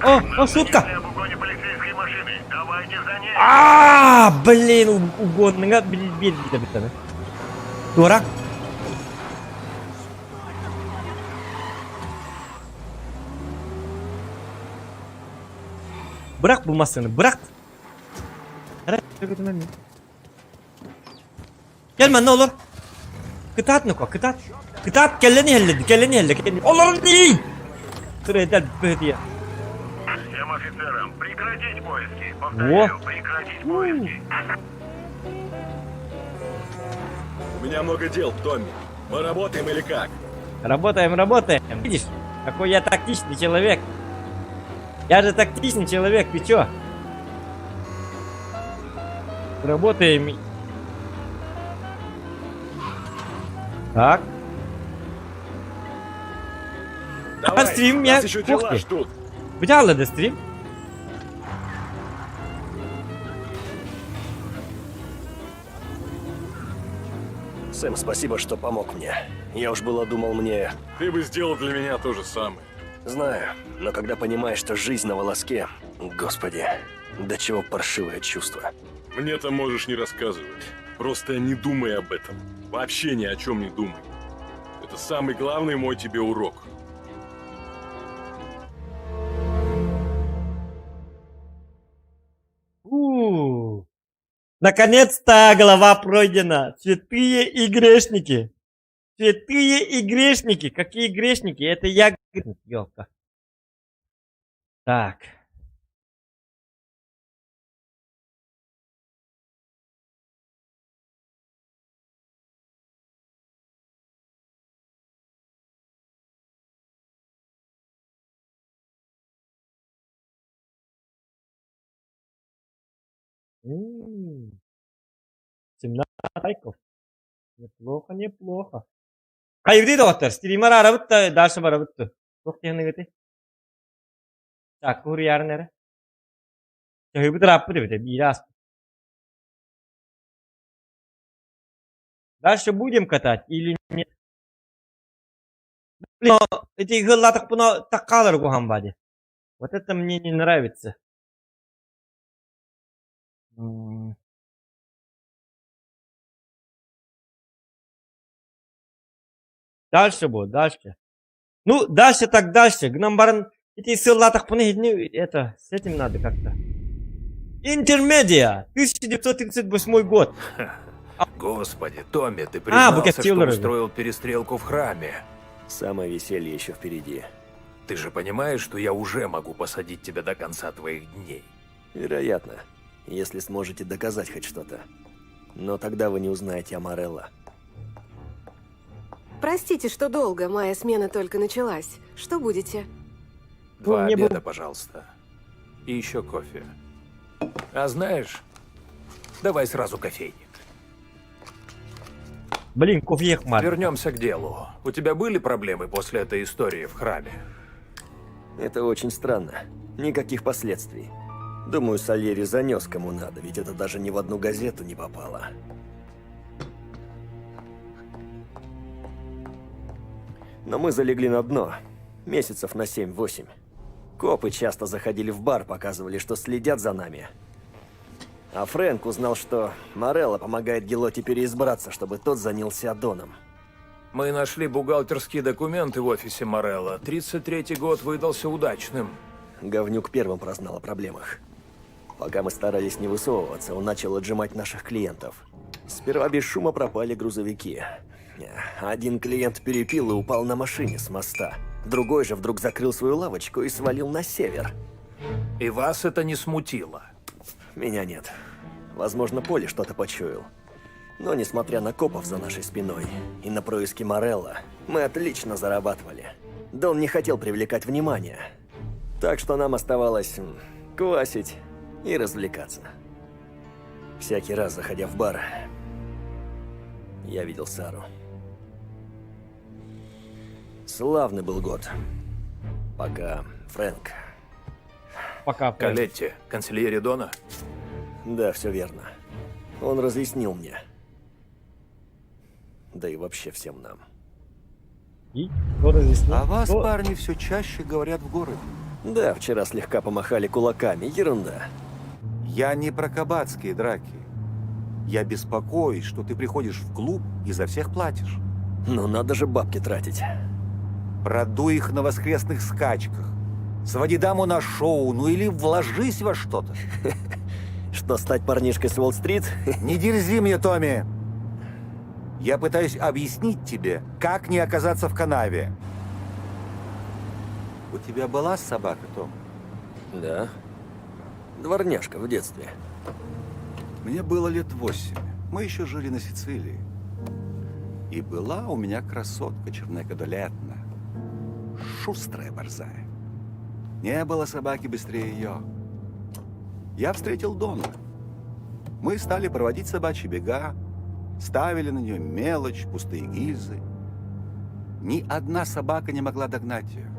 О, о, шутка. А, блин, угонныга бил бит. Дурак. Bırak bu masanı, bırak. Gelme ne olur. Kıtat ne ko, kıtat. Kıtat kelleni helledi, kelleni helledi. Olur değil. Трейдер бедия. Всем офицерам прекратить поиски. Во. прекратить поиски. У меня много дел, Томми. Мы работаем или как? Работаем, работаем. Видишь, какой я тактичный человек. Я же тактичный человек, ты чё? Работаем. Так. Давай, А стрим нас я еще дела кухни. ждут. Взял это стрим. Сэм, спасибо, что помог мне. Я уж было думал, мне... Ты бы сделал для меня то же самое. Знаю, но когда понимаешь, что жизнь на волоске... Господи, до чего паршивое чувство. Мне-то можешь не рассказывать. Просто не думай об этом. Вообще ни о чем не думай. Это самый главный мой тебе урок. У. Наконец-то глава пройдена. Святые и грешники. Святые и грешники. Какие грешники? Это я грешник, ёлка. Так. 17 лайков. Неплохо, неплохо. Хайгыы доҕоттор, стример арабыт да дальше барабыт да. Туох диэхныгыты? Так, куруйаарын эрэ. Төһүбүт ырааппыт эбитэ, биирэ ааспыт. Дальше будем катать или нет? Блин, эти ыаллаатахпына таккаалар куһаҕан бади. Вот это мне не нравится. Дальше будет, дальше. Ну, дальше так дальше. Гынан баран ити сыллаатахпына итини это с этим надо как-то. Интермедиа, 1938 год. Господи, Томми, ты А, бу признался, что кэпсиилэр устроил перестрелку в храме. Самое веселье еще впереди. Ты же понимаешь, что я уже могу посадить тебя до конца твоих дней. Вероятно, если сможете доказать хоть что-то. Но тогда вы не узнаете о Морелло. Простите, что долго, моя смена только началась. Что будете? Два мне бы- обеда, пожалуйста. И еще кофе. А знаешь, давай сразу кофейник. Блин, кофе мар. Вернемся к делу. У тебя были проблемы после этой истории в храме? Это очень странно. Никаких последствий. Думаю, Сальери занес кому надо, ведь это даже ни в одну газету не попало. Но мы залегли на дно. Месяцев на 7-8. Копы часто заходили в бар, показывали, что следят за нами. А Фрэнк узнал, что Морелло помогает Гелоте переизбраться, чтобы тот занялся Доном. Мы нашли бухгалтерские документы в офисе Морелла. 33-й год выдался удачным. Говнюк первым прознал о проблемах. Пока мы старались не высовываться, он начал отжимать наших клиентов. Сперва без шума пропали грузовики. Один клиент перепил и упал на машине с моста. Другой же вдруг закрыл свою лавочку и свалил на север. И вас это не смутило? Меня нет. Возможно, Поле что-то почуял. Но несмотря на копов за нашей спиной и на происки Морелла, мы отлично зарабатывали. Дон не хотел привлекать внимание. Так что нам оставалось м, квасить и развлекаться. Всякий раз, заходя в бар, я видел Сару. Славный был год. Пока Фрэнк. Пока, Фрэнк. Калетти, консильери Дона? Да, все верно. Он разъяснил мне. Да и вообще всем нам. И? Кто разъяснил? А вас, Кто? парни, все чаще говорят в городе. Да, вчера слегка помахали кулаками. Ерунда. Я не про кабацкие драки. Я беспокоюсь, что ты приходишь в клуб и за всех платишь. Но надо же бабки тратить. Продуй их на воскресных скачках. Своди даму на шоу, ну или вложись во что-то. Что, стать парнишкой с Уолл-стрит? Не дерзи мне, Томми! Я пытаюсь объяснить тебе, как не оказаться в канаве. У тебя была собака, Том? Да. Дворняжка в детстве. Мне было лет восемь. Мы еще жили на Сицилии. И была у меня красотка Чернека Долетна. Шустрая борзая. Не было собаки быстрее ее. Я встретил Дона. Мы стали проводить собачьи бега, ставили на нее мелочь, пустые гильзы. Ни одна собака не могла догнать ее,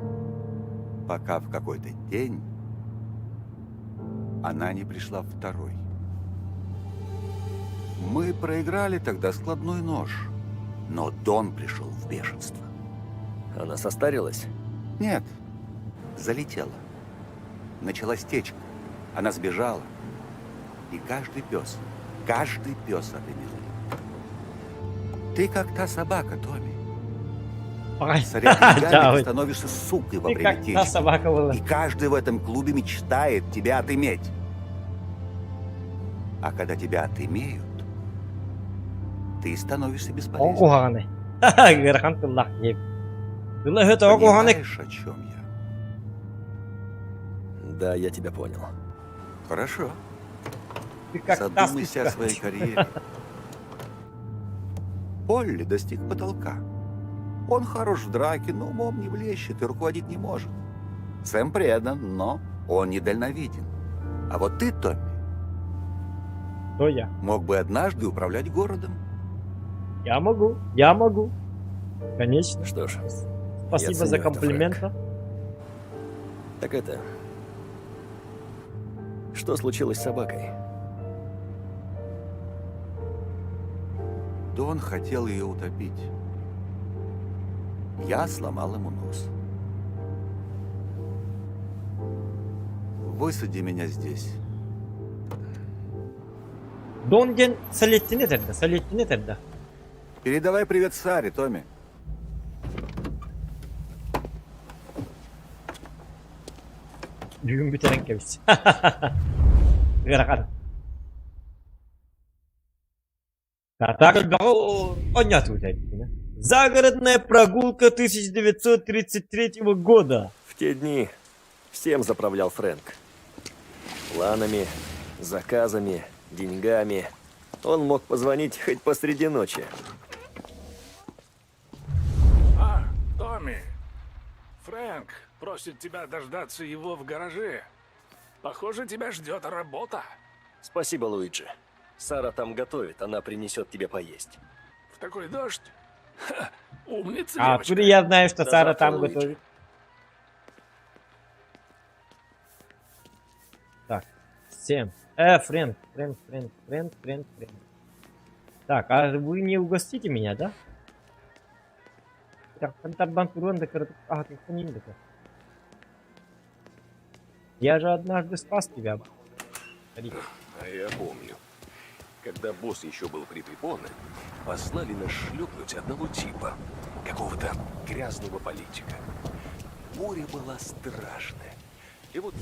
пока в какой-то день она не пришла второй. Мы проиграли тогда складной нож, но Дон пришел в бешенство. Она состарилась? Нет, залетела. Началась течка. Она сбежала. И каждый пес, каждый пес отымел. Ты как та собака, Томми. Ай. Соря деньгами, Да, ты ой. становишься сукой во Ты время как та течки. собака была. И каждый в этом клубе мечтает тебя отыметь. А когда тебя отымеют, ты становишься О бесполезным. куһаҕаны. Ыарахан тыллаах диэбит. Тыла өһө тоҕо куһаҕаны. Понимаешь, о чем я? Да, я тебя понял. Хорошо. Ты как та Задумайся о сука. своей карьере. Полли достиг потолка. Он хорош в драке, но умом не блещет и руководить не может. Сэм предан, но он недальновиден. А вот ты, Томми, Кто я? Мог бы однажды управлять городом. Я могу, я могу. Конечно. Что ж, Спасибо я за ценю это, комплимент. Фрэнк. Так это... Что случилось с собакой? Дон хотел ее утопить. Я сломал ему нос. Высади меня здесь. Дон диэн Салеттини этэр да, Салеттини этэр да. Передавай привет Саре, Томми. Бүгүн бүтэрэн кэбис. Ыарахан. Так элбэҕи Загородная прогулка 1933 года. В те дни всем заправлял Фрэнк. Планами, заказами, деньгами. Он мог позвонить хоть посреди ночи. А, Томми. Фрэнк просит тебя дождаться его в гараже. Похоже, тебя ждет работа. Спасибо, Луиджи. Сара там готовит, она принесет тебе поесть. В такой дождь? Ха, умница, А девочка. откуда я знаю, что До Сара завтра, там Луиджи. готовит? Так, 7. Фрэнк, Фрэнк, Фрэнк, Фрэнк, Фрэнк, Фрэнк. Так, а вы не угостите меня, да? Так, А, Я же однажды спас тебя. Смотри. А я помню. Когда босс еще был при Пепоне, послали нас шлепнуть одного типа, какого-то грязного политика. Буря была страшная. И вот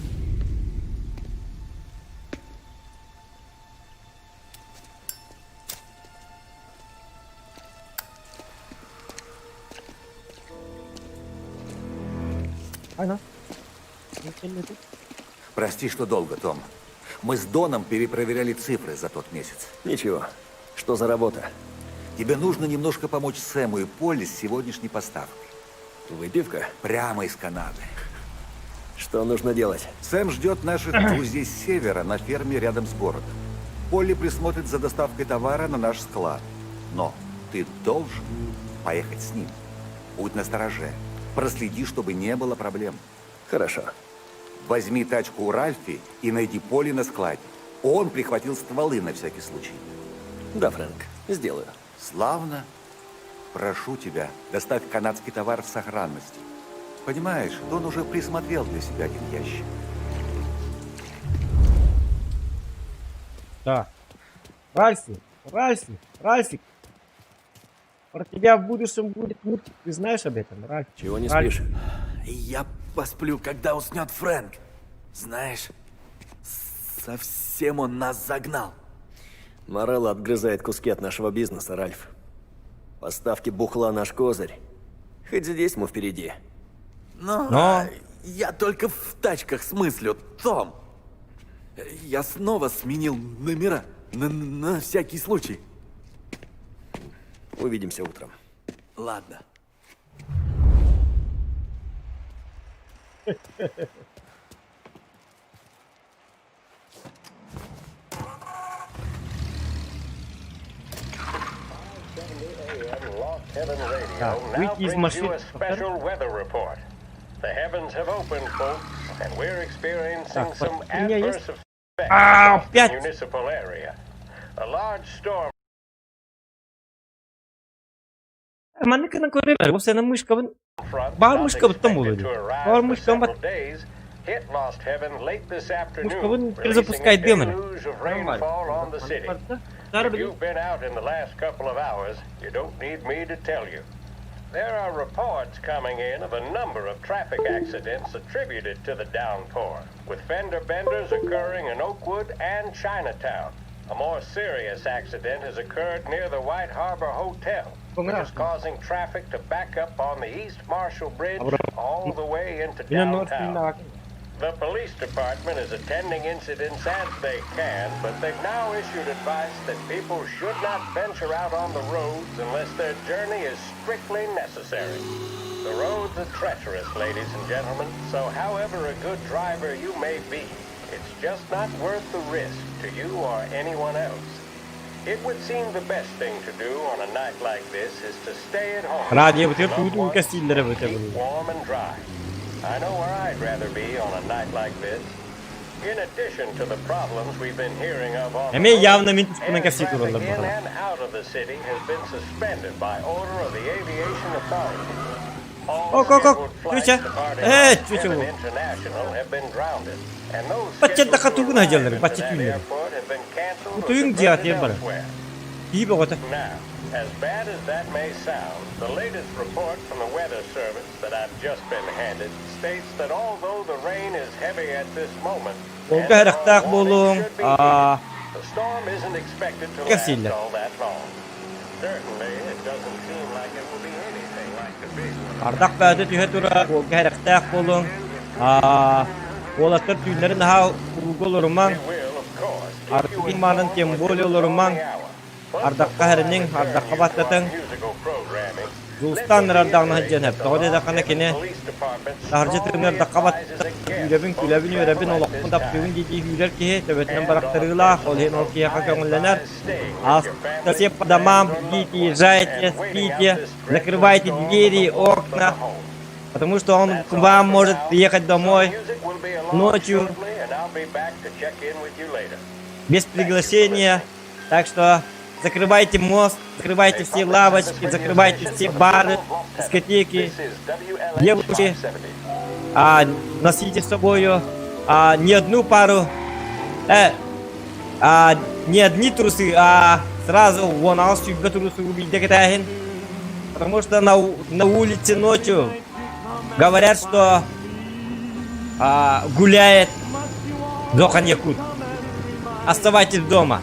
Ана. Прости, что долго, Том. Мы с Доном перепроверяли цифры за тот месяц. Ничего. Что за работа? Тебе нужно немножко помочь Сэму и Полли с сегодняшней поставкой. Выпивка? Прямо из Канады. Что нужно делать? Сэм ждет наших друзей с севера на ферме рядом с городом. Полли присмотрит за доставкой товара на наш склад. Но ты должен поехать с ним. Будь настороже. Проследи, чтобы не было проблем. Хорошо. Возьми тачку у Ральфи и найди Полли на складе. Он прихватил стволы на всякий случай. Да, Фрэнк, сделаю. Славно. Прошу тебя, доставь канадский товар в сохранности. Понимаешь, Дон уже присмотрел для себя один ящик. Так. Ральфи, Ральфи, Ральфик. Про тебя в будущем будет мультик. Ты знаешь об этом, Ральф? Чего не Ральф. спишь? Я посплю, когда уснет Фрэнк. Знаешь, совсем он нас загнал. Морелло отгрызает куски от нашего бизнеса, Ральф. Поставки бухла наш козырь. Хоть здесь мы впереди. Но, Но? я только в тачках смыслю, Том. Я снова сменил номера. На всякий случай. Увидимся утром. Ладно. Так, выйти из машины. Special weather report. The heavens have opened, folks, and we're experiencing Так, some у меня есть? adverse effects А, across the опять! municipal area. A large storm Маннык на көрөмөр, ол сена мышкабын front Бар not мышкабыттан expected болду. to arrive Бар for мышкам several days hit Lost Heaven late this afternoon, Мышкабын releasing a перезапускает демона. deluge of rainfall on the city. If you've been out in the last couple of hours, you don't need me to tell you. There are reports coming in of a number of traffic accidents attributed to the downpour, with fender benders occurring in Oakwood and Chinatown. A more serious accident has occurred near the White Harbor Hotel, which is causing traffic to back up on the East Marshall Bridge all the way into downtown. The police department is attending incidents as they can, but they've now issued advice that people should not venture out on the roads unless their journey is strictly necessary. The roads are treacherous, ladies and gentlemen, so however a good driver you may be, It's just not worth the risk to you or anyone else. It would seem the best thing to do on a night like this is to stay at home. Радиобытыгар with тугу loved тугу ones кэстииллэрэ and эбитэ keep буолуо. warm and dry. I know where I'd rather be on a night like this. In addition to the problems we've been hearing of on the Эмиэ roads, явно мин туспунан air кэпсии traffic тураллар in баҕалар. and out of the city has been suspended by order of the Aviation Authority. All Ок, ок, ок, scheduled flights чүчэ. departing Ээ, from чүчэ Kevin бу. International have been grounded, and those Бачча scheduled да to хатугун arrive сылдьаллар, into бачча that түүннэри. airport have been canceled or Утуйуҥ diverted дьиэҕитигэр баран. elsewhere. Киһи бөҕөтө. Now, as bad as that may sound, the latest report from the Weather Service that I've just been handed states that although the rain is heavy at this moment, Олга and our харахтаах warning буолуҥ. should be Аа, heeded, the storm isn't expected to last кэпсииллэр. all that long. Certainly, it doesn't seem like it will be anything like the big one. Ардах бөөтө түһэ турар, уолга сэрэхтээх буолуҥ. Аа, уолаттар түүннэри наһаа ууга олорумаҥ. We will, of course, keep you Ардыгын маанын informed тем within более the олорумаҥ. hour. But Ардахха before I сэрэниҥ, return ардахха you to our баттатыҥ. musical programming, let Дьулустаан me ырардаҕына reiterate сылдьан that сөп. the Тоҕо Lost диэтэххинэ Heaven кини Police Department таһырдьа strongly тыынар ардахха advises баттатан against күүрэбин, boat күлэбин, travel үөрэбин, at олохпун this таптыыбын time. дии-дии күүрэр киһи төбөтүнэн And on a барахтарыылаах, ол personal иһин ол note, киһиэхэ I көҥүллэнэр. advise staying with А your family, все по домам, friends, or loved идите, ones езжайте, and waiting out спите, this dreadful закрывайте storm in двери, the warmth of окна, the home. потому что он That's к all вам for может now. приехать Some домой music will be along ночью shortly, and I'll be back to check in with you later. без Thank you for приглашения. listening. Так что закрывайте мост, закрывайте A все public service лавочки, radio закрывайте station все for the бары, people of Lost Heaven. дискотеки. This is WLH Девушки, 570. а, носите с собой а, не одну пару, э, а, не одни трусы, а сразу вон ал сүүрбэ трусы убийде кэтээһин. Потому что на, на улице ночью говорят, что а, гуляет Зохан Якут. Оставайтесь дома.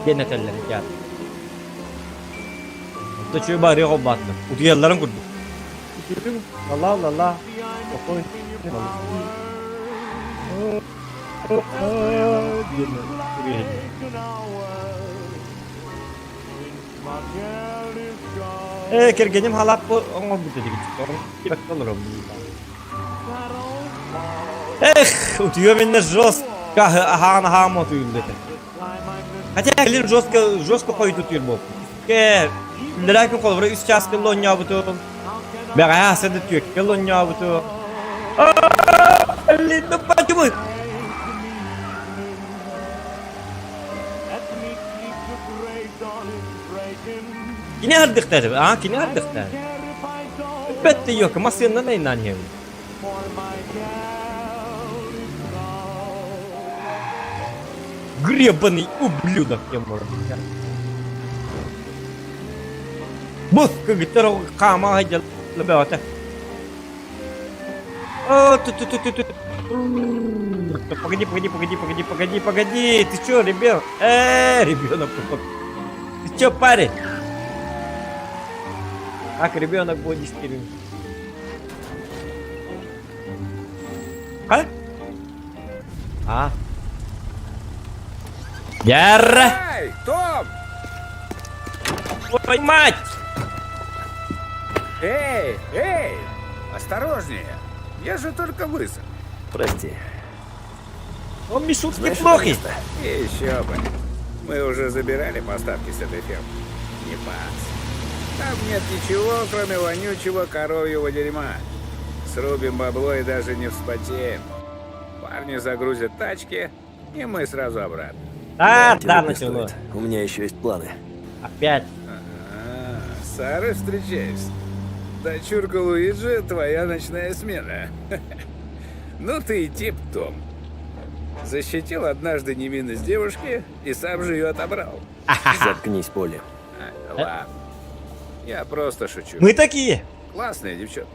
Диэн этэллэр икки Онто үчүгэй барыах буолбаатылар. Утуйалларын курдук. Үтүрүҥ, ла-ла-ла-ла, диэн үрэһэллэр. Ээ, кэргэним халаат оҥорбут этигит. Олоробун. Эх, утуйуом иннэ жестко аһаан аһаан утуйулла этэ. Хотя кэлин жестко жестко хойут утуйар буолбут. Кэ үллэрээ күн холобура үс чаас кылла оонньообутум. Бэҕэһээ аса да түөккэ оонньообутум. Блин, ну почему? Кини ардыктар, а кини ардыктар. Бетте yok, массыыннан айнаан иһэбин. Гребаный ублюдок, я может. Бу кыргыттар хаама сылдьаллар бөҕөтө. О, ту ту ту ту ту. Погоди, погоди, погоди, погоди, погоди, погоди. Ты чё, ребенок? Ребенок. Ты чё, парень? Как ребенок будет стерин? А? А? Ярра! Эй, Том! Ой, мать! Эй, эй! Осторожнее! Я же только высох. Прости. Он мне шутки Знаешь это плохи. место? Еще бы. Мы уже забирали поставки с этой фермы. Не пас. Там нет ничего, кроме вонючего коровьего дерьма. Срубим бабло и даже не вспотеем. Парни загрузят тачки, и мы сразу обратно. А, Тянуть да, не начало. стоит. У меня еще есть планы. Опять. А, с Сарой встречаешься? Дочурка Луиджи — твоя ночная смена. Ну ты и тип, Том. Защитил однажды невинность девушки и сам же ее отобрал. Заткнись, Полли. А, ладно. Я просто шучу. Мы такие. Классная девчонка.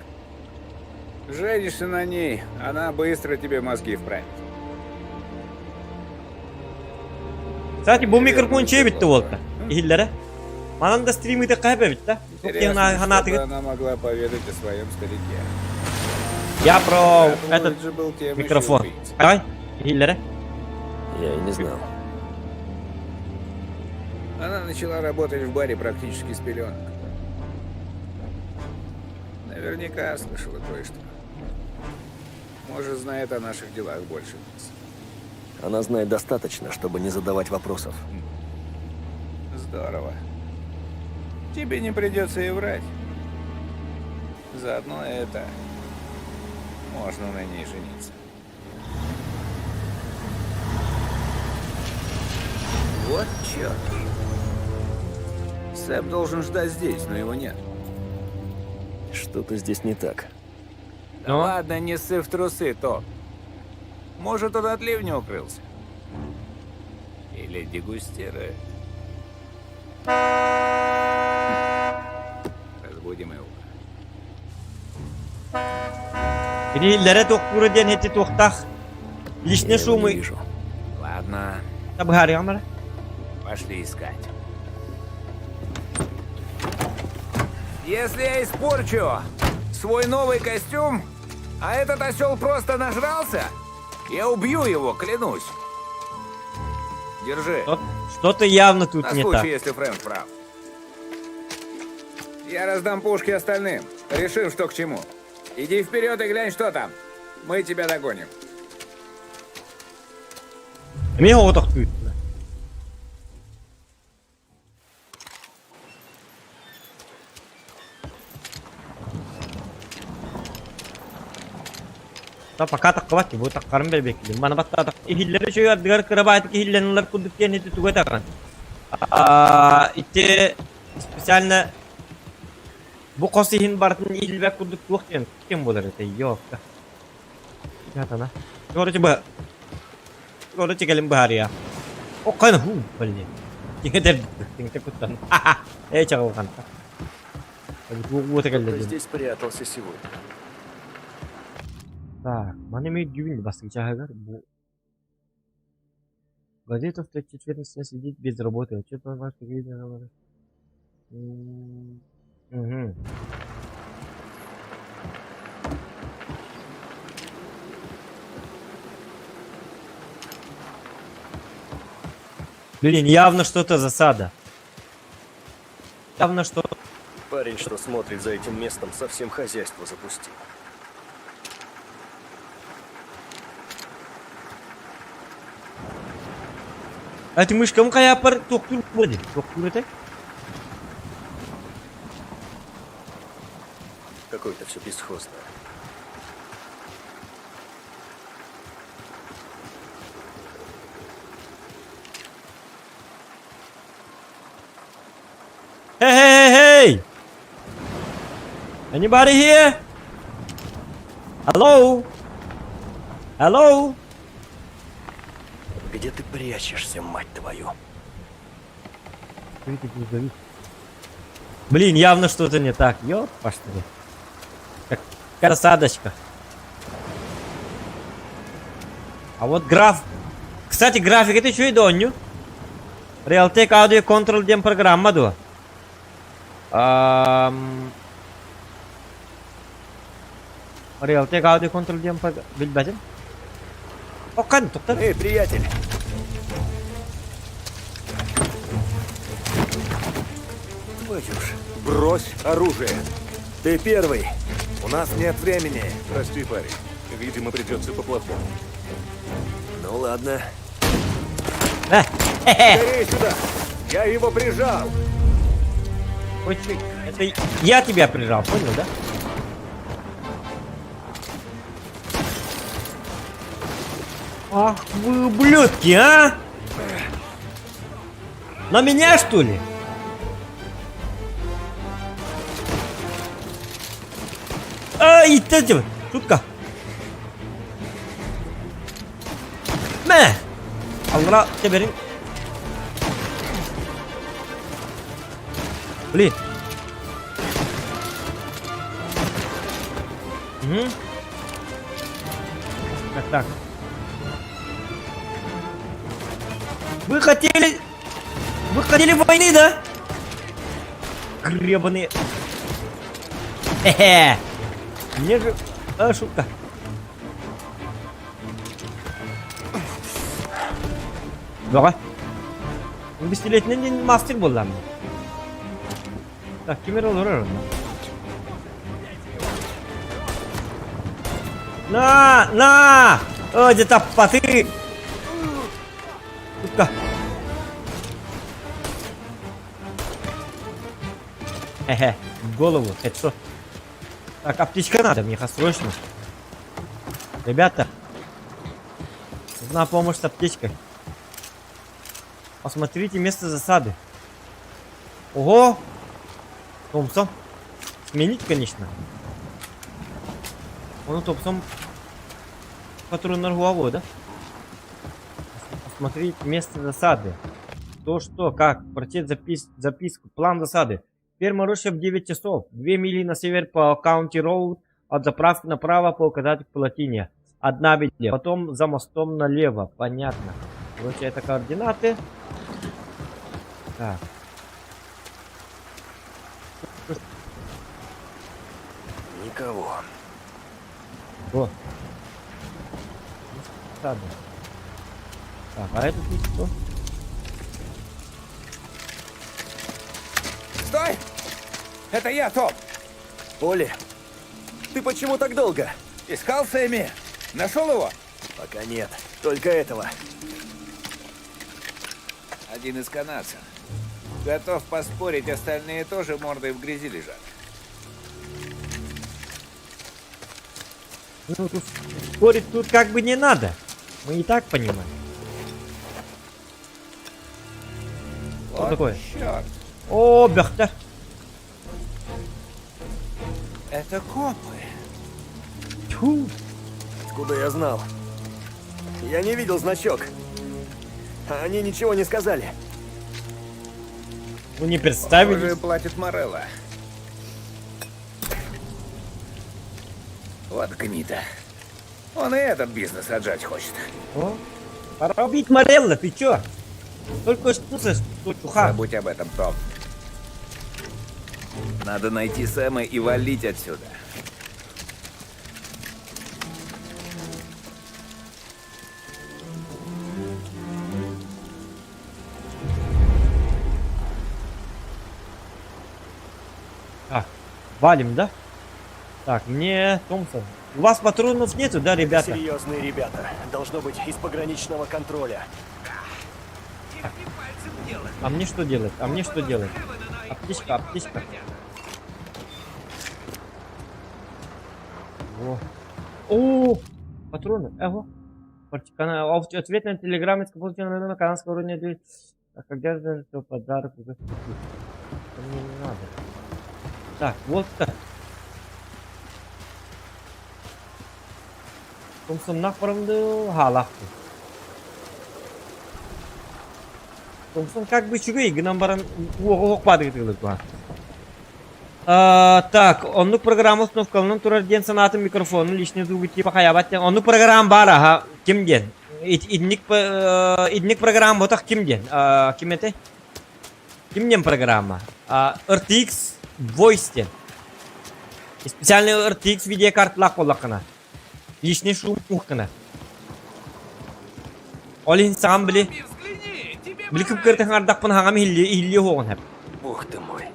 Женишься на ней, она быстро тебе мозги вправит. Кстати, бу микрофон че битти буолта. Иһиллэрэ. Манан да стрим ыытыахха эбит да. Интересно, Ханаатыгыт. чтобы она могла поведать о своем старике. Я про Брат этот Луиджи был тем еще микрофон. убийцей. Давай, иһиллэрэ. Я и не знал. Она начала работать в баре практически с пеленок. Наверняка слышала кое-что. Может, знает о наших делах больше нас. Она знает достаточно, чтобы не задавать вопросов. Здорово. Тебе не придется и врать. Заодно это... Можно на ней жениться. Вот черт. Сэп должен ждать здесь, но его нет. Что-то здесь не так. Да ладно, не ссы в трусы, Том. Может, он от ливня укрылся. Или дегустирует. Разбудим его. Кинилэрэ туохтуура диэн ити туохтаах лишний шумы Ладно, табыһаарыаҕым эрэ. пошли искать. Если я испорчу свой новый костюм, а этот осел просто нажрался, я убью его, клянусь. Держи. Что-то явно тут На не случай, так. если Фрэнк прав. Я раздам пушки остальным. Решим, что к чему. Иди вперед и глянь, что там. Мы тебя догоним. Эмиэ оҕотохтуут. Та пока таххыбат бу таххарын бэрбэккилин мана баттаатах иһиллэр үчүгэй ардыгар кырабаатык иһиллэнэллэр курдук диэн ити тугу этаҕын ити специально бу хос иһин барытын иһиллибэт курдук туох диэн ким буолар этэй ёпта Ятана. Короче, бы Короче, кэлин быһаарыйа. Оккан ху, блин. Тиҥэ тиҥэ куттан. Эй, чаҕылҕанта. Уота кэллэ Кто диэн. здесь прятался сегодня? Так, маны эмиэ дьүүн бастакы чааһыгар бу Газета в 34 сидит без работы. Что-то Угу. Блин, явно что-то засада. Явно что... Парень, что смотрит за этим местом, совсем хозяйство запустил. Эти мышкам каяпар токтур будет. Токтур это? Какое-то все бесхозное. Hey, hey, hey, hey! Anybody here? Hello? Hello? Где ты прячешься, мать твою? Блин, явно что-то не так. Ёп, пошли. Как рассадочка. А вот граф... Кстати, график это еще и донью. Realtek Audio Control диэн программа дуо. Ам... Realtek Audio Control диэн билбэтим. Оккан, тоқтар. Эй, приятель! Твою ж. Брось оружие. Ты первый. У нас нет времени. Прости, парень. Видимо, придется по-плохому. Ну ладно. Скорее сюда! Я его прижал! Ой, это я тебя прижал, понял, да? Ах вы ублюдки, а! На меня, что ли? Ай, ты Шутка. Мэ! Алла теперь. Блин. Угу. Так, так. Вы хотели... Вы хотели войны, да? Гребаные. Хе-хе. Мне же... А, шутка. Давай. Пистолетный мастер был там. Так, кемер olur orada. На, на! О, дьэ таппаты! Тутка. Хе-хе, в голову, это что? Так, аптечка надо мне, срочно. Ребята, нужна помощь с аптечкой. Осмотрите место засады. Ого! Томпсон. Сменить, конечно. Он Томпсон патрон головой, да? Осмотреть место засады. То что, как? Прочесть записку. План засады. Ферма Роща в 9 часов. 2 мили на север по Каунти Роуд. От заправки направо по указателю к плотине. Одна миля. Потом за мостом налево. Понятно. Короче, это координаты. Так. Никого. О. Засады. Так, а это тут что? Стой! Это я, Том! Оли, ты почему так долго? Искал Сэмми? Нашел его? Пока нет, только этого. Один из канадцев. Готов поспорить, остальные тоже мордой в грязи лежат. Ну, тут спорить тут как бы не надо. Мы и так понимаем. Что Вот такое? Черт. О, бяхта. Это копы. Тьфу. Откуда я знал? Я не видел значок. А Они ничего не сказали. Вы не представили. Похоже, платит Морелло. Вот гнида. Он и этот бизнес отжать хочет. О, пора убить Морелло, ты чё? Только что что чуха. Забудь об этом, Том. Надо найти Сэма и валить отсюда. Так, валим, да? Так, мне Томпсон. У вас патронов нету, да, ребята? Серьезные ребята. Должно быть из пограничного контроля. А мне что делать? А мне что делать? Аптечка, аптечка. Во. О, патроны. Эго. Ответ на телеграмме на канадского уровня. А когда же это подарок уже? Это мне не надо. Так, вот так. Томпсон нахпарымды халахты. Томпсон как бы чугай, гынан баран уоҕу падыгытылык ба. Так, оннук программа установкалынан турар диэн санаатын микрофонун личный звугу типа хаябат диэн. Оннук программа бар аха ким диэн. Идник идник программа ботах ким диэн. Ким этэй? Ким диэн программа? RTX Voice диэн. Специальный RTX видеокарталаах буоллаххына. Личный шум ухкына. Ол иһин саҕан били били кып-кыртык хаҥардахпын хаҥам иһиллии иһиллии уһуоҕун сөп. Бог ты мой.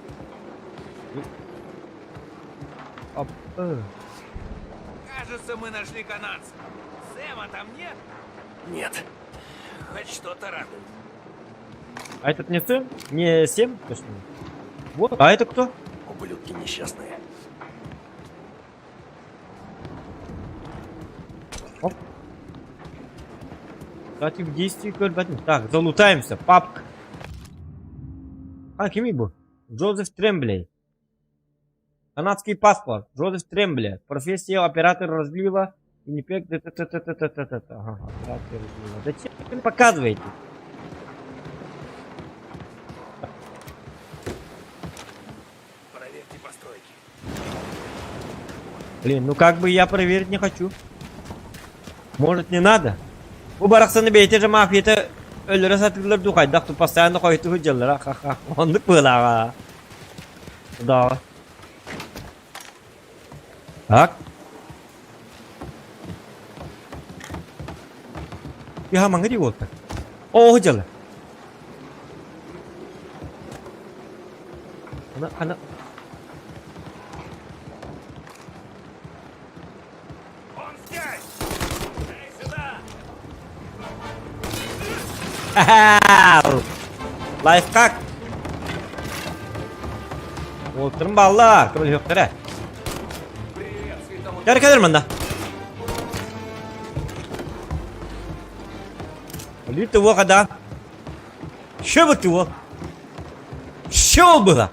Оп. Кажется, мы нашли канадца. Сэма там нет? Нет. Хоть что-то радует. А этот не Сэм? Не Сэм? Точно. Вот. А это кто? Ублюдки несчастные. Оп. Кстати, в действии көрбөтүм. Так, залутаемся. Папка. А, кимий бу? Джозеф Тремблей. Канадский паспорт. Джозеф Трембле. Профессия оператор разлива. Виннипег. Т-т-т-т-т-т-т. Ага, оператор разлива. Зачем показываете? Проверьте постройки. Блин, ну как бы я проверить не хочу. Может, не надо? Бу барахсаны бэйэтэ же мафията өлөрө сатыыллар дуу хайдах ту постоянно хойутуу сылдьаллара ха-ха оннук быһыылааҕа. Да. Так. Я маҥа дии буолта. Оо сылдьаллар. Ана ана. Он здесь! Эй, сюда! Лайфхак! Уолтарым бааллар, көмөлөһүөхтэрэ. Кэр кэлэр манна. Өлүү туох да. Что ты Что было?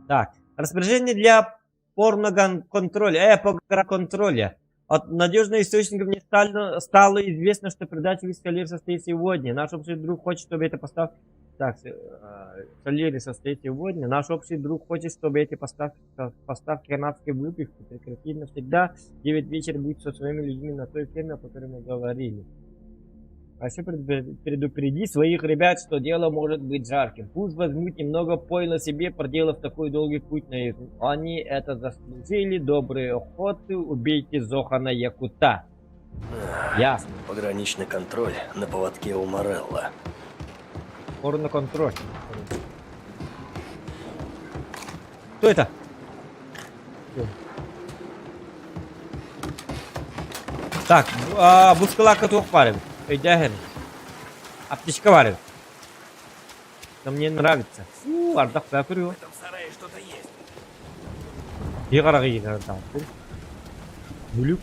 Так, распоряжение для порноконтроля, контроля. От надежного источника мне стало, стало известно, что передача Вискалер состоится сегодня. Наш общий друг хочет, чтобы эта поставка... Так, Сальери состоит сегодня. Наш общий друг хочет, чтобы эти поставки, поставки канадской выпивки прекратили навсегда. 9 вечера будет со своими людьми на той ферме, о которой мы говорили. А еще предупреди своих ребят, что дело может быть жарким. Пусть возьмут немного пойла себе, проделав такой долгий путь на юг. Они это заслужили. Добрые охоты. Убейте Зохана Якута. Ясно. Пограничный контроль на поводке у Морелла. Порно-контроль. Кто это? Так, бускалака туох баар Өйдөөһүн. Аптечка баар Да мне нравится. Фу, ардах бөкүрү. В этом сарае что-то есть. Бигарагы там. Глюк.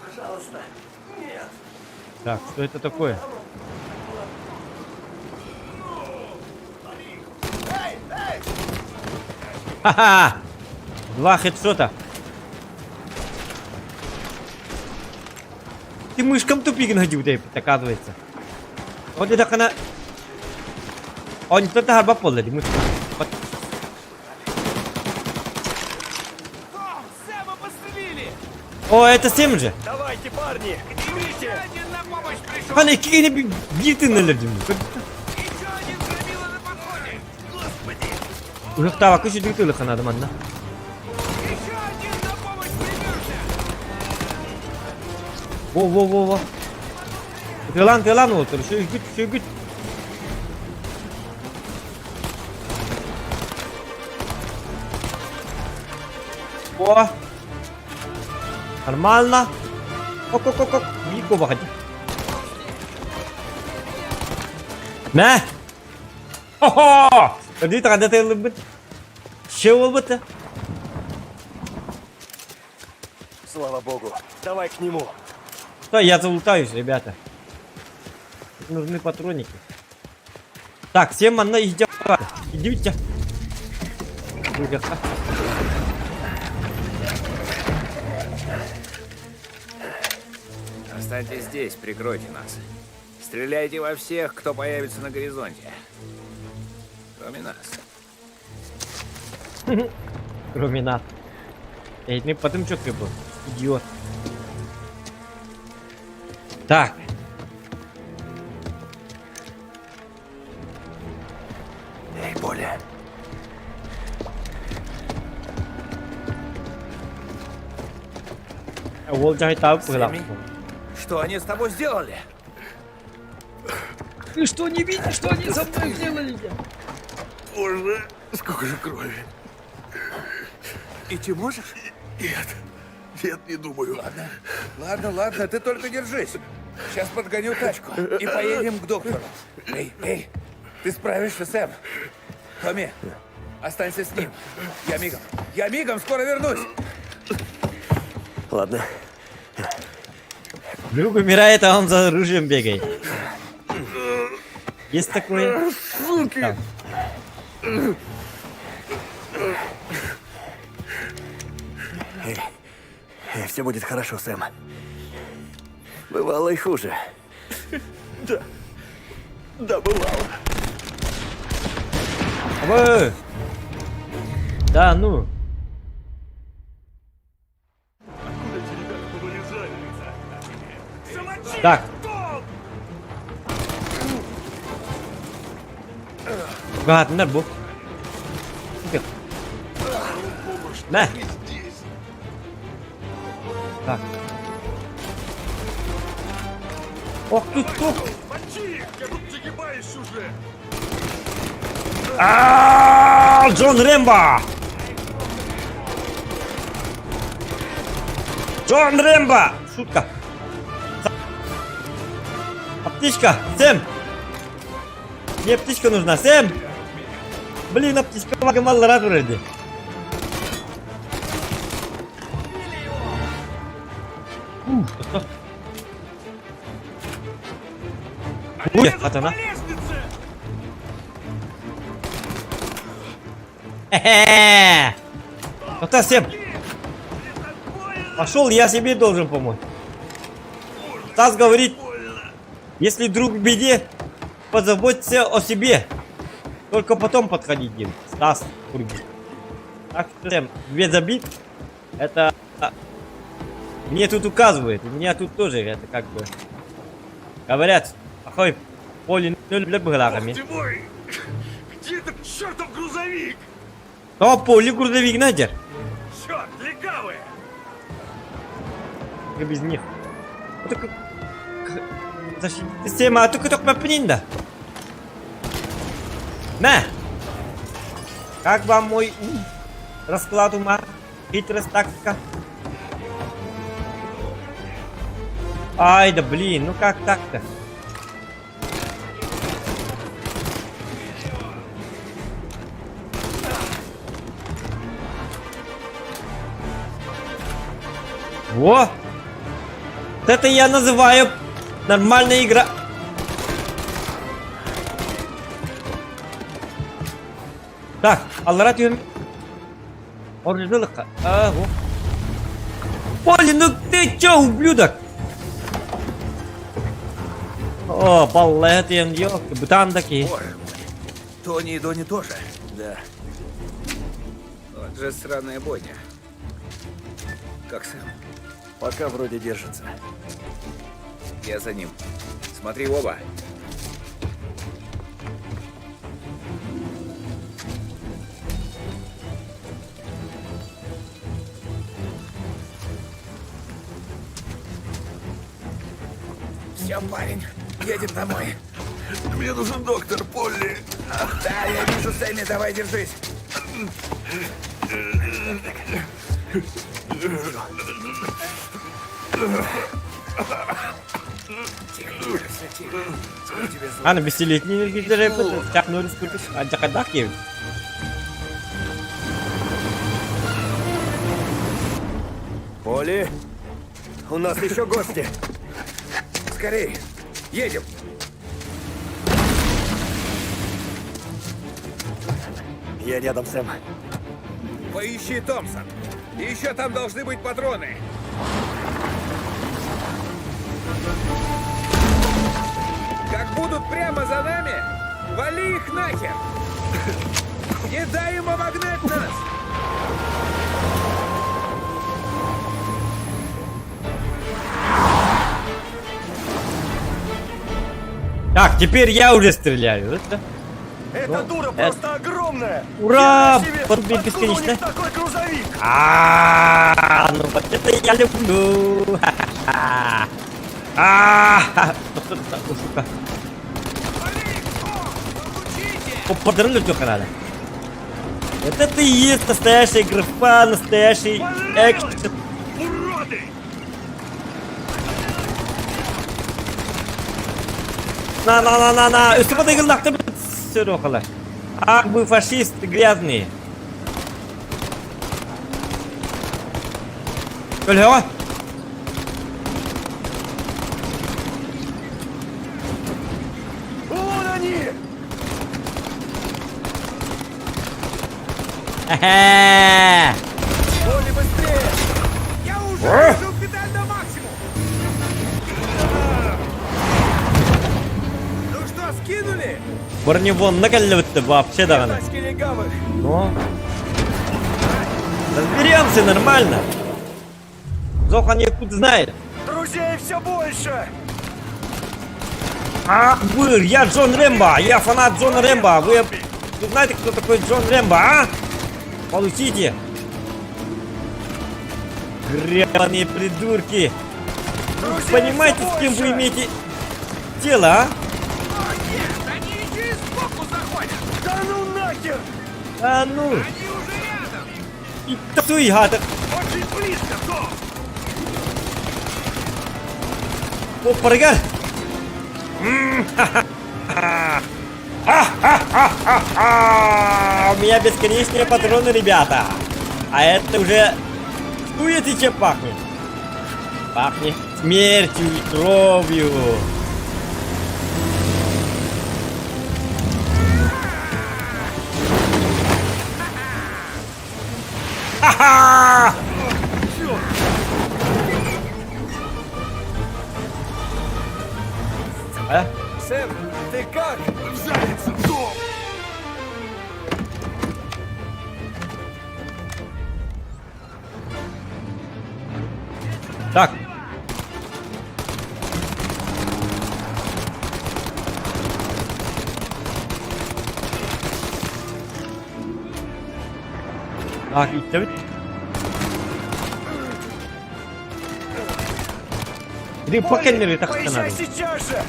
Пожалуйста, нет. Так, что это такое? Ха-ха! Два хедшота. Ты мышкам тупик найдет, оказывается. Вот это она... Он не то харба поле, мышка. Вот. Сэма подстрелили! О, это Сэм же. Давайте, парни, гребите! Один на помощь пришел! Хана иккини биир тыынналар дим. Еще один громила на подходе! Господи! Ыһыктаабакка үчүгэй тыылыханаады манна. Еще один на помощь прибился! Во, во, во, во. Тылан, тылан уолтар, сүгүт, сүгүт. О! Нормально. Ок, ок, ок, ок. Биир куобах этэ. Мэ! Хо-хо! Көрдүү таҕада тыаллыбыт. Че буолбута? Слава богу. Давай к нему. Что, я залутаюсь, ребята. Тут нужны патроники. Так, всем манна идем. Идите. Останьтесь здесь, прикройте нас. Стреляйте во всех, кто появится на горизонте. Кроме нас. Кроме нас. Эй, ну потом что ты был? Идиот. Так. Эй, Поля. Ол жайтап Сэмми, Что они с тобой сделали? Ты что, не видишь, что они со мной сделали? Боже, сколько же крови. Идти можешь? Нет, нет, не думаю. Ладно, ладно, ладно, ты только держись. Сейчас подгоню тачку и поедем к доктору. Эй, эй, ты справишься, Сэм. Томми, останься с ним. Я мигом, я мигом скоро вернусь. Ладно. Друг умирает, а он за оружием бегает. Есть такое? Суки! Так. Эй, эй, все будет хорошо, Сэм. Бывало и хуже. Да, да, бывало. Вы! Да, ну. Откуда эти ребята повылезали? Замочи Так. их, Гатнар бу. На. Так. Ох ты, тух. Мочи их! Я тут загибаюсь уже! А, Джон Рэмбо! Джон Рэмбо! Шутка. Аптечка, Сэм! Мне аптечка нужна, Сэм! Блин, аптечка маллара вроде. Ой, хатана. Хе-хе! Вот Сэм! Пошел, я себе должен помочь. Стас говорит, если друг в беде, позаботься о себе. Только потом подходить, говорит. Стас Кургин. Так что, Сэм, без обид. Это мне тут указывает. У меня тут тоже это как бы говорят, ахой, поле ноль Бог ты мой! Где этот чертов грузовик? То поле грузовик надер. Черт, легавые! Без них. Система, а только только да. На! Как вам мой ум? Расклад ума? Хитрость, тактика? Ай да блин, ну как так-то? Во! Вот это я называю нормальная игра. Так, аллара түһэн. Оржылыққа. А, во. Оли, ну ты чё, ублюдок? О, баллет, ёлки, бутан такие. Боже мой. Тони и Дони тоже. Да. Вот же сраная бойня. Как Сэм? Пока вроде держится. Я за ним. Смотри оба. Все, парень, едем домой. Мне нужен доктор, Полли. Да, я вижу, Сэмми, давай держись. Тихо, тихо, все, тихо. Скоро тебе зло. Аны бестилетний киллер Чак Норрис курдук, адьакадак диэбит. Поли, у нас еще гости. Скорей, едем. Я рядом, Сэм. Поищи Томпсон. Еще там должны быть патроны. Как будут прямо за нами, вали их нахер! Не дай им обогнать нас! Так, теперь я уже стреляю. Это... Эта Ну, дура это- просто огромная! Ура! Хера себе! Подбей Откуда у бесконечно. них такой грузовик? А, ну вот это я люблю. А, сука. Подралю надо. Вот это и есть настоящая графа, настоящий экшен. Уроды! На, на, на, на, на. Үстү подыгыллахты сөрөхалар. Ах, вы фашисты грязные. Көлһөҕө. Вон они! Хе-хе. Поли, быстрее! Я уже О! выжил педаль на максимум! Ну что, скинули? Броневон накалливать вообще даҕаны. Тачки легавых! Но. Разберемся нормально. Зохан Якут знает. Друзей все больше! Ах, вы, я Джон Рэмбо, я фанат Джона Рэмбо. Вы, вы знаете, кто такой Джон Рэмбо, а? Получите. Гребаные придурки. Вы Друзей понимаете, всё с кем вы больше! имеете дело, а? Да ну нахер! А ну! Суй, гада. Очень близко, Том! О, прыгай! У меня бесконечные патроны, ребята. А это уже... Чуете, чем пахнет? Пахнет смертью и кровью. Ха-ха! А? Сэм, ты как? В задницу, Том! Так. Так, иттэбит. Иди покеннери Поезжай тахтанады. сейчас же!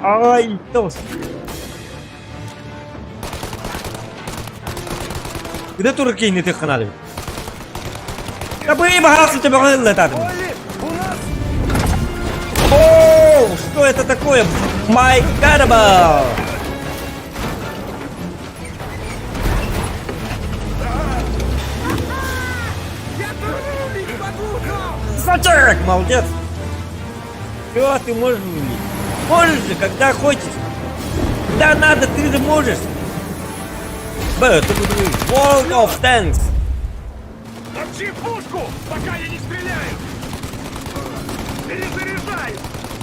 Ай, тос. Где турки тахтанады? Да бы бахасы тебя О, что это такое? My God! Красавчик! Молодец! Все, ты можешь рулить. Можешь же, когда хочешь. Да надо, ты же можешь. Б, это будет World of Tanks. Топчи пушку, пока я не стреляю! Перезаряжай!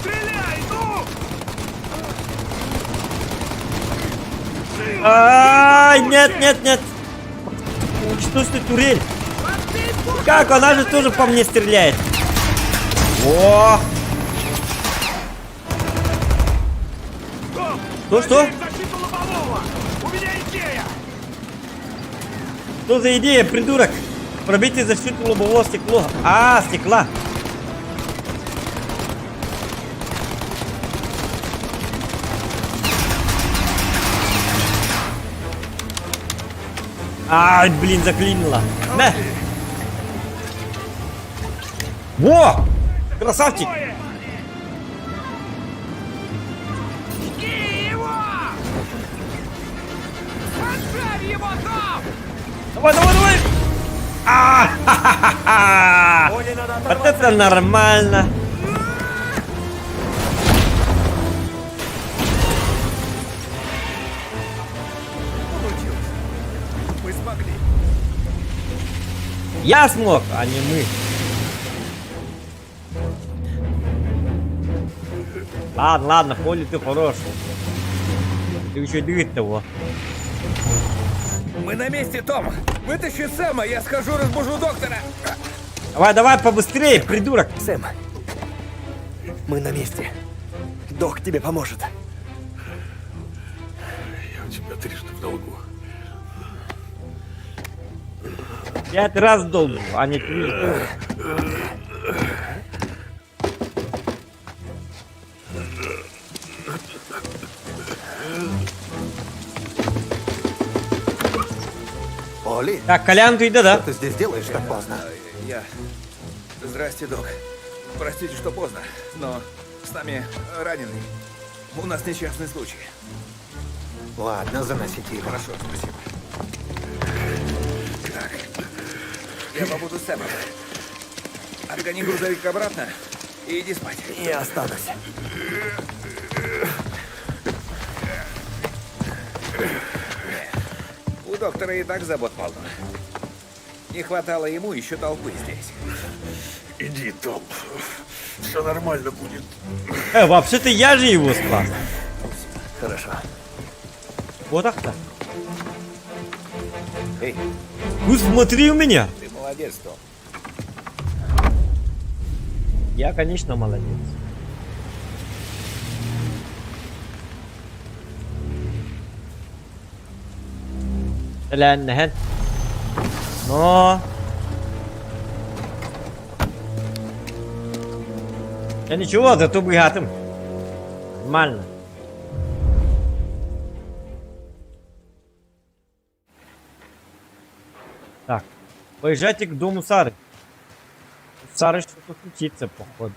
Стреляй, ну! Ай, нет, нет, нет. Что турель? Как? Она же тоже по мне стреляет. О! Что, что? Что за идея, придурок? Пробейте защиту лобового стекла. А, стекла. Ай, блин, заклинило. На. Во! Красавчик! Жги его! Поджарь его, Том! Давай, давай, давай! А, ха-ха-ха-ха! Вот это нормально! Получилось. Мы смогли. Я смог, а не мы. Ладно, ладно, Поли, ты хорош. Ты еще двигать того. Мы на месте, Том! Вытащи Сэма, я схожу, разбужу доктора! Давай, давай, побыстрее, придурок. Сэм, мы на месте. Док тебе поможет. Я у тебя трижды в долгу. Пять раз в долгу, а не трижды. Оли. Так, Колян, ты иди, да? Что ты здесь делаешь так поздно? Я... Здрасте, док. Простите, что поздно, но с нами раненый. У нас несчастный случай. Ладно, заносите его. Хорошо, спасибо. Так, я побуду с Сэмом. Отгони грузовик обратно и иди спать. Я останусь. У доктора и так забот полно. Не хватало ему еще толпы здесь. Иди, Том. Все нормально будет. Вообще-то я же его спас. Хорошо. Вот так-то. Эй. Ну смотри у меня. Ты молодец, Том. Я, конечно, молодец. Лянь, Но. Я ничего, зато быһаатым. Нормально. Так, поезжайте к дому Сары. У Сары что-то случится, походу.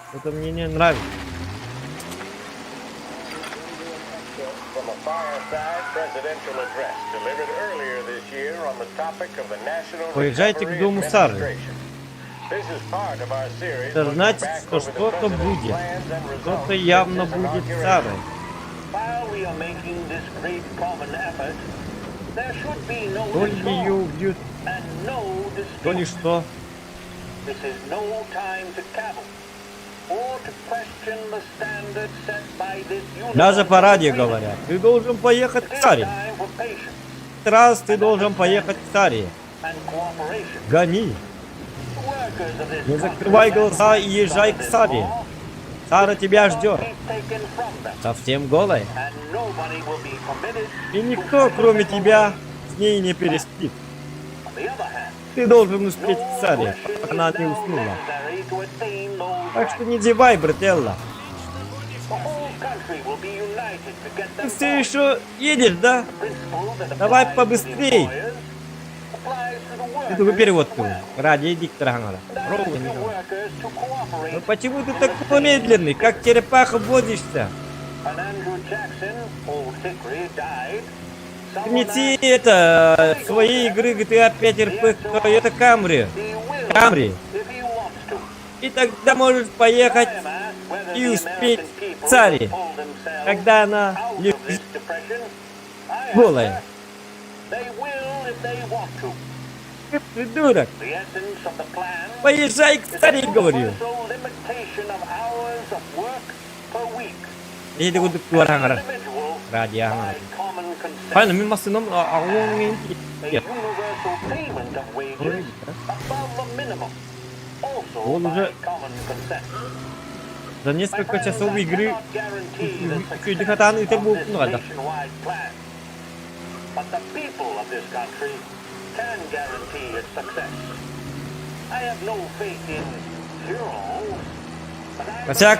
Что-то мне не нравится. From a fireside presidential address delivered earlier this year on the topic of the National Поезжайте к Recovery дому Сары. Administration. This is part of our series Это looking значит, back что over the что-то president's будет. plans and Что-то results явно since his будет с inauguration. Сарой. While we are making this great common effort, there should be no То ли ее disorder убьют, and no то ли dispute. что. This is no time to cavil or to question the standard set by this Даже universal по радио agreement. говорят. Ты должен поехать It к is Саре. time for patience Раз ты должен поехать к Саре. and cooperation. Гони. The workers of this Не country закрывай глаза и езжай к under this Саре. law Сара тебя ждет. be taken from them, Совсем голая. and nobody will be permitted И никто, кроме тебя, с ней не переспит. On the other hand, Ты должен успеть к Саре, пока она не уснула. necessary to attain those Так что не зевай, брателла. The whole country will be united to get Ты them все еще едешь, да? Давай побыстрей. Это перевод был. Ради диктора Хангара. Ровно не говорю. Но почему ты такой медленный, как черепаха водишься? When Andrew Jackson, Old Hickory, died, Принеси это, свои игры GTA 5 RP Toyota Camry. Camry. И тогда можешь поехать и успеть к Саре, когда она лежит голая. they will if they want to. Ты придурок. The essence of the plan Поезжай к is Саре, a говорю. universal limitation of hours of work per week. Или кудук туарангара. Individual Радио Хангара. common consent. Файна, мин масыном агуң A universal payment of wages above the minimum, also Он by уже common consent. за несколько часов игры Күйдүхатааны итер болуп нугада. Nationwide plan. But the people of this country can guarantee its success. I have no faith in heroes, but I Косяк,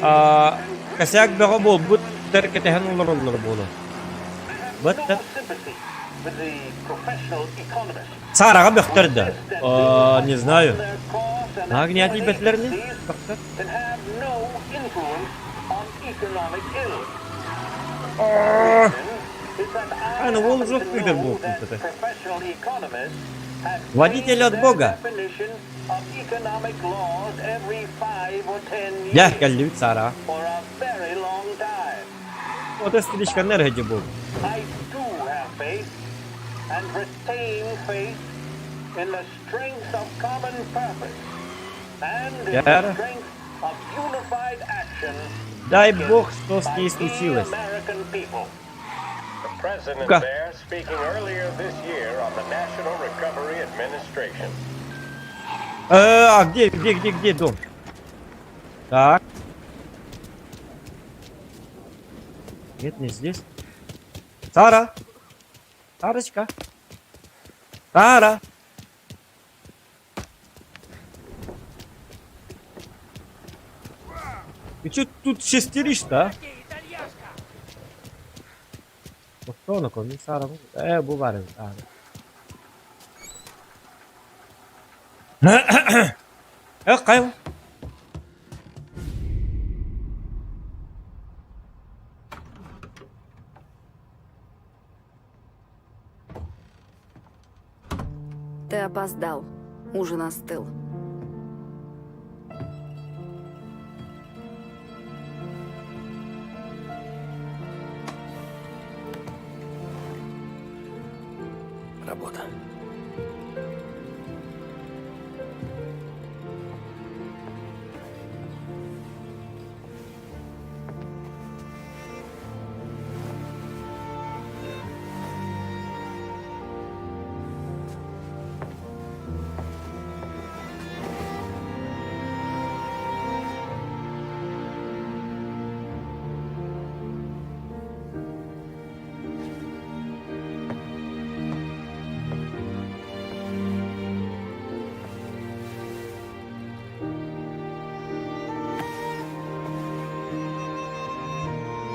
а, косяк бөҕө буолбут тэркэтэһэн олороллор буолу. Бытта. sympathy with the professional economists. Сараҕа бөхтөр да. А, не знаю. Нагняти бэтлерни? Can have no influence on economic ills. Аны ол жоқ күйдер болуп это. Professional economists have Водитель от Бога. definition of economic laws every 5 or 10 years Я кэллибит Сара. for a very long time. Вот стричка энергия был. I do have faith and retain faith in the strength of common purpose and in the Яра. strength of unified action Дай бог, что с ней случилось. American people. The president Ну-ка. there speaking earlier this year on the National Recovery Administration. А где, где, где, где дом? Так. Нет, не здесь. Сара! Сарочка! Сара! Ты чё тут шестеришь-то, а? Охрана, кон, Сара. Бу бар. Кайыл. Ты опоздал. Ужин остыл. Работа.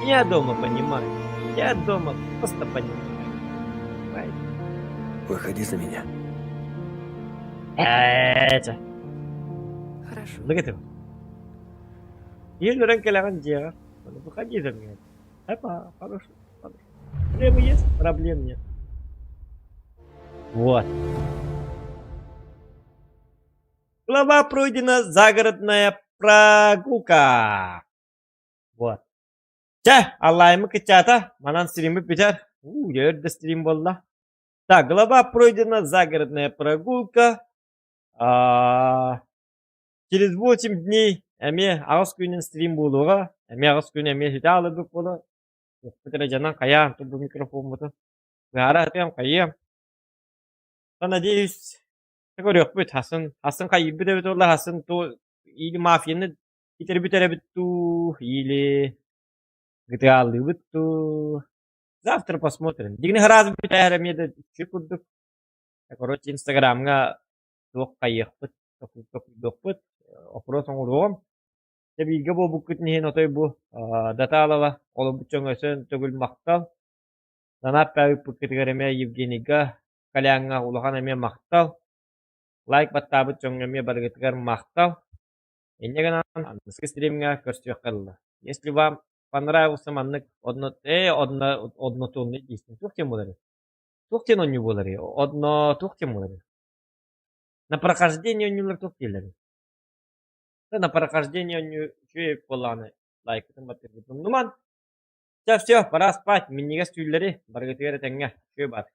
Я дома понимаю. Я дома просто понимаю. Понимаете? Выходи за меня. Это. Хорошо. Look at him. Ел кэлэҕин дьиэҕэр. Выходи за меня. Опа, хорошо, хорошо. Проблемы есть? Проблем нет. Вот. Глава пройдена загородная прогулка. Вот. Чэ, аллайымы кыччата, манан стримы бүтэр. У, өр да стрим буолла. Так, глава пройдена загородная прогулка. А, через 8 дней эмиэ аҕыс күнүн стрим буолуоҕа. Эмиэ аҕыс күн эмиэ ситэ аалырбыт буолуо. Эрэ дьанан хайаан бу микрофоммутун. Быһаара сатыам хайыам. Надеюсь, көрүөхпүт хасын хасын хайыйбыт эбит буолла хасын ту или мафияны итэрбит эрэбит дуу или гытыаллыыбыт дуу завтра посмотрим дигини сразу бүтээр эмиэ да үчүгэй курдук короче инстаграмҥа туох хайыахпыт токуйдуохпут опрос оҥоруоҕум дьэ бииргэ буолбуккутун иһин отой бу Даталова олорбут дьоҥҥо төгүл махтал Санаап ыыппыккытыгар эмиэ Евгенийга Коляҥҥа улахан эмиэ махтал лайк баттаабыт дьоҥҥо эмиэ барыгытыгар махтал Инньэ гынан аныгыскы стримҥэ көрсүөххэ дылы. Если вам понравился маннык одно э одно однотонный диэстин туох диэн буоларый? Туох диэн оонньуу буоларый? Одно туох диэн буоларый? На прохождение оонньуулар туох дииллэрий? На прохождение оонньуу үчүгэй буоллаҕына лайкытын баттыыргытын умнуман. Чэ, все, пора спать. Минньигэс түүллэри барыгытыгар этэҥҥэ. Үчүгэй баар.